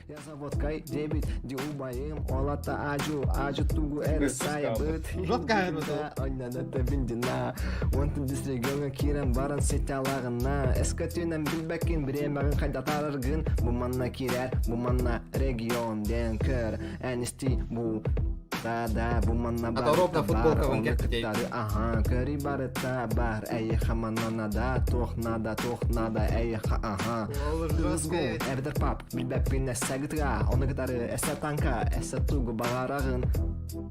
Я заводкай дебит, ди убайым, олата ажу, ажу тугу эр сайбыт. Жестко Ойнаната биндина, онтын дис регионга кирен баран сетялагына. Эскөтүнен билбекин, биремегин хайдатарыргын, бу манна кирер, бу манна регион ден көр, энисти бу Да, да, бу манна А то ровно футболка вон кеттей. Ага, көри барыта бар, эй хамана нада, тох нада, тох нада, эй ха, ага. Let's go, эбедер пап, билбэппин эссе гытыга, оны кытары эссе танка, эссе тугу багарагын.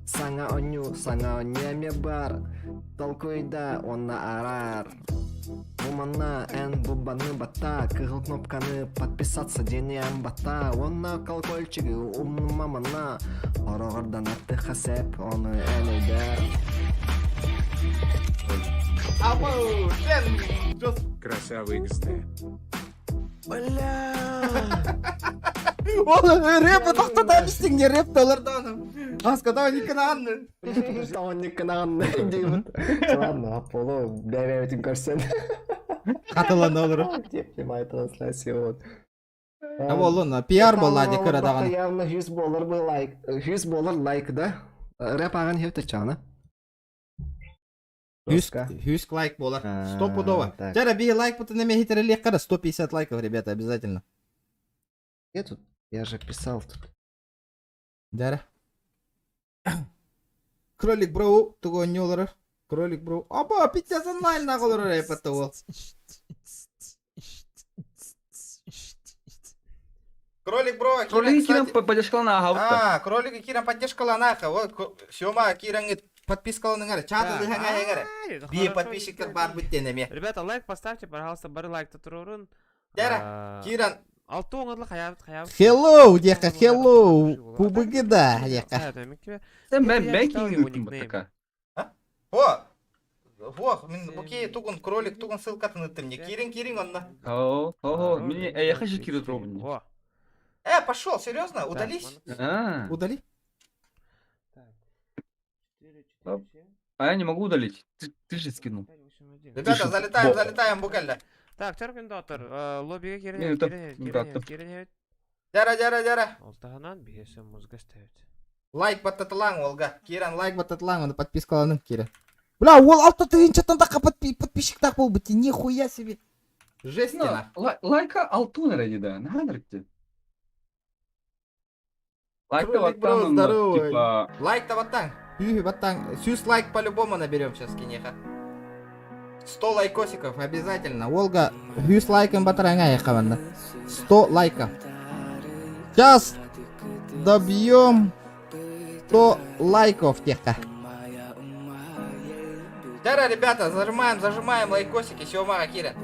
Саңа оню, саңа оню эме бар, толкуйда онна арар. Бу манна эн бубаны бата, кыгыл кнопканы подписаться дени эн бата, онна колокольчигы умнума манна, орогордан атты хасеп, оны эн өйдө. Абу, сен жестко. Красава XD. Бля! Ол рэп тоқтата бистиң рэп толордону. Аска никананны. Никананны деймин. Ладно, Аполло, бәбәбитин көрсен. Хатылан олор. Деп прямая трансляция вот. А боллун пиар болла ди кыра даган. Явно 100 болар бы лайк. 100 болар лайк да. Рэп аган хепте чана. 100 лайк болар. Стопудово. Жара би лайк бутын неме хитерели кара 150 лайков, ребята, обязательно. Я тут, я же писал тут. Жара. Кролик бро тугу оонньуу олорор? Кролик бро. Оба, пиздец онлайн олорор эппэтэ уол. Кролик бро, Кролики киран поддержкалана А, кролики киран поддержкалана Вот, Сёма кираҥҥыт подпискаланыҥар, чат ылыһаҥа Би подписчиктар бар бүттен эме. Ребята, лайк поставьте, пожалуйста, бары лайк турурун. Дара, Киран. Алты оңодлы хаябыт хаябыт. Hello, диэхэ, hello, кубыгы да, диэхэ. Сен мен мен киҥин баттака. О, Ох, мин буки тугун кролик тугун ссылкатын ыттым не кирин кирин онно. О, о, мне я хочу кирин робин. Э, пошел, серьезно, удались? Удали. А я не могу удалить. Ты, ты же скинул. Ребята, залетаем, залетаем, буквально. Так, Чаркин Дотер, лоббиге Не, кирин, это кирин, не кирин, так. кирин. Дяра, дяра, дяра. Олтаһынан биһиэсэ музыка ставить. Лайк баттатылаң, Олга. Киран лайк баттатылаң, оны подпискаланың Киран. Бля, ол алта тыһынчаттан тахха подписчиктаах буолбут, нихуя себе. Жесть Ну, лайка алтун ради да, наһаа Лайка Кролик, бро, баттан, здорово. типа... Лайк-то баттаң. Пүүһү баттаң, Сүүс лайк по-любому наберем сейчас, кинеха. 100 лайкосиков обязательно. Олга, сүүс лайкын батараҥа айаххабанна. 100 лайков. Сейчас добьем 100 лайков теха. Дара, ребята, зажимаем, зажимаем лайкосики. Сёма, Кира.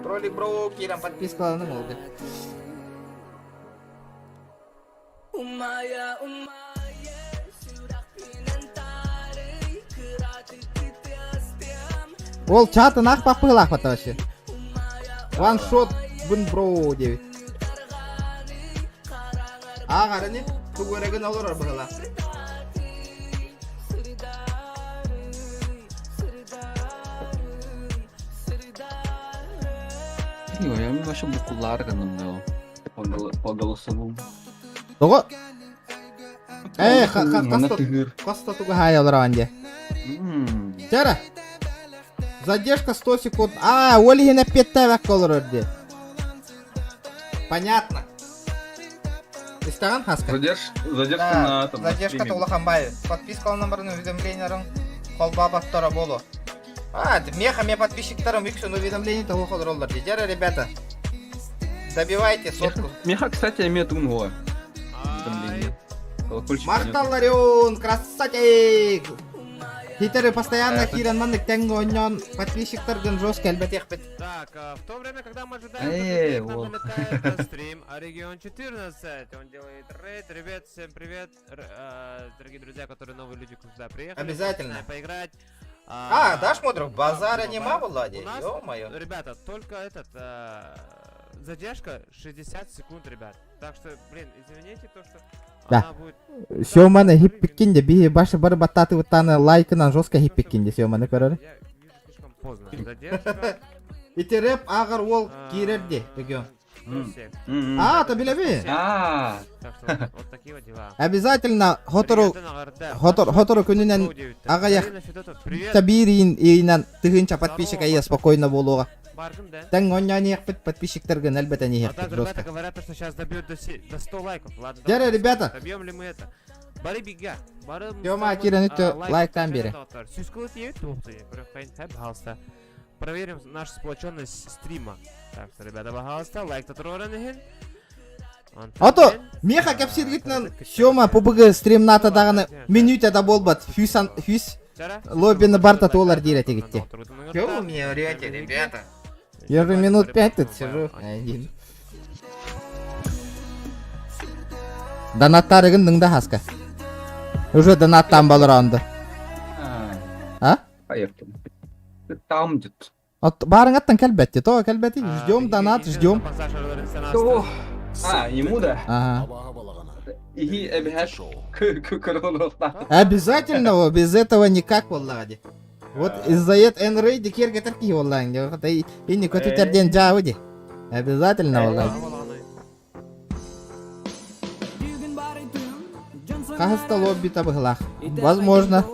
Кролик бро, Кира, Подпискаланым Олга. Ол чатын ах пахпылах вообще. Ваншот бын бро 9. Ағарыны, тугөрөгөн олорор быһыла. Не, я вообще букулар гынным по голосовому. Того. Э, хаста туга хай олор анде. Чара. Задержка 100 секунд. А, ол иһин эппиэттээбэккэ олорор дии. Понятно. Истаҕан хаска. Задерж, задержка на этом. на Задержка стриме. улахан Подписка номерын уведомленияларын холбаабаттара болу. А, меха ме подписчиктарым үксүн уведомление того олороллар дии. Дьэ, ребята. Добивайте сотку. Меха, кстати, имеет умного. Уведомление. Колокольчик. Махтал Ларион, красавчик! Хитеры постоянно киирэн маннык тэҥҥэ оонньоон подписчиктаргын жестко элбэтиэхпит. Так, а, в то время, когда мы ожидаем, Эй, к нам вот. залетает на стрим а Регион 14. Он делает рейд. Ребят, всем привет. Р- э, дорогие друзья, которые новые люди сюда приехали. Обязательно. Можете с нами поиграть. А, дашь мудрых? Базара да, нема, базар. Влади? У нас, Ё-моё. Ребята, только этот... э, задержка 60 секунд, ребят. Так что, блин, извините то, что Да. она будет... Сёманы хиппиккин де биһи башы бар баттаты уттаны лайкынан жестко хиппиккин де Сёманы көрөр. Слишком поздно. Задержка. Ити рэп ааҕар уол киирэр де регион. 107. А, то билэби. А. Так что вот, вот такие вот дела. Обязательно хотору хотор хотору күнүнэн аҕыйах Привет. табиирин иинэн тыһыынча подписчик айа спокойно буолуоҕа. Баргын, да? Тэҥ оонньоон иһиэхпит подписчиктаргын элбэтэн А иһиэхпит так, ребята жестко. говорят, что сейчас добьют до, до 100 лайков. Ладно, Дьэ, давайте ребята. Добьем ли мы это? Бары бига. Бары Тёма, киирэн үтө лайктаан биэри. Пожалуйста. Проверим нашу сплоченность стрима. Так что, ребята, пожалуйста, лайк татуроран Ото меха кэпсииргитинэн Сёма PUBG стримната даҕаны минүүтэ да буолбат сүүс сүүс лоббины барта туолар диир этигитти. Чё вы мне врете, ребята? Я же минут пять тут сижу. Один. Донаттарыгын ныңда хаска. Уже донаттан балыр А? Поехали. Там где-то. От барың кэлбэтти, то кэлбэтти. Ждем донат, ждем. О, А, ему да? Ага. И эбэһэт Обязательно, без этого никак буоллаҕа Вот из-за этого Энрейди киэргэтэр киһи буоллаҕыҥ Инни көтүтэрден жаабы Обязательно буоллаҕа. Хаһыста лобби табыһылаах. Возможно.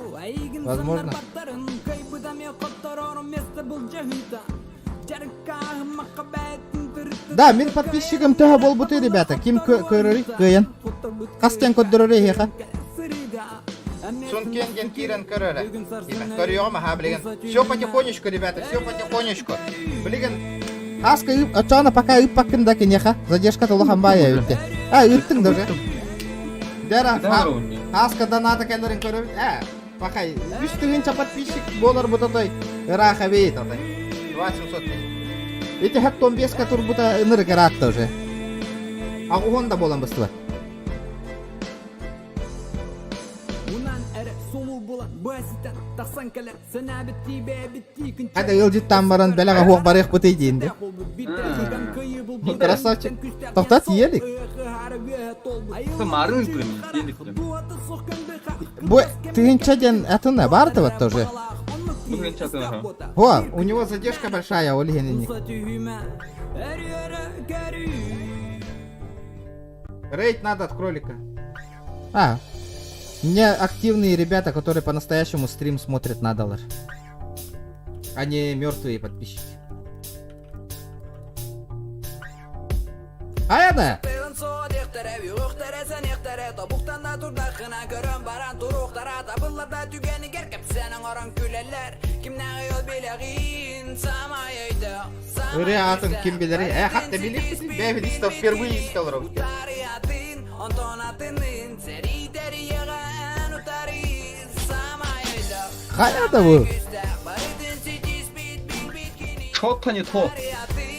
Возможно. Да, мин подписчигым төһө буолбутуй, ребята. Ким көрөрүй кыайан. Хастан көрдөрөрүй эһиэхэ. Сункен диэн киирэн көр эрэ. Көрүөҕүм аһаа билигин. Все потихонечку, ребята, все потихонечку. Билигин Аска ып, очоно пока ыппаккын да киниэхэ. Задержка улахан баайа эбитте. А, ыттыҥ даже. Дера, Аска доната кэлэрин көрөбүт. Э, пока үс тыһыынча подписчик буолар бутатой. Ыраах эбит отой. 2700 тысяч. Ити хаттон беска турбута ынырык ыраатта уже. Аҕуһун да буолан быстыбат. Хата ыалдьыттаан баран бэлэҕэ суох барыахпытый диэн да. Красавчик. Тоқтат иелик. Марын Бу тыһынча диэн атына бар да вот тоже. О, у него задержка большая, ол иһин Рейд надо от кролика. А, мне активные ребята, которые по-настоящему стрим смотрят на доллар. А не мертвые подписчики. А это? Ырыа атын ким билэрий? Э, хатта билиэхпит, бэйэбит истэ впервые истэ олоробут. Хайа да бу? Что-то не то.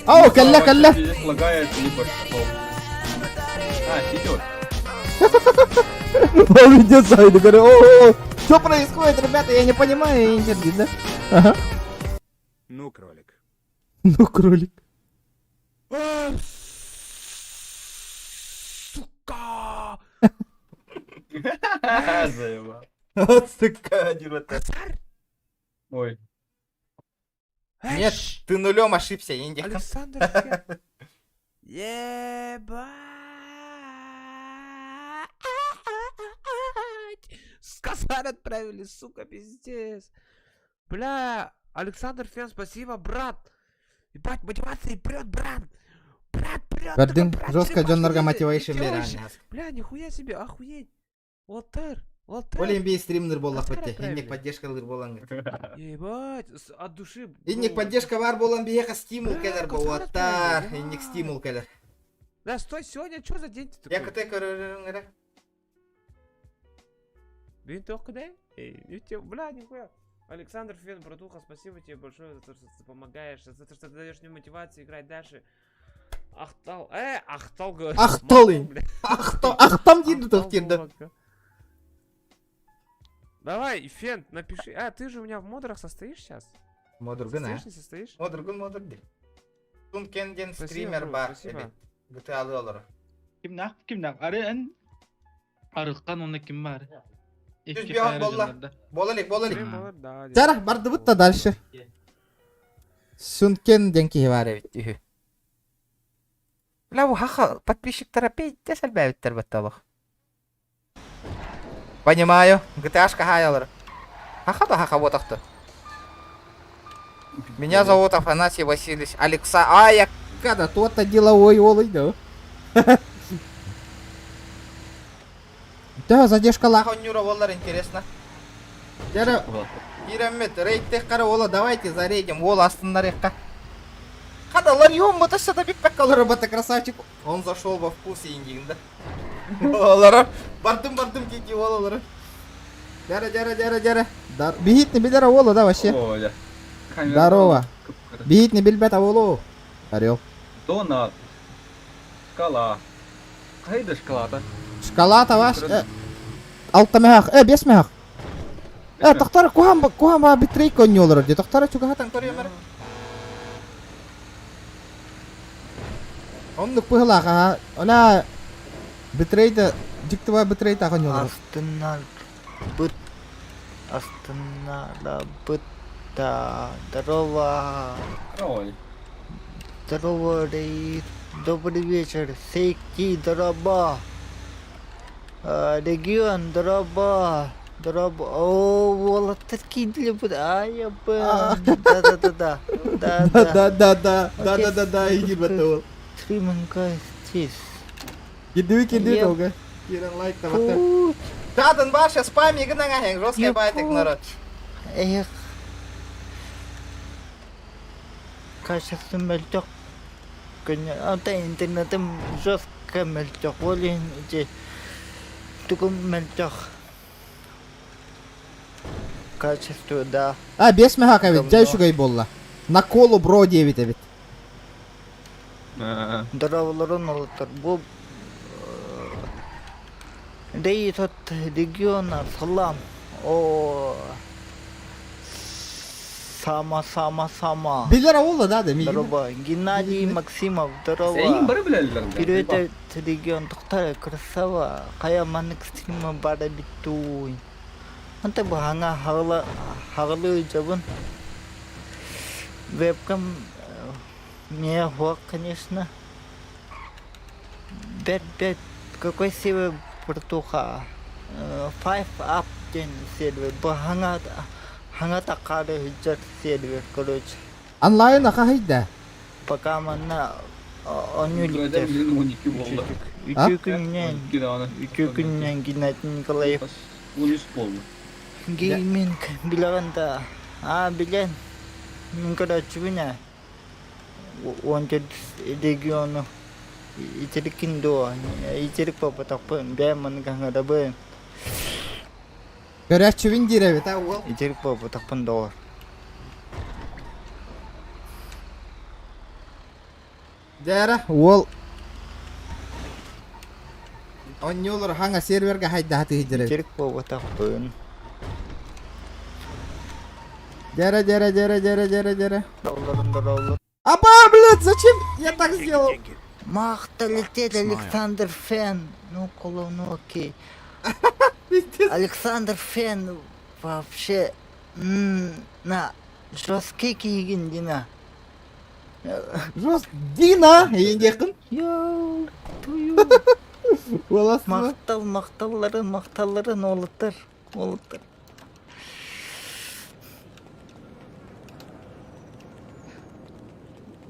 О, кэллэ, кэллэ. Лагает, либо что. А, идет. Он идет сзади, говорю, о, что происходит, ребята, я не понимаю, я не да? Ага. Ну, кролик. Ну, кролик. Сука! Заебал. Вот сука, один Ой. Нет, ты нулем ошибся, Инди. Александр Ебать! С косарь отправили, сука, пиздец. Бля, Александр Фен, спасибо, брат. Ебать, мотивация прет, брат. Брат, прет. Бардым, жестко дьоннорго motivation берен. Бля, нихуя себе, охуеть. Уолтер, Уолтер. Олен бей стримнер боллах Косарь бітті. отправили. Инник поддержка лыр болан. Ебать, от души. Инник бро. поддержка бар болан бейха стимул Бля, келер косарь болаттар. отправили, Инник стимул келер. Бля, стой, сегодня что за день ты Я такой? КТ көрөрүң Блин, только да? Эй, ну те- бля, нихуя. Александр Фен, братуха, спасибо тебе большое за то, что ты помогаешь, за то, что ты даешь мне мотивацию играть дальше. Ахтал, Ахтал, говорю. Ахтал, Махтал, бля. Ахтам, ахтам дейді Ахтал тоқтырды. Булатка. Давай, Фен, напиши. А, ты же у меня в модерах состоишь сейчас? Модургын, а? Состоишь, не состоишь? Модургын, модургын. Тун кенден Спасибо, стример бро, бар. спасибо. GTA олар. Кимнах, кимнах. Ары эн арыккан оны ким бар? Түз бихан болла. Болалик, болалик. Стрим болар, да, Жара, барды бутта дальше. Сункен ден кихи бар эбит. Үхү. Бля, бу хаха подписчиктара пейте сәлбәбиттер батталах. Понимаю. GTA-шка хаялар. Хаха да хаха вот ахты. Меня зовут Афанасий Васильевич Алекса. А, я когда то-то деловой олый, да. Да, задержка лаха нюра воллар интересно. Жара, Ирамет, рейд кара ола, давайте зарейдим, ол астыннар екка. Хада ларьон бата сата бик паккалар бата красавчик. Он зашел во вкус индигинда. Олара, бардым бардым кики олалары. Жара, жара, жара, жара. Дар... Бихит не билер ола, да, вообще? О, я. Камера Здорово. Бихит не билбет олу. Орел. Донат. Шкала. Кайда шкалата? Шкалата ваш. Алта мехах, бес мехах. Тохтара куһам куһам битрей коньолор ди. Тохтара чугахатан көрөмөр. Оннук пыһылаах аха. Ола битрейда диктыва битрейта коньолор. Астыннар быт. Астыннар бытта. Здорово. Король. Здорово, Рейд. Добрый вечер. Сейки, здорово. Регион, здорово. Здорово. О, вот такие для А, я бы. Да, да, да, да. Да, Да, да, да, да, да, да, да, да, иди бата ол. Стриминг здесь. Кидуй, кидуй Я долго. Киран лайк табата. Путь. Татын бар сейчас спам игынан ахен жесткий байтик народ. Эх. Качество мөлтөх. Күнү ата интернетим жестко мөлтөх. Ол иһин ити тугум мөлтөх. Качество да. А, бес мөһөк эбит, дьэ үчүгэй буолла. На колу бро диэбит эбит. Здороволорун олоттор. Бу Дэй тот региона салам. О Сама, сама, сама. Билэр аула да, да, Здорово. Геннадий Максимов, здорово. Сен бары билэллэр да. Привет, регион тоқтар красава. Қая маннык стрима бара биттуй. Анта бу хаңа хағылы хағылы жабын. Вебкам не хуак, конечно. Бэт бэт какой сервер братуха? Five Up диэн сервер. Бу хаҥа хаҥа такаары сылдьар сервер, короче. Онлайн ахахыйда. Пока манна оонньуу иликтэр. А? Үтүө күнүнэн, үтүө күнүнэн Геннадий Николаев. Гейминг билэҕин да? Аа, билэн. Мин көрөөччүбүн ээ. Уон төрдүс региону итириккин дуо? Итирик буолбатахпын, бэйэм маннык аҥарабын. Көрөөччүбүн диир эбит а уол. Итирик буолбатахпын доҕор. Дьэ уол Онньуулар хаҥа сервергэ хайдаха тыһыдьар эбит. Итирик буолбатахпын. Дьэрэ дьэрэ дьэрэ дьэрэ дьэрэ дьэрэ. Долларын доллар. Аба, блядь, зачем я так сделал? Махта лететь Александр Фен. Ну, ну окей. Александр Фен вообще на жесткий киигин Дина. Жест Дина, эйиндиэххин. Йоу, тую. Махтал, махталларын, махталларын уолаттар, уолаттар.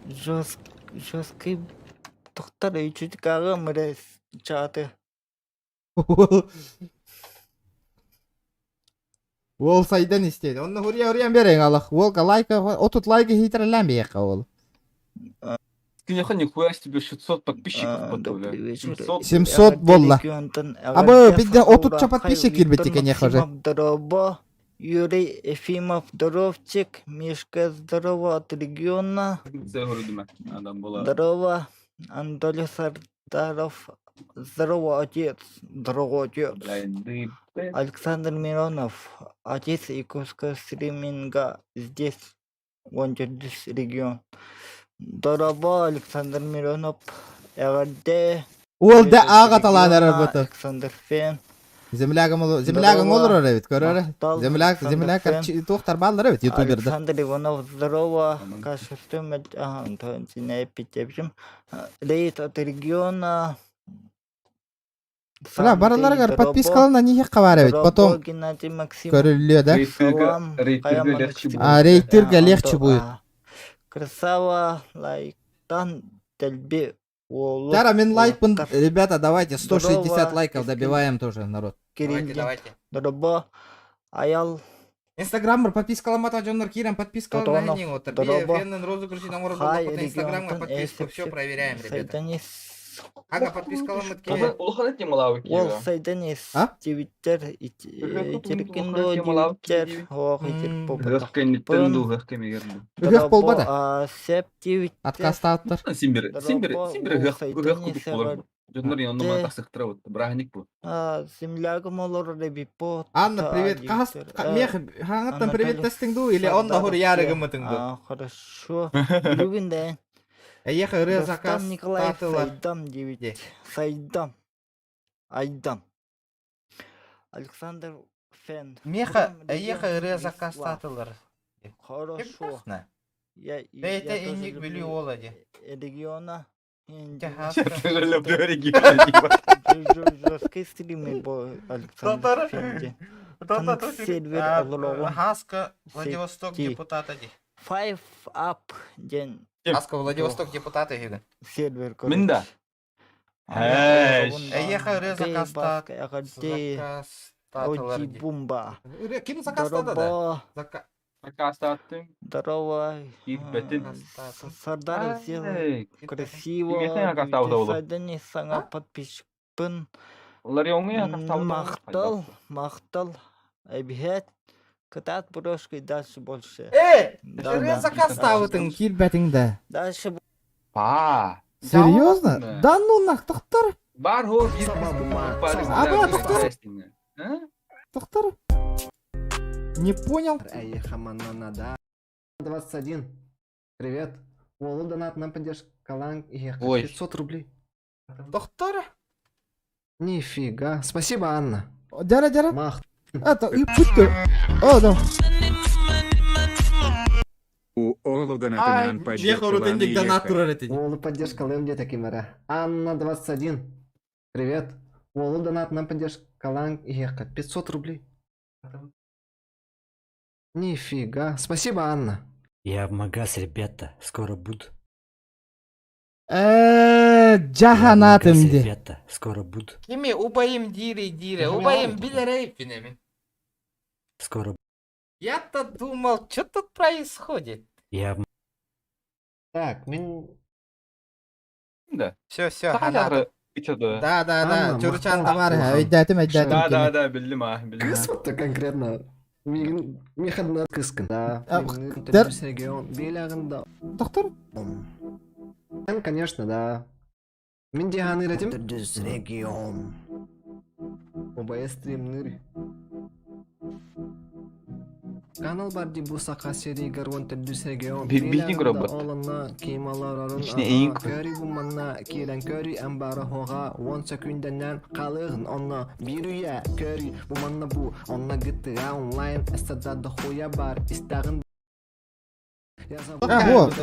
Жест, жесткий тохтар үчүтүк ааҕыам эрэ чааты. Уол сайдан истиэн. Онно хуруйа хуруйан берең алах. Уолга лайка, отут лайка хитрэлээн биэххэ уол. Киниэхэ нихуя себе 600 подписчиков подавляют. 700. 700 буолла. Абы бидде отутча подписчик киирбит киниэхэ уже. Здорово. Юрий Ефимов, здоровчик. Мишка, здорово от региона. Здорово. Анатолий Сардаров. Здорово, отец. Здорово, отец. Александр Миронов, отец якутского стриминга здесь, он здесь регион. Дорово, Александр Миронов, РД. Уол да ааҕа талаан эрэр буту. Александр Фен. Землягым землягың олорор эбит көрөр. Земляк земляк туохтар бааллар эбит ютуберда. Александр Иванов, здорово. Кашестым, ага, Антон Синай Рейд от региона. Бля, бараларыгар подпискалана нихе бар эбит. Потом Геннадий Максимов. көрүллүө да. Салам. А рейтинга легче будет. Красава, лайктан, дэлби уолу. Тара, мен лайкпын. Ребята, давайте 160 лайков добиваем тоже, народ. Давайте, давайте. Дороба, аял. Инстаграммар подпискаламата дьоннор киирэн подпискалана Тотонов, отыр. Дороба. Феннен розыгрышын оҥорор Хай, буоллахпытына инстаграмҥа регионтан подписку все проверяем, ребята. Сайданис. Ага, подпискаламмыт Улахан темалаабы Ол сайданис. Тибиттер, итиркиндо дибиттер, ох, итирк Ыһыах кэнниттэн дуу, ыһыах кэмигэр дуу. Ыһыах буолбата. Сеп тибиттер. Откастааттар. Симбир, симбир, симбир ыһыах, ыһыах курдук буолар. Дьоннор онно мана тахсыахтара вот, бырааһынньык бу. Землягым олорор эбиппо. Анна, привет. Хас мех хаҥаттан привет тестиҥ дуу или онно хуруйаары гыммытыҥ дуу? Хорошо. Бүгүн да. Эйиэхэ ырыа заказ Рустам Николаев таатылар. Сайдам диэбит. Сайдам. Айдам. Александр Фен. Меха, эйиэхэ ырыа заказ таатылар. Хорошо. Я, я Бэйэтэ тоже инник люблю Бүлүү уола дии. региона. Я тоже люблю региона, типа. Жесткий стримы бо Александр Фен. Сервер олороҕун. Хаска, Владивосток депутата дии. Five Up диэн Хаска, Владивосток депутата үһүгүн. сервер Мин да. Эйиэхэ ырыа заказ. Оти бумба. Ким заказтады да? Зака... Заказтаттым. Здорово. Киирбэтин. Сардар сделал красиво. Сайдани саҥа подписчикпын. Ларионҥа Махтал, махтал. Эбиһэт. Кытаат брошкой дальше больше. Э, ырыа заказтаабытыҥ киирбэтиҥ да. Дальше Па. Серьезно? Да ну нах, тохтор. Бар хо А, тохтор. Тохтор. Не понял. Эй, хаманана, 21. Привет. Уолу донат на поддержку Каланг и 500 рублей. Доктор? Нифига. Спасибо, Анна. Дяра, дяра. Мах. Это и путты. О, да. У Олу донатынан поддержка Уолу поддержка лэм таким Анна 21. Привет. Уолу донат на поддержку Каланг и 500 рублей. Нифига. Спасибо, Анна. Я в магаз, ребята, скоро буду. Жаханатым ди. Ребята, скоро буду. Кими убайым дире дире, убайым билерей пинемин. Скоро. Я-то думал, что тут происходит? Я в... Так, мин... Да. Все, все, она. Да, да, да, Чурчан бар, өйдәтим, өйдәтим. Да, да, да, билдим, а, билдим. Кыз вот конкретно. Михадна кыскын. Да. Регион Белягында. Доктор? Конечно, да. Мин диханы ретим. регион. ОБС стримныр. Канал бар ди бу сака серии гарвон төрдүс регион. Битник робот. Оланна кималар Ичине эң Көри буманна кирен көри амбара хога 10 секунденнен калыгын онна бир уя көри буманна бу онна гыттыга онлайн эстада дохуя бар истагын А, вот.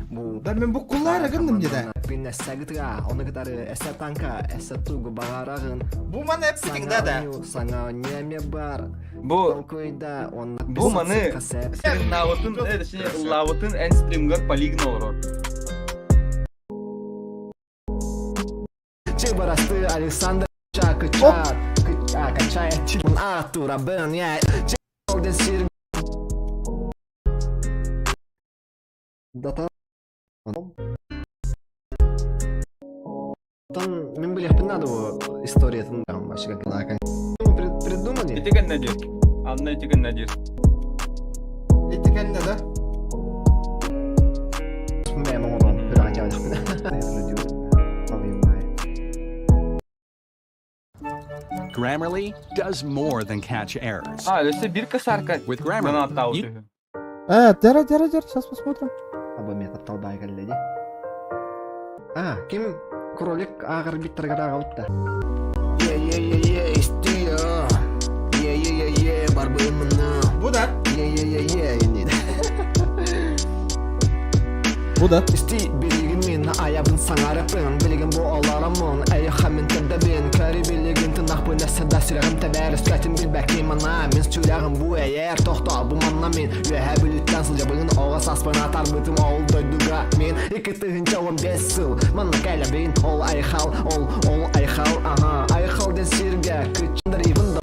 бу. Да мен бу куллары гындым деди. Бинне сагытга, оны кытары эсэ танка, эсэ тугу багарагын. Бу маны эппитиң да да. Саңа неме бар. Бу Бу маны навытын, точнее, лавытын эн стримгар полигнал Чебарасты Александр Чакача, Качая Чимон Артура Бен Я Чебарасты Дата Там мен были надо история там вообще как она придумали. Ити кэннэ дир. Анна ити кэннэ дир. Ити кэннэ да? Мен оңорон Grammarly does more than catch errors. А, өссө бир касарка. With Grammarly, you Дяра, дяра, дяра, сейчас посмотрим. Аба мен тапталбай келди. А, ким кролик агыр биттергер агылыпты. Е е е е истия. Е е е е барбымны. Бу да. Е е е е инди. Бу да. Исти билигин мен аябын саңарыпын, билигин бу оларамын, әй хамин тәдәбин, көри билигин тынақ бу нәрсә да сүрәгем тәбәр, өскәтин билбәкин мана, мен сүрәгем бу әйәр, тохта бу манна мен, үәһә бүлүттән сылжабын оға саспын атар бытым ол дойдуга мен, 2015 сыл, манна кәләбин, ол айхал, ол, ол айхал, ага, айхал ден сиргә, күчендер ибн да.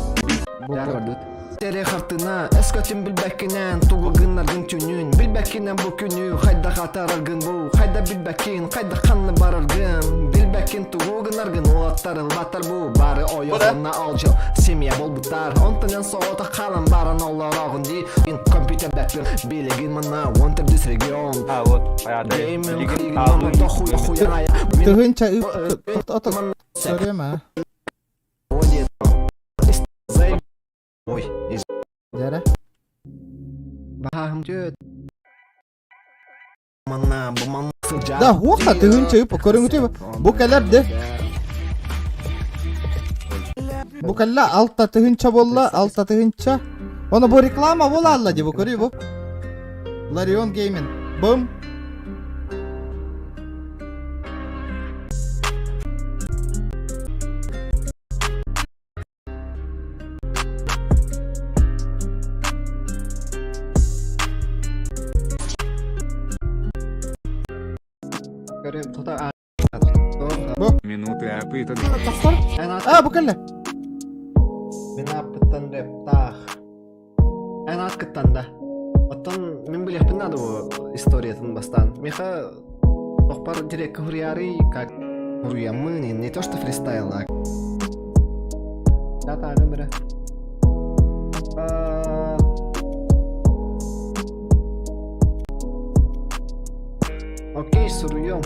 Тере хартына, эскөтүн билбәккинен, тугу гыннаргын түнүн, билбәккинен бу күнү, хайда хатараргын бу, хайда билбәккин, хайда ханны бараргын, билбәккин тугу гыннаргын, улаттар ылбаттар бу, бары ойоғына олжыл, семья болбуттар, онтонен соғота қалан баран олорогун ди, компьютер бәппин, билигин мына, он төрдүс регион. А, вот, понятно. Гейминг, мама, дохуя хуя, Тыгынча Сөйлеме а. Ой, Дяра. Бахым түйет. Мана, бу мана сылжа. Да, хуаха тыгынча ып, көрүңүтү бу кэлэр де. Бу кэллэ алта тыгынча болла, алта тыгынча. Оны бу реклама бола алла ди бу көрүй бу. Ларион Гейминг. Бум. Көрөм, тота Минуты опытан. А, бу кэллэ. Мин ааппыттан рэптаах. Эн аат да. Оттон мин билиэхпин наада бу историятын бастаан. Миха охпар дирекка хуруйаарый как хуруйаммын, не то что фристайл, а Да, таагым бирэ. Окей, суруйом.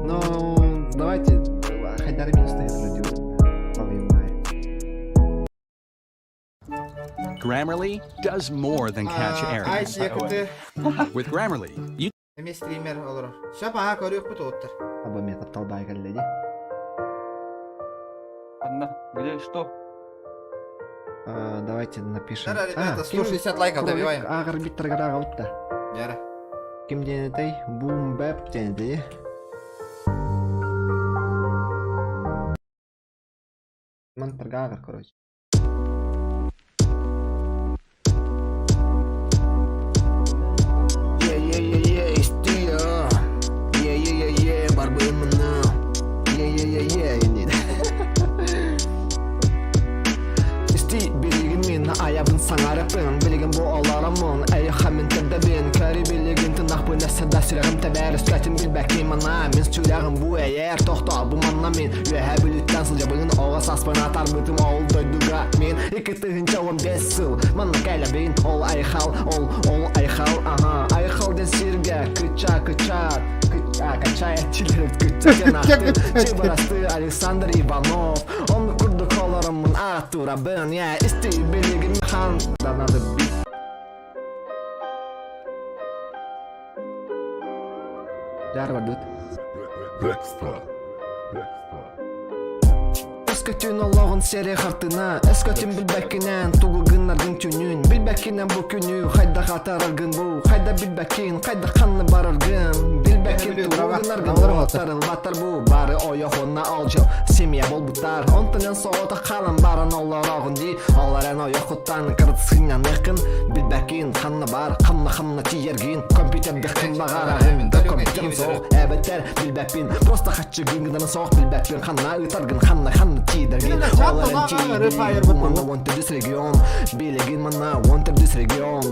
Но давайте хайдары минус Grammarly does more than catch errors. With Grammarly, you Эмиэ стример олорор. Сөп аһа көрүөхпүт уоттар. Аба мен тапталбай кэллэ ди. Анна, где что? А, давайте напишем. Да, ребята, 160 лайков добиваем. Ағыр биттер ағылыпта. Яра. Ким диэн этэй? Boom Bap диэн этэй. Мантаргагар, короче. Yeah, yeah, yeah, yeah, it's Tia. Yeah, yeah, yeah, yeah, барбымына. Yeah, yeah, yeah, yeah, indeed. Исти билигин мин аябын саңарыппын билигин бу олороммун эйиэхэ мин тырдабын көрү билигин тынахпын өссө да сүрэҕим тэбэр өскөтүн билбэккин манна мин сүрэҕим бу эйэр тохтоо бу манна мин үөһэ бүлүттэн сылдьабын оҕо сааспын атаарбытым ол дойдуга мин икки тыһыынча он бес сыл манна кэлэбин ол айхал ол ол айхал аха айхал диэн сиргэ кыча кыча кыча качая кыча диэн ааттыыр чыбарасты Александр Иванов Оннук курдук олороммун ааттуурабын я исти билигин хан Да, надо бить. Дьаар Dexter. Өскөтүн олоҕун сири хартына Өскөтүн билбэккинэн тугу гыннаргын түүнүн Билбэккинэн бу күнү хайдах атаараргын бу Хайда билбэккин хайдах ханна бараргын Билбэккин тугу гыннаргын Уоттарылбаттар бу бары ойох уонна олдьо Семья буолбуттар Онтон эн соҕотох хаалан баран олороҕун дии Ол эрэн ойоххуттан кырыт сынньаныаххын Билбэккин ханна бар ханна ханна тиийэргин Компьютердыххын баҕараҕын да компьютерын суох эбэтэр билбэппин Просто хаччы гынгынан суох билбэппин Ханна ыытаргын ханна ханна тиийдэргин Ол эрэн тиийдин манна он төрдүс регион Билигин манна он төрдүс регион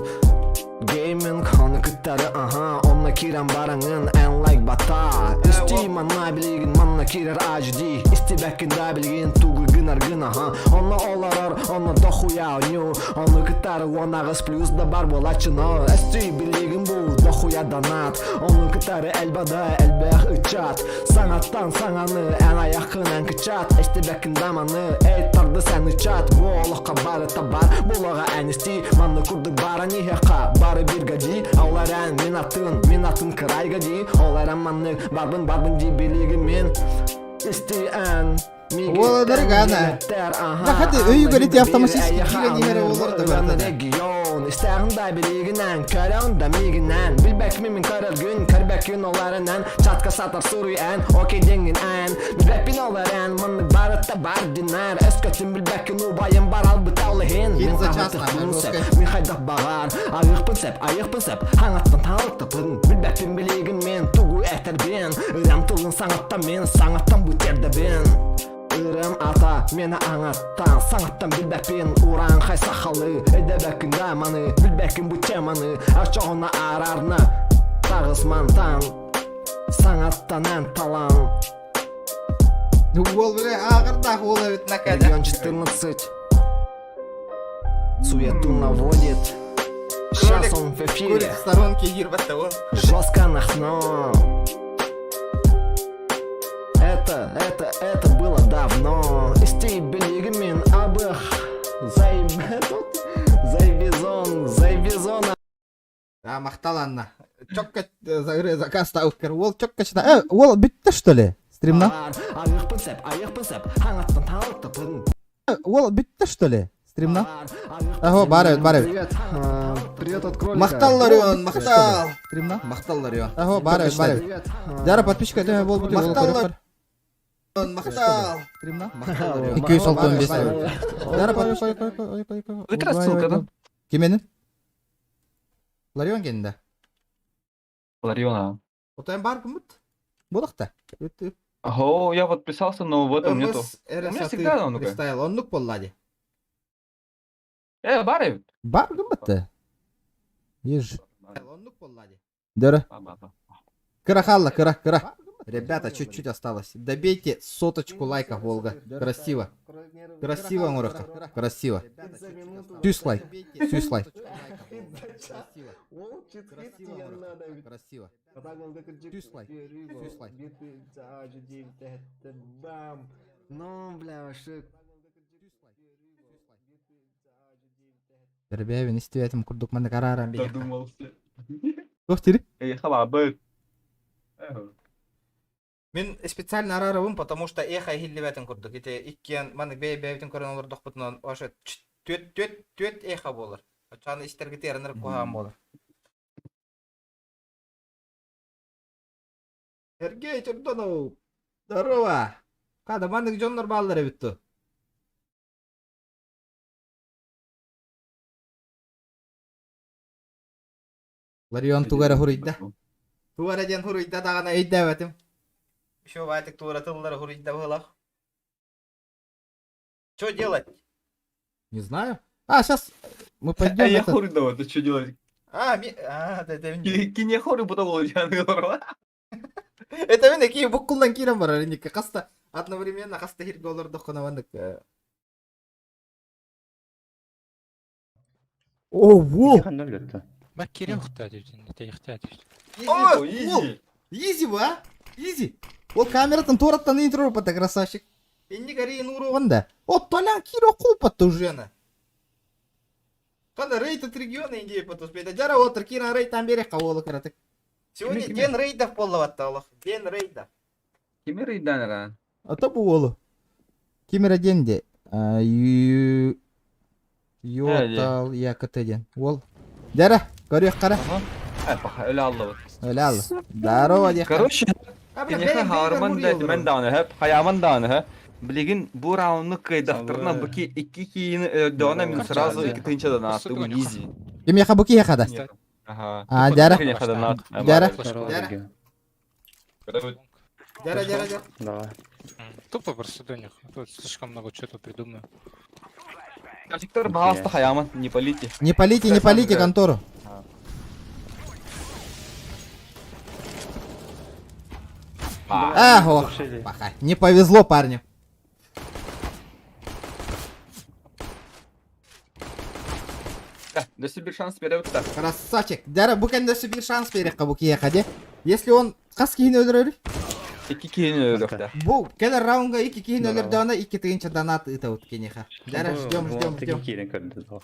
Гейминг ону кыттары аха онно киирэн бараҥын эн лайк бата Исти манна билигин манна киирэр HD Истибэккин да билигин тугу гынаргын аха Онно олорор онно дохуя оонньуу Ону кытары он аҕыс плюс да бар буолааччыны Эсти билигин бу дохуя донат Ону кытары элбада элбэх ыччат Саҥаттан саҥаны эн айаххын эн кыччат Истибэккин да маны эй тарды сэн ыччат Бу олоххо барыта бар булаҕа эн исти Манны курдук баран иһиэххэ бары биргэ дии Ол эрэн мин атын мин атын кырайга дии Ол эрэн маннык барбын барбын дии билигин мин Исти эн Уоланары гана. Хати өйүгэр ити автоматически киирэн иһэрэ олор да барда. Регион истэҕин да билигинэн көрөҕүн да миигинэн билбэкмин мин көрөргүн көрбөккүн ол эрэнэн чатка сатар суруй эн окей диэҥҥин эн билбэппин ол эрэн маннык барыта бар динар өскөтүн билбэккин убайым бар албыта ол иһин мин хаһытыхпын сөп мин хайдах баҕар айыахпын сөп айыахпын сөп хаҥаттан таалыктапын билбэппин билигин мин тугу этэрбин ырыам тылын саҥаттан мин саҥаттан бу тиэрдэбин Ырыам ата мени аҥаттан саҥаттан билбэппин урааҥхай сахалыы өйдөбөккүн да маны билбэккин бу теманы очоҕуна араарна таҕыс мантан саҥаттан эн талан Уол бile ааҕырдаах уол эбит накада. Регион 14 суету наводит Сейчас он в эфире. Кролик в сторонке ебать того. Жестко нахно. Это, это, это было давно. Исти билигин абых. Заеб... Заебизон, заебизон. А, махтал Анна. Чокка заказ тауккер. Уол чокка чыта. Э, уол бүтті что ли? Стримна? Айықпын сәп, айықпын сәп, аңаттан талықтыпын. Уол бүтті что ли? Стримна? Аһо, бар эбит, бар эбит. Привет, привет от кролика. Махтал Ларион, махтал. Стримна? Махтал Ларион. Аһо, бар эбит, бар эбит. Привет. Дара подписчика төһө буолбут Махтал Ларион, махтал. Стримна? Махтал Ларион. 265 Дара подписчика. Как раз ссылка, да? Кименин? Ларион кэннэ. Лариона. Отойн бар кымыт? Булахта. О, я подписался, но в этом нету. У меня всегда оно Фристайл. Оннук боллади. Э, бар эбит. Бар гыммыт. Еж. Дөрө. Кыра хаалла, кыра, кыра. Ребята, чуть-чуть осталось. Добейте соточку лайков, Волга. Красиво. Красиво, Мураха. Красиво. Сүүс лайк. Сүүс лайк. Красиво. Сүүс лайк. Сүүс лайк. Ну, бля, вообще... Ребята, истибэтим курдук маннык арааран биһиэхэ. Додумался. Туох дири? Эй, хабабыт. Мин специально араарабын, потому что эхо иһиллибэтин курдук. Ити иккиэн маннык бэйэ-бэйэбитин көрөн олордохпутунан ошо түөт түөт түөт эхо буолар. Оччоҕуна истэргит эрэнэр куһаҕан буолар. Сергей Чердонов! Здорово! Хада маннык дьоннор бааллар эбит ту. Ларион тугу эрэ хуруйда. Тугу эрэ диэн хуруйда даҕаны өйдөөбөтүм. Еще баатик туора тыллары хуруйда быһылах. Что делать? Не знаю. А, сейчас мы пойдем. А я это- хуруйда, это что делать? А, ми... А, да, это Кине хоры бутал Это мен эки буккулдан киирэн барар инникке хаста одновременно хаста хирге олордоххуна маннык О, во! Ма кире ухта дейін, тейхта дейін. О, изи! Изи, ба? Изи! Ол камератын тораттан интро пата красавчик. Инник арийн Уруганда. О, толян киро купатта уже на. Канда рейд от региона Индии потуспейда. Жара отыр киран рейд бере каволы каратык. Сегодня день рейдов боллаватта олох. День рейдов. Кими рейданера? А то буолу. Кимера денде. Йотал якытыден. Ол. Жара, көрүөх кара. Э, паха, өлө аллабыт. Өлө алла. Здорово, диэх. Короче, А, бля, киниэхэ бэйэм хаарман да бэйэм этимэн даҕаны хөп, хайааман даҕаны хөп. Билигин бу раунну кыайдахтарына бу икки киини өлөрдөҕүнэ мин сразу икки тыһыынча донаттым изи. Кимиэхэ бу киһиэхэ да? Аха. А, дьара. Киниэхэ донат. Дьара. Дьара. Дьара, дьара, дьара. Давай. Тупо просто до них. Тут слишком много чего-то придумаю. Виктор баҕаста хайааман, не палите. Не палите, не палите контору. Ах, ох, паха. Не повезло парню. Өссө биир шанс беребит да. Красавчик. Дьара, бу кэннэ өссө биир шанс биэриэххэ бу киһиэхэ дии. Если он хас киһини өлөрөрүй? Икки киһини өлөрүөхтэ. Бу кэлэр раунга икки киһини өлөрдөҕүнэ икки тыһыынча донат ыытабыт киниэхэ. Дьара, ждем, ждем, ждем. Киирэн көрдө доо.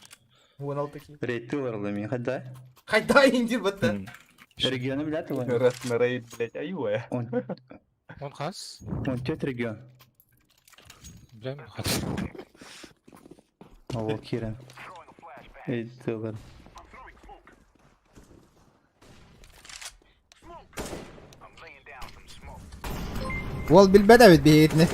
16 киһи. Рейдти олороллор мин хайда? Хайда индир батта. Регионы билет его? Раз на рейд, блядь, аюэ. Он хас? Он тет регион. Бля, мен хас. Ол киирэн. Рейдти олор. Уол билбэт эбит биһигитини.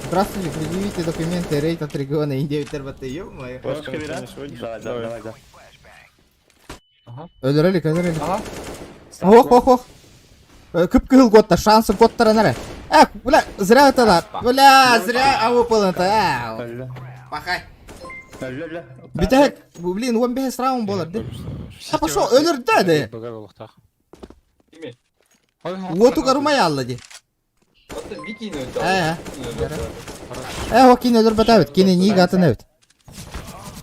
Здравствуйте, предъявите документы, рейд от региона Индия батта, ё-моё. Давай, давай, давай, да. Өлөрөлүк, өлөрөлүк. Ага. Ох, ох, ох. Кып-кыһыл куотта, шансы куоттаран эрэ. Э, бля, зря это Бля, зря а выполнено. А, Пахай. Бүтэһик, блин, 15 раунд буолар дии. А пошел, өлөрдө дии. Уотугар умайалла дии. Вот Вики не Э, э. Э, кини өлөрбөт эбит, кини нииг атын эбит.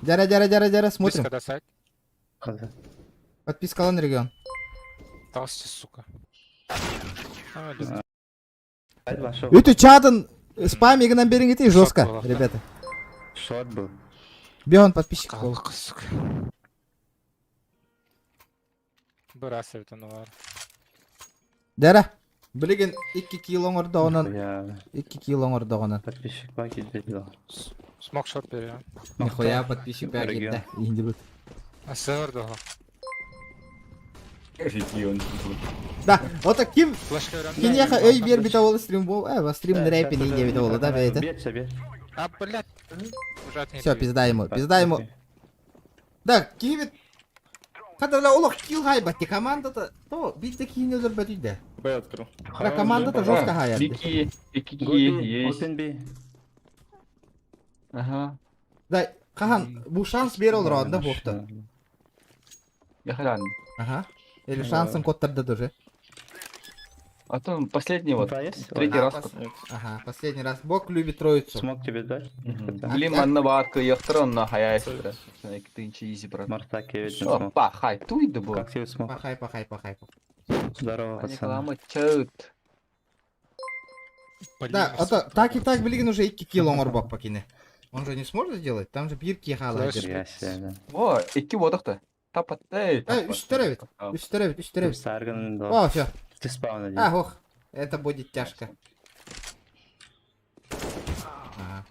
Дьара, дьара, дьара, дьара, смотрим. Подписка сайт. Подпискалан регион. Толсти, сука. Үтү чатын спамигынан бериңити жестко, ребята. Шот был. Бион подписчик был. Сука. Бырас эбит бар. Дьара, билигин 2 кило оҥордоҕунан, 2 кило оҥордоҕунан. Подписчик пакет бедил. Смог шот берем. Нихуя подписчик пакет, да. А сервер дого. Регион. Да, вот ким Флешка берем. киниэхэ өй биэрбитэ ол стрим бол, э, стрим рэпин индия ол, да, бэйэтэ. Бет себе. А, блядь. Ужасный. Все, пизда ему, пизда ему. Да, киһибит Хата олох килл хайбатти командата то биирдэ киһини өлөрбөтүй Б открыл. Бля, командата жестко хаярды. Вики, Вики, есть. Open B. Ага. Да, Хаһан бу шанс биэр олорон да буохта. Яхран. Ага. Или шансын коттарда тоже. А то последний вот, третий раз. Ага, последний раз. Бог любит троицу. Смог тебе дать? Блин, манна бар кыйахтыр онно хаяйсыра. Тынчы изи брат. Мартаки ведь Опа, хай, туй да был. Как тебе смог? Пахай, пахай, пахай. Здорово, пацаны. Реклама чөт. Да, а то так и так, блин, уже 2 кило морбак покине. Он же не сможет сделать? Там же бирки хала. О, икки бодохта. Тапаттай. Э, үс теребит. Үс теребит, үс теребит. Сарган, О, все. Ты спаун один. А, ох, это будет тяжко. Ага.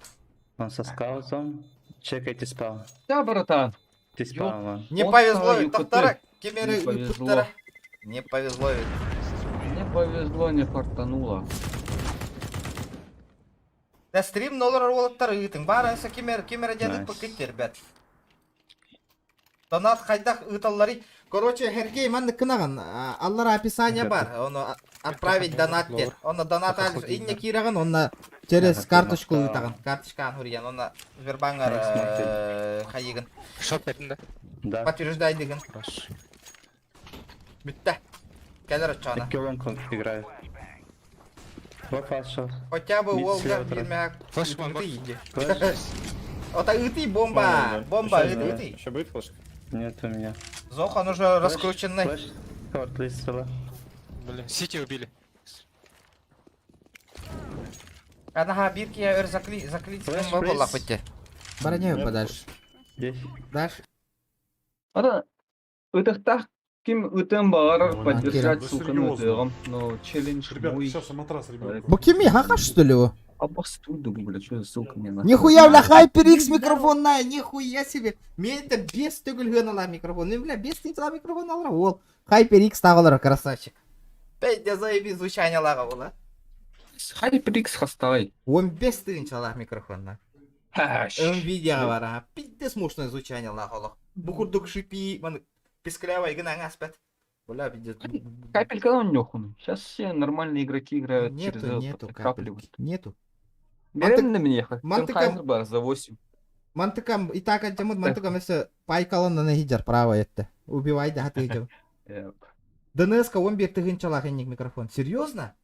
Он со скаутом. Чекайте спаун. Да, братан. Ты спаун, вон. Не Он повезло, стал Топтара, ЮКТ. кемеры Не повезло. Топтара. Не повезло ведь. Не повезло, не фартануло. Да стрим нолар уолаттар ыытыҥ. Баар кимер кимер дьадык Nice. пыкыт ребят. Донат хайдах ыыталлары. Короче, Хергей маннык кынаган. Аллара описание бар. Оны отправить донат дед. Оны донат аль инне кираган, оны через карточку ыытаган. Карточка хурьян, оны Сбербанкар хайыгын. Шот да? Да. Подтверждай дигин. Бүтте. Келер очана. Икки лонг играет. Во фast Хотя бы Мид Волга слева трос. бирмәк. Флеш вон, Ыты иди. Флеш. Ота ыты бомба. Бомба ыты ыты. Еще будет флешка? Нет у меня. Зох, он уже раскрученный. Флеш. Шорт листила. Блин, Сити убили. Ага, бирки я өр закли, заклить Флеш, бомба плиз. лапать. Баранею подальше. Здесь. Дальше. Ата, ытыхтах ким ытым бағарар поддержать, Да сука, ну серьезно. но челлендж Ребят, мой. сейчас матрас ребенку. Букими, хаха что ли его? Обостуду, бля, что за ссылка мне нахуй? Нихуя, бля, HyperX микрофон на, нихуя себе. Мен это без төгүл ала микрофон. Ну, бля, без төгүл микрофон алра. Ол HyperX тағылар, красавчик. Петя заеби звучание лага була. HyperX хастай. 15 тысяч ала микрофон на. Хаш. Nvidia бар, а. Пиздец мощное звучание лага олох. Бу курдук шипи, ман писклява игна аспет. Бля, пиздец. Капелька он нехуй. Сейчас все нормальные игроки играют Нету, через этот, нету капли. капельки. Нету. Берем на меня, мантыка- Sennheiser бар за 8. Мантыкам и так антимут, мантыкам если пайкалан на хиджар право это. Убивай да ты идем. ДНС-ка он бер тыгынчалах энник микрофон. Серьезно?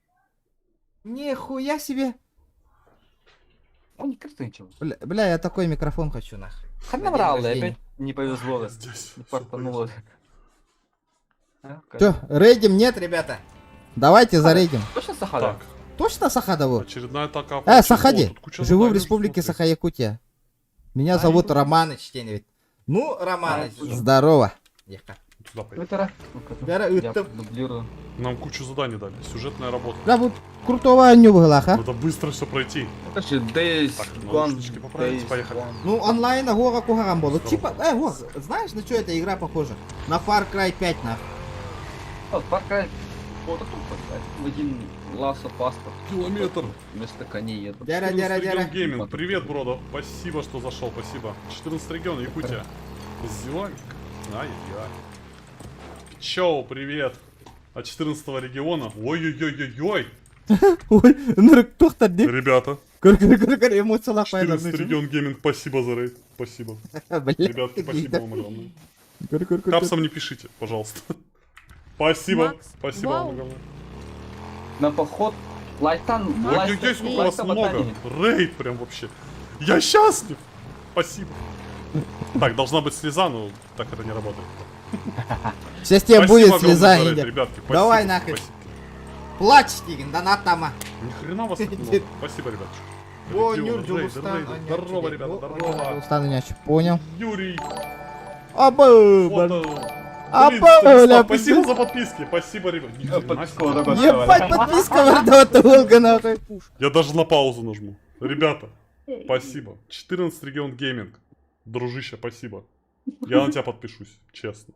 Нихуя себе. Он не красавчик. Бля, бля, я такой микрофон хочу нах. Хан На день набрал, рождения. опять не повезло, да. Не фартануло. Чё, рейдим нет, ребята? Давайте зарейдим. Точно Сахада? Так, Точно Сахадову? очередная атака. Э, О, Сахади. тут куча Живу в заданий, республике смотри. Саха-Якутия. Меня зовут Романыч ведь. Ну, Романыч, А, здорово. Ехка. Сюда поехали. Это Бера, Я ыттым. дублирую. Нам кучу заданий дали. Сюжетная работа. Бля, вот крутого аню была, ха? Надо быстро все пройти. Это же Days Так, Gone. наушнички поправить, Days поехали. Gone. Ну, онлайн гора кухарам было. Типа, э, вот, знаешь, на что эта игра похожа? На Far Cry 5, нах. Вот, Far Cry. Вот тут Far Cry. В один Last of Us. Километр. Вместо коней еду. Дяра, дяра, 14 дяра. регион гейминг. Привет, брода. Спасибо, что зашел, спасибо. 14 регион, Якутия. Зеландия. Ай-яй. Чоу, привет. От 14 региона. Ой-ой-ой-ой-ой. Ой, ну, тухтар, ди. Ребята. Көр, көр, көр, көр, эмоциялар пайда. 14 регион гейминг, спасибо за рейд. Спасибо. Бля. Ребятки, спасибо вам огромное. Көр, көр, көр, Капсом не пишите, пожалуйста. Спасибо. Макс, Спасибо вам вау. огромное. На поход Лайтан. Ой-ой-ой, сколько вас много. Рейд прям вообще. Я счастлив. Спасибо. Так, должна быть слеза, но так это не работает. Сейчас тебе Спасибо будет огромное слеза, за рейд, Индия. ребятки, спасибо, Давай нахуй. спасибо. Плачь, Тигин, донат тама. Ни хрена вас так много. Спасибо, ребятушки. О, Регион, Нюр, рейд, Джулустан, рейд. а, нет, Здорово, тебе. ребята, О, здорово. Джулустан Иняч, понял. Юрий. Абы, Фото. Абы, Блин, Станислав, бля, спасибо за подписки. Спасибо, ребят. Ни хрена себе. Ебать, подписка вардата Волга нахуй. Я даже на паузу нажму. Ребята, спасибо. 14 регион гейминг. Дружище, спасибо. Я на тебя подпишусь, честно.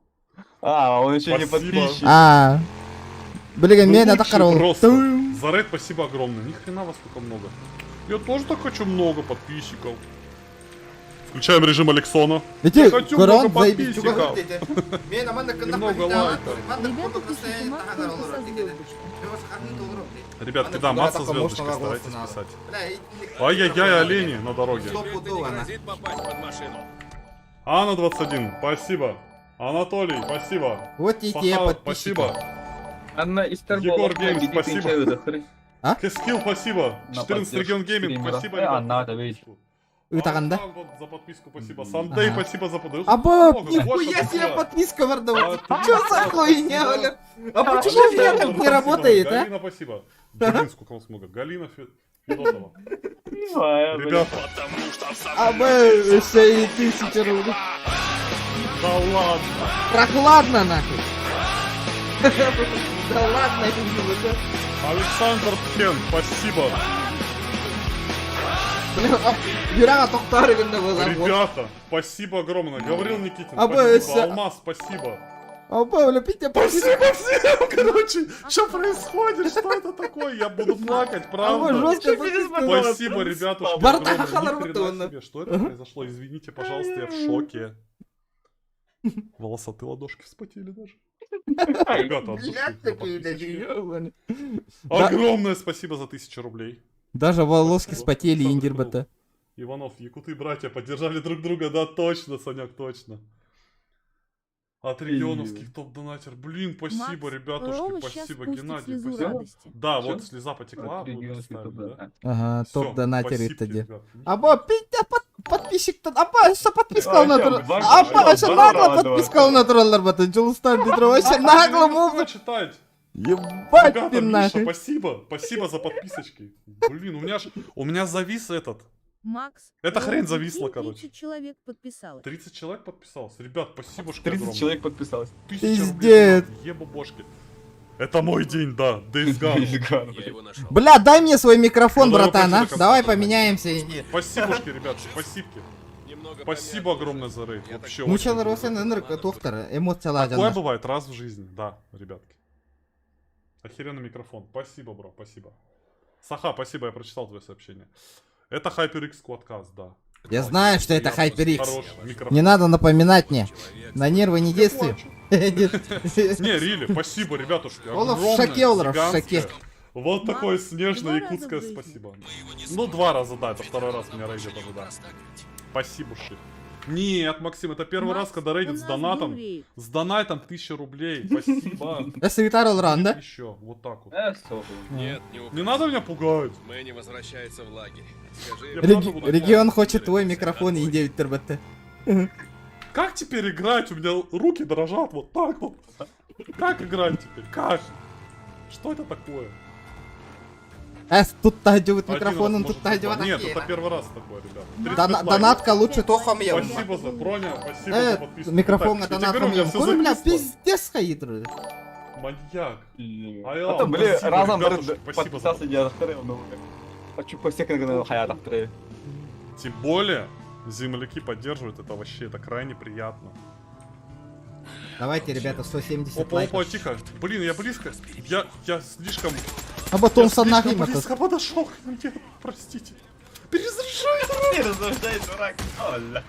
А, он еще не Спасибо. подписчик. А. Блин, Ну, меня это лучший караул. просто. За рейд спасибо огромное. Ни хрена вас столько много. Я тоже так хочу много подписчиков. Включаем режим Алексона. Эти Я хочу көрөн много заебись подписчиков. Мен аманда И много лайков. Ребятки, да, масса звездочка, старайтесь писать. Ай-яй-яй, олени на дороге. Анна 21, спасибо. Анатолий, спасибо. Вот и те Сахал, подписчики. спасибо. Анна Егор Геймс, спасибо. А? Кескил, спасибо. На 14 поддержку Регион Гейминг, стримера. спасибо, Э, ребята. Анна, да, видишь. Ытаҕын да? Антон, вот за подписку спасибо. Сандей, Ага. спасибо за подписку. Аба, Много, нихуя больше себе спасибо. подписка вардавать. А, Чё за хуйня, бля? А почему у меня так не Спасибо. работает, а? Галина, спасибо. Блин, сколько вас много. Галина Федотова. Ребята, Аба, все и тысяча рублей. да ладно. Прохладно нахуй. Да ладно, я не буду. Александр Пхен, спасибо. Бля, а, Юраға тоқтар күнде болар. Ребята, спасибо огромное. Гаврил Никитин, А вы спасибо. все- Алмаз, спасибо. Аба, бля, пить Спасибо всем, короче, что происходит, что это такое? Я буду плакать, правда. А вы жестко подписка. Спасибо, ребятушки, Барта огромное. Хахалар Ни хрена Бутона. себе, Что это произошло? Извините, пожалуйста, я в шоке. Волосатые ладошки вспотели даже. Ребята, от души Блядь, за такие, блядь, подписочки. ёбаные. Да- Огромное спасибо за 1000 рублей. Даже волоски Спасибо. спотели, Александр индирбата. Иванов, якуты братья поддержали друг друга, да, точно, Санек, точно. От регионовских топ-донатер. Блин, спасибо, Макс, ребятушки, Рома щас спасибо, пустит Геннадий, слезу спасибо. радости. Да, Чё? вот слеза потекла, От вы регионовских представили, топ-донатер. да? Ага, Всё, топ-донатеры спасибо, тоді. ребят. Аба, пить, подписчик Аба, что подписка А, на ща, тур. два- Аба, что два нагло раза. подписка на троллер, бата. Джулстан Петров, вообще нагло мув. читать. Ебать Ребята, ты Миша, нахуй. спасибо, спасибо за подписочки. Блин, у меня ж, у меня завис этот. Макс, Эта Рома, хрень зависла, прикинь, короче. 30 человек подписалось. 30 человек подписался. Ребят, спасибо, что 30 человек подписалось. 1000 рублей. Пиздец. Ебу-бошки. Это мой день, да. Days Gone. Бля, дай мне свой микрофон, Ну, давай братан, пойти а? до конца. Давай поменяемся. иди. Спасибо, ребят, спасибки. Спасибо огромное за рейд. Вообще Ну, очень чалар круто. осен ынырык тохтар, эмоциялар Такое жандар. бывает раз в жизни, да, ребятки. Охеренный микрофон. Спасибо, бро, спасибо. Саха, спасибо, я прочитал твое сообщение. Это HyperX Quadcast, да. Я знаю, что это HyperX. Хороший микрофон. Не надо напоминать мне. На нервы не действуй. Не, really, спасибо, ребятушки. Олаф в огромное, шоке, Олаф в гигантское. шоке. Вот такое снежное два раза якутское в жизни. спасибо. Ну, два раза, да, это второй раз меня рейдят уже, да. Спасибо, ши. Нет, Максим, это первый раз, Макс, когда у рейдят с нас донатом. был рейд. С донатом 1000 рублей. Спасибо. Эсвитар Олран, да? Еще, вот так вот. Э, всё. Нет, не Не надо меня пугать. Мэнни возвращается в лагерь. Скажи, Я правда буду Регион хочет твой микрофон и 9 ТРБТ. Как теперь играть? У меня руки дрожат вот так вот. Как играть теперь? Как? Что это такое? Эс, тут тадёвит Один микрофон, раз, он может тут быть, тадёвит. два. Нет, это первый раз такое, ребят. 35 Дона- лайков. Донатка лучше тохом ем. Спасибо за броня, спасибо Э, за подписку. микрофон Так, на я тебе говорю, у донатом меня ем. всё Куры, бля, зависло. пиздец хаит. Маньяк. А то, бля, спасибо, разом ребятушки, спасибо за подписался я ну, Хочу по всех на хаятах Тем более, земляки поддерживают, это вообще, это крайне приятно. Давайте, ребята, 170 Опа, опа, лайков. тихо. Блин, я близко. Я слишком... А потом я слишком санахим близко подошел к ним, нет, простите. Перезаряжай, Не разрушай, дурак. Оля.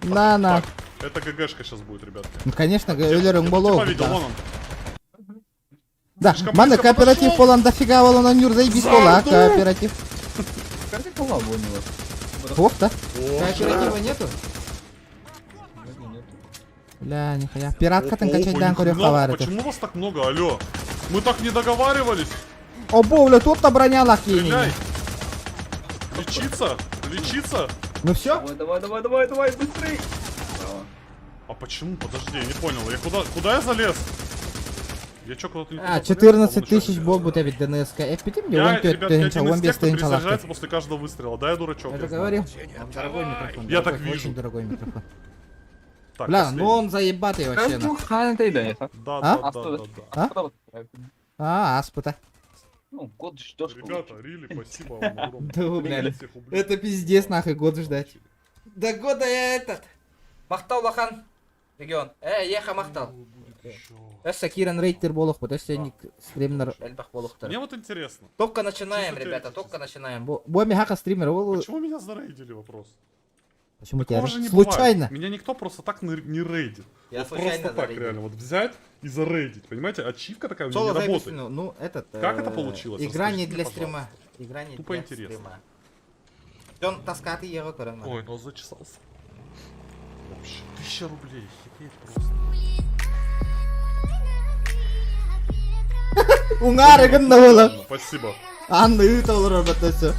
На, на. Это ГГшка сейчас будет, ребятки. Ну, конечно, Өлерің Я болу. типа видел, вон он. Да, Слишком мана близко кооператив подошел. болан дофига болан анюр заебись бола, Зарду! кооператив. Скажи, коллабу у него. Ох, да? О, Кооператива нету? Бля, нихуя. Пиратка там Опа, качать опа, дан ни көрө хрена, хабары. Почему вас так много, алло? Мы так не договаривались. Обо, бля, тут броня лакини. Стреляй. Лечиться, лечиться. Ну все? Давай, давай, давай, давай, давай, быстрей. А почему? Подожди, я не понял. Я куда, куда я залез? Я чё, куда-то не туда А, залез? 14 Вон ещё. тысяч бол будет опять ДНСК. F5 мне Я, он ребят, я тынча, один он из без тех, кто тынча перезаряжается после каждого выстрела. Да, я дурачок. Я я же знаю. говорил. Дорогой микрофон. Я так дорогой, вижу. Очень дорогой микрофон. Так, Бля, последний. ну он заебатый вообще. Ну, нахуй. хан это и Да, А? да, да, да, да. А? А, аспыта. Ну, год ждешь. Ребята, really, спасибо вам огромное. Да, бля. Всех ублюдков. Это пиздец, нахуй, год ждать. Да года я этот. Махтал Лахан. Регион. Э, еха махтал. Эссе Киран рейтер болох, потому что ник стример. Эльбах болухтар. Мне вот интересно. Только начинаем, Чисто ребята, теоретически. только начинаем. Бо михака стример, ол Почему меня зарейдили, вопрос? Почему Такого тебя же не Случайно. бывает. Меня никто просто так не рейдит. Я вот случайно просто так зарейдил. реально. Вот взять и зарейдить. Понимаете, ачивка такая у меня Соло не запись, работает. Ну, ну, этот... Как это получилось? Игра не Расскажите для мне, стрима. пожалуйста. Игра не Тупо для интересно. стрима. Он таскаты его көрөн. Ой, нос зачесался. Вообще, 1000 рублей, охереть просто. Уҥаар гынна буолар. Спасибо. Анна ыыт олорор баттасы.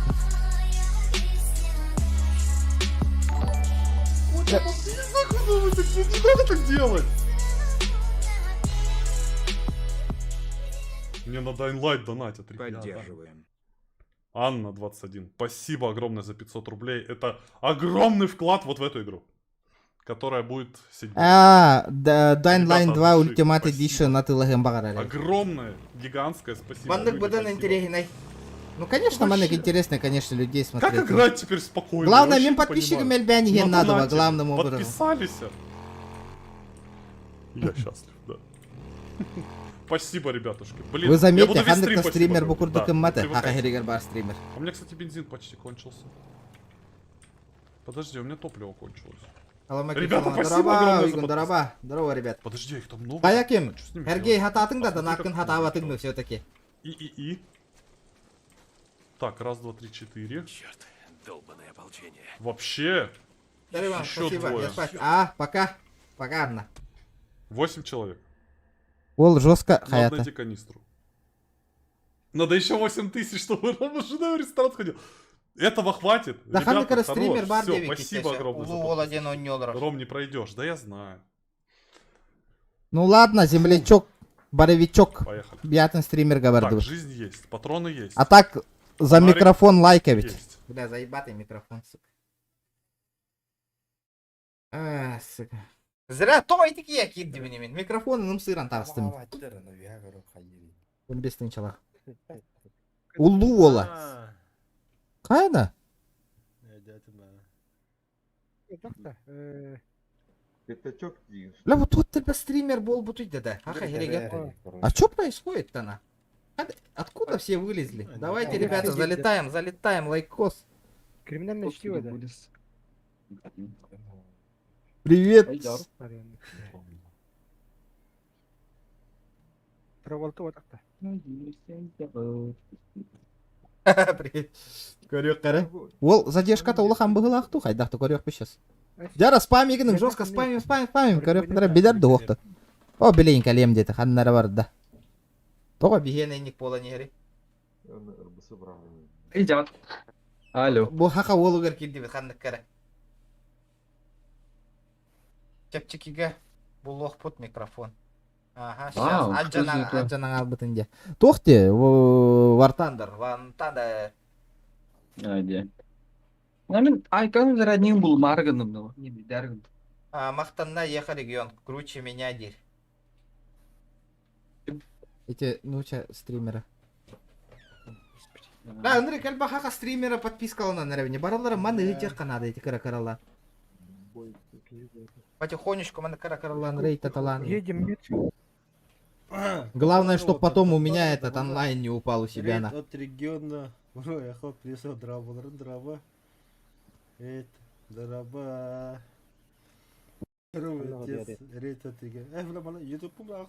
Не надо так делать! Мне на Dying Light донатят, ребята. Поддерживаем. Анна 21. Спасибо огромное за 500 рублей. Это огромный вклад вот в эту игру. Которая будет 7 А, да, Dying Light Ребята, 2 от души, Ultimate спасибо. Edition атыылаһыан баҕарар. Огромное, гигантское спасибо. Маннык Люди, быдан спасибо. интэриэһинэй. Ну, конечно, маннык интересно, конечно, людей смотреть. Как играть теперь спокойно? Главное, Я мин вообще не подписчикам понимаю. элбээн иһиэн На надо, донате главным образом. Подписались. Я счастлив, да. Спасибо, ребятушки. Блин, Вы я заметьте, буду весь ханнык стрим та спасибо стример бу говорить. курдук Да, маты. привыкайте. Саха сиригэр баар стример. У меня, кстати, бензин почти кончился. Подожди, у меня топливо кончилось. Алло, Ребята, спасибо Здорово, огромное за Уйгун, подписку. здорово. Здорово, ребят. Подожди, их там много. Хаяким, А чё с ними Сергей, делать? хатаатыҥ да, Посмотри, донаккын как хатаабатыҥ да все-таки. И, и, и. Так, раз, два, три, четыре. Черт, долбаное ополчение. Вообще, Здорово, еще спасибо, двое. я спать. А, пока. Пока, Анна. Восемь человек. Ол жестко Надо хаята. найти канистру. Надо еще 8 тысяч, чтобы Рома с женой в ресторан сходил. Этого хватит. Да Ребята, ханнык хорош. стример бар Все, диэбиккит спасибо эсэ. огромное за Улуу подписку. уола диэн оонньуу Ром, не пройдешь. Да я знаю. Ну ладно, землячок, боровичок. Поехали. Бятын стример Так, говорит. жизнь есть, патроны есть. А так, за Фонарик микрофон лайка ведь. есть. Бля, заебатый микрофон, сука. А, сука. Зря то ити киһи киирдим мин. Микрофон сыран таҕыстым. 15 тыһыынчалаах. Улуу уола. Хайда? Пятачок Бля, вот тут тебя Стример буолбут да. Саха сиригэр. А что происходит-то на? Откуда все вылезли? Давайте, ребята, залетаем, залетаем, лайкос. Криминальное чтиво, да? Привет. Проволока вот так-то. Привет. Көрүөх Ол задержката улахан быһыылаах дуу хайдах көрүөхпүт сейчас. Дьэ спамигин жестко спамим, спамим, спамим. Көрүөх билэр дуохта. О, билейин кэлиэм диэтэ, ханна эрэ барда. Тоҕо биһиэнэ инник буолан иһэрий. Алло. Бу саха уолугар киирдибит ханнык эрэ. Чэпчэкигэ булуохпут микрофон. Ага, Вау, сейчас. что за это? Алдьанан хаалбытын дии. Туох дии, War Thunder. War Thunder. Айде. Мен айкан роднин бул маргыным, не дәргін. А, Махтанна еха регион. Круче меня диир. Эти, ну, ча, стримера. Да, Андрей, кальба хака стримера подпискаланан эрэбин. Барылара маны ыытыахха наада эти кыра-кыралаан. Потихонечку мы на Кыралаан, рейд аталаан. Едем, нет. Главное, чтоб потом у меня этот онлайн не упал у себя на. От региона. Бро, я хоп, дорообо, дорообо. Это, дорообо. Рейд от региона. Э, бля, мана, YouTube пум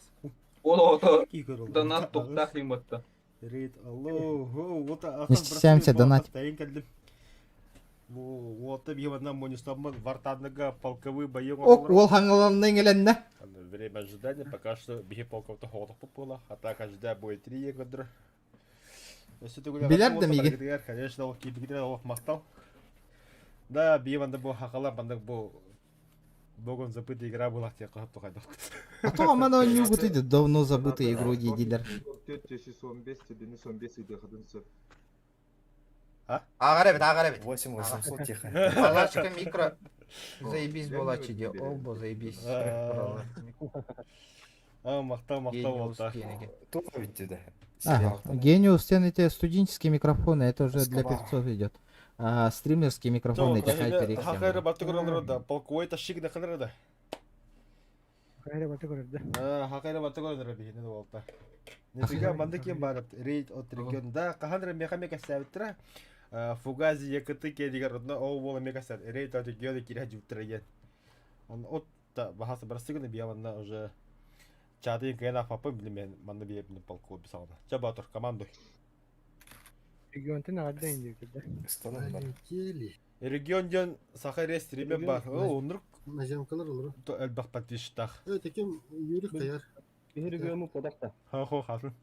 Ол ото донат тоқтақ ең Рейд, алло, вот Не стесняемся донать. Вот ебана монистаммын вартанныга полковые бои. Ок, ол хаңаланнан келенне. Время ожидания пока что биһи полковта хоҕотох буолла. А так ожидая будет три кадр. Билэр да миги. Конечно, ол киирбикитигэр олох махтал. Да, биһи манна бу сахалар манна бу Богом забытая игра была, те А то амана нюгут иди, давно забытые игру дилер. Ааҕар эбит, ааҕар эбит. 8800 тихо. Палачка микро. Заебись буолааччы дии. Ол бу заебись. А, махтал, махтал, Гениус вот киэнэгэ. Ага, Гениус, сен эти студенческие микрофоны, это уже для певцов идет. А стримерские микрофоны эти HyperX. Хахайра батыгыр да, полковой тащик да ханра да. Хахайра батыгыр да бихин болта. Нифига манды кем барып рейд от регион да каханра мехамека сәбиттра. Фугази ЯКТ киэнигэр онно ол уол эмиэ кэсэр рейд региона киирэ дьүттэрэ диэн. Онно от баһаса барсыгын бия манна уже чатын кыйан аппаппын билим манна бия билим полку бисаҕына. Ча Батыр командуй. Регионтан аҕарда индиэкирдэ. Регион диэн саха рейс стриме бар. Ол оннук Наземкалар олору. Элбэх подписчиктаах. Э, таким Юрий Хаяр. Биһи региому подахта. Ха хо хасын.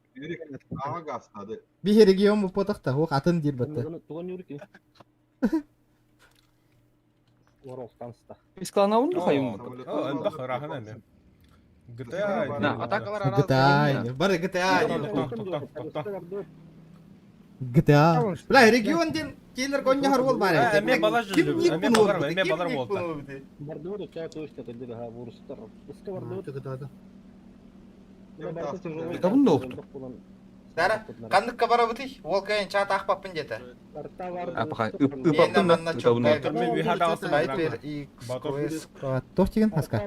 Ага гастады. Биһи регион буппатахта, хуох атын диир батта. Туган Юрий Оролтан ста. Искланабын ду хайым. Элбэх ыраахын эми. GTA. На, атакалар арас. GTA, бар GTA. GTA. Бля, регион диэн Кейлер коння харвол бар. Эме балар Ким ник эме буну балар, орбуты, эме ким балар ник болта. буну орбуты? Бардыбыт учаа туйста көдүр ха бурустар. Ыска бардыбыт. Табын да оқту. Дара, канныкка барабытый, ол кайын чат ахпаппын деді. А пока ыпаппын да табын Хайпер Туох деген хаска?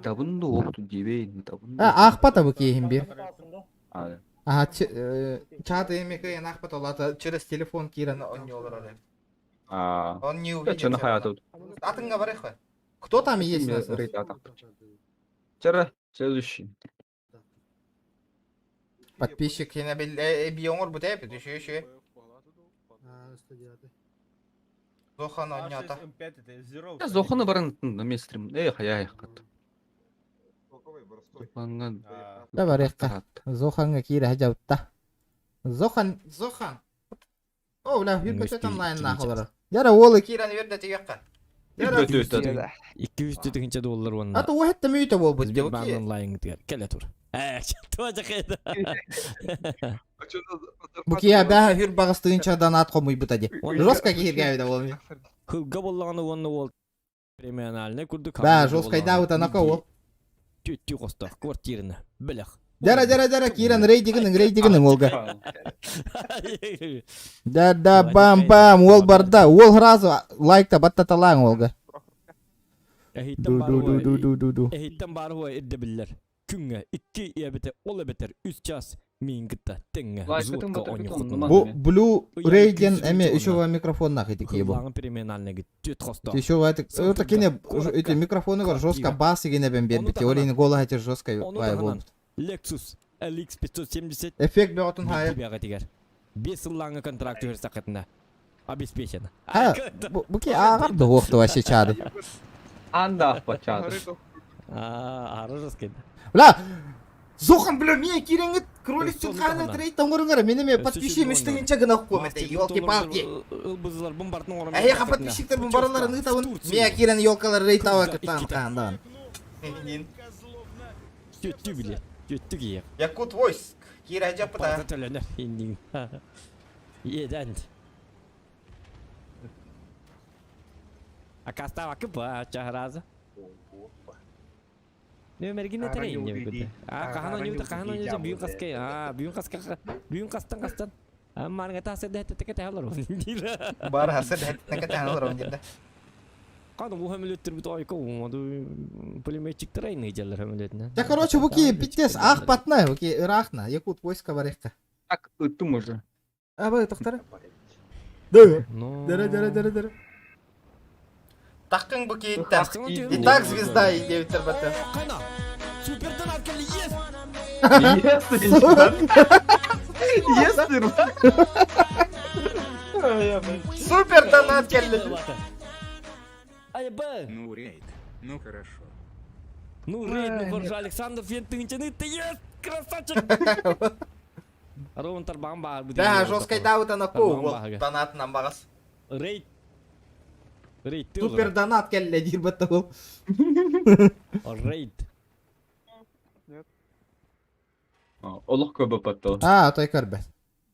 Табын да оқту дебейін табын. А, ахпата бу кейин бир. А, Ага, чат эми кайын ахпата олата через телефон киран. Он не олар А. Он не увидит. Чаны хаяты. Атыңга барайық қой. Кто там есть у нас? Вчера следующий. Подписчик. Биоңор бу тәп, еще еще. Зохан онята. Я Зоханы барын на стрим. Эй, хая хат. Зоханга. Да барайыққа. Зоханга кире хажабытта. Зохан, Зохан. О, бля, хүрбөтөт онлайн нахолар. Яра уолы Киран верде тегекка. 200 тыгынча доллар онна. А то уһетте мүйте болбут деп Сбербанк онлайн тигер. Келе тур. Э, туа жакайда. Бу кия бәһ хүр багыстыгынча донат комуй бутади. Жестко кииргээбит болми. Хылга боллаганы онна ол премиональный курдук. Бә, жестко дауыт анака ол. Түттү костох квартираны. Белех. Дара дара дара киран рейдигінің рейдигінің олга. Да да бам бам ол барда. Ол сразу лайкта баттаталаң олга. Эхиттен Ду ду ду ду ду ду ду. Эхиттен бар хуа идде биллер. Күнгө 2 ебете ол эбетер 3 час мин гытта теңге. Лайкытын батыр Бу Blue Radian эме еще микрофон нахуй такие бу. Хыллаңы премиональный гит. Түт костох. Еще это это кине эти микрофоны гор жестко бас игене бен бербит. Олин гола хатер жестко бай бол. Lexus LX 570 Эффект бөгөтүн хая. Бияга тигер. 5 жыллаңы контракт берсе сакытына. Обеспечено. А, бу ки агар да вохту вообще чады. Анда аппачады. А, ары жестко. Бля, Зохан, бля, мен киреңит кролик түн қаны трейд тоңырыңыр. Мені ме подписчик миштигинче гына комет. Елки-палки. Ылбызлар бомбардның орын. Әй, подписчиктер бу бараларын ытабын. Мен кирен елкалар рейд ава кытан кандан. Түттү биле. Түттү кие. Якут войск. Кира жапыта. Парта төленер индин. Еден. Акастава кыпа чахраза. Нөмергин этерейин деп күдө. А, кахана нюта, кахана нюта, бүйүн каскай. А, бүйүн каска, бүйүн кастан кастан. А, марга тасы дәтте тeke тәһәләр. Бар хасы дәтте тeke тәһәләр онда. Кадым бу хөмөлөттөр бит ойко, моду пулеметчиктер айны жалар хөмөлөтүнө. Да, короче, бу ки биттес ах батна, бу ки ырахна, якут войска барыхка. Так, ыттым уже. А, бай, тоқтара. Да. Дара, дара, дара, дара. Таққың бу кейттен. И так звезда и девиттер баты. Супер донат келди, есть! Есть, Супер донат келди. Ай, б. Ну, рейд. Ну, хорошо. Ну, рейд, ну, хорошо, Александр Фентынчаны, ты есть, красавчик! Рован тарбан бар. Да, жесткой даут ана ку. Донатынан багас. Рейд. Рейд. Супер донат келди дир батта ол. Рейд. Олох көбө паттал. А, той көрбөт.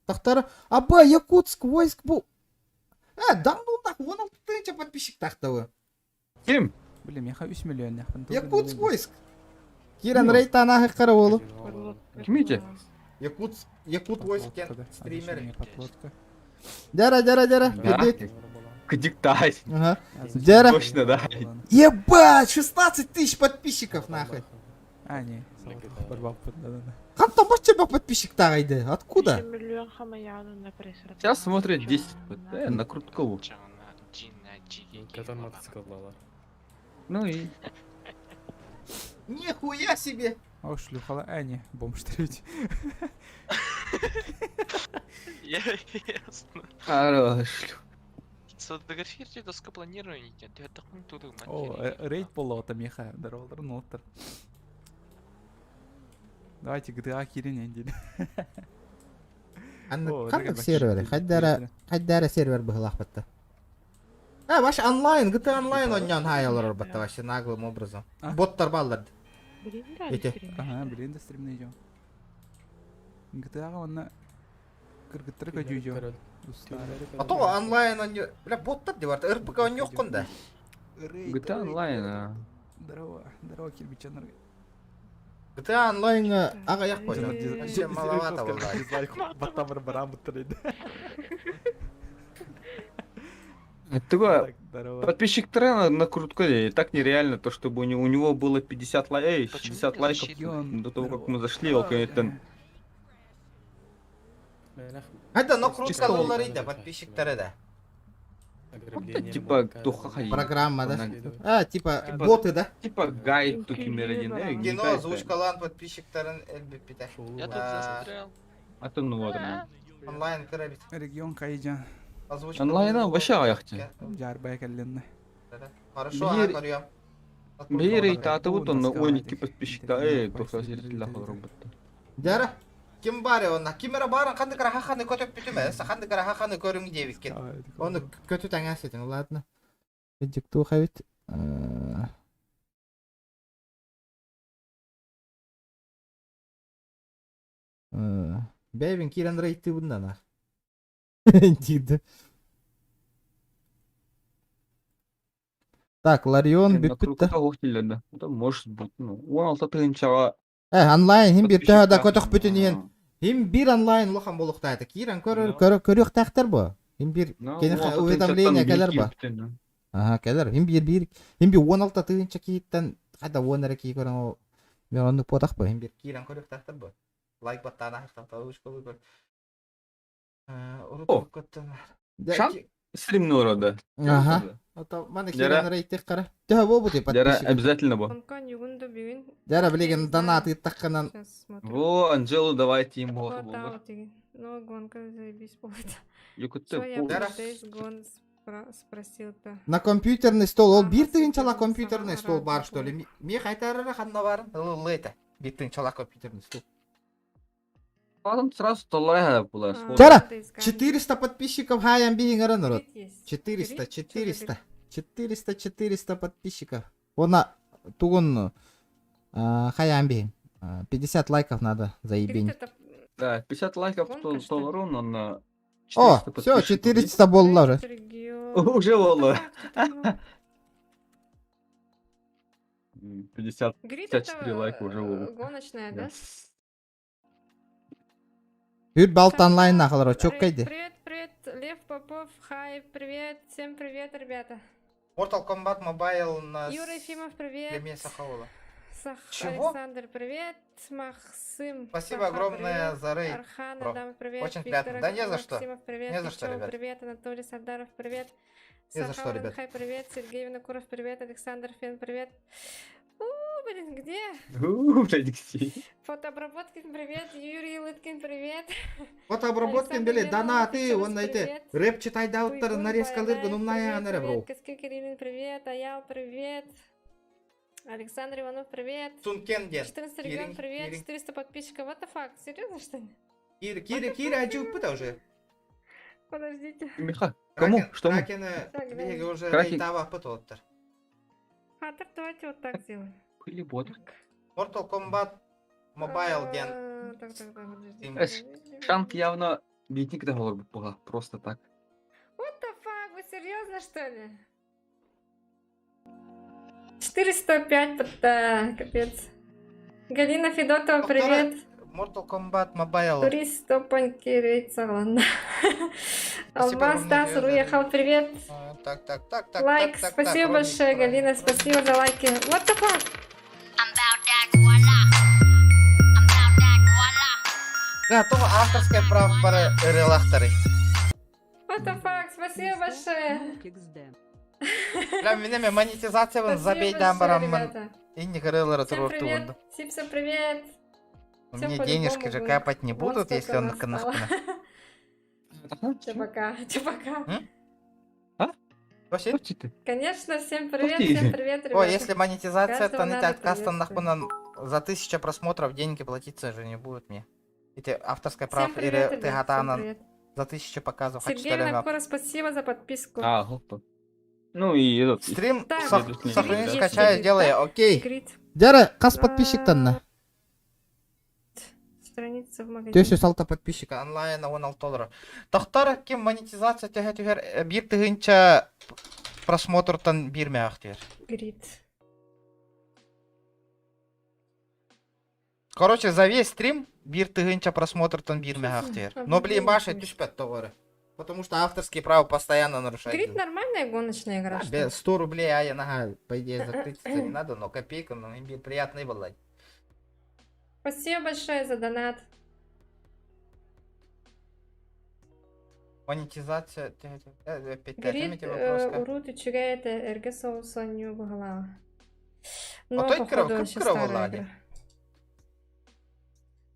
Тахтар, аба, Якутск войск бу. Э, даңдулдак 16 тысяча подписчик тахтабы. Ким? Блин, я 3 миллион. Якутск войск. Киран рейд анахы кара болу. Ким эти? Якутск, Якут войск кен стример. Дара, дара, дара. Да. Кдик тай. Ага. Дара. Точно, да. Ебать, 16 тысяч подписчиков нахуй. А, не. Хантан бачча бак подписчиктааҕайды? Откуда? Сейчас смотрит 10. Э, накрутка лучше. Ну и... Нихуя себе! О, шлюхала Эни, бомж третий. Ясно. Хорош. Сфотографируйте доску планирования. О, рейд болота меха, здорово, ноттер. Давайте GTA кирин дили. Ханнык сервери? Хайдара хайдара сервер быһылаах батта. А, ваш онлайн, GTA онлайн онньон хаайалар батта вообще наглым образом. Боттар баллар. Эти. Ага, блин, да стримный идем. GTA онна кыргыттары көдүйдө. А то онлайн онньо, бля, боттар деп бар. РПГ онньоккун да. GTA онлайн, а. Здорово, здорово, кирбичанар. GTA онлайн аҕыйах қой. Вообще маловато было. Баттамыр барам буттар Это подписчик Трена накрутка, и так нереально, то чтобы у него было 50 лайков, 60 лайков до того, как мы зашли, ол кенеттен. Это накрутка доллары да, подписчиктары да. Типа, туха ходить. Программа, да? А, типа, боты, да? Типа гайд to Кимер Кино, озвучкалан подписчиктарын элбиппите. Я тут застрял. А то ну вот. Онлайн кырабит. Регион Кайджан. Озвучка. Онлайн вообще аяхте. Жарбай калленне. Хорошо, ага, көрүөм. Бир рейтаты вот он 12 подписчикта, эй, тоқсан зритель робот. Дара, ким бар онна? Ким эре барын ханды кара хаханы көтөп бүтүмэ, ханды кара хаханы көрүң диэбиккен. Оны көтү таңас этин, ладно. Дикту хабит. Бэбин кирен рейты bundan ha. Диді. Так, Ларион бүппүт да. Да, может быть, ну, 16 тыгынчаға Э, онлайн хим бир төһө да көтөх бүтүн иен. Хим бир онлайн улахан болуктаата. Кирен көрөр көрөр көрүөхтээхтер бу. Хим бир кени уведомление кэлэр бу. Ага, кэлэр. Хим бир бир хим бир 16 тыгынча кииттен хайда 10 эрэ кии көрөн ол мен оннук буотах бу. Хим бир кирен көрүөхтээхтер бу. Лайк баттаана хахтан школы көр. О, Шан стримный урода. Ага. Ото маны кирен рейтик кара. Төһө бу бу Дара обязательно бу. Дара билеген донат ыттакканан. Во, Анжелу давайте ему. Ну, гонка заебись будет. Якутты. Спросил-то. На компьютерный стол. Ол бир тыгынчала компьютерный стол бар, что ли? Ми хайтарара ханна барын. Ылы это. Бир тыгынчала компьютерный стол. Потом сразу столая была. Чара, 400 подписчиков хаям бигин народ. 400, 400, 400, 400 подписчиков. Она тугун хаям бигин. 50 лайков надо заебень. Да, 50 лайков то ровно на О, все, 400 болла уже. Уже болла. 50, 54 лайка уже болла. Гоночная, да? Үр балт онлайн нахалар, чоккайды. Привет, привет, Лев Попов, хай, привет, всем привет, ребята. Mortal Kombat Mobile на Юра Ефимов, привет. Для Сахаула. Сах... Чего? Александр, привет. Махсым. Спасибо Саха, огромное привет. за рейд. Архан, бро. Адам, привет. Очень Виктор приятно. Да не за что. Максимов, привет. Не за что, Пичёл, ребят. Привет, Анатолий Сардаров, привет. Не за что, Саха ребят. Хай, привет. Сергей Винокуров, привет. Александр Фен, привет. У, блин, где? У, блядь, где? Фотообработкин, привет. Юрий Лыткин, привет. Фотообработкин били, донаты, он найти. Рэп читай дауттар, нарезка лыргын, умная анара, бро. Каскин Кириллин, привет. Аял, привет. Александр Иванов, привет. Сункен ден. 14 регион, привет. 400 подписчиков. What the fuck? Серьезно, что ли? Кири, Кири, Кири, а уже. Подождите. Миха, кому? Что? Кракена, тебе уже рейтава пытоттар. А, так давайте вот так сделаем. Или бот. Mortal Kombat Mobile ден. Так, так, так, подожди. Шанк явно битник да была, просто так. What the fuck? Вы серьезно, что ли? 405, да, капец. Галина Федотова, привет. Mortal Kombat Mobile. Турист, топаньки, рейд, ладно. Алмаз Тасур уехал, привет. Так, так, так, так, Лайк, так, так, спасибо так, большое, Галина, спасибо за лайки. What the fuck? Да, то авторское право бары ырыалахтары. What the fuck, спасибо большое. Бля, минеме монетизациябын Спасибо забейдаан большое, бараммын. ребята. Инник ырыалары Всем привет. туруортугунду. Сипса, привет. Всем Мне по-любому денежки же будет. капать не Вот будут, если сколько он нас стало. наканахпына. Че пока, че пока. Вообще? Конечно, всем привет, Ты. всем привет, ребята. Ой, если монетизация, то Каждого на надо отказ приветствовать. за 1000 просмотров деньги платиться же не будут мне. Эти авторское Всем право привет, или ребят, ты всем гатана привет. за 1000 показов. Сергей Винокуров, спасибо за подписку. А, опа. Ну и этот... Стрим Так, сохрани, есть скачаю, Грит, делай, да? окей. Грит. Дьэ, хас подписчиктанна. Страница в магазине. 406 подписчика онлайн 16 доллар. Тохтор ким монетизация төһө түһэр 1000 просмотртан биир мээхтер. Грит. Короче, за весь стрим 1000 просмотртан биир мээхтер. Но блин, баша түспэт тоҕо. Потому что авторские права постоянно нарушают. Грит нормальная гоночная игра, что ли? 100 рублей, а я нага, по идее, закрыться не надо, но копейка, но им приятный было. Спасибо большое за донат. Монетизация, опять Грит, эти вопросы. урут үчүгэй этэ эргэ соҕус оонньуу быһыылааҕа. А Но, то и походу, вообще кров старая игра.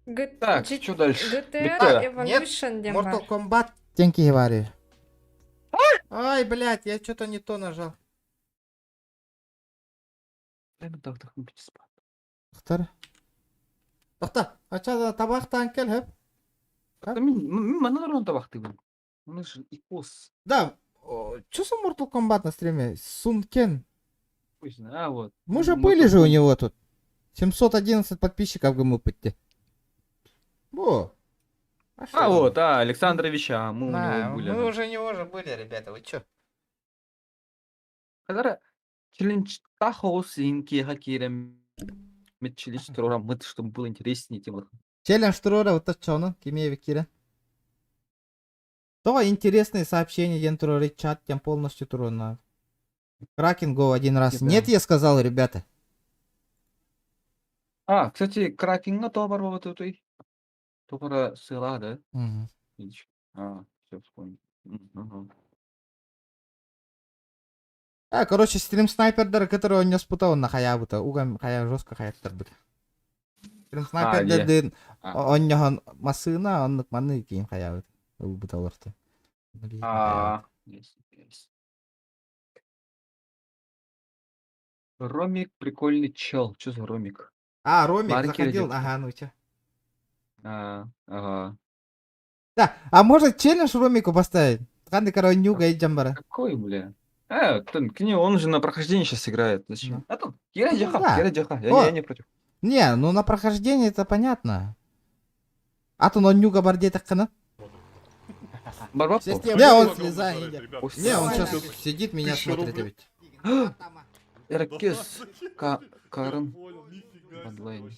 Г- Так, G- что дальше? GTR GTA. Evolution Нет, диэн Mortal баар. Kombat диэн говори. Ай, блядь, я что-то не то нажал. Тохтор. Тохтоо. Ача табахтаан кэл хөп. Манна рон табахтыыбын. Ну же икос. Да, что за Mortal Kombat на стриме? Сун Кен. Пусть, а вот. Мы же были же у него тут. 711 подписчиков гыммыппыт. Во. А вот, а, Александрович, а, мы у Да, него были. мы уже у него же были, ребята, вы чё? Когда челлендж тахос инки хакирем челлендж мы, чтобы было интереснее тем. Челлендж туруора вот чону, кимиэхэ киирэн. То интересные сообщения, диэн туруорар, чат тем полностью туруорна. Кракен го один раз. Типа. Нет, я сказал, ребята. А, кстати, Кракенга то бар вот этой. Только сыла, да? Мгм. Видишь? А, все вспомнил. Мгм. А, короче, стрим снайпердар, который он не спутал на хаябута. Угам хая жестко хаяттар бит. Стрим снайпердар А, дын А. онньоһон масына, оннук манны киин хаябыт. Ылбыт олорто. А, есть, есть. Ромик прикольный чел. Что за Ромик? А, Ромик Маркер заходил, идет. ага, ну чё. А, ага. Да, а может челлендж Ромику поставить? Ханнык оонньууга илдьэн баран. Какой, бля? А, там, к ней, он же на прохождение сейчас играет. Зачем? А там, Кира Ну Джаха, да. Кира Джаха, я, О, я не против. Не, ну на прохождение это понятно. А то оонньууга бар диэтэххинэ. Барбапо? Не, он слезай. Не, он сейчас сидит, меня смотрит ведь. Эркес, Карен, Бадлайн,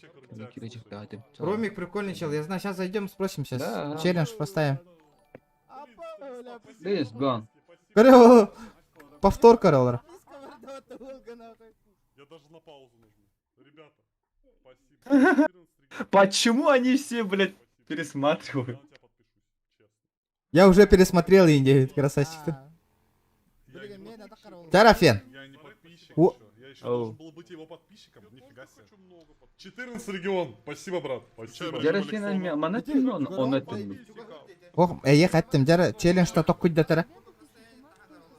Кира Джаха, Ромик прикольный чел, я знаю, сейчас зайдем, спросим сейчас. Да. Челлендж поставим. Days Gone. Короче, повтор королар. Я даже на паузу нажму. Ребята, спасибо. Почему они все, блядь, пересматривают? Я уже пересмотрел Индию, красавчик-то. Тарафен. Я не подписчик О. еще. Я еще должен был быть его подписчиком. Нифига себе. 14 регион. Спасибо, брат. Спасибо. Дьэ, манна он, он это. Ох, эйиэхэ эттим, дьэ, челлендж та толкуйдатара.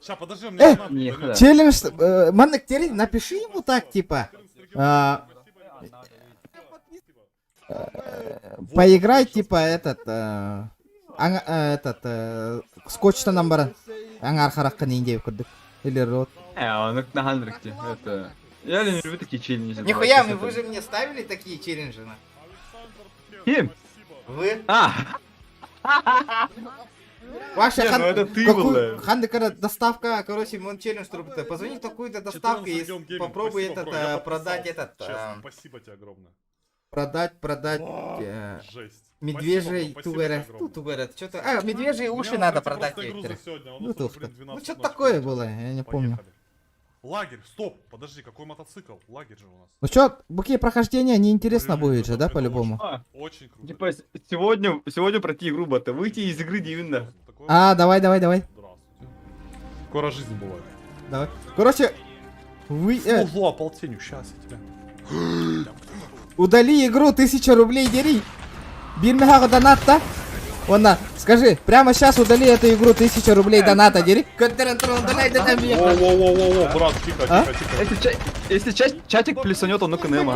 Ща, подожди, у меня Э, Не, да. челлендж, маннык тэрий, напиши ему так, типа, поиграй, типа, этот, этот, скотчтанан баран, аҥаар хараххын диэн курдук. Или рот. Он на хандрикте, это... Я не люблю такие челленджи. Нихуя, вы же мне ставили такие челленджи, на. Ким? Вы? А! Ваша Не, хан... ну это ты какую- был, да. Ханнык эрэ доставка, короче, он челлендж трубит. Позвони в такую-то доставку и 14 регион гейминг, попробуй спасибо, этот, бро, я продать подписался. этот, Честно, спасибо тебе огромное. продать, О, жесть. медвежий Спасибо, бро, спасибо тугара, тебе огромное. ну, тугара, что-то, а, медвежьи У уши меня надо вот эти продать просто грузы некоторые. сегодня, а у Ну, нас уже, тух-то. блин, Ну, 12 что-то ночи такое будет. было, я не помню. Поехали. Лагерь, стоп, подожди, какой мотоцикл? Лагерь же у нас. Ну чё, буки прохождения неинтересно будет же, да, по-любому? Очень круто. Типа, сегодня пройти игру, бата, выйти из игры дивно. А, давай, давай, давай. Скоро жизнь бывает. Давай. Короче, вы... Фу, ополтеню, сейчас я тебя. Удали игру, 1000 рублей дери. Бирмихага доната. Онна, скажи, прямо сейчас удали эту игру, 1000 рублей доната дери. Воу-воу-воу-воу, брат, тихо, А? тихо, тихо. Если чатик плюсанет, он ну кнема.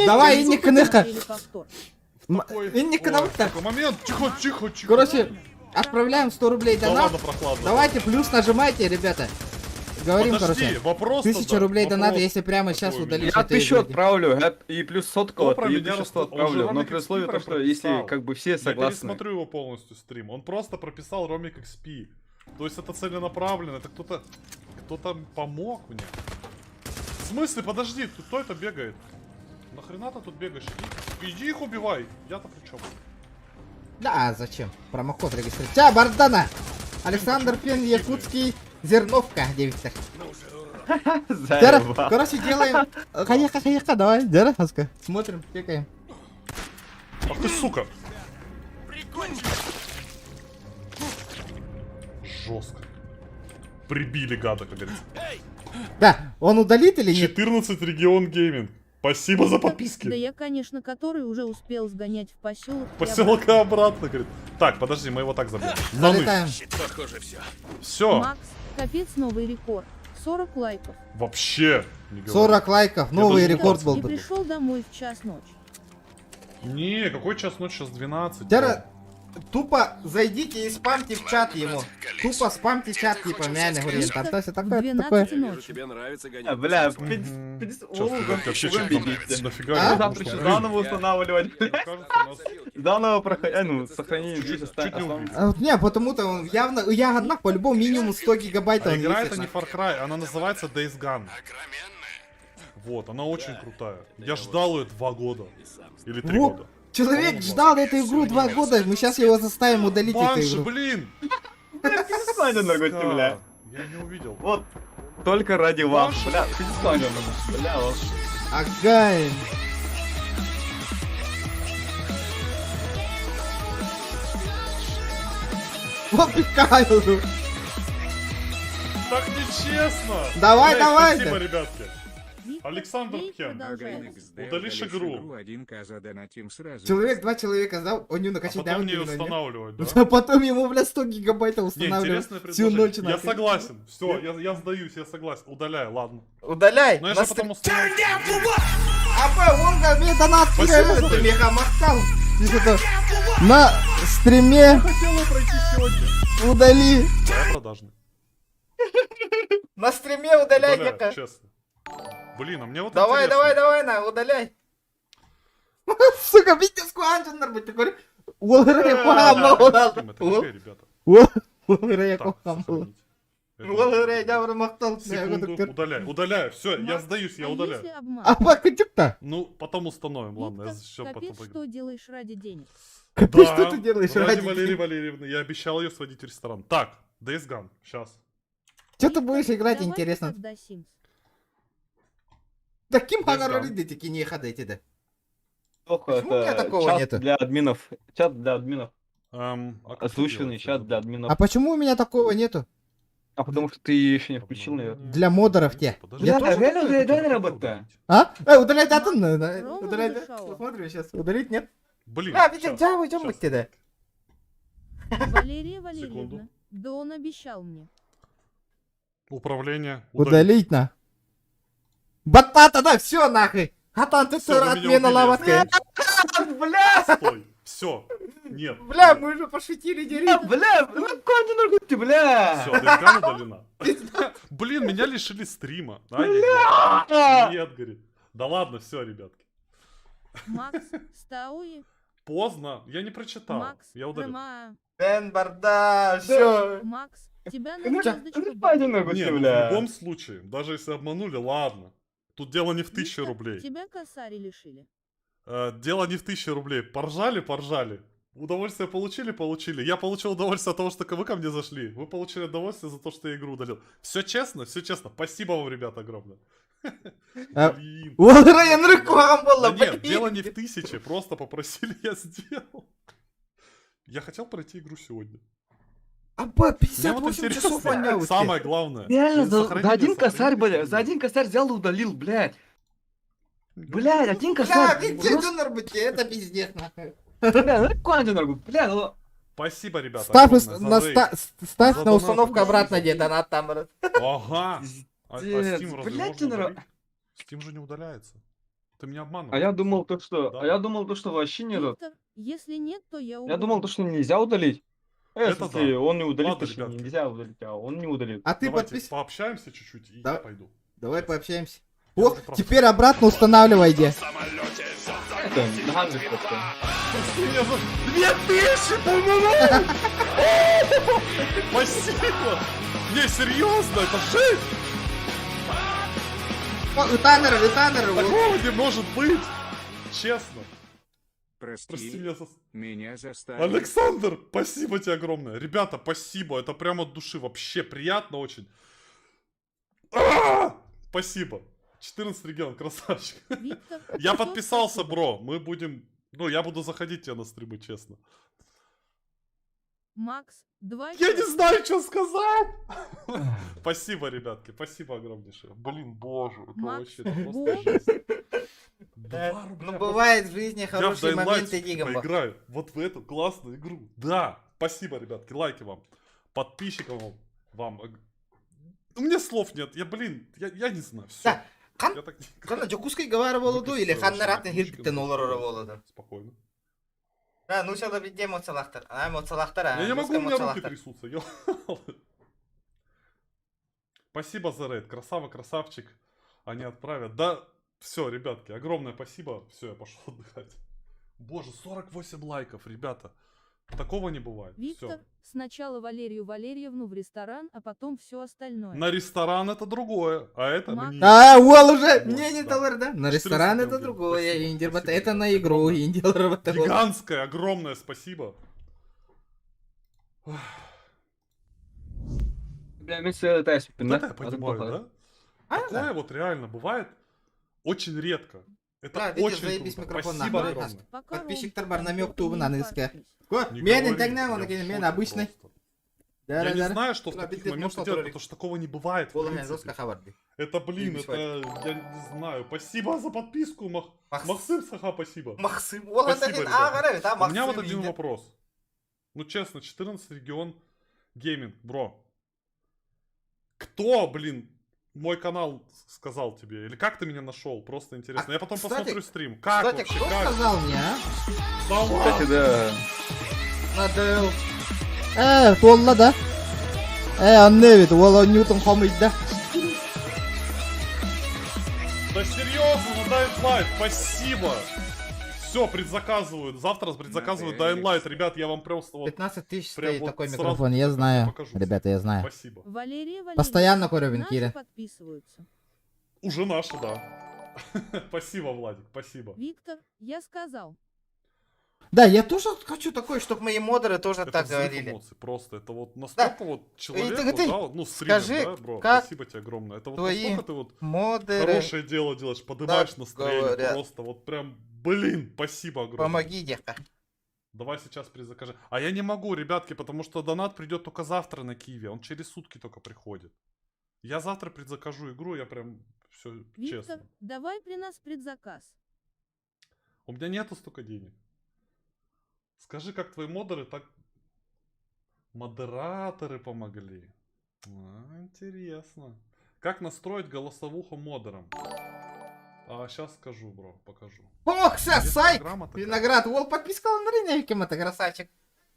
Давай, инник кныха. Инник кнопка. Момент, тихо, тихо, тихо. Короче, отправляем 100 рублей Да донат. ладно, прохладно. Давайте плюс нажимайте, ребята. Говорим, Подожди, короче. вопрос 1000 тогда, рублей донат, вопрос если прямо сейчас удалишь Я эту 1000 игру. отправлю, и плюс сотку, Кто про и меня 1100 он же отправлю, но Ромик при условии XP то, что если прописал. как бы все Я согласны. пересмотрю его полностью стрим. Он просто прописал Ромик XP. То есть это целенаправленно, это кто-то кто-то помог мне. В смысле, подожди, тут кто это бегает? Нахрена ты тут бегаешь? Иди, иди их убивай. Я-то при чем? Да, а зачем? Промокод регистрируй. Тя, Бардана! Александр Пен, Якутский, Зерновка, девица. Дера, Заебал. короче, делаем... Хаеха, хаеха, давай, Дера, Хаска. Смотрим, чекаем. Ах ты сука! Жестко. Прибили гада, как говорится. Да, он удалит или нет? 14 регион гейминг. Спасибо за подписки. Да я, конечно, который уже успел сгонять в поселок. и Поселок обратно, говорит. Так, подожди, мы его так забьем. На ны. Залетаем. Похоже, все. Все. Макс, капец, новый рекорд. 40 лайков. Вообще. Не говори. 40 лайков, Я новый даже рекорд не был И бы. пришел домой в час ночи. Не, какой час ночи? Сейчас 12. Дера, тупо зайдите и спамьте в чат ему. Тупо спамьте чат, типа, мяне, говорит, там то всё такое, такое. 12 ночи. Тебе нравится гонять. А, Бля, Сейчас, ребятки, вообще чё-то нафига А? я Завтра еще заново устанавливать, блядь. Заново проходить, ну, сохранение здесь останется. А вот не, потому-то он явно, я одна, по-любому минимум 100 гигабайт А он игра весит, это не нахуй. Far Cry, она называется Days Gone. Вот, она очень крутая. Я ждал ее 2 года. Или 3 Во, года. Человек ждал эту игру 2 года, мы сейчас его заставим удалить эту Банши, игру. блин! Бля. Я не увидел. Вот, только ради вас, бля, бля, вот. Ага. Вот пикаю. Так нечестно! Давай, Блядь, давай, Спасибо, да. ребятки. Александр Пхен, удалишь игру. Человек, два человека сдал, он не накачать А потом да, мне он не устанавливать, да? А потом ему, бля, 100 гигабайтов Не, устанавливать интересное всю предложение. ночь. Я нахуй. согласен. Все, я сдаюсь, я согласен. Удаляю, ладно. Удаляй! Но я На же потом установлю. Апа, Волга, мне донат Спасибо за кидает, меха махтал. Пишет, На стриме Я хотел его пройти сегодня. удали. Я продажный. На стриме удаляй, Удаляю, Гека. честно. Блин, а мне вот Давай, интересно. давай, давай, на, удаляй. Сука, видите, скванчен, такой. Уолгрей Да, стрим, это ГГ, ребята. Уолгрей Так, сохранить. Уолгрей, я махтал. Секунду, удаляй, удаляю, все, я сдаюсь, я А удаляю. если обман? А пакетик-то? Ну, потом установим, ладно, я еще потом Капец, поиграю. что делаешь ради денег? Капец, что ты делаешь ради ради Валерии денег? Валерьевны, я обещал ее сводить в ресторан. Так, Days Gone, сейчас. Что ты будешь играть, Давай интересно? тогда Sims. Таким Days Gone. хагароридите, не ходите, да. Плохо, Почему у меня это такого чат нету? для админов. Чат для админов. Эм, а как это Озвученный делается? чат для админов. А почему у меня такого нету? А потому что ты еще не включил, наверное. Для модеров те. Подожди. Я Бля, тоже реально такое удаляй хочу. работа. А? Удаляй дату, Рома удаляй дату. Дышало. Посмотрим сейчас. Удалить нет? Блин, А, видите, щас, да, уйдем щас. мы тебе. Валерия Валерьевна, да он обещал мне. Управление. Удалить на. Батата, да, все нахуй. Хатан, ты Всё, вы меня отмена убили, я лаватка. сдаюсь. Бля, Стой, все, нет. бля, мы же пошутили, дери. Бля, ну кончено ты, бля. Все, Days Gone удалена. Блин, меня лишили стрима. Ай-яй-яй. Нет, говорит. Да ладно, все, ребятки. Макс, Стауи, Поздно, я не прочитал. Макс, Я удалил. Рома, Бен Барда, все. Макс, тебя на Ну, звездочку Пойди банят. нахуй Не, ты, ну, в бля. любом случае, даже если обманули, ладно. Тут дело не в 1000 Виктор, рублей. Тебя косари лишили. Дело не в 1000 рублей. Поржали, поржали. Удовольствие получили? Получили. Я получил удовольствие от того, что вы ко мне зашли. Вы получили удовольствие за то, что я игру удалил. Все честно, все честно. Спасибо вам, ребята, огромное. А, Блин. Уолра Энрико Да буолла, нет, блин. дело не в тысяче, просто попросили, я сделал. Я хотел пройти игру сегодня. Аба, Мне вот 58 часов интересно, онял Самое главное. Реально, не за, сохранили, за один косарь, сохранили бля, за один косарь взял и удалил, блядь. Блядь, один Бля, косарь. везде Просто- донор быть, это пиздец, нахуй. Бля, ну какой донор, бля, ну... Спасибо, ребята. Ставь, огромное за на, рейд. ставь За на донат. установку обратно, где донат там. брат. Ага. А Пиздец, Steam разве блядь, можно донор. удалить? Steam же не удаляется. Ты меня обманываешь. А я думал то, что... Да. А я думал то, что вообще не этот. Виктор, если нет, то я Я думал то, что нельзя удалить. В Это смысле, да. он не удалит, Ладно, точнее, ребятки. нельзя удалить, а он не удалит. А ты Давайте подпис... пообщаемся чуть-чуть, и Да. я пойду. Давай пообщаемся. О, теперь обратно устанавливай, где. Это, на просто. Прости меня за... 2000, по-моему! Спасибо! Не, серьезно, это жесть! Таннер, Таннер. Такого не может быть! Честно. Прости, Прости меня за... меня заставили. Александр, спасибо тебе огромное. Ребята, спасибо. Это прямо от души. Вообще приятно очень. А! Спасибо. 14 регион, красавчик. Виктор, Я всё, подписался, бро. Мы будем... Ну, я буду заходить тебе на стримы, честно. Макс, два Я не знаю, что сказать. Спасибо, ребятки. Спасибо огромнейшее. Блин, боже, это Макс, вообще это просто боже. жесть. Ну бывает в жизни Я в хорошие Dying Light моменты, всё-таки Дигамба. поиграю. Вот в эту классную игру. Да, спасибо, ребятки, лайки вам. Подписчикам вам. вам. У меня слов нет. Я, блин, я не знаю. Все. Да, хан- Я так не Ханна Дьокуускайга баар буолуо дуу или Выпустил ханна вообще атын хирдиттэн олорор буолуо дуу. Спокойно. Да, ну сюда везде эмоциялаахтар. А, эмоциялаахтар, а. Я не могу, у меня руки эмоциялаахтар. трясутся. ё- Спасибо за рейд. Красава, красавчик. Они отправят. Да, все, ребятки, огромное спасибо. Все, я пошел отдыхать. Боже, 48 лайков, ребята. Такого не бывает. Виктор, Все. сначала Валерию Валерьевну в ресторан, а потом все остальное. На ресторан это другое, а это Макс. мне. А, уол уже, Вот, мне не да. доллар, да? На 14 ресторан это рублей. другое, Спасибо, индир, спасибо, это на игру, индир, Гигантское, огромное спасибо. Бля, мен сені тәспін, Вот это я понимаю, да? Такое вот реально бывает очень редко. Это Да, видишь, очень заебись круто. микрофон Спасибо нахуй. огромное. Подписчиктар бар намек тубы на низке. Не Мен говори, интернет, я он в мен шоке обычный. Я Да, не да, да. знаю, что в Да, таких пиздец, моментах можно делать, троллить. потому что такого не бывает. в Полный принципе. жестко хабар. Это, блин, Заебись, это, я не знаю. Спасибо за подписку, Мах... Махсым Саха, спасибо. Махсым, вот это Спасибо, не- а, ребята. говорю, да, У меня вот Махсым, один иди. вопрос. Ну, честно, 14 регион гейминг, бро. Кто, блин, мой канал сказал тебе? Или как ты меня нашел? Просто интересно. Я потом А, кстати, посмотрю стрим. Как Кстати, вообще? кто как? сказал мне, а? Да ладно. Кстати, да. Надо... Туолла да. Анне ведь, уола Ньютон хомыйда. Да серьезно, на Dying Light, спасибо! Все, предзаказываю. Завтра предзаказываю Dying Light. Ребят, я вам просто вот... 15 тысяч прям стоит вот такой сразу микрофон, я знаю. покажу. Ребята, я знаю. Спасибо. Валерия Валерьевна, Постоянно курю наши винкире. подписываются. Уже наша, да. Спасибо, Владик, спасибо. Виктор, я сказал. Да, я тоже хочу такой, чтобы мои модеры тоже Это так взрыв говорили. эмоций просто. Это вот настолько вот человеку, ты- ты да, вот, ну, стример, скажи, да, бро, как спасибо тебе огромное. Это вот твои настолько ты вот модеры хорошее дело делаешь, поднимаешь так настроение говорят. просто, вот прям, блин, спасибо огромное. Помоги, девка. Давай сейчас предзакажи. А я не могу, ребятки, потому что донат придет только завтра на Киеве. Он через сутки только приходит. Я завтра предзакажу игру, я прям все Виктор, честно. давай при нас предзаказ. У меня нету столько денег. Скажи, как твои модеры так... Модераторы помогли. А, интересно. Как настроить голосовуху модером? А, сейчас скажу, бро, покажу. Ох, сейчас, Есть Сайк! программа такая. Виноград, уол подписка на Ринейкем, это красавчик.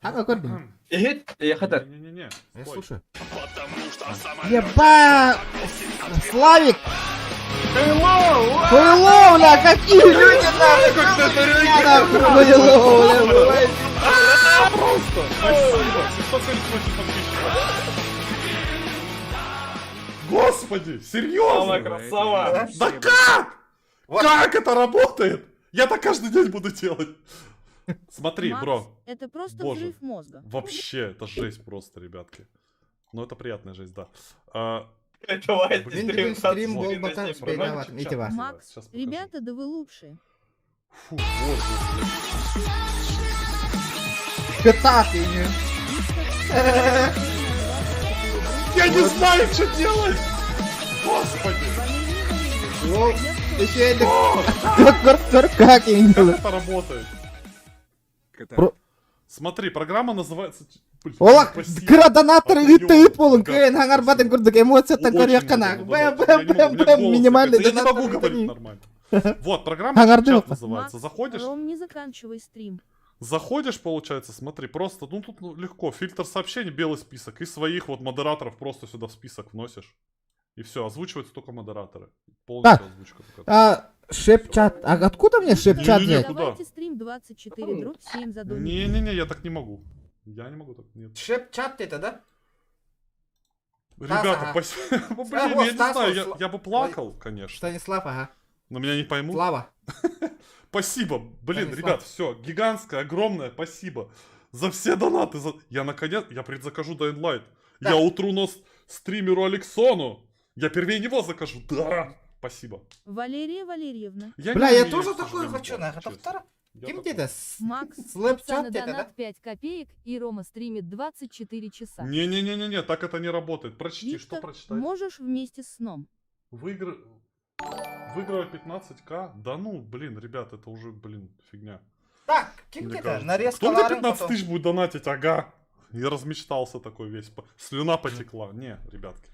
А какой блин? Я хотел. Не-не-не, Я стой. слушаю. Еба! Славик! Хуйло, бля, какие люди нахуй! Нахуй, хуйло, бля, бывает. А, Просто! Спасибо! 778 подписчиков. Господи, серьезно? Самая красава. Да как? Как это работает? Я так каждый день буду делать. Смотри, Макс, бро. это просто Боже. взрыв мозга. Вообще, это жесть просто, ребятки. Ну, это приятная жесть, да. А, Давай, блин, Мин бүгүн стрим вот. буолбата Программа успейдаабатым Чип-Чат ити бар. называется. Макс, Сейчас покажу. ребята, да вы лучшие. Фу, боже. Кытаат ини. Я не знаю, что делать! Господи! Ол еще Көр көр как Как это работает? Про- Смотри, программа называется... Блин, Олох спасибо. кыра донатор ыытты ыыт болун Ребят, кыайын хаҥарбатын курдук эмоцияттан Очень көрүөххэ много бэм донатов. бэм Я не могу, бэм у меня бэм голос минимальный заикается. Я не донатор могу говорить ыытын. нормально. Вот, программа Хаҥарды Чип-Чат ока. называется. Макс, Заходишь, Ром, не заканчивай стрим. Заходишь, получается, смотри, просто, ну тут ну, легко, фильтр сообщений, белый список, и своих вот модераторов просто сюда в список вносишь. И все, озвучиваются только модераторы. Полностью Так, озвучка только. а, шепчат. А откуда мне шепчат Не-не-не, взять? куда? Давайте стрим 24 дробь 7 за донат. Не-не-не, я так не могу. Я не могу так, нет. Шепчат это, да? Ребята, ага. спасибо. Блин, А, вот, я не Стас, знаю, вот, я, Сла- я бы плакал, конечно. Станислав, ага. Но меня не поймут. Слава. Спасибо. Блин, Станислав. ребят, все, гигантское, огромное спасибо за все донаты. За... Я наконец, я предзакажу Dying Light. Да. Я утру нос стримеру Алексону. Я первее него закажу. Да. Спасибо. Валерия Валерьевна. Я Бля, не я умею, тоже к такое сожалению, хочу, плакать, нахуй. честно. Повтора. Я Ким такой. где-то? Макс, Слэпчат пацаны, где-то, да? донат 5 копеек, и Рома стримит 24 часа. Не-не-не-не-не, так это не работает. Прочти, что Виктор, прочитать? можешь вместе с сном? Выигра... Выигрывать 15к? Да ну, блин, ребят, это уже, блин, фигня. Так, ким Мне где-то? кажется. Нарезка Кто мне Ларин 15 потом. тысяч будет донатить? Ага. Я размечтался такой весь. Слюна потекла. Не, ребятки.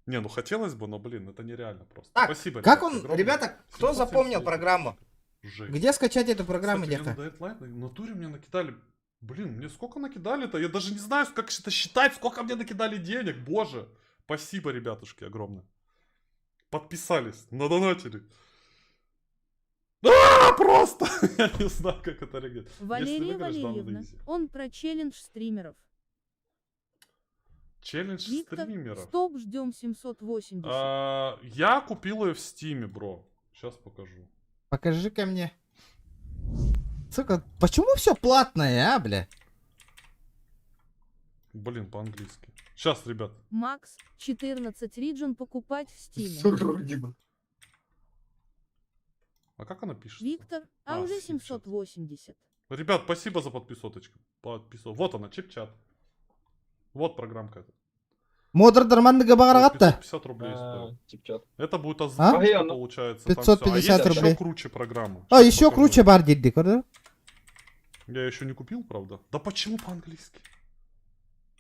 Не, ну хотелось бы, но, блин, это нереально просто. Так, Спасибо, Как ребятки, он, огромное. ребята, Кто запомнил 779 программу? Жесть. где скачать эту программу, Кстати, где-то? мне на Dying Light в натуре мне накидали... Блин, мне сколько накидали-то? Я даже не знаю, как это считать, сколько мне накидали денег, боже. Спасибо, ребятушки, огромное. Подписались, надонатили. А, просто! Я не знаю, как это реагировать. Если Валерия выиграешь, дам на Валерьевна, изи. он про челлендж стримеров. Челлендж Виктор, стримеров. стоп, ждем 780. А, Я купил ее в Стиме, бро. Сейчас покажу. Покажи-ка мне. Сука, почему все платное, а, бля? Блин, по-английски. Сейчас, ребят. Макс, 14 Region покупать в Стиме. А как она пишет? Виктор, а А, уже Steam 780. Ребят, спасибо за подписоточку. Подписо... Вот она, чип-чат. Вот программка эта. Модердер манныга баҕарағатта. 550 рублей стоит. Чип-чат. Это будет А? озвучка, получается. там всё. А 550 есть рублей. еще круче программа. А, Щас еще покажу. круче бар дедик, да? Я еще не купил, правда. Да почему по-английски?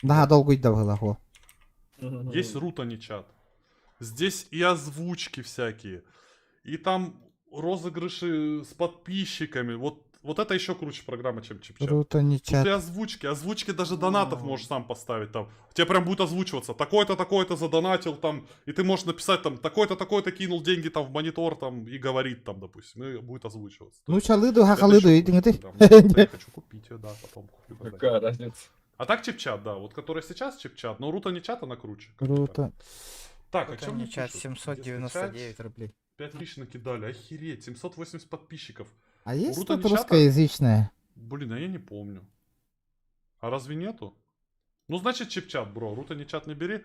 Да, долго идти Есть рут, а не чат. Здесь и озвучки всякие, и там розыгрыши с подписчиками. Вот, вот это еще круче программа, чем чип-чат. Рута не Тут чат. и озвучки, озвучки даже донатов можешь сам поставить там. Тебе прям будет озвучиваться, такой-то, такой-то задонатил там, и ты можешь написать там, такой-то, такой-то кинул деньги там в монитор там и говорит там, допустим, и будет озвучиваться. Ну, чалыду, Это хахалыду, ещё иди, круче ты. программа. Вот Я хочу купить ее, да, потом куплю. когда-нибудь. Какая разница? А так чип-чат, да, вот который сейчас чип-чат, но рута не чат, она круче. Круто. Так, о Рута чем не мне чат, пишут? 799 рублей. 5000 накидали, охереть, 780 подписчиков. А есть У Рута тут не чата? русскоязычная? Блин, а я не помню. А разве нету? Ну, значит, чип-чат, бро. Рута не чат не бери.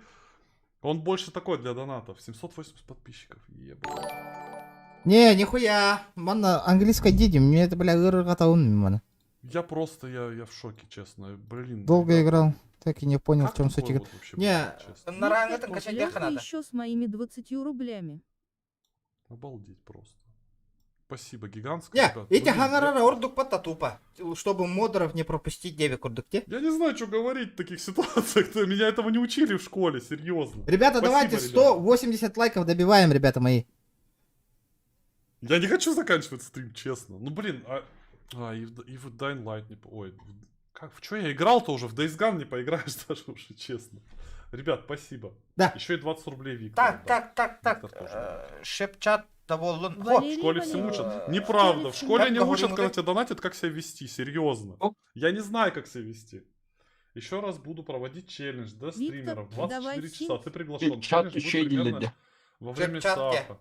Он больше такой для донатов. 780 подписчиков. Ебать. Не, нихуя. Манна английской диди, мне это, бля, ырғатауын мана. Я просто, я, я в шоке, честно. Блин. Долго играл, так и не понял, в Как чем суть такое игры. вот вообще Не, бывает, честно? На ранг это качать Лёха деха надо. еще с моими 20 рублями. Обалдеть просто. Спасибо, гигантское. Не, ребят. эти Блин, хангарара ордук пата тупо. Чтобы модеров не пропустить, девик ордукте. Я не знаю, что говорить в таких ситуациях. Меня этому не учили в школе, серьезно. Ребята, Спасибо, давайте ребята. 180 лайков добиваем, ребята мои. Я не хочу заканчивать стрим, честно. Ну, блин, а... а, и, в, и в Dying Light не... по- Ой, в- как, в чё я играл-то уже? В Days Gone не поиграешь даже уже, честно. Ребят, спасибо. Да. Еще и 20 рублей Виктор. Так, так, так, так. Шепчат доволен. В школе всем учат. Неправда, в школе не учат, когда тебя донатят, как себя вести, серьезно. Я не знаю, как себя вести. Еще раз буду проводить челлендж для Виктор, стримеров. давай 24 часа. в Ты приглашен. Чат Челлендж будет еще примерно не во время Чат-чат саха.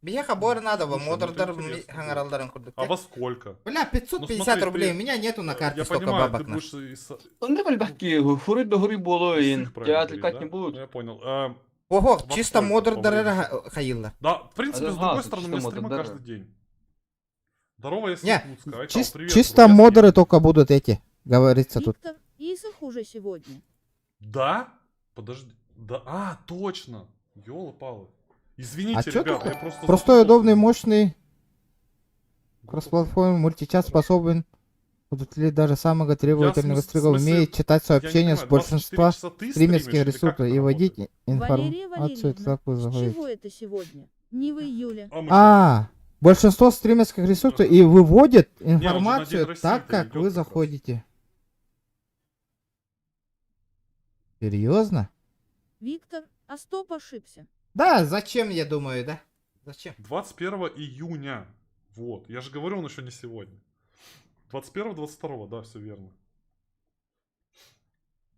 Биһиэхэ бор надо, Слушай, ну это модердар интересно будет. хаҥаралларын курдук. А во сколько? Бля, Ну 550 смотри, рублей, ты, у меня нету на карте я столько понимаю, ты бабок. на. будешь из Ну, давай, ребятки, хури да хури боло, из и их тебя правильно говорить, отвлекать да? не Ну будут. я понял. А, Ого, во чисто сколько по модердары времени? хайыллар. Да, в принципе, с Ага, другой чисто стороны, у меня стримы модердары. каждый день. Здорово, я с Не, Якутска. Айтал, привет, чисто бро, я с модеры Нерюнгри. только будут эти, говорится тут. Виктор, Исах уже сегодня. Да? Подожди. Да, а, точно. Ёлы-палы. Извините, А чё ребята, тут? я просто Простой, запутался. удобный, мощный кроссплатформенный мультичат способен удовлетворить даже самого Я в требовательного смыс- в стрига, смысле, умеет читать я не сообщения с понимаю, 24 большинства часа ты стримерских стримишь или как ресурсов это и вводить работает? Валерия информацию Валерьевна, так вы с заходите. чего это сегодня? Не в июле. А мы что? А, большинство стримерских ресурсов и выводит Не, он же на День информацию России-то так, как идет вы как раз. заходите. Серьезно? Виктор, а стоп ошибся. Да, зачем, я думаю, да? Зачем? 21 июня. Вот. Я же говорю, он еще не сегодня. 21-22, да, все верно.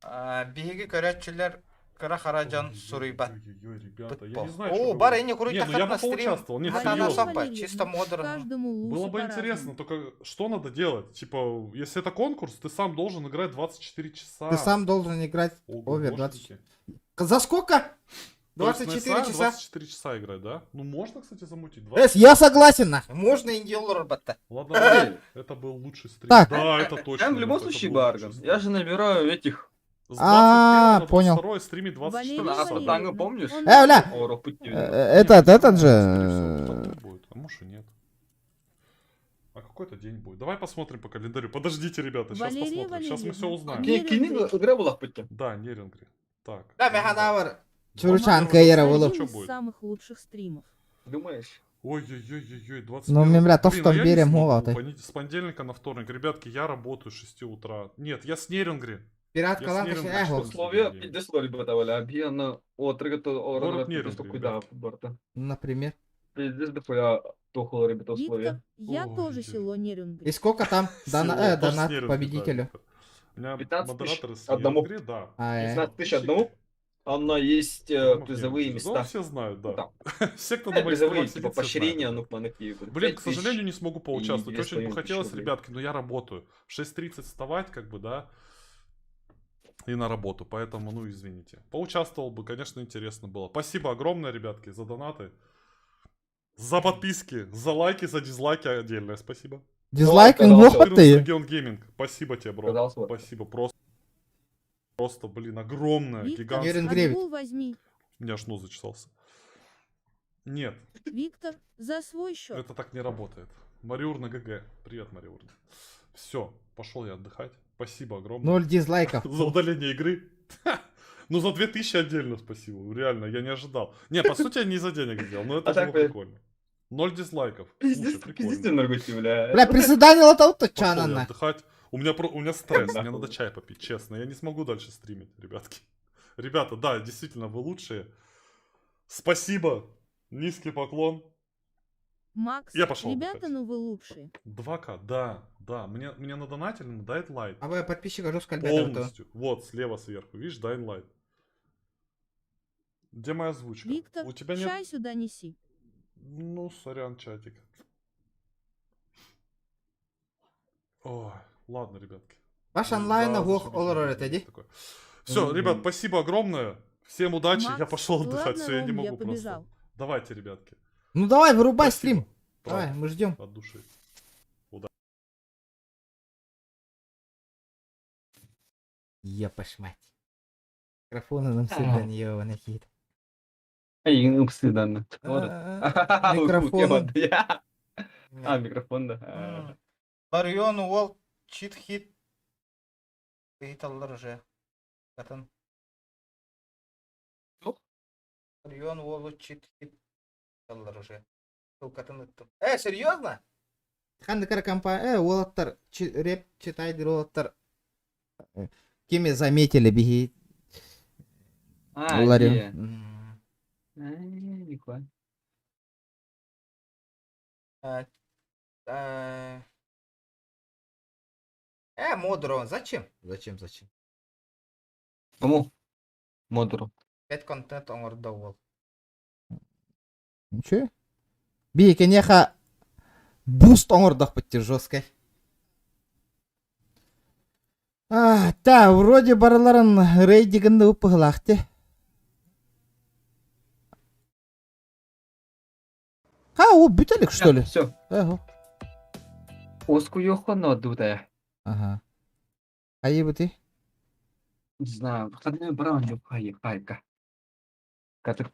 Биһиги көрөөччүлэр кыра хара дьон суруйбат. Ой-ой-ой, ребята, я Тупо. не знаю, что О, бар говорить. эни Не, ну я бы на стрим. поучаствовал. Нет, Хатана серьезно. сапа, чисто модер. Каждому Было лусу бы интересно, по-разному. только что надо делать? Типа, если это конкурс, ты сам должен играть 24 часа. Ты сам должен играть Ого, овер 20. боженьки. За сколько? То есть на 24 СА часа? 24 часа играть, да? Ну можно, кстати, замутить. Эс, я согласен нахуй. Можно индиолор батта. Ладно, ладно, это был лучший стрим. Так. Да, это точно. Я в любом Лёх, это случае был лучший Барган. стрим. Я же набираю этих. С А, 21 на понял. 22 стримить 24 Валерия А, часа. да. Танго, Валерьевна, помнишь? он Э, бля! О, Рохпути, Э, видимо. Этот, этот же... Скорее всего, потом будет, а может и нет. А какой-то день будет. Давай посмотрим по календарю. Подождите, ребята, сейчас Валерия посмотрим. Сейчас мы все Валерьевна, узнаем. Кини игра была в пути. Да, Нерингри. Так. Да, механавр. Чурчанка Ера Один было. Что из будет? самых лучших стримов. Думаешь? Ой-ой-ой-ой-ой, 21. Ну, мне, бля, то, Блин, что а я не берем, смогу. мол, ты. С понедельника на вторник. Ребятки, я работаю с 6 утра. Нет, я с Нерингри. Пират Я с Каланка Нерингри эхо. 14 Условия день. пиздец, ребята, валя. Объедно отрыга то Город оран Нерингри, куда ребятки. борта. Например. Пиздец дохуя тухло, ребята, условия. Виктор, я Ой, тоже ой. село Нерюнгри. И сколько там Село, дона- тоже с донат Нерингри, да, победителю? Виктор. У меня 15 тысяч модераторы с одному. Нерингри, да. А, э. 15 тысяч одному. А на есть Прямо в призовые Нерингри. Да, места. все знают, Ну, да. там. Все, кто Э, на моих призовые, стримах типа, сидит, все знают. поощрения, ну, манаки. Блин, к сожалению, не смогу поучаствовать. и Очень бы 2,5 тысячи хотелось, рублей. ребятки, но я работаю. В 6.30 вставать, как бы, да, и на работу. Поэтому, ну, извините. Поучаствовал бы, конечно, интересно было. Спасибо огромное, ребятки, за донаты. За подписки, за лайки, за дизлайки отдельное спасибо. Дизлайк Оказался. глохо ты. Регион Гейминг, спасибо тебе, бро. Оказался. Спасибо, просто, просто, блин, огромное, Виктор, гигантское. Нерюнгри. отгул возьми. У меня аж нос зачесался. Нет, Виктор, за свой счет. это так не работает. Мариурна ГГ. Привет, Мариурна. Все, пошел я отдыхать. Спасибо огромное. Ноль дизлайков. За удаление игры. Ну, за 2000 отдельно спасибо. Реально, я не ожидал. Не, по сути, я не за денег сделал, но это А так, было блядь. прикольно. Ноль дизлайков. Пиздец, Слушай, пиздец, прикольно. нарготи, бля. Бля, приседание лотал Пошел чана я на. отдыхать. У меня, у меня стресс, мне надо чай попить, честно. Я не смогу дальше стримить, ребятки. Ребята, да, действительно, вы лучшие. Спасибо. Низкий поклон. Макс, Я пошел ребята, отдыхать. ну вы лучшие. 2К, да, да. Мне, мне надонатили на Dying Light. А вы подписчика жестко ребята. Полностью. Вот, слева сверху. Видишь, Dying Light. Где моя озвучка? Виктор, У тебя нет... чай сюда неси. Ну, сорян, чатик. Ой, ладно, ребятки. Ваш Ну, онлайн да, глох зашибись, олорор зашибись, эти. такое. Все, ребят, спасибо огромное. Всем удачи. Я Макс, пошел отдыхать. ладно, Все, я не Ром, я могу просто. побежал. Давайте, ребятки. Ну давай, вырубай Спасибо. стрим. Правда. Давай, мы ждем. От души. Удачи. Епаш мать. Микрофоны нам всегда не ёбаный хит. Эй, упсы, да. А, Микрофон. А, микрофон, да. Ларион уол чит хит. Ыйталлар уже. Катын. Ларион уолу чит хит. Ыйталлар уже. Катын ыттым. Э, серьезно? Ханды компа, уолаттар, реп читайдыр уолаттар. Кеми заметили биһи. А, Ларион. не. А, нихуя. Модеру, зачем? Зачем, зачем? Кому? Модеру. 5 контент оҥордо уол. Ничего? Би киниэхэ буст оҥордохпут дии жесткай. А, та, вроде барыларын рейдигин ыппыһылаах ти. А, о, бүтэлик, что ли? Все. Ага. Оскуйохха ноддутая. Ага. Хайыбыты? Не знаю, выходные браун хай хайка.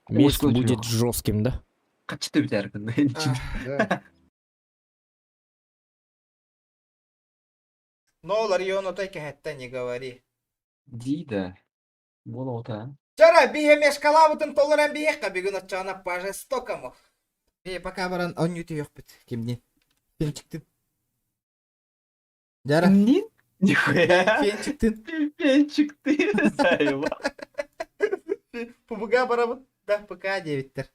Месть будет жестким, да? Качты битер Да. Но Ларион отой кэһэттэ не говори. Дида. Болота. Чара, биһи мешкалабытын толоран биһиэххэ бүгүн оччоҕуна по жестокому. Э, пока баран онньуу түһүөхпүт. Кимнин? Фенчиктин. Дьара. Кимнин? Нихуя. Фенчиктин. Фенчик ты, заебал. ПБГ барабыт. Да, ПК диэбиттэр.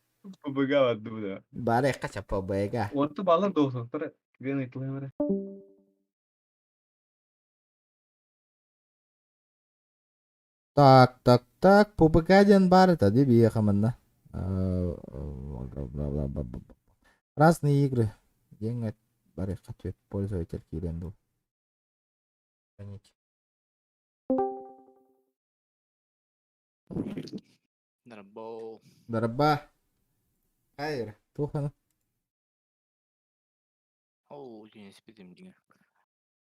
ПБГ барду да. Бары кача ПБГ. Онту балар доосоктор. Вен ыйтылай Так, так, так, ПБК диэн баар этэ дии биһиэхэ манна. Разные игры. Диэҥҥэ барыахха түөт пользователь киирэн дуу. Дарабо. Дараба. Хайыр, туох аны? Ол спитим дигэн.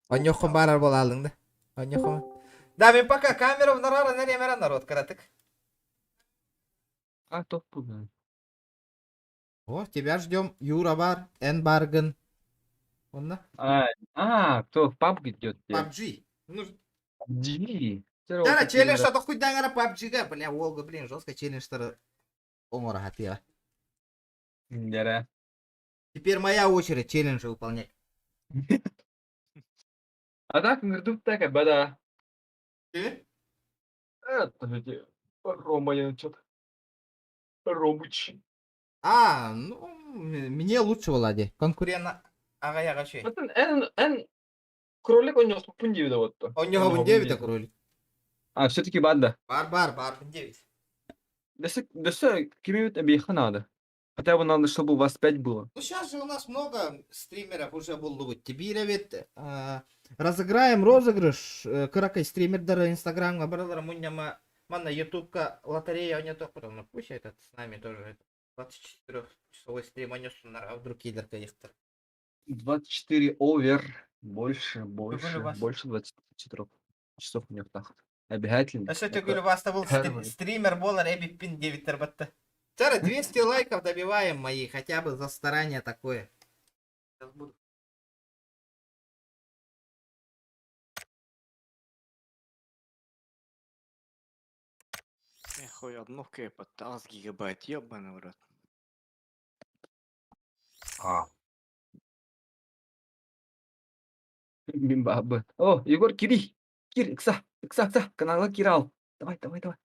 Онньоххун баарар буолаалыҥ да. Онньоххун. Да, мен пока камера нарара нәремәрә народ каратык. А, топ буган. О, тебя ждем. Юра бар, Эн Барган. Онна? А, а, кто в PUBG идет? PUBG. Ну, PUBG. Да, челлендж, а то хуй дагара PUBG-га. Бля, Волга, блин, жестко челлендж оҥоро хатыа. Да. Теперь моя очередь челленджи выполнять. А так, нырдуп так, бада. Ты? Это, Рома, я что-то. Ромыч. А, ну, мне лучше, Влади. Конкурент аҕай аҕа Атын эн эн кролик онньохпун диэбитэ буотто. Онньохобун диэбитэ кролик. А, все-таки банда. Бар бар бар девять. Дөссө дөссө кими эбиэхэ надо. Хотя бы надо, чтобы у вас пять было. Ну сейчас же у нас много стримеров уже буллубут. Тибире ведь разыграем розыгрыш. Кыракый стримердер инстаграмга баралар мунняма манна ютубка лотерея онньото потом. Ну пусть этот с нами тоже 24-часовой стрим онньосуннар, а вдруг кидер кайыктыр. 24 овер. Больше, больше, вас. больше 24 часов у них так. Обязательно. А что ты говорю, вас был стример болар эби пин 9 тербатта. Чара, 200 лайков добиваем мои, хотя бы за старание такое. Сейчас буду. Эх, хуй, обновка я под гигабайт, ёбаный в рот. А. Бимбабы. О, Егор, кири. Кир, икса, икса, икса. Канала Кирал. Давай, давай, давай.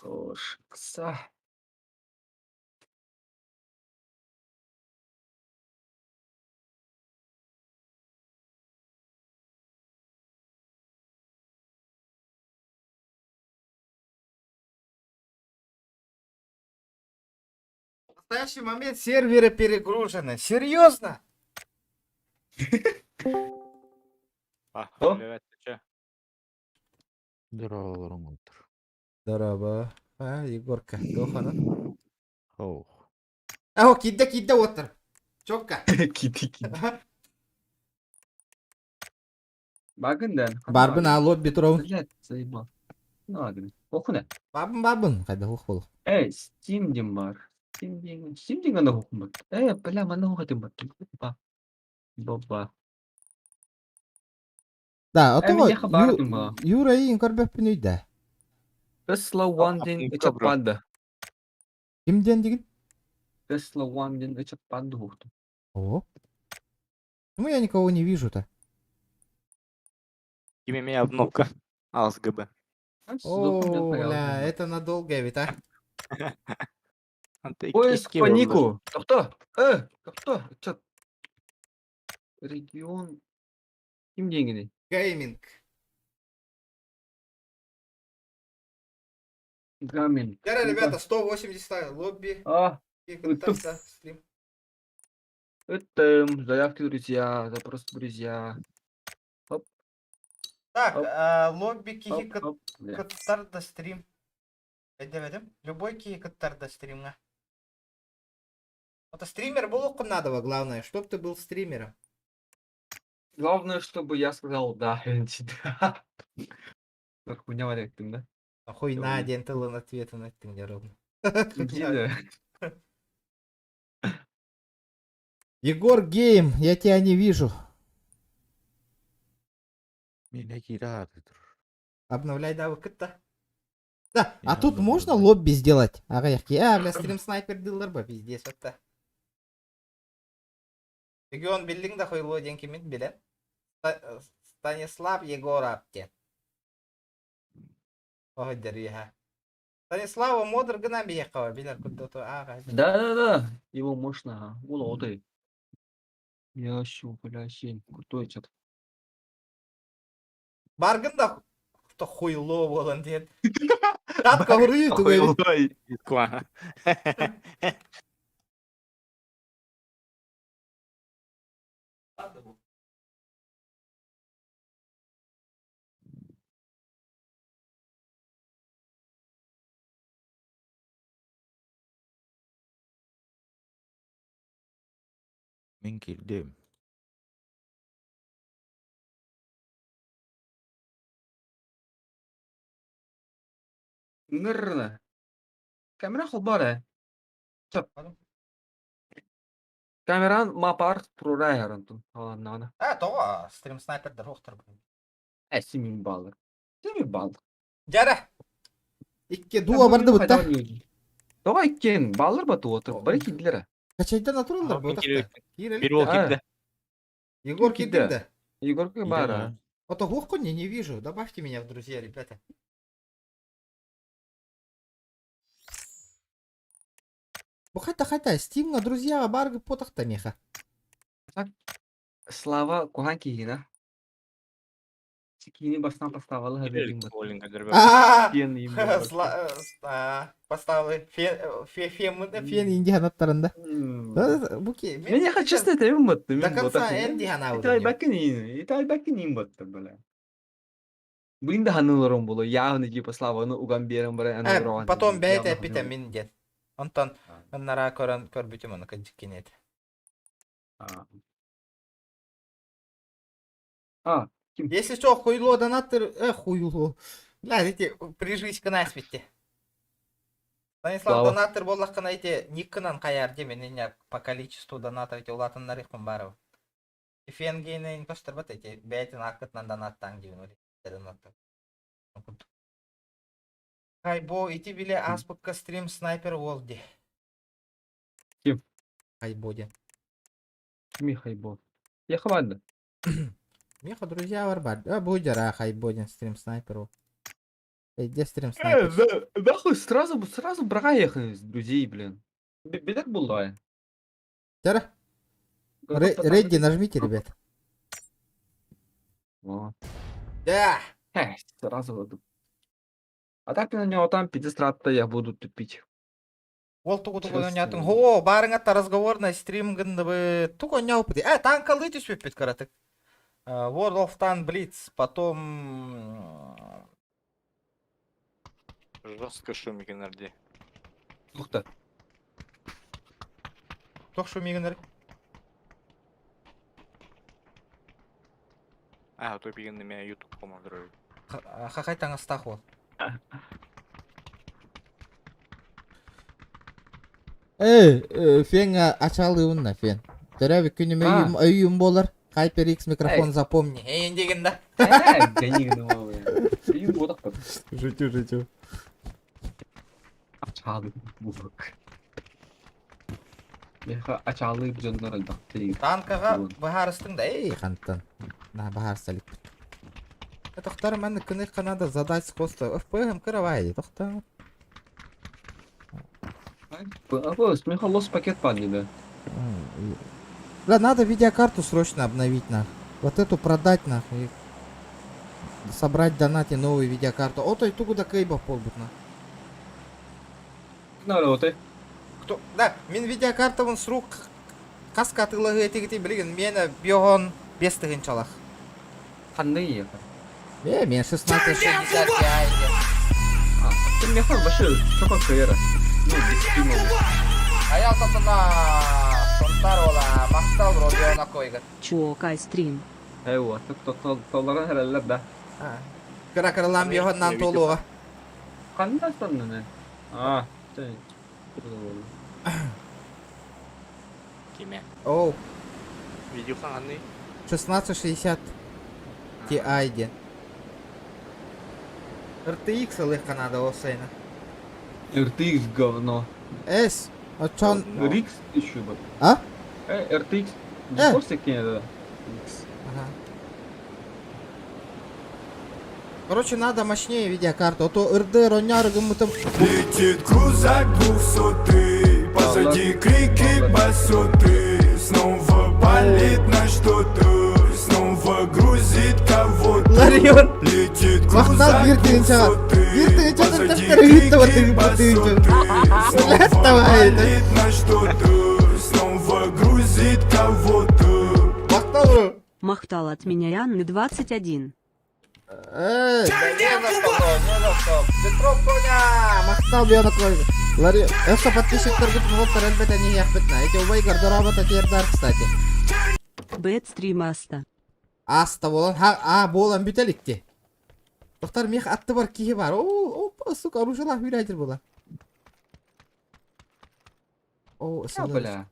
Хорош, икса. В настоящий момент серверы перегружены. Серьезно? А, О. привет, ты чё? Здорово, Здорово. А, Егорка, Тохана. Оу. А, о, кидда, кидда, отыр. Чокка. Киди, киди. Багын да. Барбын, а лобби турабын. Блядь, заебал. Ну ладно. Охуна. Бабын, бабын. Кайда хух бол. Эй, Steam диэн бар. Steam диэн, Steam диэн гана хохун Э, бля, манна хохатын бар. Ба. Боба. Да, а Э, то миэхэ баар ба. Юра иин көрбөппүн үйдэ. Tesla One диэн ычат панда. Ким диэн дигин? Tesla One диэн ычат панда хохту. О. Ну я никого не вижу-то. Имя меня обновка. АСГБ. О, бля, это надолго ведь, а? Поиск по нику. Кто? Э, кто? Чат. Регион. Ким диэҥиний? Гейминг. Гамин. Дьэ, ребята, 180 лобби. А, И ыттым. кыттарса стрим. Ыттым. Заявки, друзья. Запрос, друзья. Хоп. Так, Хоп. лобби киһи Хоп, хоп. Бля. кыттар да стрим. Өйдөөбөтүм. Любой киһи кыттар да стримҥа. Это стример буолуоххун надо, главное, чтоб ты был стримером. Главное, чтобы я сказал да. Да. Хуйня валяктым, да? Хуйна диэн тылын ответын эттиҥ дьэ ровно. Иди, да. Егор Гейм, я тебя не вижу. Меня кира Обновляй да кытта. Да, а тут можно лобби сделать? Ага, я, бля, стрим снайпер дыллар ба, пиздец, это. Регион биллиң да хуйло диэн кимин билэн. Станислав Егоров диэн. Ой, дерья. Станислава модер гына биһиэхэ билэр курдук ага. Да-да-да, его можно. Ула, ты. Я щу, бля, сень. Крутой чат. Баргын да кто хуйло буолан диэн. Татка уруйу тугай. Ква. Мин киирдим. Нырна. Камера холбара. Чап. Камеран мапар прорайаран тун. Ладно, А, тоҕо стрим снайпердер охтор. Э, симин баллар. Симин балл. Дьара. Икки дуо барды бутта. Тоҕо иккиэн баллар ба туотыр. Бары киирдилэр. Качайдан атырылар бу такта. Бир ол киирдэ. Егор киирдэ. Егор бара. А то не, не вижу. Добавьте меня в друзья, ребята. Бу хайта хайта, Стимна, друзья, баргы потахта меха. Слава кухан киһина. Киини бастан поставала хаберин бат. А, Фен им. Поставы фен фен Фен инди ханаттарында. Бу ки. Мен я честно это им бат. До конца энди хана Итай бакин итай бакин им бат бля. Блин да ханыларым было. Явно типа Слава, ну уган берем бара аны Потом бэйте эпите мин ден. Онтон нара көрөн көрбүтүм аны кыджыккинет. А, Если что, хуйло донатор, хуйло. Бля, эти прижись к насвете. Станислав Слава. донатор буоллаххына эти никкынан хайар демен не по количеству донатов эти улатыннарыхпын барып. Фенгейнен көстөрбөт эти бэйтин аккытынан донаттан диэн донаттар. Хайбо ити биле аспыкка стрим снайпер уол ди. Ким? Хайбо диэн. Кими хайбо? Я хаванда. Меха, друзья, бар бар. А, бу жара хайбо диэн стрим снайпер уол. Эй, где стрим Э, снайпер? да, нахуй сразу, сразу брака ехали с друзей, блин. Бедак была. Жара. Ready нажмите, ребят. О. Да. Э, сразу вот. А так на него там пиздец я буду тупить. Ол тугу тугу Честно. онятын. Хо, барыңа разговорный стрим гындыбы. Тугу оняупты. Э, танкалы түспөппүт каратык. World of Tank Blitz, потом Жестко шумигинерди. Тухта. Тох шумигинер. А, то бигенде меня YouTube командыры. Хахай таңастах ол. Эй, фен ачалыуна фен. Төрәбі күнүм А. өйүм өйүм болар. HyperX микрофон Эй. запомни. Эй, деген да. Э, гонигин его. Вот так. Шутю, шутю. Ачалы булык. Меха ачалы бжоннор албакты. Танкага бахарыстың да, эй. Эй, хантан. На бахар салик. Тохтар мен күнү надо задать скоста. ФПМ кыравай, тохтар. Меха лос пакет падли, да. Бля, надо видеокарту срочно обновить, нах. Вот эту продать, нахуй. и Собрать донате новую видеокарту. Ото и тугу да кейба полбут, на. Нароты. Кто? Да, мин видеокартабын срук хаска атыылаһыы этигити билигин миэнэ биоһон 5 тыһыынчалах. Ханны ехал? Э, мен 1660 Ti. Ты мне вообще сколько кэра? Ну, без стимула. Аял сатана, Сонтар ола, махтал Родиона койгат. Чуокай стрим. Эйва, толларан хэрэллэр да. Кыра кыралаан биоһоннан туолуоҕа. Ханна соннуна? А, ты. Киме? Оу, Видео ханны? 1660 Ti диэн. RTX ылыахха надо ол сайына. RTX говно. Эс, очон... RX еще бы. А? RTX. Э. GeForce кине да. X. Ага. Короче, надо мощнее видеокарту, а то РД роняр гыммытым. Летит крузак двухсотый, позади крики басоты. Снова палит на что-то, снова грузит кого-то. Ларион. Летит Махтал крузак бир тыһыынчаҕа. двухсотый, 1 тыһыынча позади төптөрү үттэ крики басоты. Блядь, Снова давай, палит на что-то, снова грузит кого-то. Махтал. Махтал от меня Анны 21. Эй, да не за что, не за что. Петров Коня, махтал биона койга. Лари, өссө подписчиктаргыт муғыттар элбет не яхпытна. Эти убай гардероба тердар, кстати. Бэт стрим аста. Аста болан, ха, а, болан бүтеликти. Доктор мех атты бар кихи бар. О, опа, сука, оружие хүрәйтер була. О, А, СЛР. бля.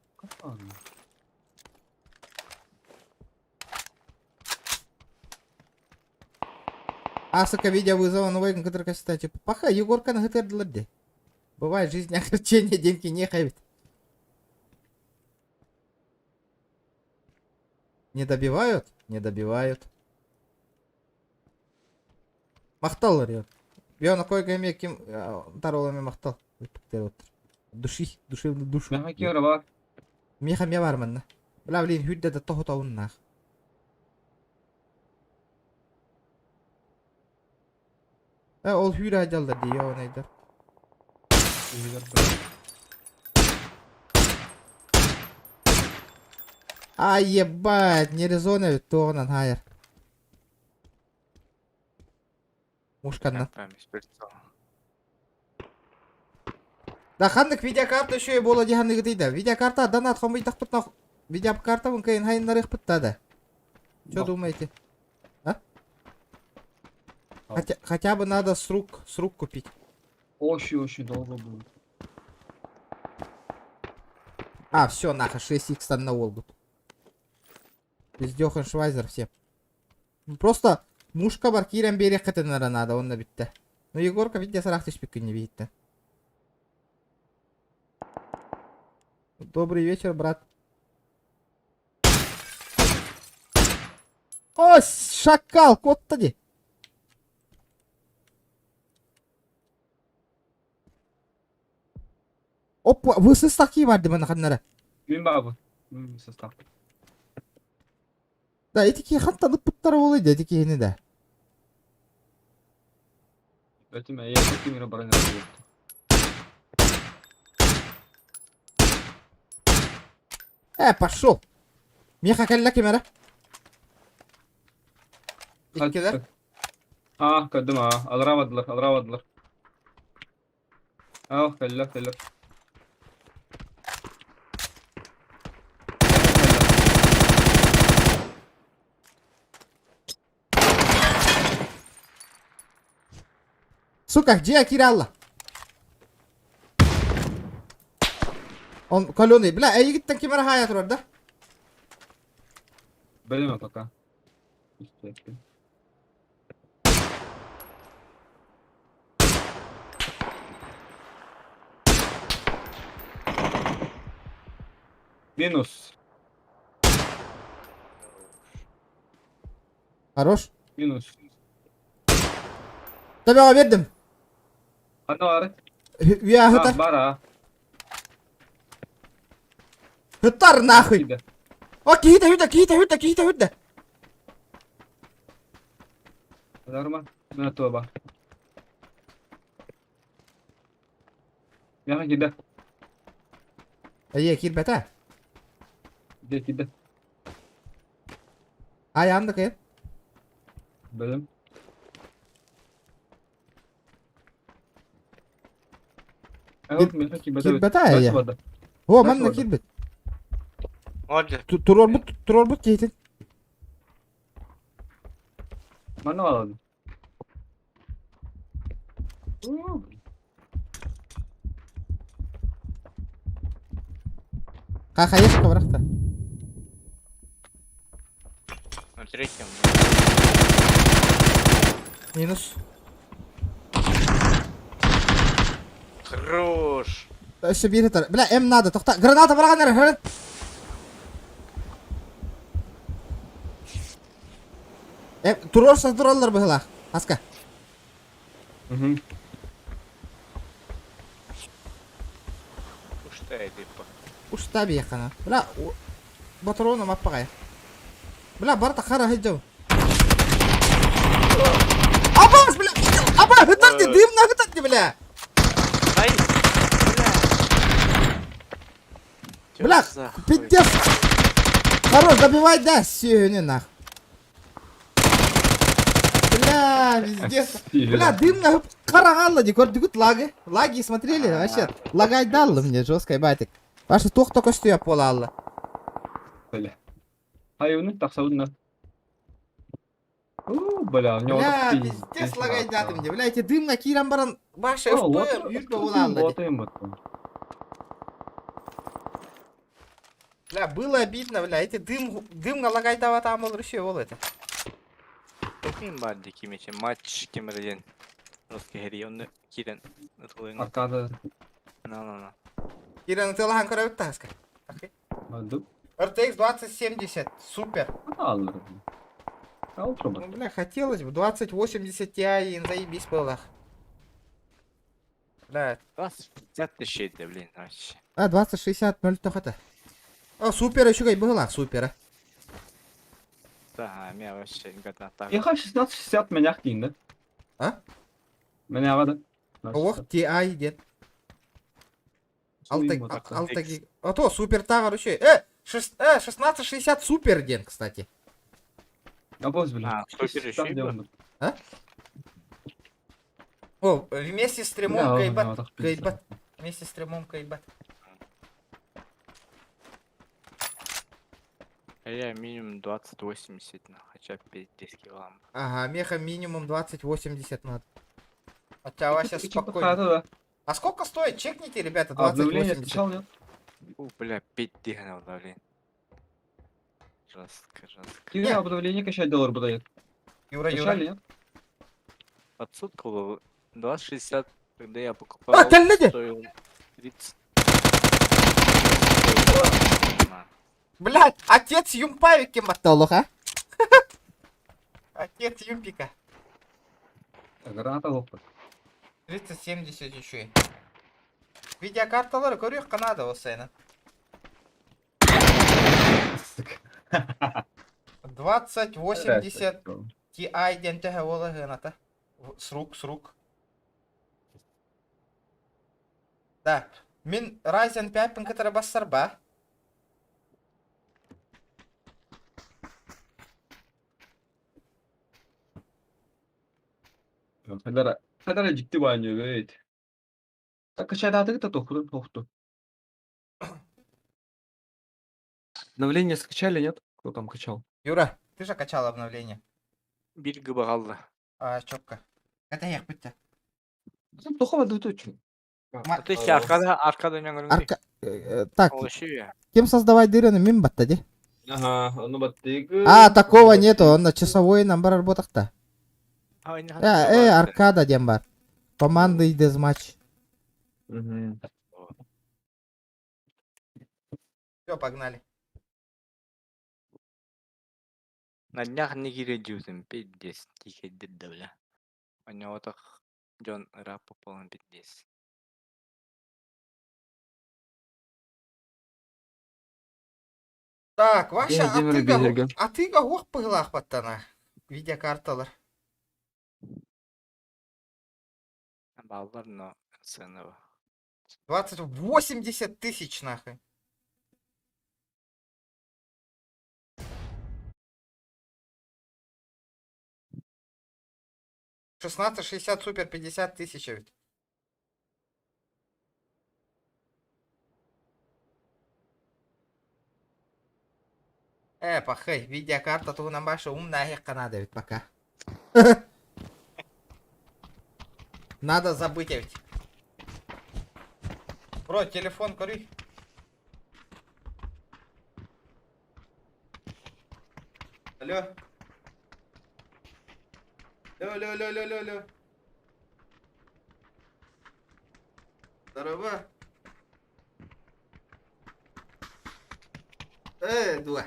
А, сука, видео вызова новый который кстати. Паха, Егорка на ГТР дларде. Бывает жизнь огорчение, деньги не хавит. Не добивают? Не добивают. Махтал, Ларион. Биона койга ким таролами махтал. Души, душевную душу. Меха киора бар. Меха ме бар манна. Бля, блин, хүдде да тоху тауннах. Э, ол хүрэ ажалдар дии, онайдар. А, ебать, не резона ведь тоғынан хайыр. Мушканнан. Там из прицела. Да ханнык видеокарта еще и бола диханнык дейді. Видеокарта донат хомбый тахпытна. Видеокарта вон кайын хайын пытта да. Что думаете? А? Хотя бы надо с рук купить. Очень-очень долго будет. А, все, нахуй, 6х там на Волгу. Пиздёхан Швайзер все. Ну, просто мушка бар кирен бере кытынара надо, он битте. Ну, Егорка видя сарах түспек не видит. Добрый вечер, брат. О, шакал, кот дии. Опа, высыз такие барды мана ханнара. Мин бабы. Состав. Да, эти хантан ыппыттар болой эти кихини да. Этим я такими баран работаю. Э, пошел. Меха кэллэ ким эрэ. Иккилэр. А, көрдүм а. Алравадылар, алравадылар. А, кэллэ, кэллэ. Сука, где Акиралла? Он каленый. Бля, эйигиттэн ким эрэ хаайа турар да? Блин, пока. Естественно. Минус. Хорош. Минус. Тебя бердим. Аны бар. Я А, хытар. бар, а. Хытар нахуй. О, киһитэ хүдэ, киһитэ хүдэ, киһитэ хүдэ. Нормально. На то ба. Миэхэ киирдэ. Эйе киирбэтэ. Дьэ киирдэ. Ай анды кыйын. Бэлэм. Киирбэтэ эйе. О, манна киирбит. Турорбут, турорбут киһитин. Манна баладым. Хахайых кабарахта. На третьем. Минус. Хорош. Өссө биир этар. Бля, М надо, тохта. Граната барахан эрэ. Э, туруорса тураллар быһылаах. Аска. Уштай типа. Уста биэххана. Бля, батрону маппаҕай. Бля, барта хара хыдьау. Абас, бля! Аба, хытарди, дымна хытарди, бля! Ай! Бля, пиздец! Хорош, добивай, да, сүйүнү нах. Бля, пиздец. Бля, дым на карагалла, ди көрдүгүт лаги. Лаги смотрели, вообще. Лагай даллы мне, жесткой батик. Ваша тух только что я пола Бля. Айуны тахсабын Бля, у него Бля, пиздец лагай даты мне. Бля, эти дым на киран баран ваша ФП юрба улалла. Бля, было обидно, бля, эти дым, дым лагай давата амал еще ол это. Тохин бар дики мече матч кемерден. Русский херионны кирен. Аркада. На на на. Кирен тылахан көрөбүт таска. RTX 2070, супер. Ну, бля, хотелось бы 2080 Ti, заебись было. Бля. 2050 тысяч, блин, вообще. А, 2060 0 тохата. О, супер еще кай было, супер. Да, меня вообще годнота. Я хочу 1660 меня хтин, да? А? Меня вода. Ох, Ti дед. Алта, алта, а то супер та, короче. 1660 супер ден, кстати. А босс, блин. А, супер еще и был? А? О, вместе с стримом кайбат. Кайбат. Вместе с стримом кайбат. А я минимум 20-80, на хотя бы 10 килограмм. Ага, меха минимум 20-80 надо. Хотя Вася спокойно. А сколько стоит? Чекните, ребята, 20-80. О, бля, 5 дигнал, блин. Жестко, жестко. Юра, обновление качать доллар продает. Юра, Юра. Качали, нет? Отсутку 2,60, когда я покупал, А, коллеги! стоил 30. Блядь, отец Юмпавики мотолох, а? Отец Юмпика. Граната лопает. 30-70 еще. Видеокарталары көрүөх Канада осайна. 2080 Ti диэн төһө буола ыһыаната? С рук, с рук. Да. Мин Ryzen 5-пин кытары бассарба. Хадара, хадара дьикти баанньуу эбит. Так качадаатыгыт да тохту тохту. Обновление скачали, нет? Кто там качал? Юра, ты же качал обновление. Бир гыбагалла. А, чётко. Это я пытта. Плохого да точно. А то есть аркада, аркада не говорю. Арка... Так, кем создавать дыры, мин батта, ди? Ага, ну баттыгы. А, такого нету, он на часовой нам бар работахта. Аркада диэн бар. Команды дезматч. Все, погнали. На днях не киредюзем, пиздец, тихо да, бля. У него так Джон Ра попал на пиздец. Так, Вася, День атыга, Бизерге. атыга уох пыгылах баттана. Видеокарталар. Баллар, но ценового. 20, 80 тысяч нахуй. 16,60 супер 50 тысяч ведь. Пахай, видеокарта туһунан баша умная надо ведь пока. Надо забыть ведь. Бро, телефон кори. Алло. Алло, алло, алло, алло, алло, алло. Здорово. Дуа.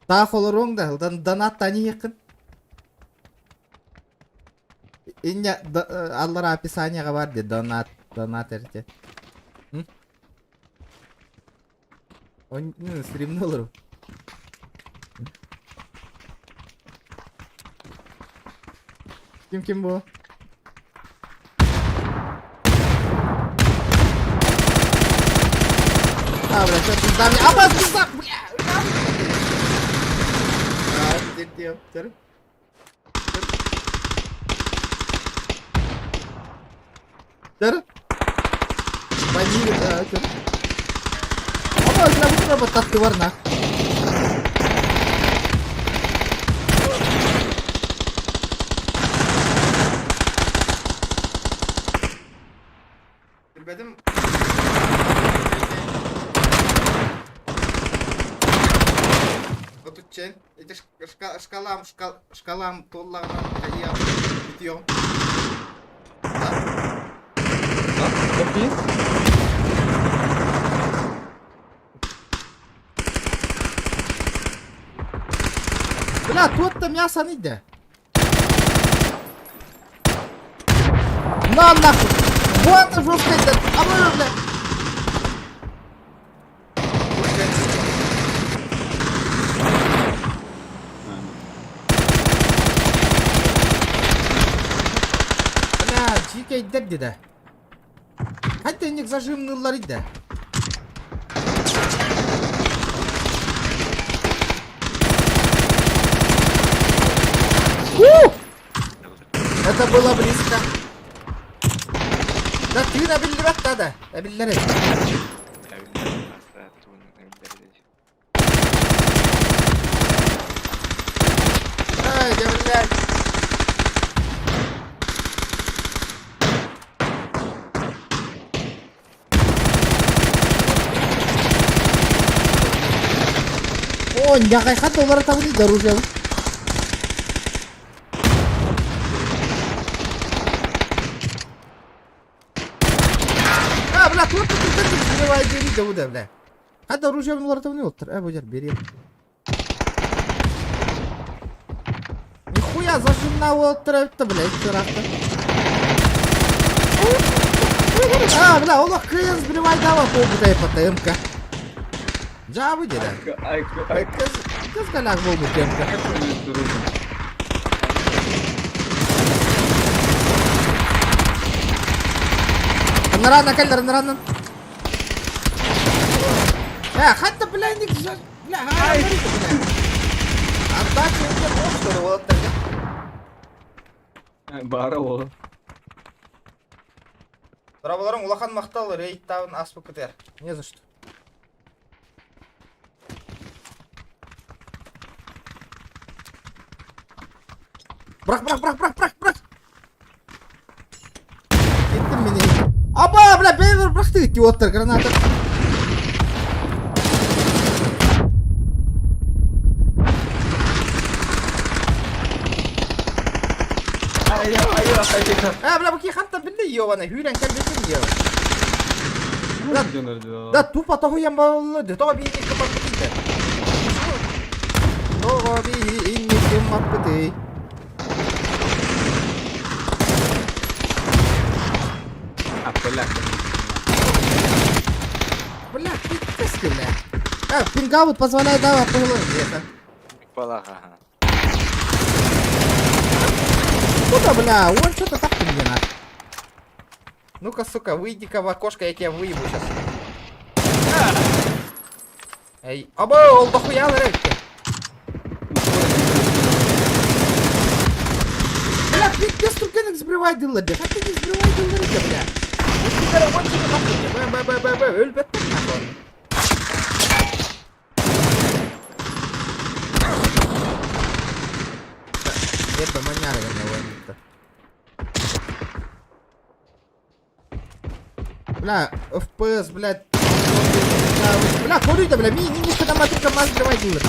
Таах олоруоҥ да, донат таниһиэххин. Инньэ аллара описаниеҕа бар дии донат, донат эрдэ. Он стримни олору. Ким ким бу? А, бля, сейчас пизда мне. Аба, пизда, бля! А, где, где, Дэр. Бандит, а, көр. Аба, бля, бу тура баттатты бар нах. Билбэтим. Отуччен. Ити шкалам, шкалам туоллаҕына хайыам, бүтүөҕүм. Бля, туох да мясо иде. На нахуй! Вот жестко это! А мы, бля! Бля, дьиикэйдэр дидэ. Ханта инник зажимныыллар идэ. Это было близко. Да ты на биллибэт да да. Эбиллер Ай, да блядь. О, ньаҕайха доллара табыны оружие. А, бля, тут тут тут взрывай двери, да буда, бля. Хата оружие уларытабыны оттар. Э, бу бери. Нихуя зажимна оттар это, блядь, чурахта. А, бля, олох кыйын сбривай дава полбутай ПТМ-ка. Жабы деда. Кыз галяк болбут МК. Нарана кэллэр, нарана. Э, хатта, бля, ник, бля, а, бля. Отдача уже что ли, вот Баара ол. Дорабаларың улахан махтал рейдтаун аспыкытер. Не за что. Бырах, бырах, бырах, бырах, бырах, бырах. Кеттим мени. Аба, бля, бейбер бырахты идиоттар граната. Э, бля, бу ханта билли ёбана, хүрен кэлбитин ёб. Да тупо тоһуйан баллы, тоҕо биир кымаппытый. Тоҕо биир кымаппытый. А, бля. Бля, пиздец, бля. А, пингаут позволяет давай где-то. Балаха. Куда, бля? Он что-то так мне надо. Ну-ка, сука, выйди-ка в окошко, я тебя выебу сейчас. Эй, оба, ол дохуя ларекке. Бля, пиздец, только не сбривай дылы, бля. Как ты не сбривай дылы, бля? Вот тебе, вот тебе, нахуй, Б, Б, Б, Б, Б, өлбөттүм нахуй. Эрбэ манньаары гына ойнутта. Бля, FPS, блядь. Бля, көрүйді, бля, ми не математика мас сбривай дылы.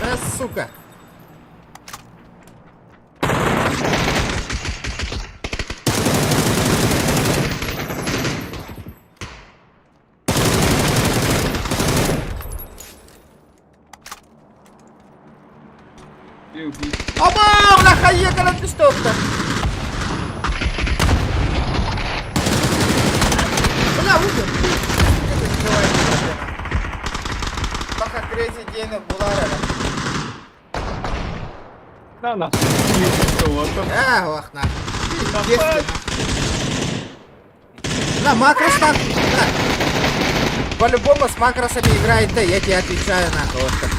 Да, сука. Оба, бля, хайе, калан түстө Бля, умер. Баха крейзи диэни булар эрэ. На на. Э, ох, на. На, макрос там. Да. По-любому с макросами играет, да, я тебе отвечаю, нахуй. Вот так.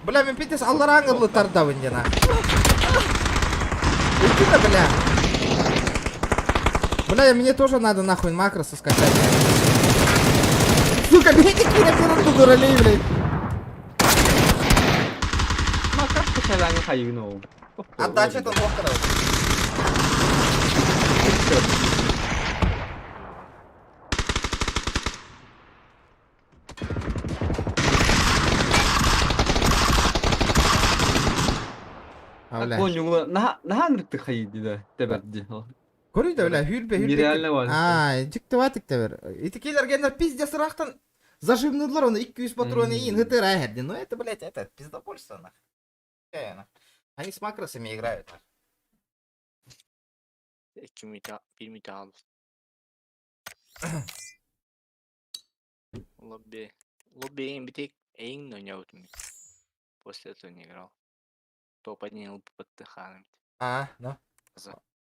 Бля, мен пиздец аллараңылы тардабын дена. Иди-ка, бля. Бля, мне тоже надо нахуй макросы скачать. Сука, бейте кире берут дуралей, блядь. Отдача это плохо А, бля. Понял, на на ты хайди да, теберди. Көрүйді, бля, хүрбе, хүрбе. Нереально важно. А, жиктыбатык тебер. Ити генер пиздец ырахтан зажимныдылар оны 200 патроны иин хытыр айхерди. Ну это, блядь, это пиздобольство, нахуй. Они с макросами играют, нахуй. 2 müte, 1 müte aldım. Лобби. Лобби bir tek Эйн ойнабытым. После этого не играл. Топ-1 ЛПТХ. А, ну.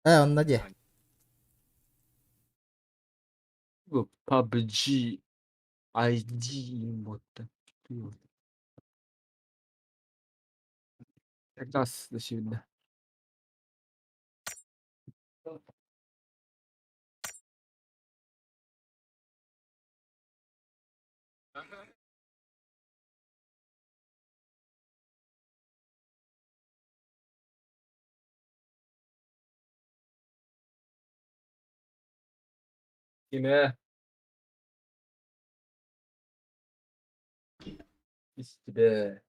Э, он на где? PUBG ID вот так. Как раз до свидания. Киме? Из тебя.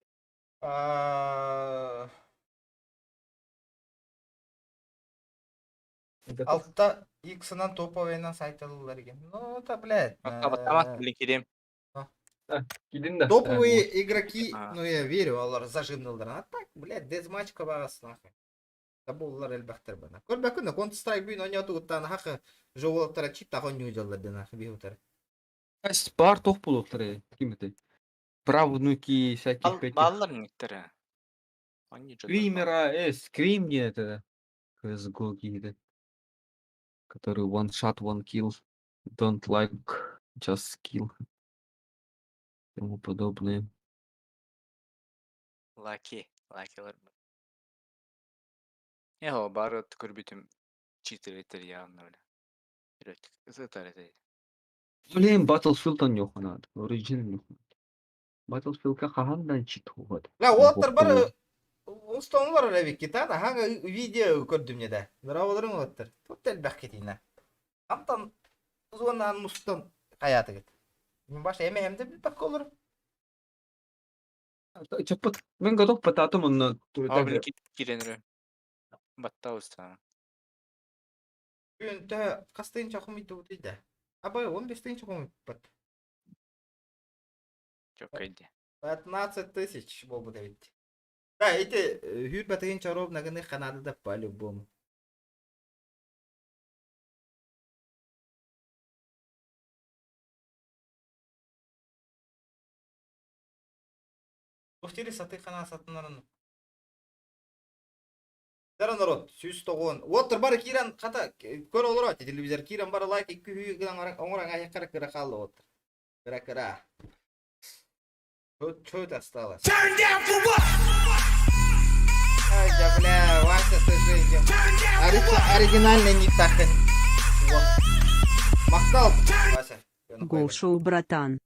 Алта X-ынан топовыйынан сайталылар екен. Ну, это, блядь. Тамақ біле керем. Кидин да. Топовые игроки, ну я верю, алар зажимнылар. А так, блядь, дезмачка багас нахуй. Табуллар элбэхтер бана. Көрбөкүн Counter Strike бүйін ойнату уттан хақы жоғылықтара чип тағын нюжалар дена бихутар. Бар тоқ болуқтар, ким это? Правнуки всяких этих. Баллар некоторые. Они что-то Скримера, скрим не это. CSGO какие-то. Который one shot, one kill. Don't like, just kill. Тому подобное. Лаки. Лакилар. Эхо, бары көрбүтүм читер явно, бля. Зытар это. Блин, Battlefield yok надо. Origin yok. Battlefield'ка хаһан чит хугат. Бля, олаттар бары Устонлар рәбик кита, хага видео көрдүм не да. Здраволарың олаттар. Тут элбэх кетина. Амтан зонан мустан каяты кет. Мен баш эме хемде билбек олар. Чаппыт. Мен готов потатым онна. А, блин, киренре. Баттауста. Бүгүн тө кастыйынча хумит дейді. Абай 15 тыйынча хумит бат. Жок эйди. 15 тысяч болбу ведь. Да, эти хүрбэ тыйынча ровно гыны канады да по-любому. Туох дири сатыы ханаа сатынарын. Дара народ, 190. Уоттар бары киирэн хата көр олоро телевизор киирэн бары лайк икки үһү гынан оҥорон аһыаххара кыра хаалла уоттар. Кыра кыра. Что это осталось? Turn down for what? Ай, да, бля, Вася, ты же Оригинальный ник тахын. Махтал, Вася. Гоу-шоу, братан.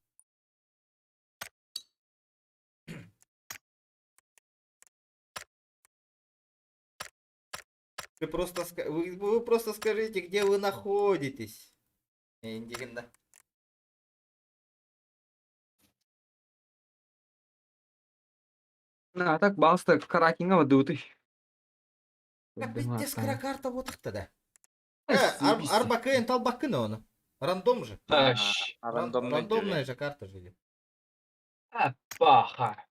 Вы просто, вы просто скажите, где вы находитесь. Индигин, да. А так балста каракинга вадуты. Как пиздец карта вот тогда. Арбакен талбакын он. Рандом же. Рандомная же карта же. А, паха.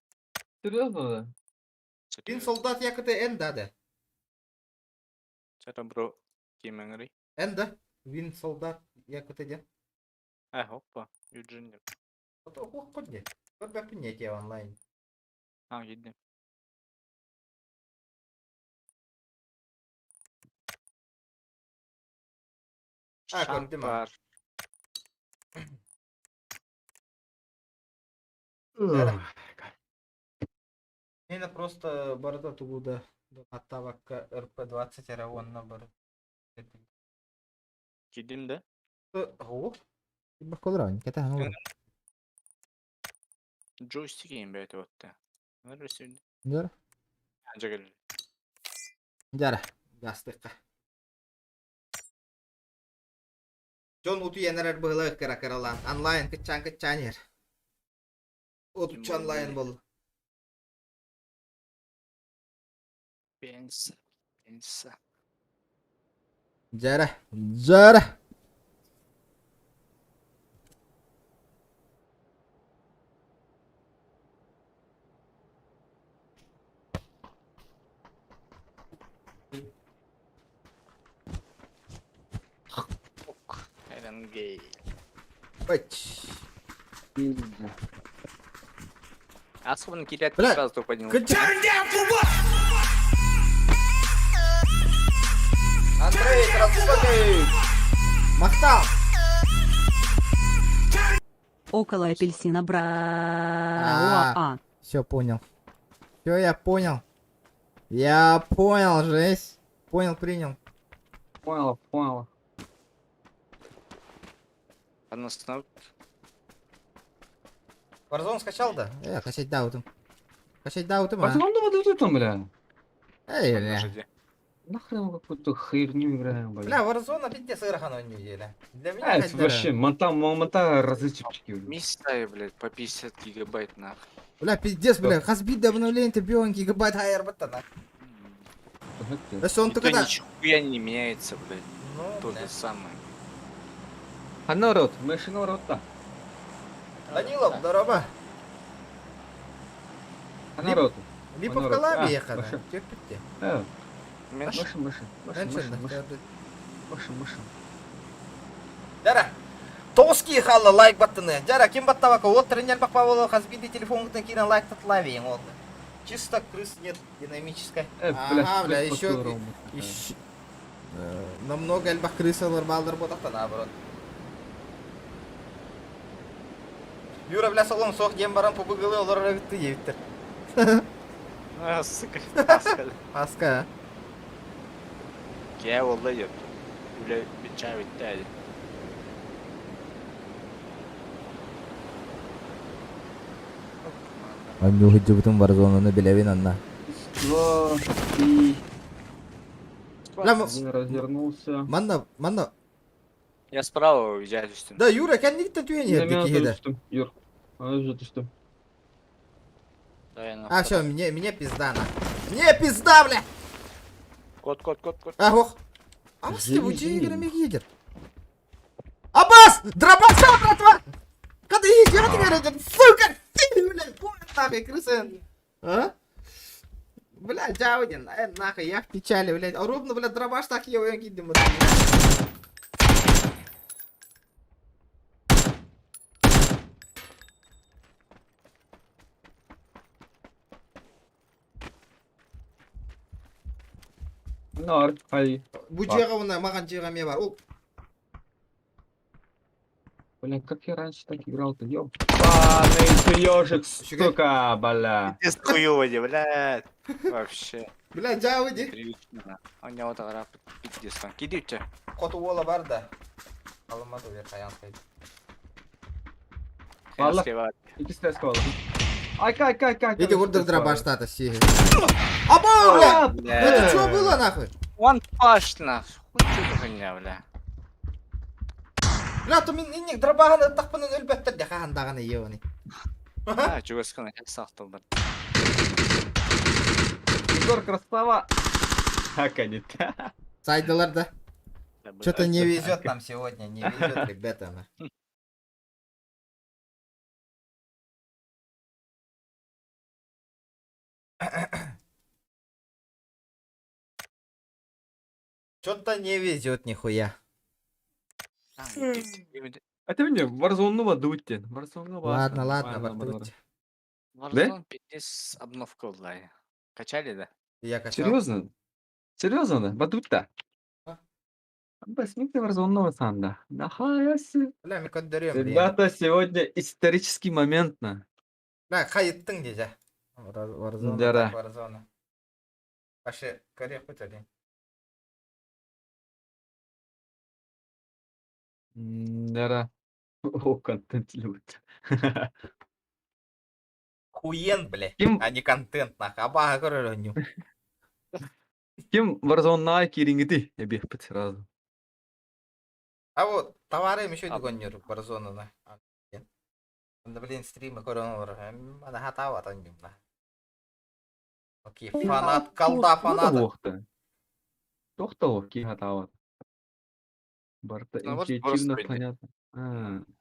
Серьезно, да? Пин солдат якоты Н, да, да. Что бро, кимеңри? Н, да. Вин солдат якоты де. А, опа, Юджин. Ох, Көрбөппүн не онлайн. А, кидди. А, көрдүм. Шампар. Мені просто барда тугуда аттабакка РП-20 эрэ уонна бары. Кидим да? О, Баколран, кета хаңар. Джойстик им бәйті отты. Жара. Жагыл. Жара, гастыкка. Дьон утуйан эрэр быһылаах кыра кыралаан. Онлайн кытчаан кытчаан иһэр. Отучча онлайн буолла. Пенса. Пенса. Дьэрэ, дьэрэ. РНГ. Бач. Особенно кидать Бля, сразу поднял. Андрей, красавчик! Махтал! Около апельсина бра. А. Все понял. Все, я понял. Я понял, жесть. Понял, принял. Понял, понял. Односно. Warzone скачал, да? Качать даутым. Качать даутым, а? Пацан, ну вот там, бля. Эй, бля. Нахрен мы какую-то херню играем, бля. Бля, Warzone пиздец ыарахан неделя. Для меня А, это хоть да. вообще, монта, монта разычепчики. Места, блядь, по 50 гигабайт нахуй. Бля, пиздец, бля, хас биир обновление бион гигабайт хайер баттана. Да он И то только нихуя не меняется, блядь. Ну, То же самое. А народ, мы народ да. Данилов, здорово. А народ. Липовка лаби ехала. Терпите. Мышы, мышы, мышы, мышы, мышы. Мышы, мышы. Жара. Тоски хала лайк баттыны. Жара, ким баттабака? Вот тренер бакпа болу, хас бинди телефон кирен лайк татлавиң олды. Чисто крыс нет динамической. Бля, Ага, бля, крыс еще, по-которому. еще намного эльбах крысалар балдар ботакта наоборот. Юра, бля, солом сох дем баран побыгылы олар рагытты ебиттер. А, сука, Аска. Аска, а? Я волла еп. Бля, чай битти. Анню хыджыбытын Warzone-ны билебин анна. Два, три. Бля, Один развернулся. Манна, манна. Я справа уезжаю, что Да, Юра, кәннигиттен түйен На ерди киһиде. Юр. А уже ты что? А, все, мне пизда на. Мне пизда, бля! Кот, кот, кот, кот. А, ох. А с кем едет? Аббас! Дробаша, братва! Когда едет, сука! Ты, бля, понял нахуй, крыса. А? Бля, Джаудин, нахуй, я в печали, блядь. А ровно, бля, дробаш так ел, я кидем. Нор, хай. Бу дьиэҕэ уонна маҕан дьиэҕэ эмиэ бар. Ол Блин, как я раньше так играл-то, ёбаный ты ёжик, сука, бля. Пиздец хуёво, блядь. Вообще. Бля, дьаабы дии. Непривычно. У него тогда пиздец. Кидите. Хоту уола бар да. Алыммат уер хайаан хайд. Валла. Икки стресс калла. Айка, айка, айка, айка. Иди курдук дробаштата сиһи. Аба, бля! Это что было нахуй? Он паш нахуй. Хуй ты хуйня, бля. Бля, то мин инник дробаһын ыттахпынан өлбөттөр де хаһан даҕаны ебаный. А, чугаскана сахтылдар. Егор, красава. Так они. Сайдылар да. Что-то не везет нам сегодня, не везет, ребята. Что-то не везет нихуя. А ты мне Warzone бардыбыт Warzone Ладно, ладно, бардыбыт. Warzone пиздец обновка была. Качали, да? Я качал. Серьезно? Серьезно, да? Бардыбыт А? Бас, ты Warzone санда. Нахаясы. Бля, мы коддерем. Ребята, сегодня исторический момент на. Бля, хайыттың десе. Warzone, Да. Warzone. Вообще, коррех бит Да. О, контент любит. Хуен, бля, а не контент, нахуй. Аба, көрөрөнню. Ким Warzone кириңити эбиэхпит сразу. А вот, товары еще дегоннер Warzone на. Да, блин, стримы көрөн Ана хатава таньюм на. Окей, фанат, колда фаната. Тохта ки хатава. Барта интуитивно понятно.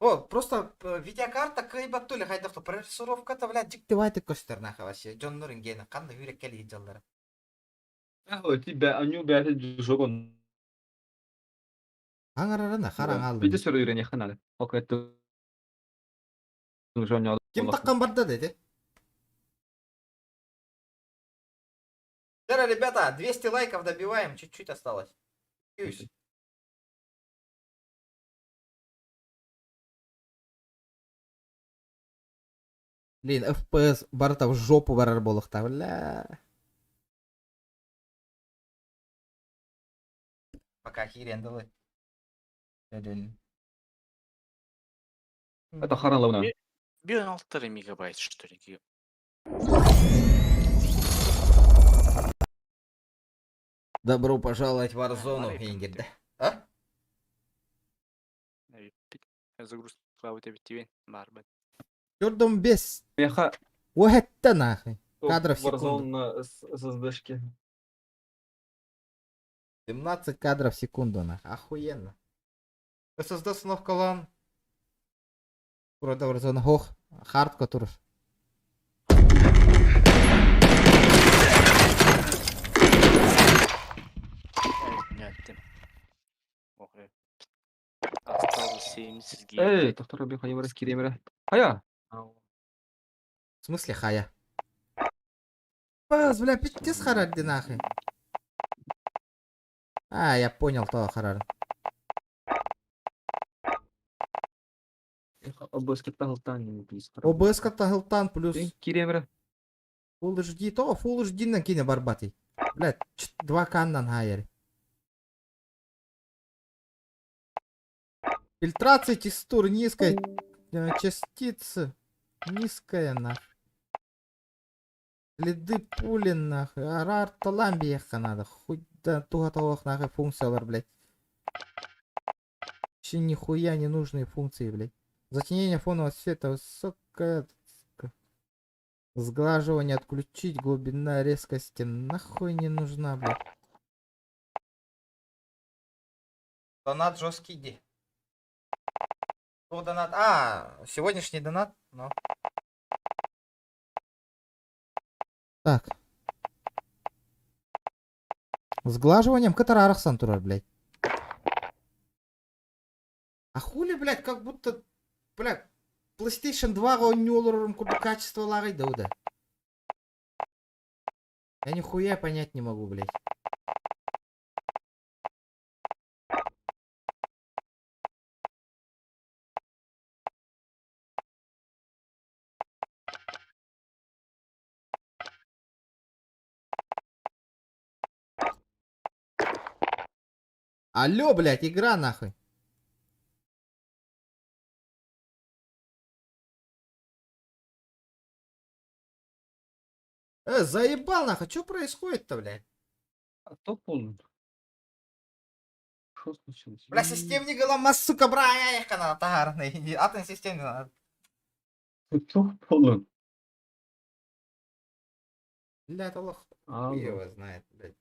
О, просто видеокарта кыйбат тули хайдахто прорисовката, блядь, диктивайте көстөр нахуй вообще. Дьоннорун гена, канна үрек кели дьаллара. А, тебя, аню бәті жогон. Аңарарана хараң алды. Виде сөрі үйрене ханады. Окретті. Ким таккан барда деди? Вчера, ребята, 200 лайков добиваем, чуть-чуть осталось. Юсь. Блин, FPS барыта в жопу барар болукта, бля. Пока хирендалы. Это харан лауна. Бион 6 мегабайт, что ли? Добро пожаловать в Warzone, Ингерде. А? Загрузка у тебя тебе барбет. Көрдüm бес. Меха. Уэтте нахуй. Кадров в секунду. Warzone на SSD-шке. 17 кадров в секунду, нахуй. Охуенно. SSD установка лан. Вроде Warzone. Хох. Хардко туров. Эй, доктор Рубин, хайа барыс киремере. Хая! В смысле хая? Пас, бля, пиздец харарди нахуй. А, я понял, то харар. ОБС каттахылтан плюс. ОБС каттахылтан плюс. Киремере. Full HD, то Full HD на кине барбатый. Бля, 2 каннан хайер. Фильтрация текстур низкая, частицы низкая нахуй. Следы пули нахуй. Арар таламби надо. Хуй да туга того нахуй функциялар, блядь. Вообще нихуя не нужные функции, блядь. Затенение фонового света высокая. Сглаживание отключить, глубина резкости нахуй не нужна, блядь. Донат жесткий иди. Что донат? А, сегодняшний донат? Ну. Так. Сглаживанием катарарахсан турар, блядь. А хули, блядь, как будто, блядь, PlayStation 2 ойнууларым курдук качество лагай да уда. Я нихуя понять не могу, блядь. Алло, блядь, игра нахуй. Заебал нахуй, что происходит-то, блядь? А то полный. Что случилось? Бля, системник ламас, сука, бра, я их канал тагарный. Атын системник надо. Кто полон? Бля, это лох. А, Хуй ну. его знает, блядь.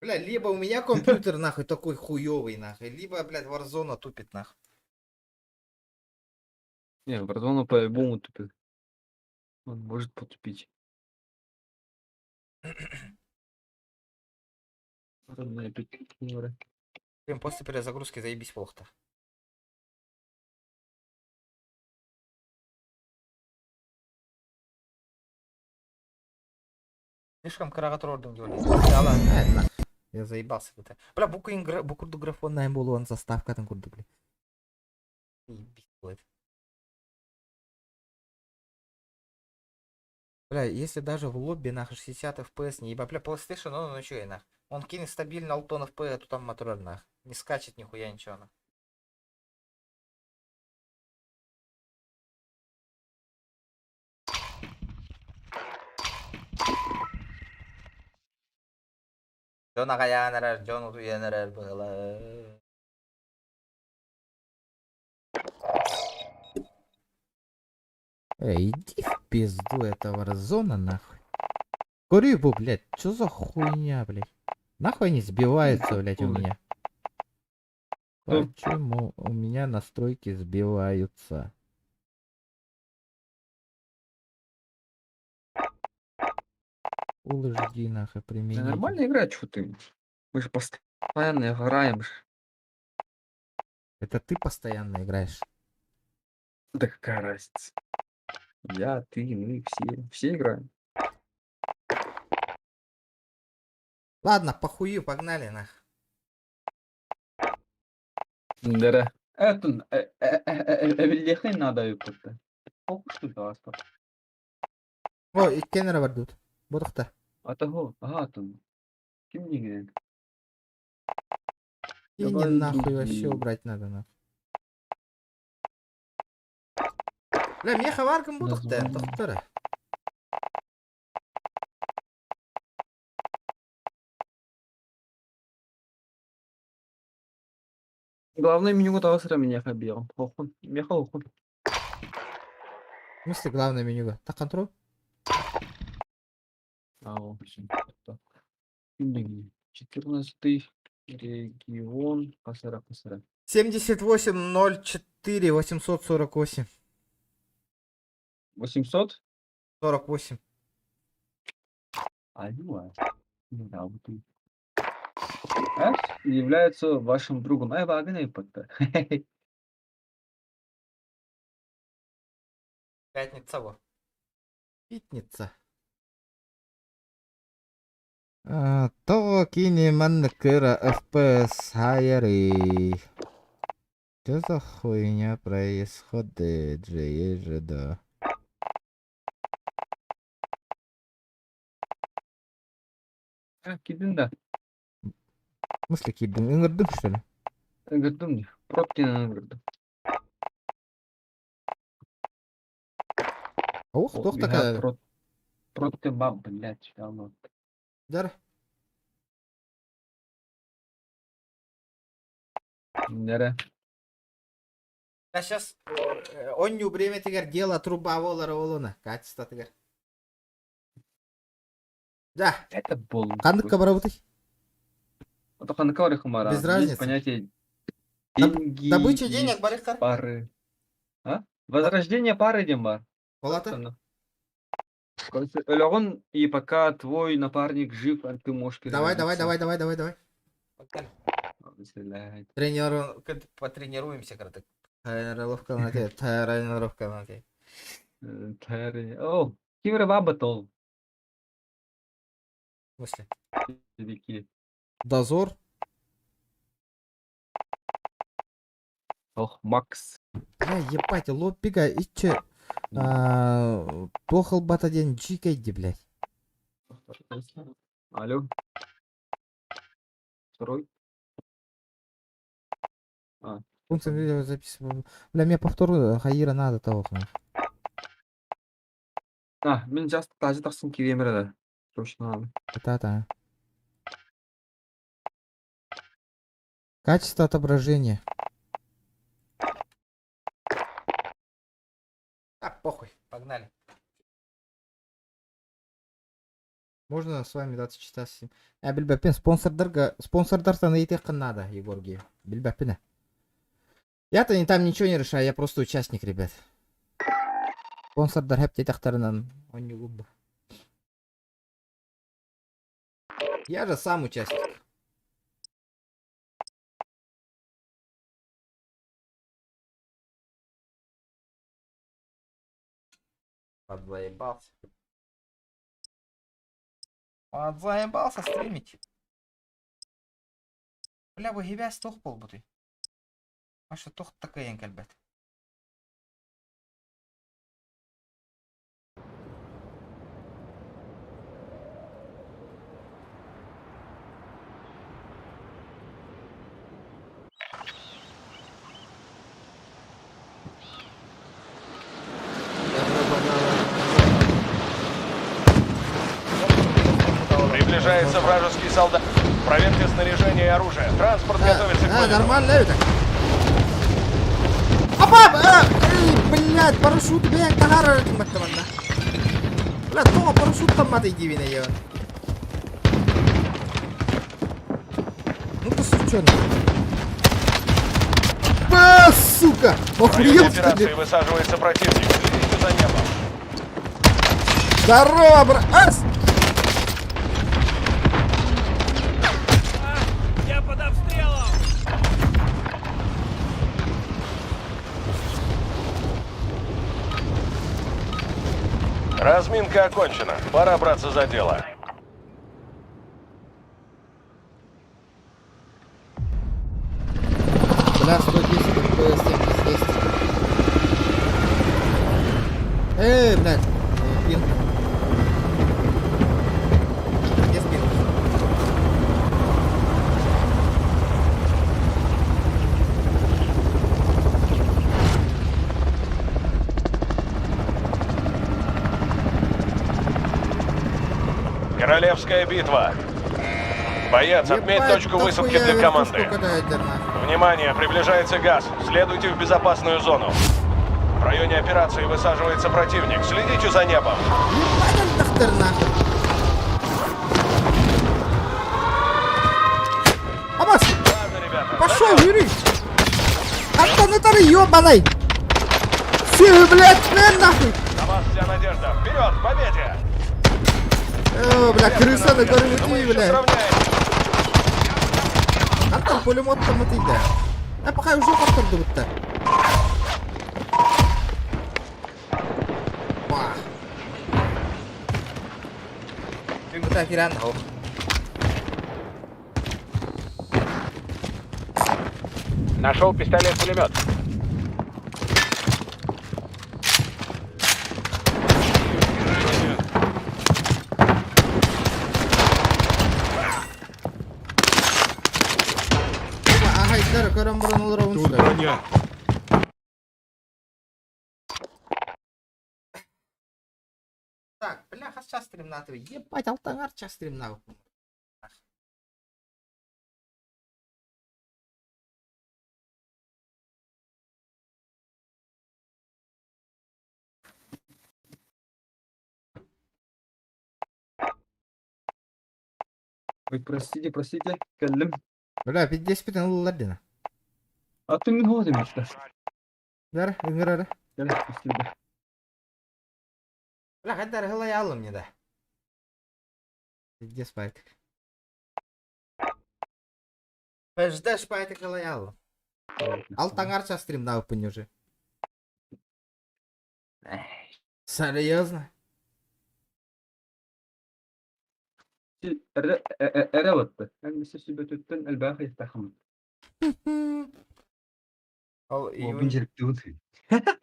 Бля, либо у меня компьютер нахуй такой хуёвый нахуй, либо, блядь, Warzone тупит нахуй. Не, Warzone по-любому тупит. Он может потупить. Родная пи***ра. Блин, после перезагрузки заебись плохо-то. Слишком кыраҕа туруордум диэн. Я заебался. Это. Бля, бу күн бу курдук графоннаах буолуон заставкатын курдук, бля. Заебись будет. Бля, если даже в лобби нахуй 60 FPS не еба, Бля, PlayStation, он ну чё и нах. Он кинет стабильно алтон FPS, а то там мотор нах. Не скачет нихуя ничего нах. Дьон аҕыйаан эрэр, дьон утуйан эрэр быһыылаах. Эй, иди в пизду, это Warzone нахуй. Курибу, блядь, что за хуйня, блядь? Нахуй они сбиваются, блядь, у меня? Почему у меня настройки сбиваются? Full HD, нахуй, Да применить. нормально играть, что ты? Мы же постоянно играем. ж. Это ты постоянно играешь. Да какая разница? Я, ты, мы, все. Все играем. Ладно, похую, погнали, нах. Да. Это надо это. Что да, О, иккиэн бардыбыт. Бодухта. Атаго, ага, там. Ким не Тени Давай, нахуй вообще иди. убрать надо, нахуй. Бля, меха варком будухта, Название. доктора. Главное меню того меня хабил. Охун. Меха охун. В смысле главное меню? Так, контрол? Ау, так. 14 регион. Касара, касара. 78 04 848. 800? 48. Алло. Ну да, вот и. F является вашим другом. Ай, вагна и Пятница во. Пятница. То кини маннык кыра FPS хайырый. Что за хуйня происходит же, есть да. А, киирдиҥ да. В смысле киирдиҥ? Ыҥырдыҥ, что ли? Ыҥырдым дии. Пробкина ыҥырдым. Ох, О, туох we have такая. Против баб, блядь, алло. Дар. Нере. А сейчас оонньуу бириэмэтигэр дело труба буолар олуна. Качествотыгар. Да. Это был. Ханнык барабытый? Это ханнык барыахха Без Есть разницы. понятие деньги. Добыча денег, есть барыахха. Пары. А? Возрождение пары, диэн баар. Палата? Өлөҕүн, и пока твой напарник жив, а ты можешь Давай, давай, переродиться. давай, давай, давай, давай. Блядь. Трениру... Потренируемся, короче. Тренировка на тебе, тренировка на тебе. О, ким баба тол. В смысле? Великие. Дозор? Ох, Макс. Бля, ебать, лоббига, иче. Туох ылбата диэн дьиикэй блядь. Алло. Второй. А. Функция видеозаписи. Бля, мне повтор Хаира надо того. А, мин just таажы тахсан кириэм эрэ да. Срочно надо. Да-да. Качество отображения. Так, похуй, погнали. Можно с вами 20 часа 7. Э, билбэппин спонсордарга спонсордартан ыйытыаххын наада, Егорги. Билбэппин. Я-то не там ничего не решаю, я просто участник, ребят. Спонсордар хэп он не губ. Я же сам участник. Подзаебался. Подзаебался стримить. Бля, бу хибэс туох буолбутуй? Маша туох такайын кэлбэт. Приближается вражеский солдат. Проверьте снаряжение и оружие. Транспорт готовится к А, вылету. нормально это. Апа! А, эй, блядь, парашют, блядь, тахара баттаманна. Бля, то парашют там маты дивина я. Ну ты сучонок. Ба, сука! В районе Охуел, что операции ли? высаживается противник. Следите за небом. Здорово, бра... Ас! Я под обстрелом! Разминка окончена. Пора браться за дело. Бля, 110 FPS, 70 Эй, блядь, пинг. Где спин? Королевская битва. Боец, отметь Ебать, точку высадки дохуя для команды. вертушку катает, нахуй. Внимание, приближается газ. Следуйте в безопасную зону. В районе операции высаживается противник. Следите за небом. Ебать, тахтар нахуй. Абас! Ладно, ребята. Пошел, Юрий! Антон, это ебаный! Все, блядь, на нахуй! На вас вся надежда. Вперед, к победе! Э, бля, крыса на горе Мы еще бля. сравняемся. Антон, пулемет там это А пока уже повторду будто. Ба. Бүгүн киран хо. Нашел пистолет-пулемет. Ага, иттер көрөн бурун олор Тут броня. Так, бля, хас час стримнаты. Ебать, алтаңар час стримнабы. Ой, простите, простите, кэллим. Бля, 50 бүтэн ыллар дина. А ты мин ходи мишта. Бер, ыҥырары. Кэл, спасибо. Бля, хайдар хылай алым не да. Пиздец пайтык. Пэждэш пайтык хылай алым. Алтаңар час стримнабы уже. Серьезно? Эрэ батты. Эн мисэ сүбөтүттэн элбээх ыйыттахым. Ол О, июнь бун жериктүүн.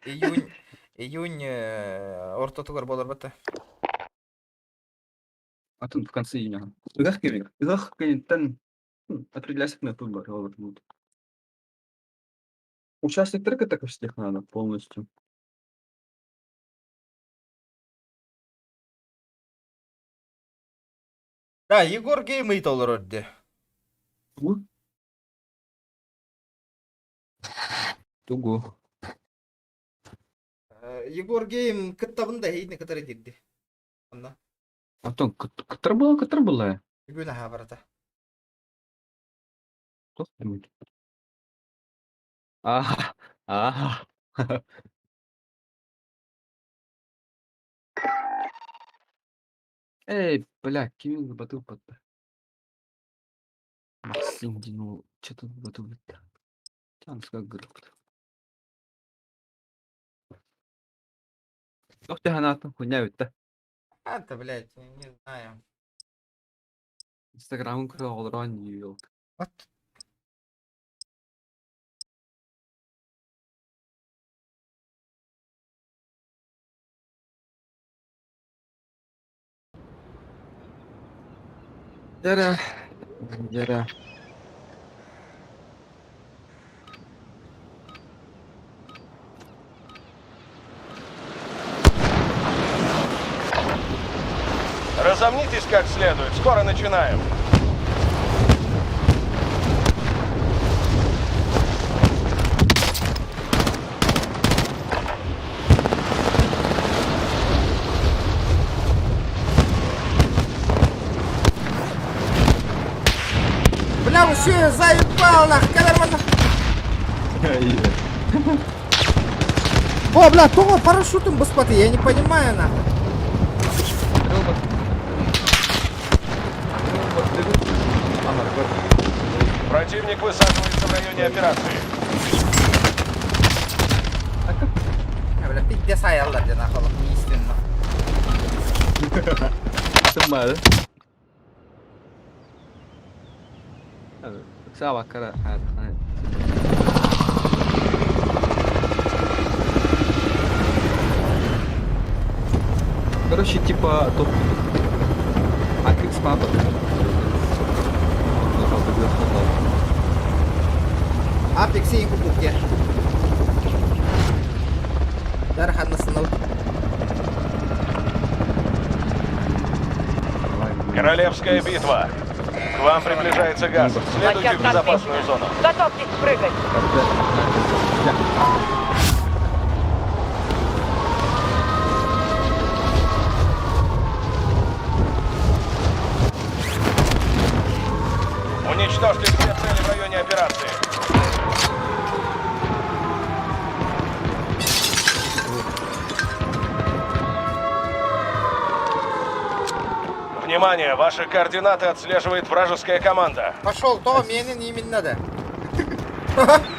июнь июнь ортотугар болор бата. Атын в конце июня. Ыгах кемик. Ыгах кенеттен определяйся на тут бар, ол будет. Участник так всех надо полностью. Да, Егор Гейм ыйыталар өрдө. Тугу? Тугу. Егор Гейм кыттабын да эйни кытары дирди. Онно. Антон, кыттар була, кыттар була. Бүгүн аха барата. Туох дэммит? Аа, аа. Эй, бля, ким батыл подда. Максим Динул, что тут батыл битта. Там как грыб. Ох ты ханатын хуйня битта. Это, блядь, не знаю. Инстаграмын көрө олорон Нью-Йорк. Вот. Дара. Дара. Разомнитесь как следует. Скоро начинаем. Бля, вообще заебал нах, калерман. О, бля, того парашютом боспаты, я не понимаю нах. Противник высаживается в районе операции. Я, бля, пиздец аяллар ден ахалып, не истинно. Сыммады. Сава кара. Короче, типа топ. А как спапа? Апекс и купукте. Дархан сыныл. Королевская битва. К вам приближается газ. Следуйте в безопасную зону. Готовьтесь прыгать. Уничтожьте все цели в районе операции. Внимание! Ваши координаты отслеживает вражеская команда. Пошел, то менен именно надо.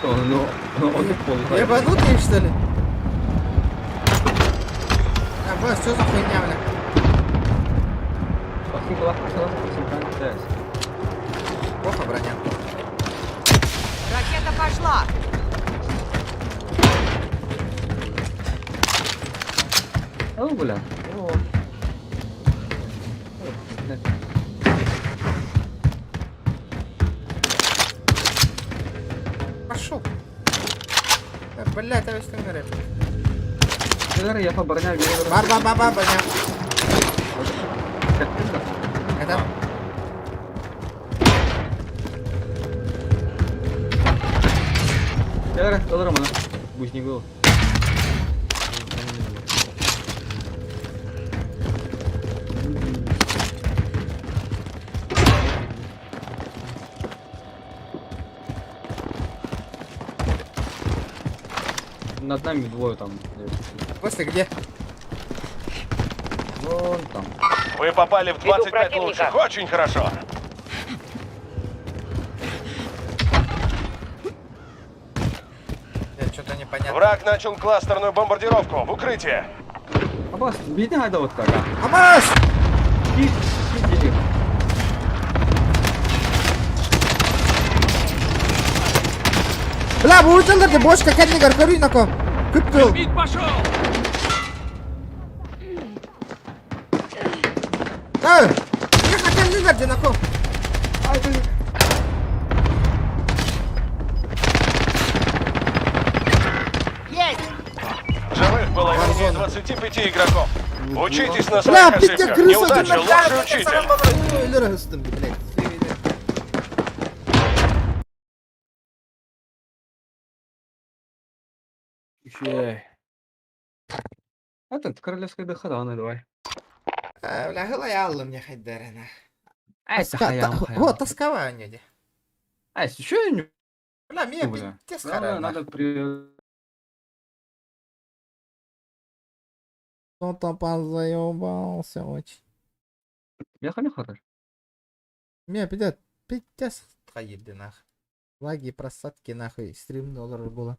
Ну, Ебанутые, что ли? А, бля, что за хуйня, бля? Плохо броня. Ракета пошла. О, бля. О. Пошел. Блядь, а весь ты рэп. Я по броня Бар, бар, бар, бар, броня. Это? Эр, ылырым аны. Будь был. Над нами двое там. После где? Вон там. Вы попали в Веду 25 противника. лучших. Очень хорошо. Я что-то непонятно. Враг начал кластерную бомбардировку. В укрытие. Абас, бейте хайда вот так, а. Абас! Иди. Бля, bu uçanlar бошка кәдімгі көрүй нако. Күп тыл. пошел! Эй, не хотели нако. 25 игроков. Учитесь на Бля, своих пиздец, ошибках. крыса, Неудача лучший учитель. Өлөр өстүм, блядь. Еще. Этот, королевская дыхана, давай. А, Бля, хылай мне хайдарына. Ай, сахаям, хаям. Вот, тосковаю не Ай, еще не... Бля, мне Бля. пиздец Надо, харана. надо при... Кто-то позаебался очень. Меха, меха, Мне пиздец, пиздец хаиды нах. Лаги, просадки нахуй, стрим доллар было.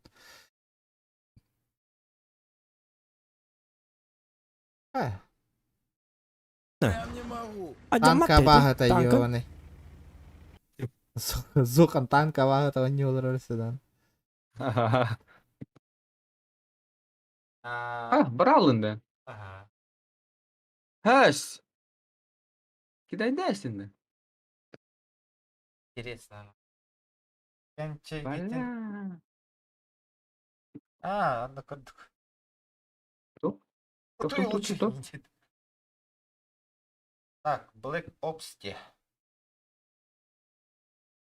А, танка багата ёбаный. Зухан танка багата не олорор сюда. А, брал инде. Ага. Хэс. Кидай десинде. Интересно. Бля. А, ладно, кырдык. Кто? Кто Кто, кто, лучше кто? видит? Так, Black Ops те.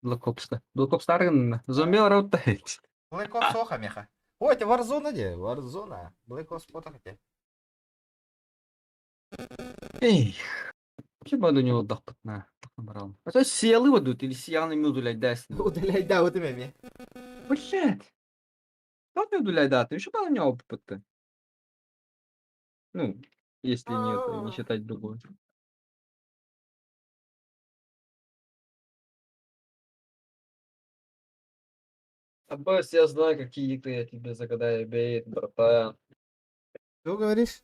Black Ops. Black Ops тарган. Зомби работает. Black Ops оха меха. Ой, это Warzone где? Warzone. Black Ops потах где? Эй. Хиба до него дахпытна. Брал. А то селы ведут или сияны удалять десинде. Удалять, да, вот имя. Блять. Как мне удалять даты? Еще бы на него опыт Ну, если нет, не считать другое. Аббас, я знаю, какие игры я тебе загадаю, бейт, братан. Что говоришь?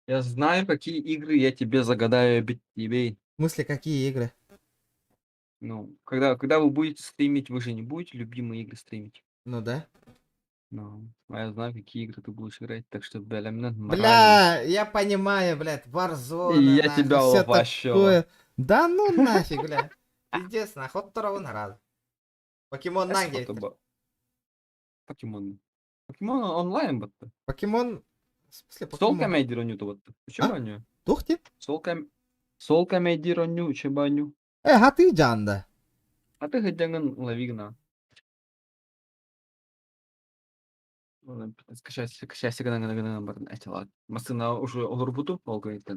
Я знаю, какие игры я тебе загадаю, бить тебе. В смысле, какие игры? Ну, когда вы будете стримить, вы же не будете любимые игры стримить. Ну да. Ну, а я знаю, какие игры ты будешь играть, так что, бля, мне морально. Бля, я понимаю, блядь, Warzone, И я нахуй, тебя всё вообще. такое. Да ну нафиг, бля. Пиздец, нахуй, от второго рад. Покемон на Покемон. Покемон онлайн батта. Покемон... В смысле Сол покемон? комедироню то батта. Почему они? Тухти? Сол комедироню, чебаню. Э, хаты жанда. А ты хотя лавигна. Скачай, скачай, скачай, Масына уже олорбуту, ол говорит.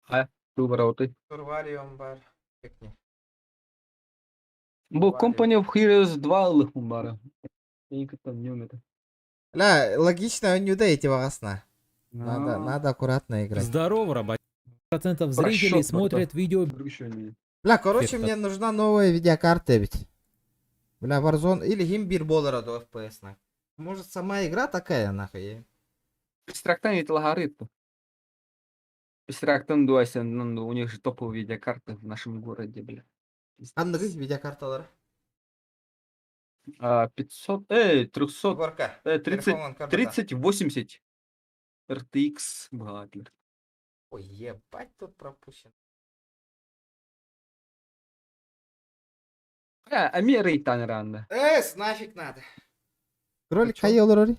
А, ты работай. Турвариум бар. Пикни. Бу Company of Heroes 2 лыхмун бара. Я никогда не умею. Бля, логично, не дайте вагасна. Надо, А. надо аккуратно играть. Здорово, работ. Процентов зрителей Просчет, смотрят братан. видео. Бля, короче, Эффекта. мне нужна новая видеокарта ведь. Бля, Warzone или Гимбир Боллера до FPS, нах. Может, сама игра такая, нахуй? Пистрактан это лагарит. Пистрактан дуайся, ну, у них же топовые видеокарты в нашем городе, бля. Анны видеокарталар. А, 500, 300, Горка, 30, телефон карта. 3080 RTX, бля. Ой, ебать, тут пропущен. А, а мне рейтан рано. Эс, нафиг надо. Кролик хайел рори.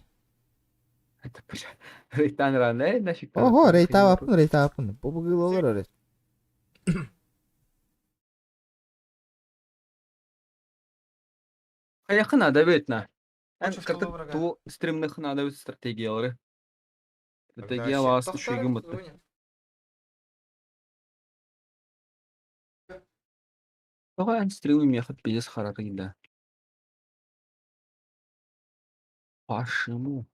Это, бля, рейтан рано, нафиг надо. Ого, рейтава апын, рейтава апын. Бу бугыл олор Хайахы надо бит на. Хочешь Карты второго врага? ту стримных надо бит стратегиялары. Стратегия Тогда вас щит үшүгүн тохтор, бытты. звонит. Давай стримы меха пиздец харары, да. Почему?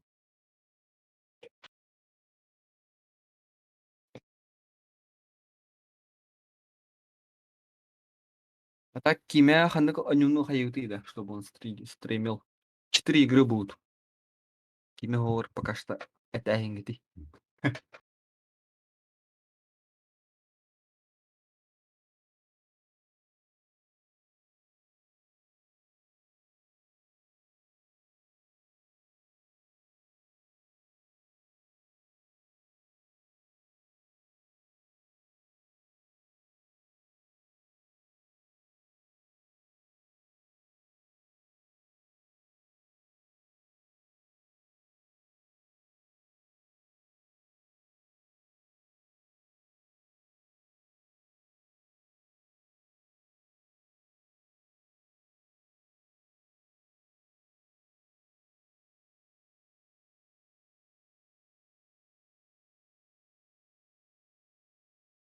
А так кимя ханнык анюну хайыты, да, чтобы он стримил. Четыре игры будут. Кимя говор пока что это әңгіти.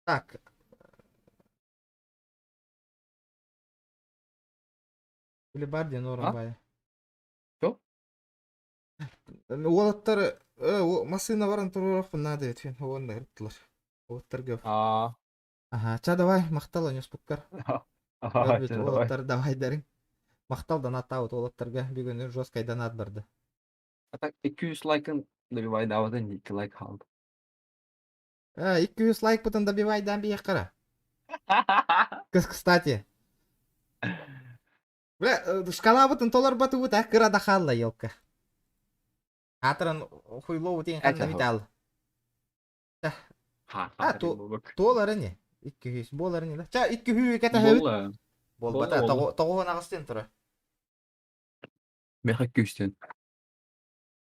Так. Или бар диэн А? бай. Что? Уолаттар массыына баран туруорохпун наада эбит. Уонна ырыттылар. Уолаттарга. Аа. Аха, ча давай, махтал оньоспуккар. Аха, Көрбүт чэ, давай. уолаттар давайдарыҥ. Махтал донаттаабыт уолаттарга бүгүн жесткай донат барды. А так 200 лайкын добивайдаабатын 2 лайк хаалды. 200 лайкпытын добивайдаан биһиэххэ Кстати. Бля, шкалабытын толорботубут а кыра да хаалла елка. Аатыран хуйлоу тиэн ханна битал. А, туолар ини. 200 буолар ини. Ча 200 кэтэһэбит. Буолла. Буолбата, тоҕуһун аҕыстын тура. Меха күүстэн.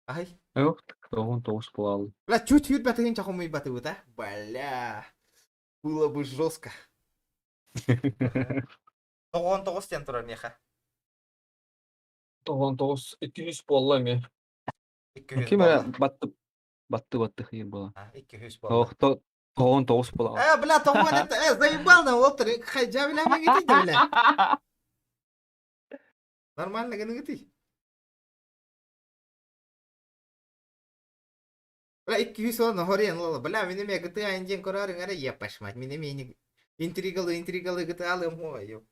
Ай. Ох, тоҕун тоҕус буолаалы. Бля, чуть сүүрбэтигин чахумуйбатыбыт, а? Бля. Было бы жестко. Тоҕуон тоҕус диэн турар миэхэ. Тоҕуон тоҕус 200 буолла эмиэ. 200 Ким эрэ буолла. батты батты батты хиир буола. 200 буолла. Ох, тоҕуон тоҕус буолаҕа. Э, бля, тоҕуон это, э, заебал на уолтар, хайдьа бля мэгити да, бля. Нормально гыныгытый. Бля, 200 уон хориан лола. Бля, мин эмиэ GTA диэн көрөөрүҥ эрэ епашмать. Мин эмиэ интригалы интригалы GTA-лыым ой.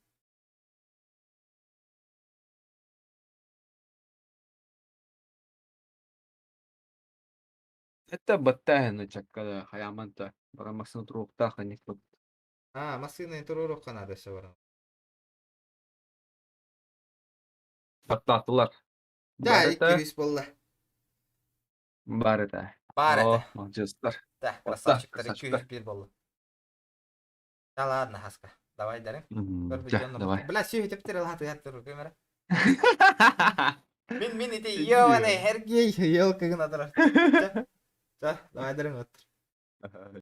Это баттааһын ычакка хайааманта бара массыына туруохтаах анекдот. А, массыына туруоруохха наада өссө баран. Баттаатылар. Да, Барыта. 200 буолла. Барыта. Баар О, этэ. молодецтар. Да, Батта, красавчиктар красавчиктар. 201 буолла. Да ладно, Хаска. Давай дарым. Мгм, Чэ, давай. Бля, сүүһү тэптэр ылаатыгар туру көмөрө. Мин мин ити ёбаный Сергей елка гына турар. Чэ, давай дарым оттур.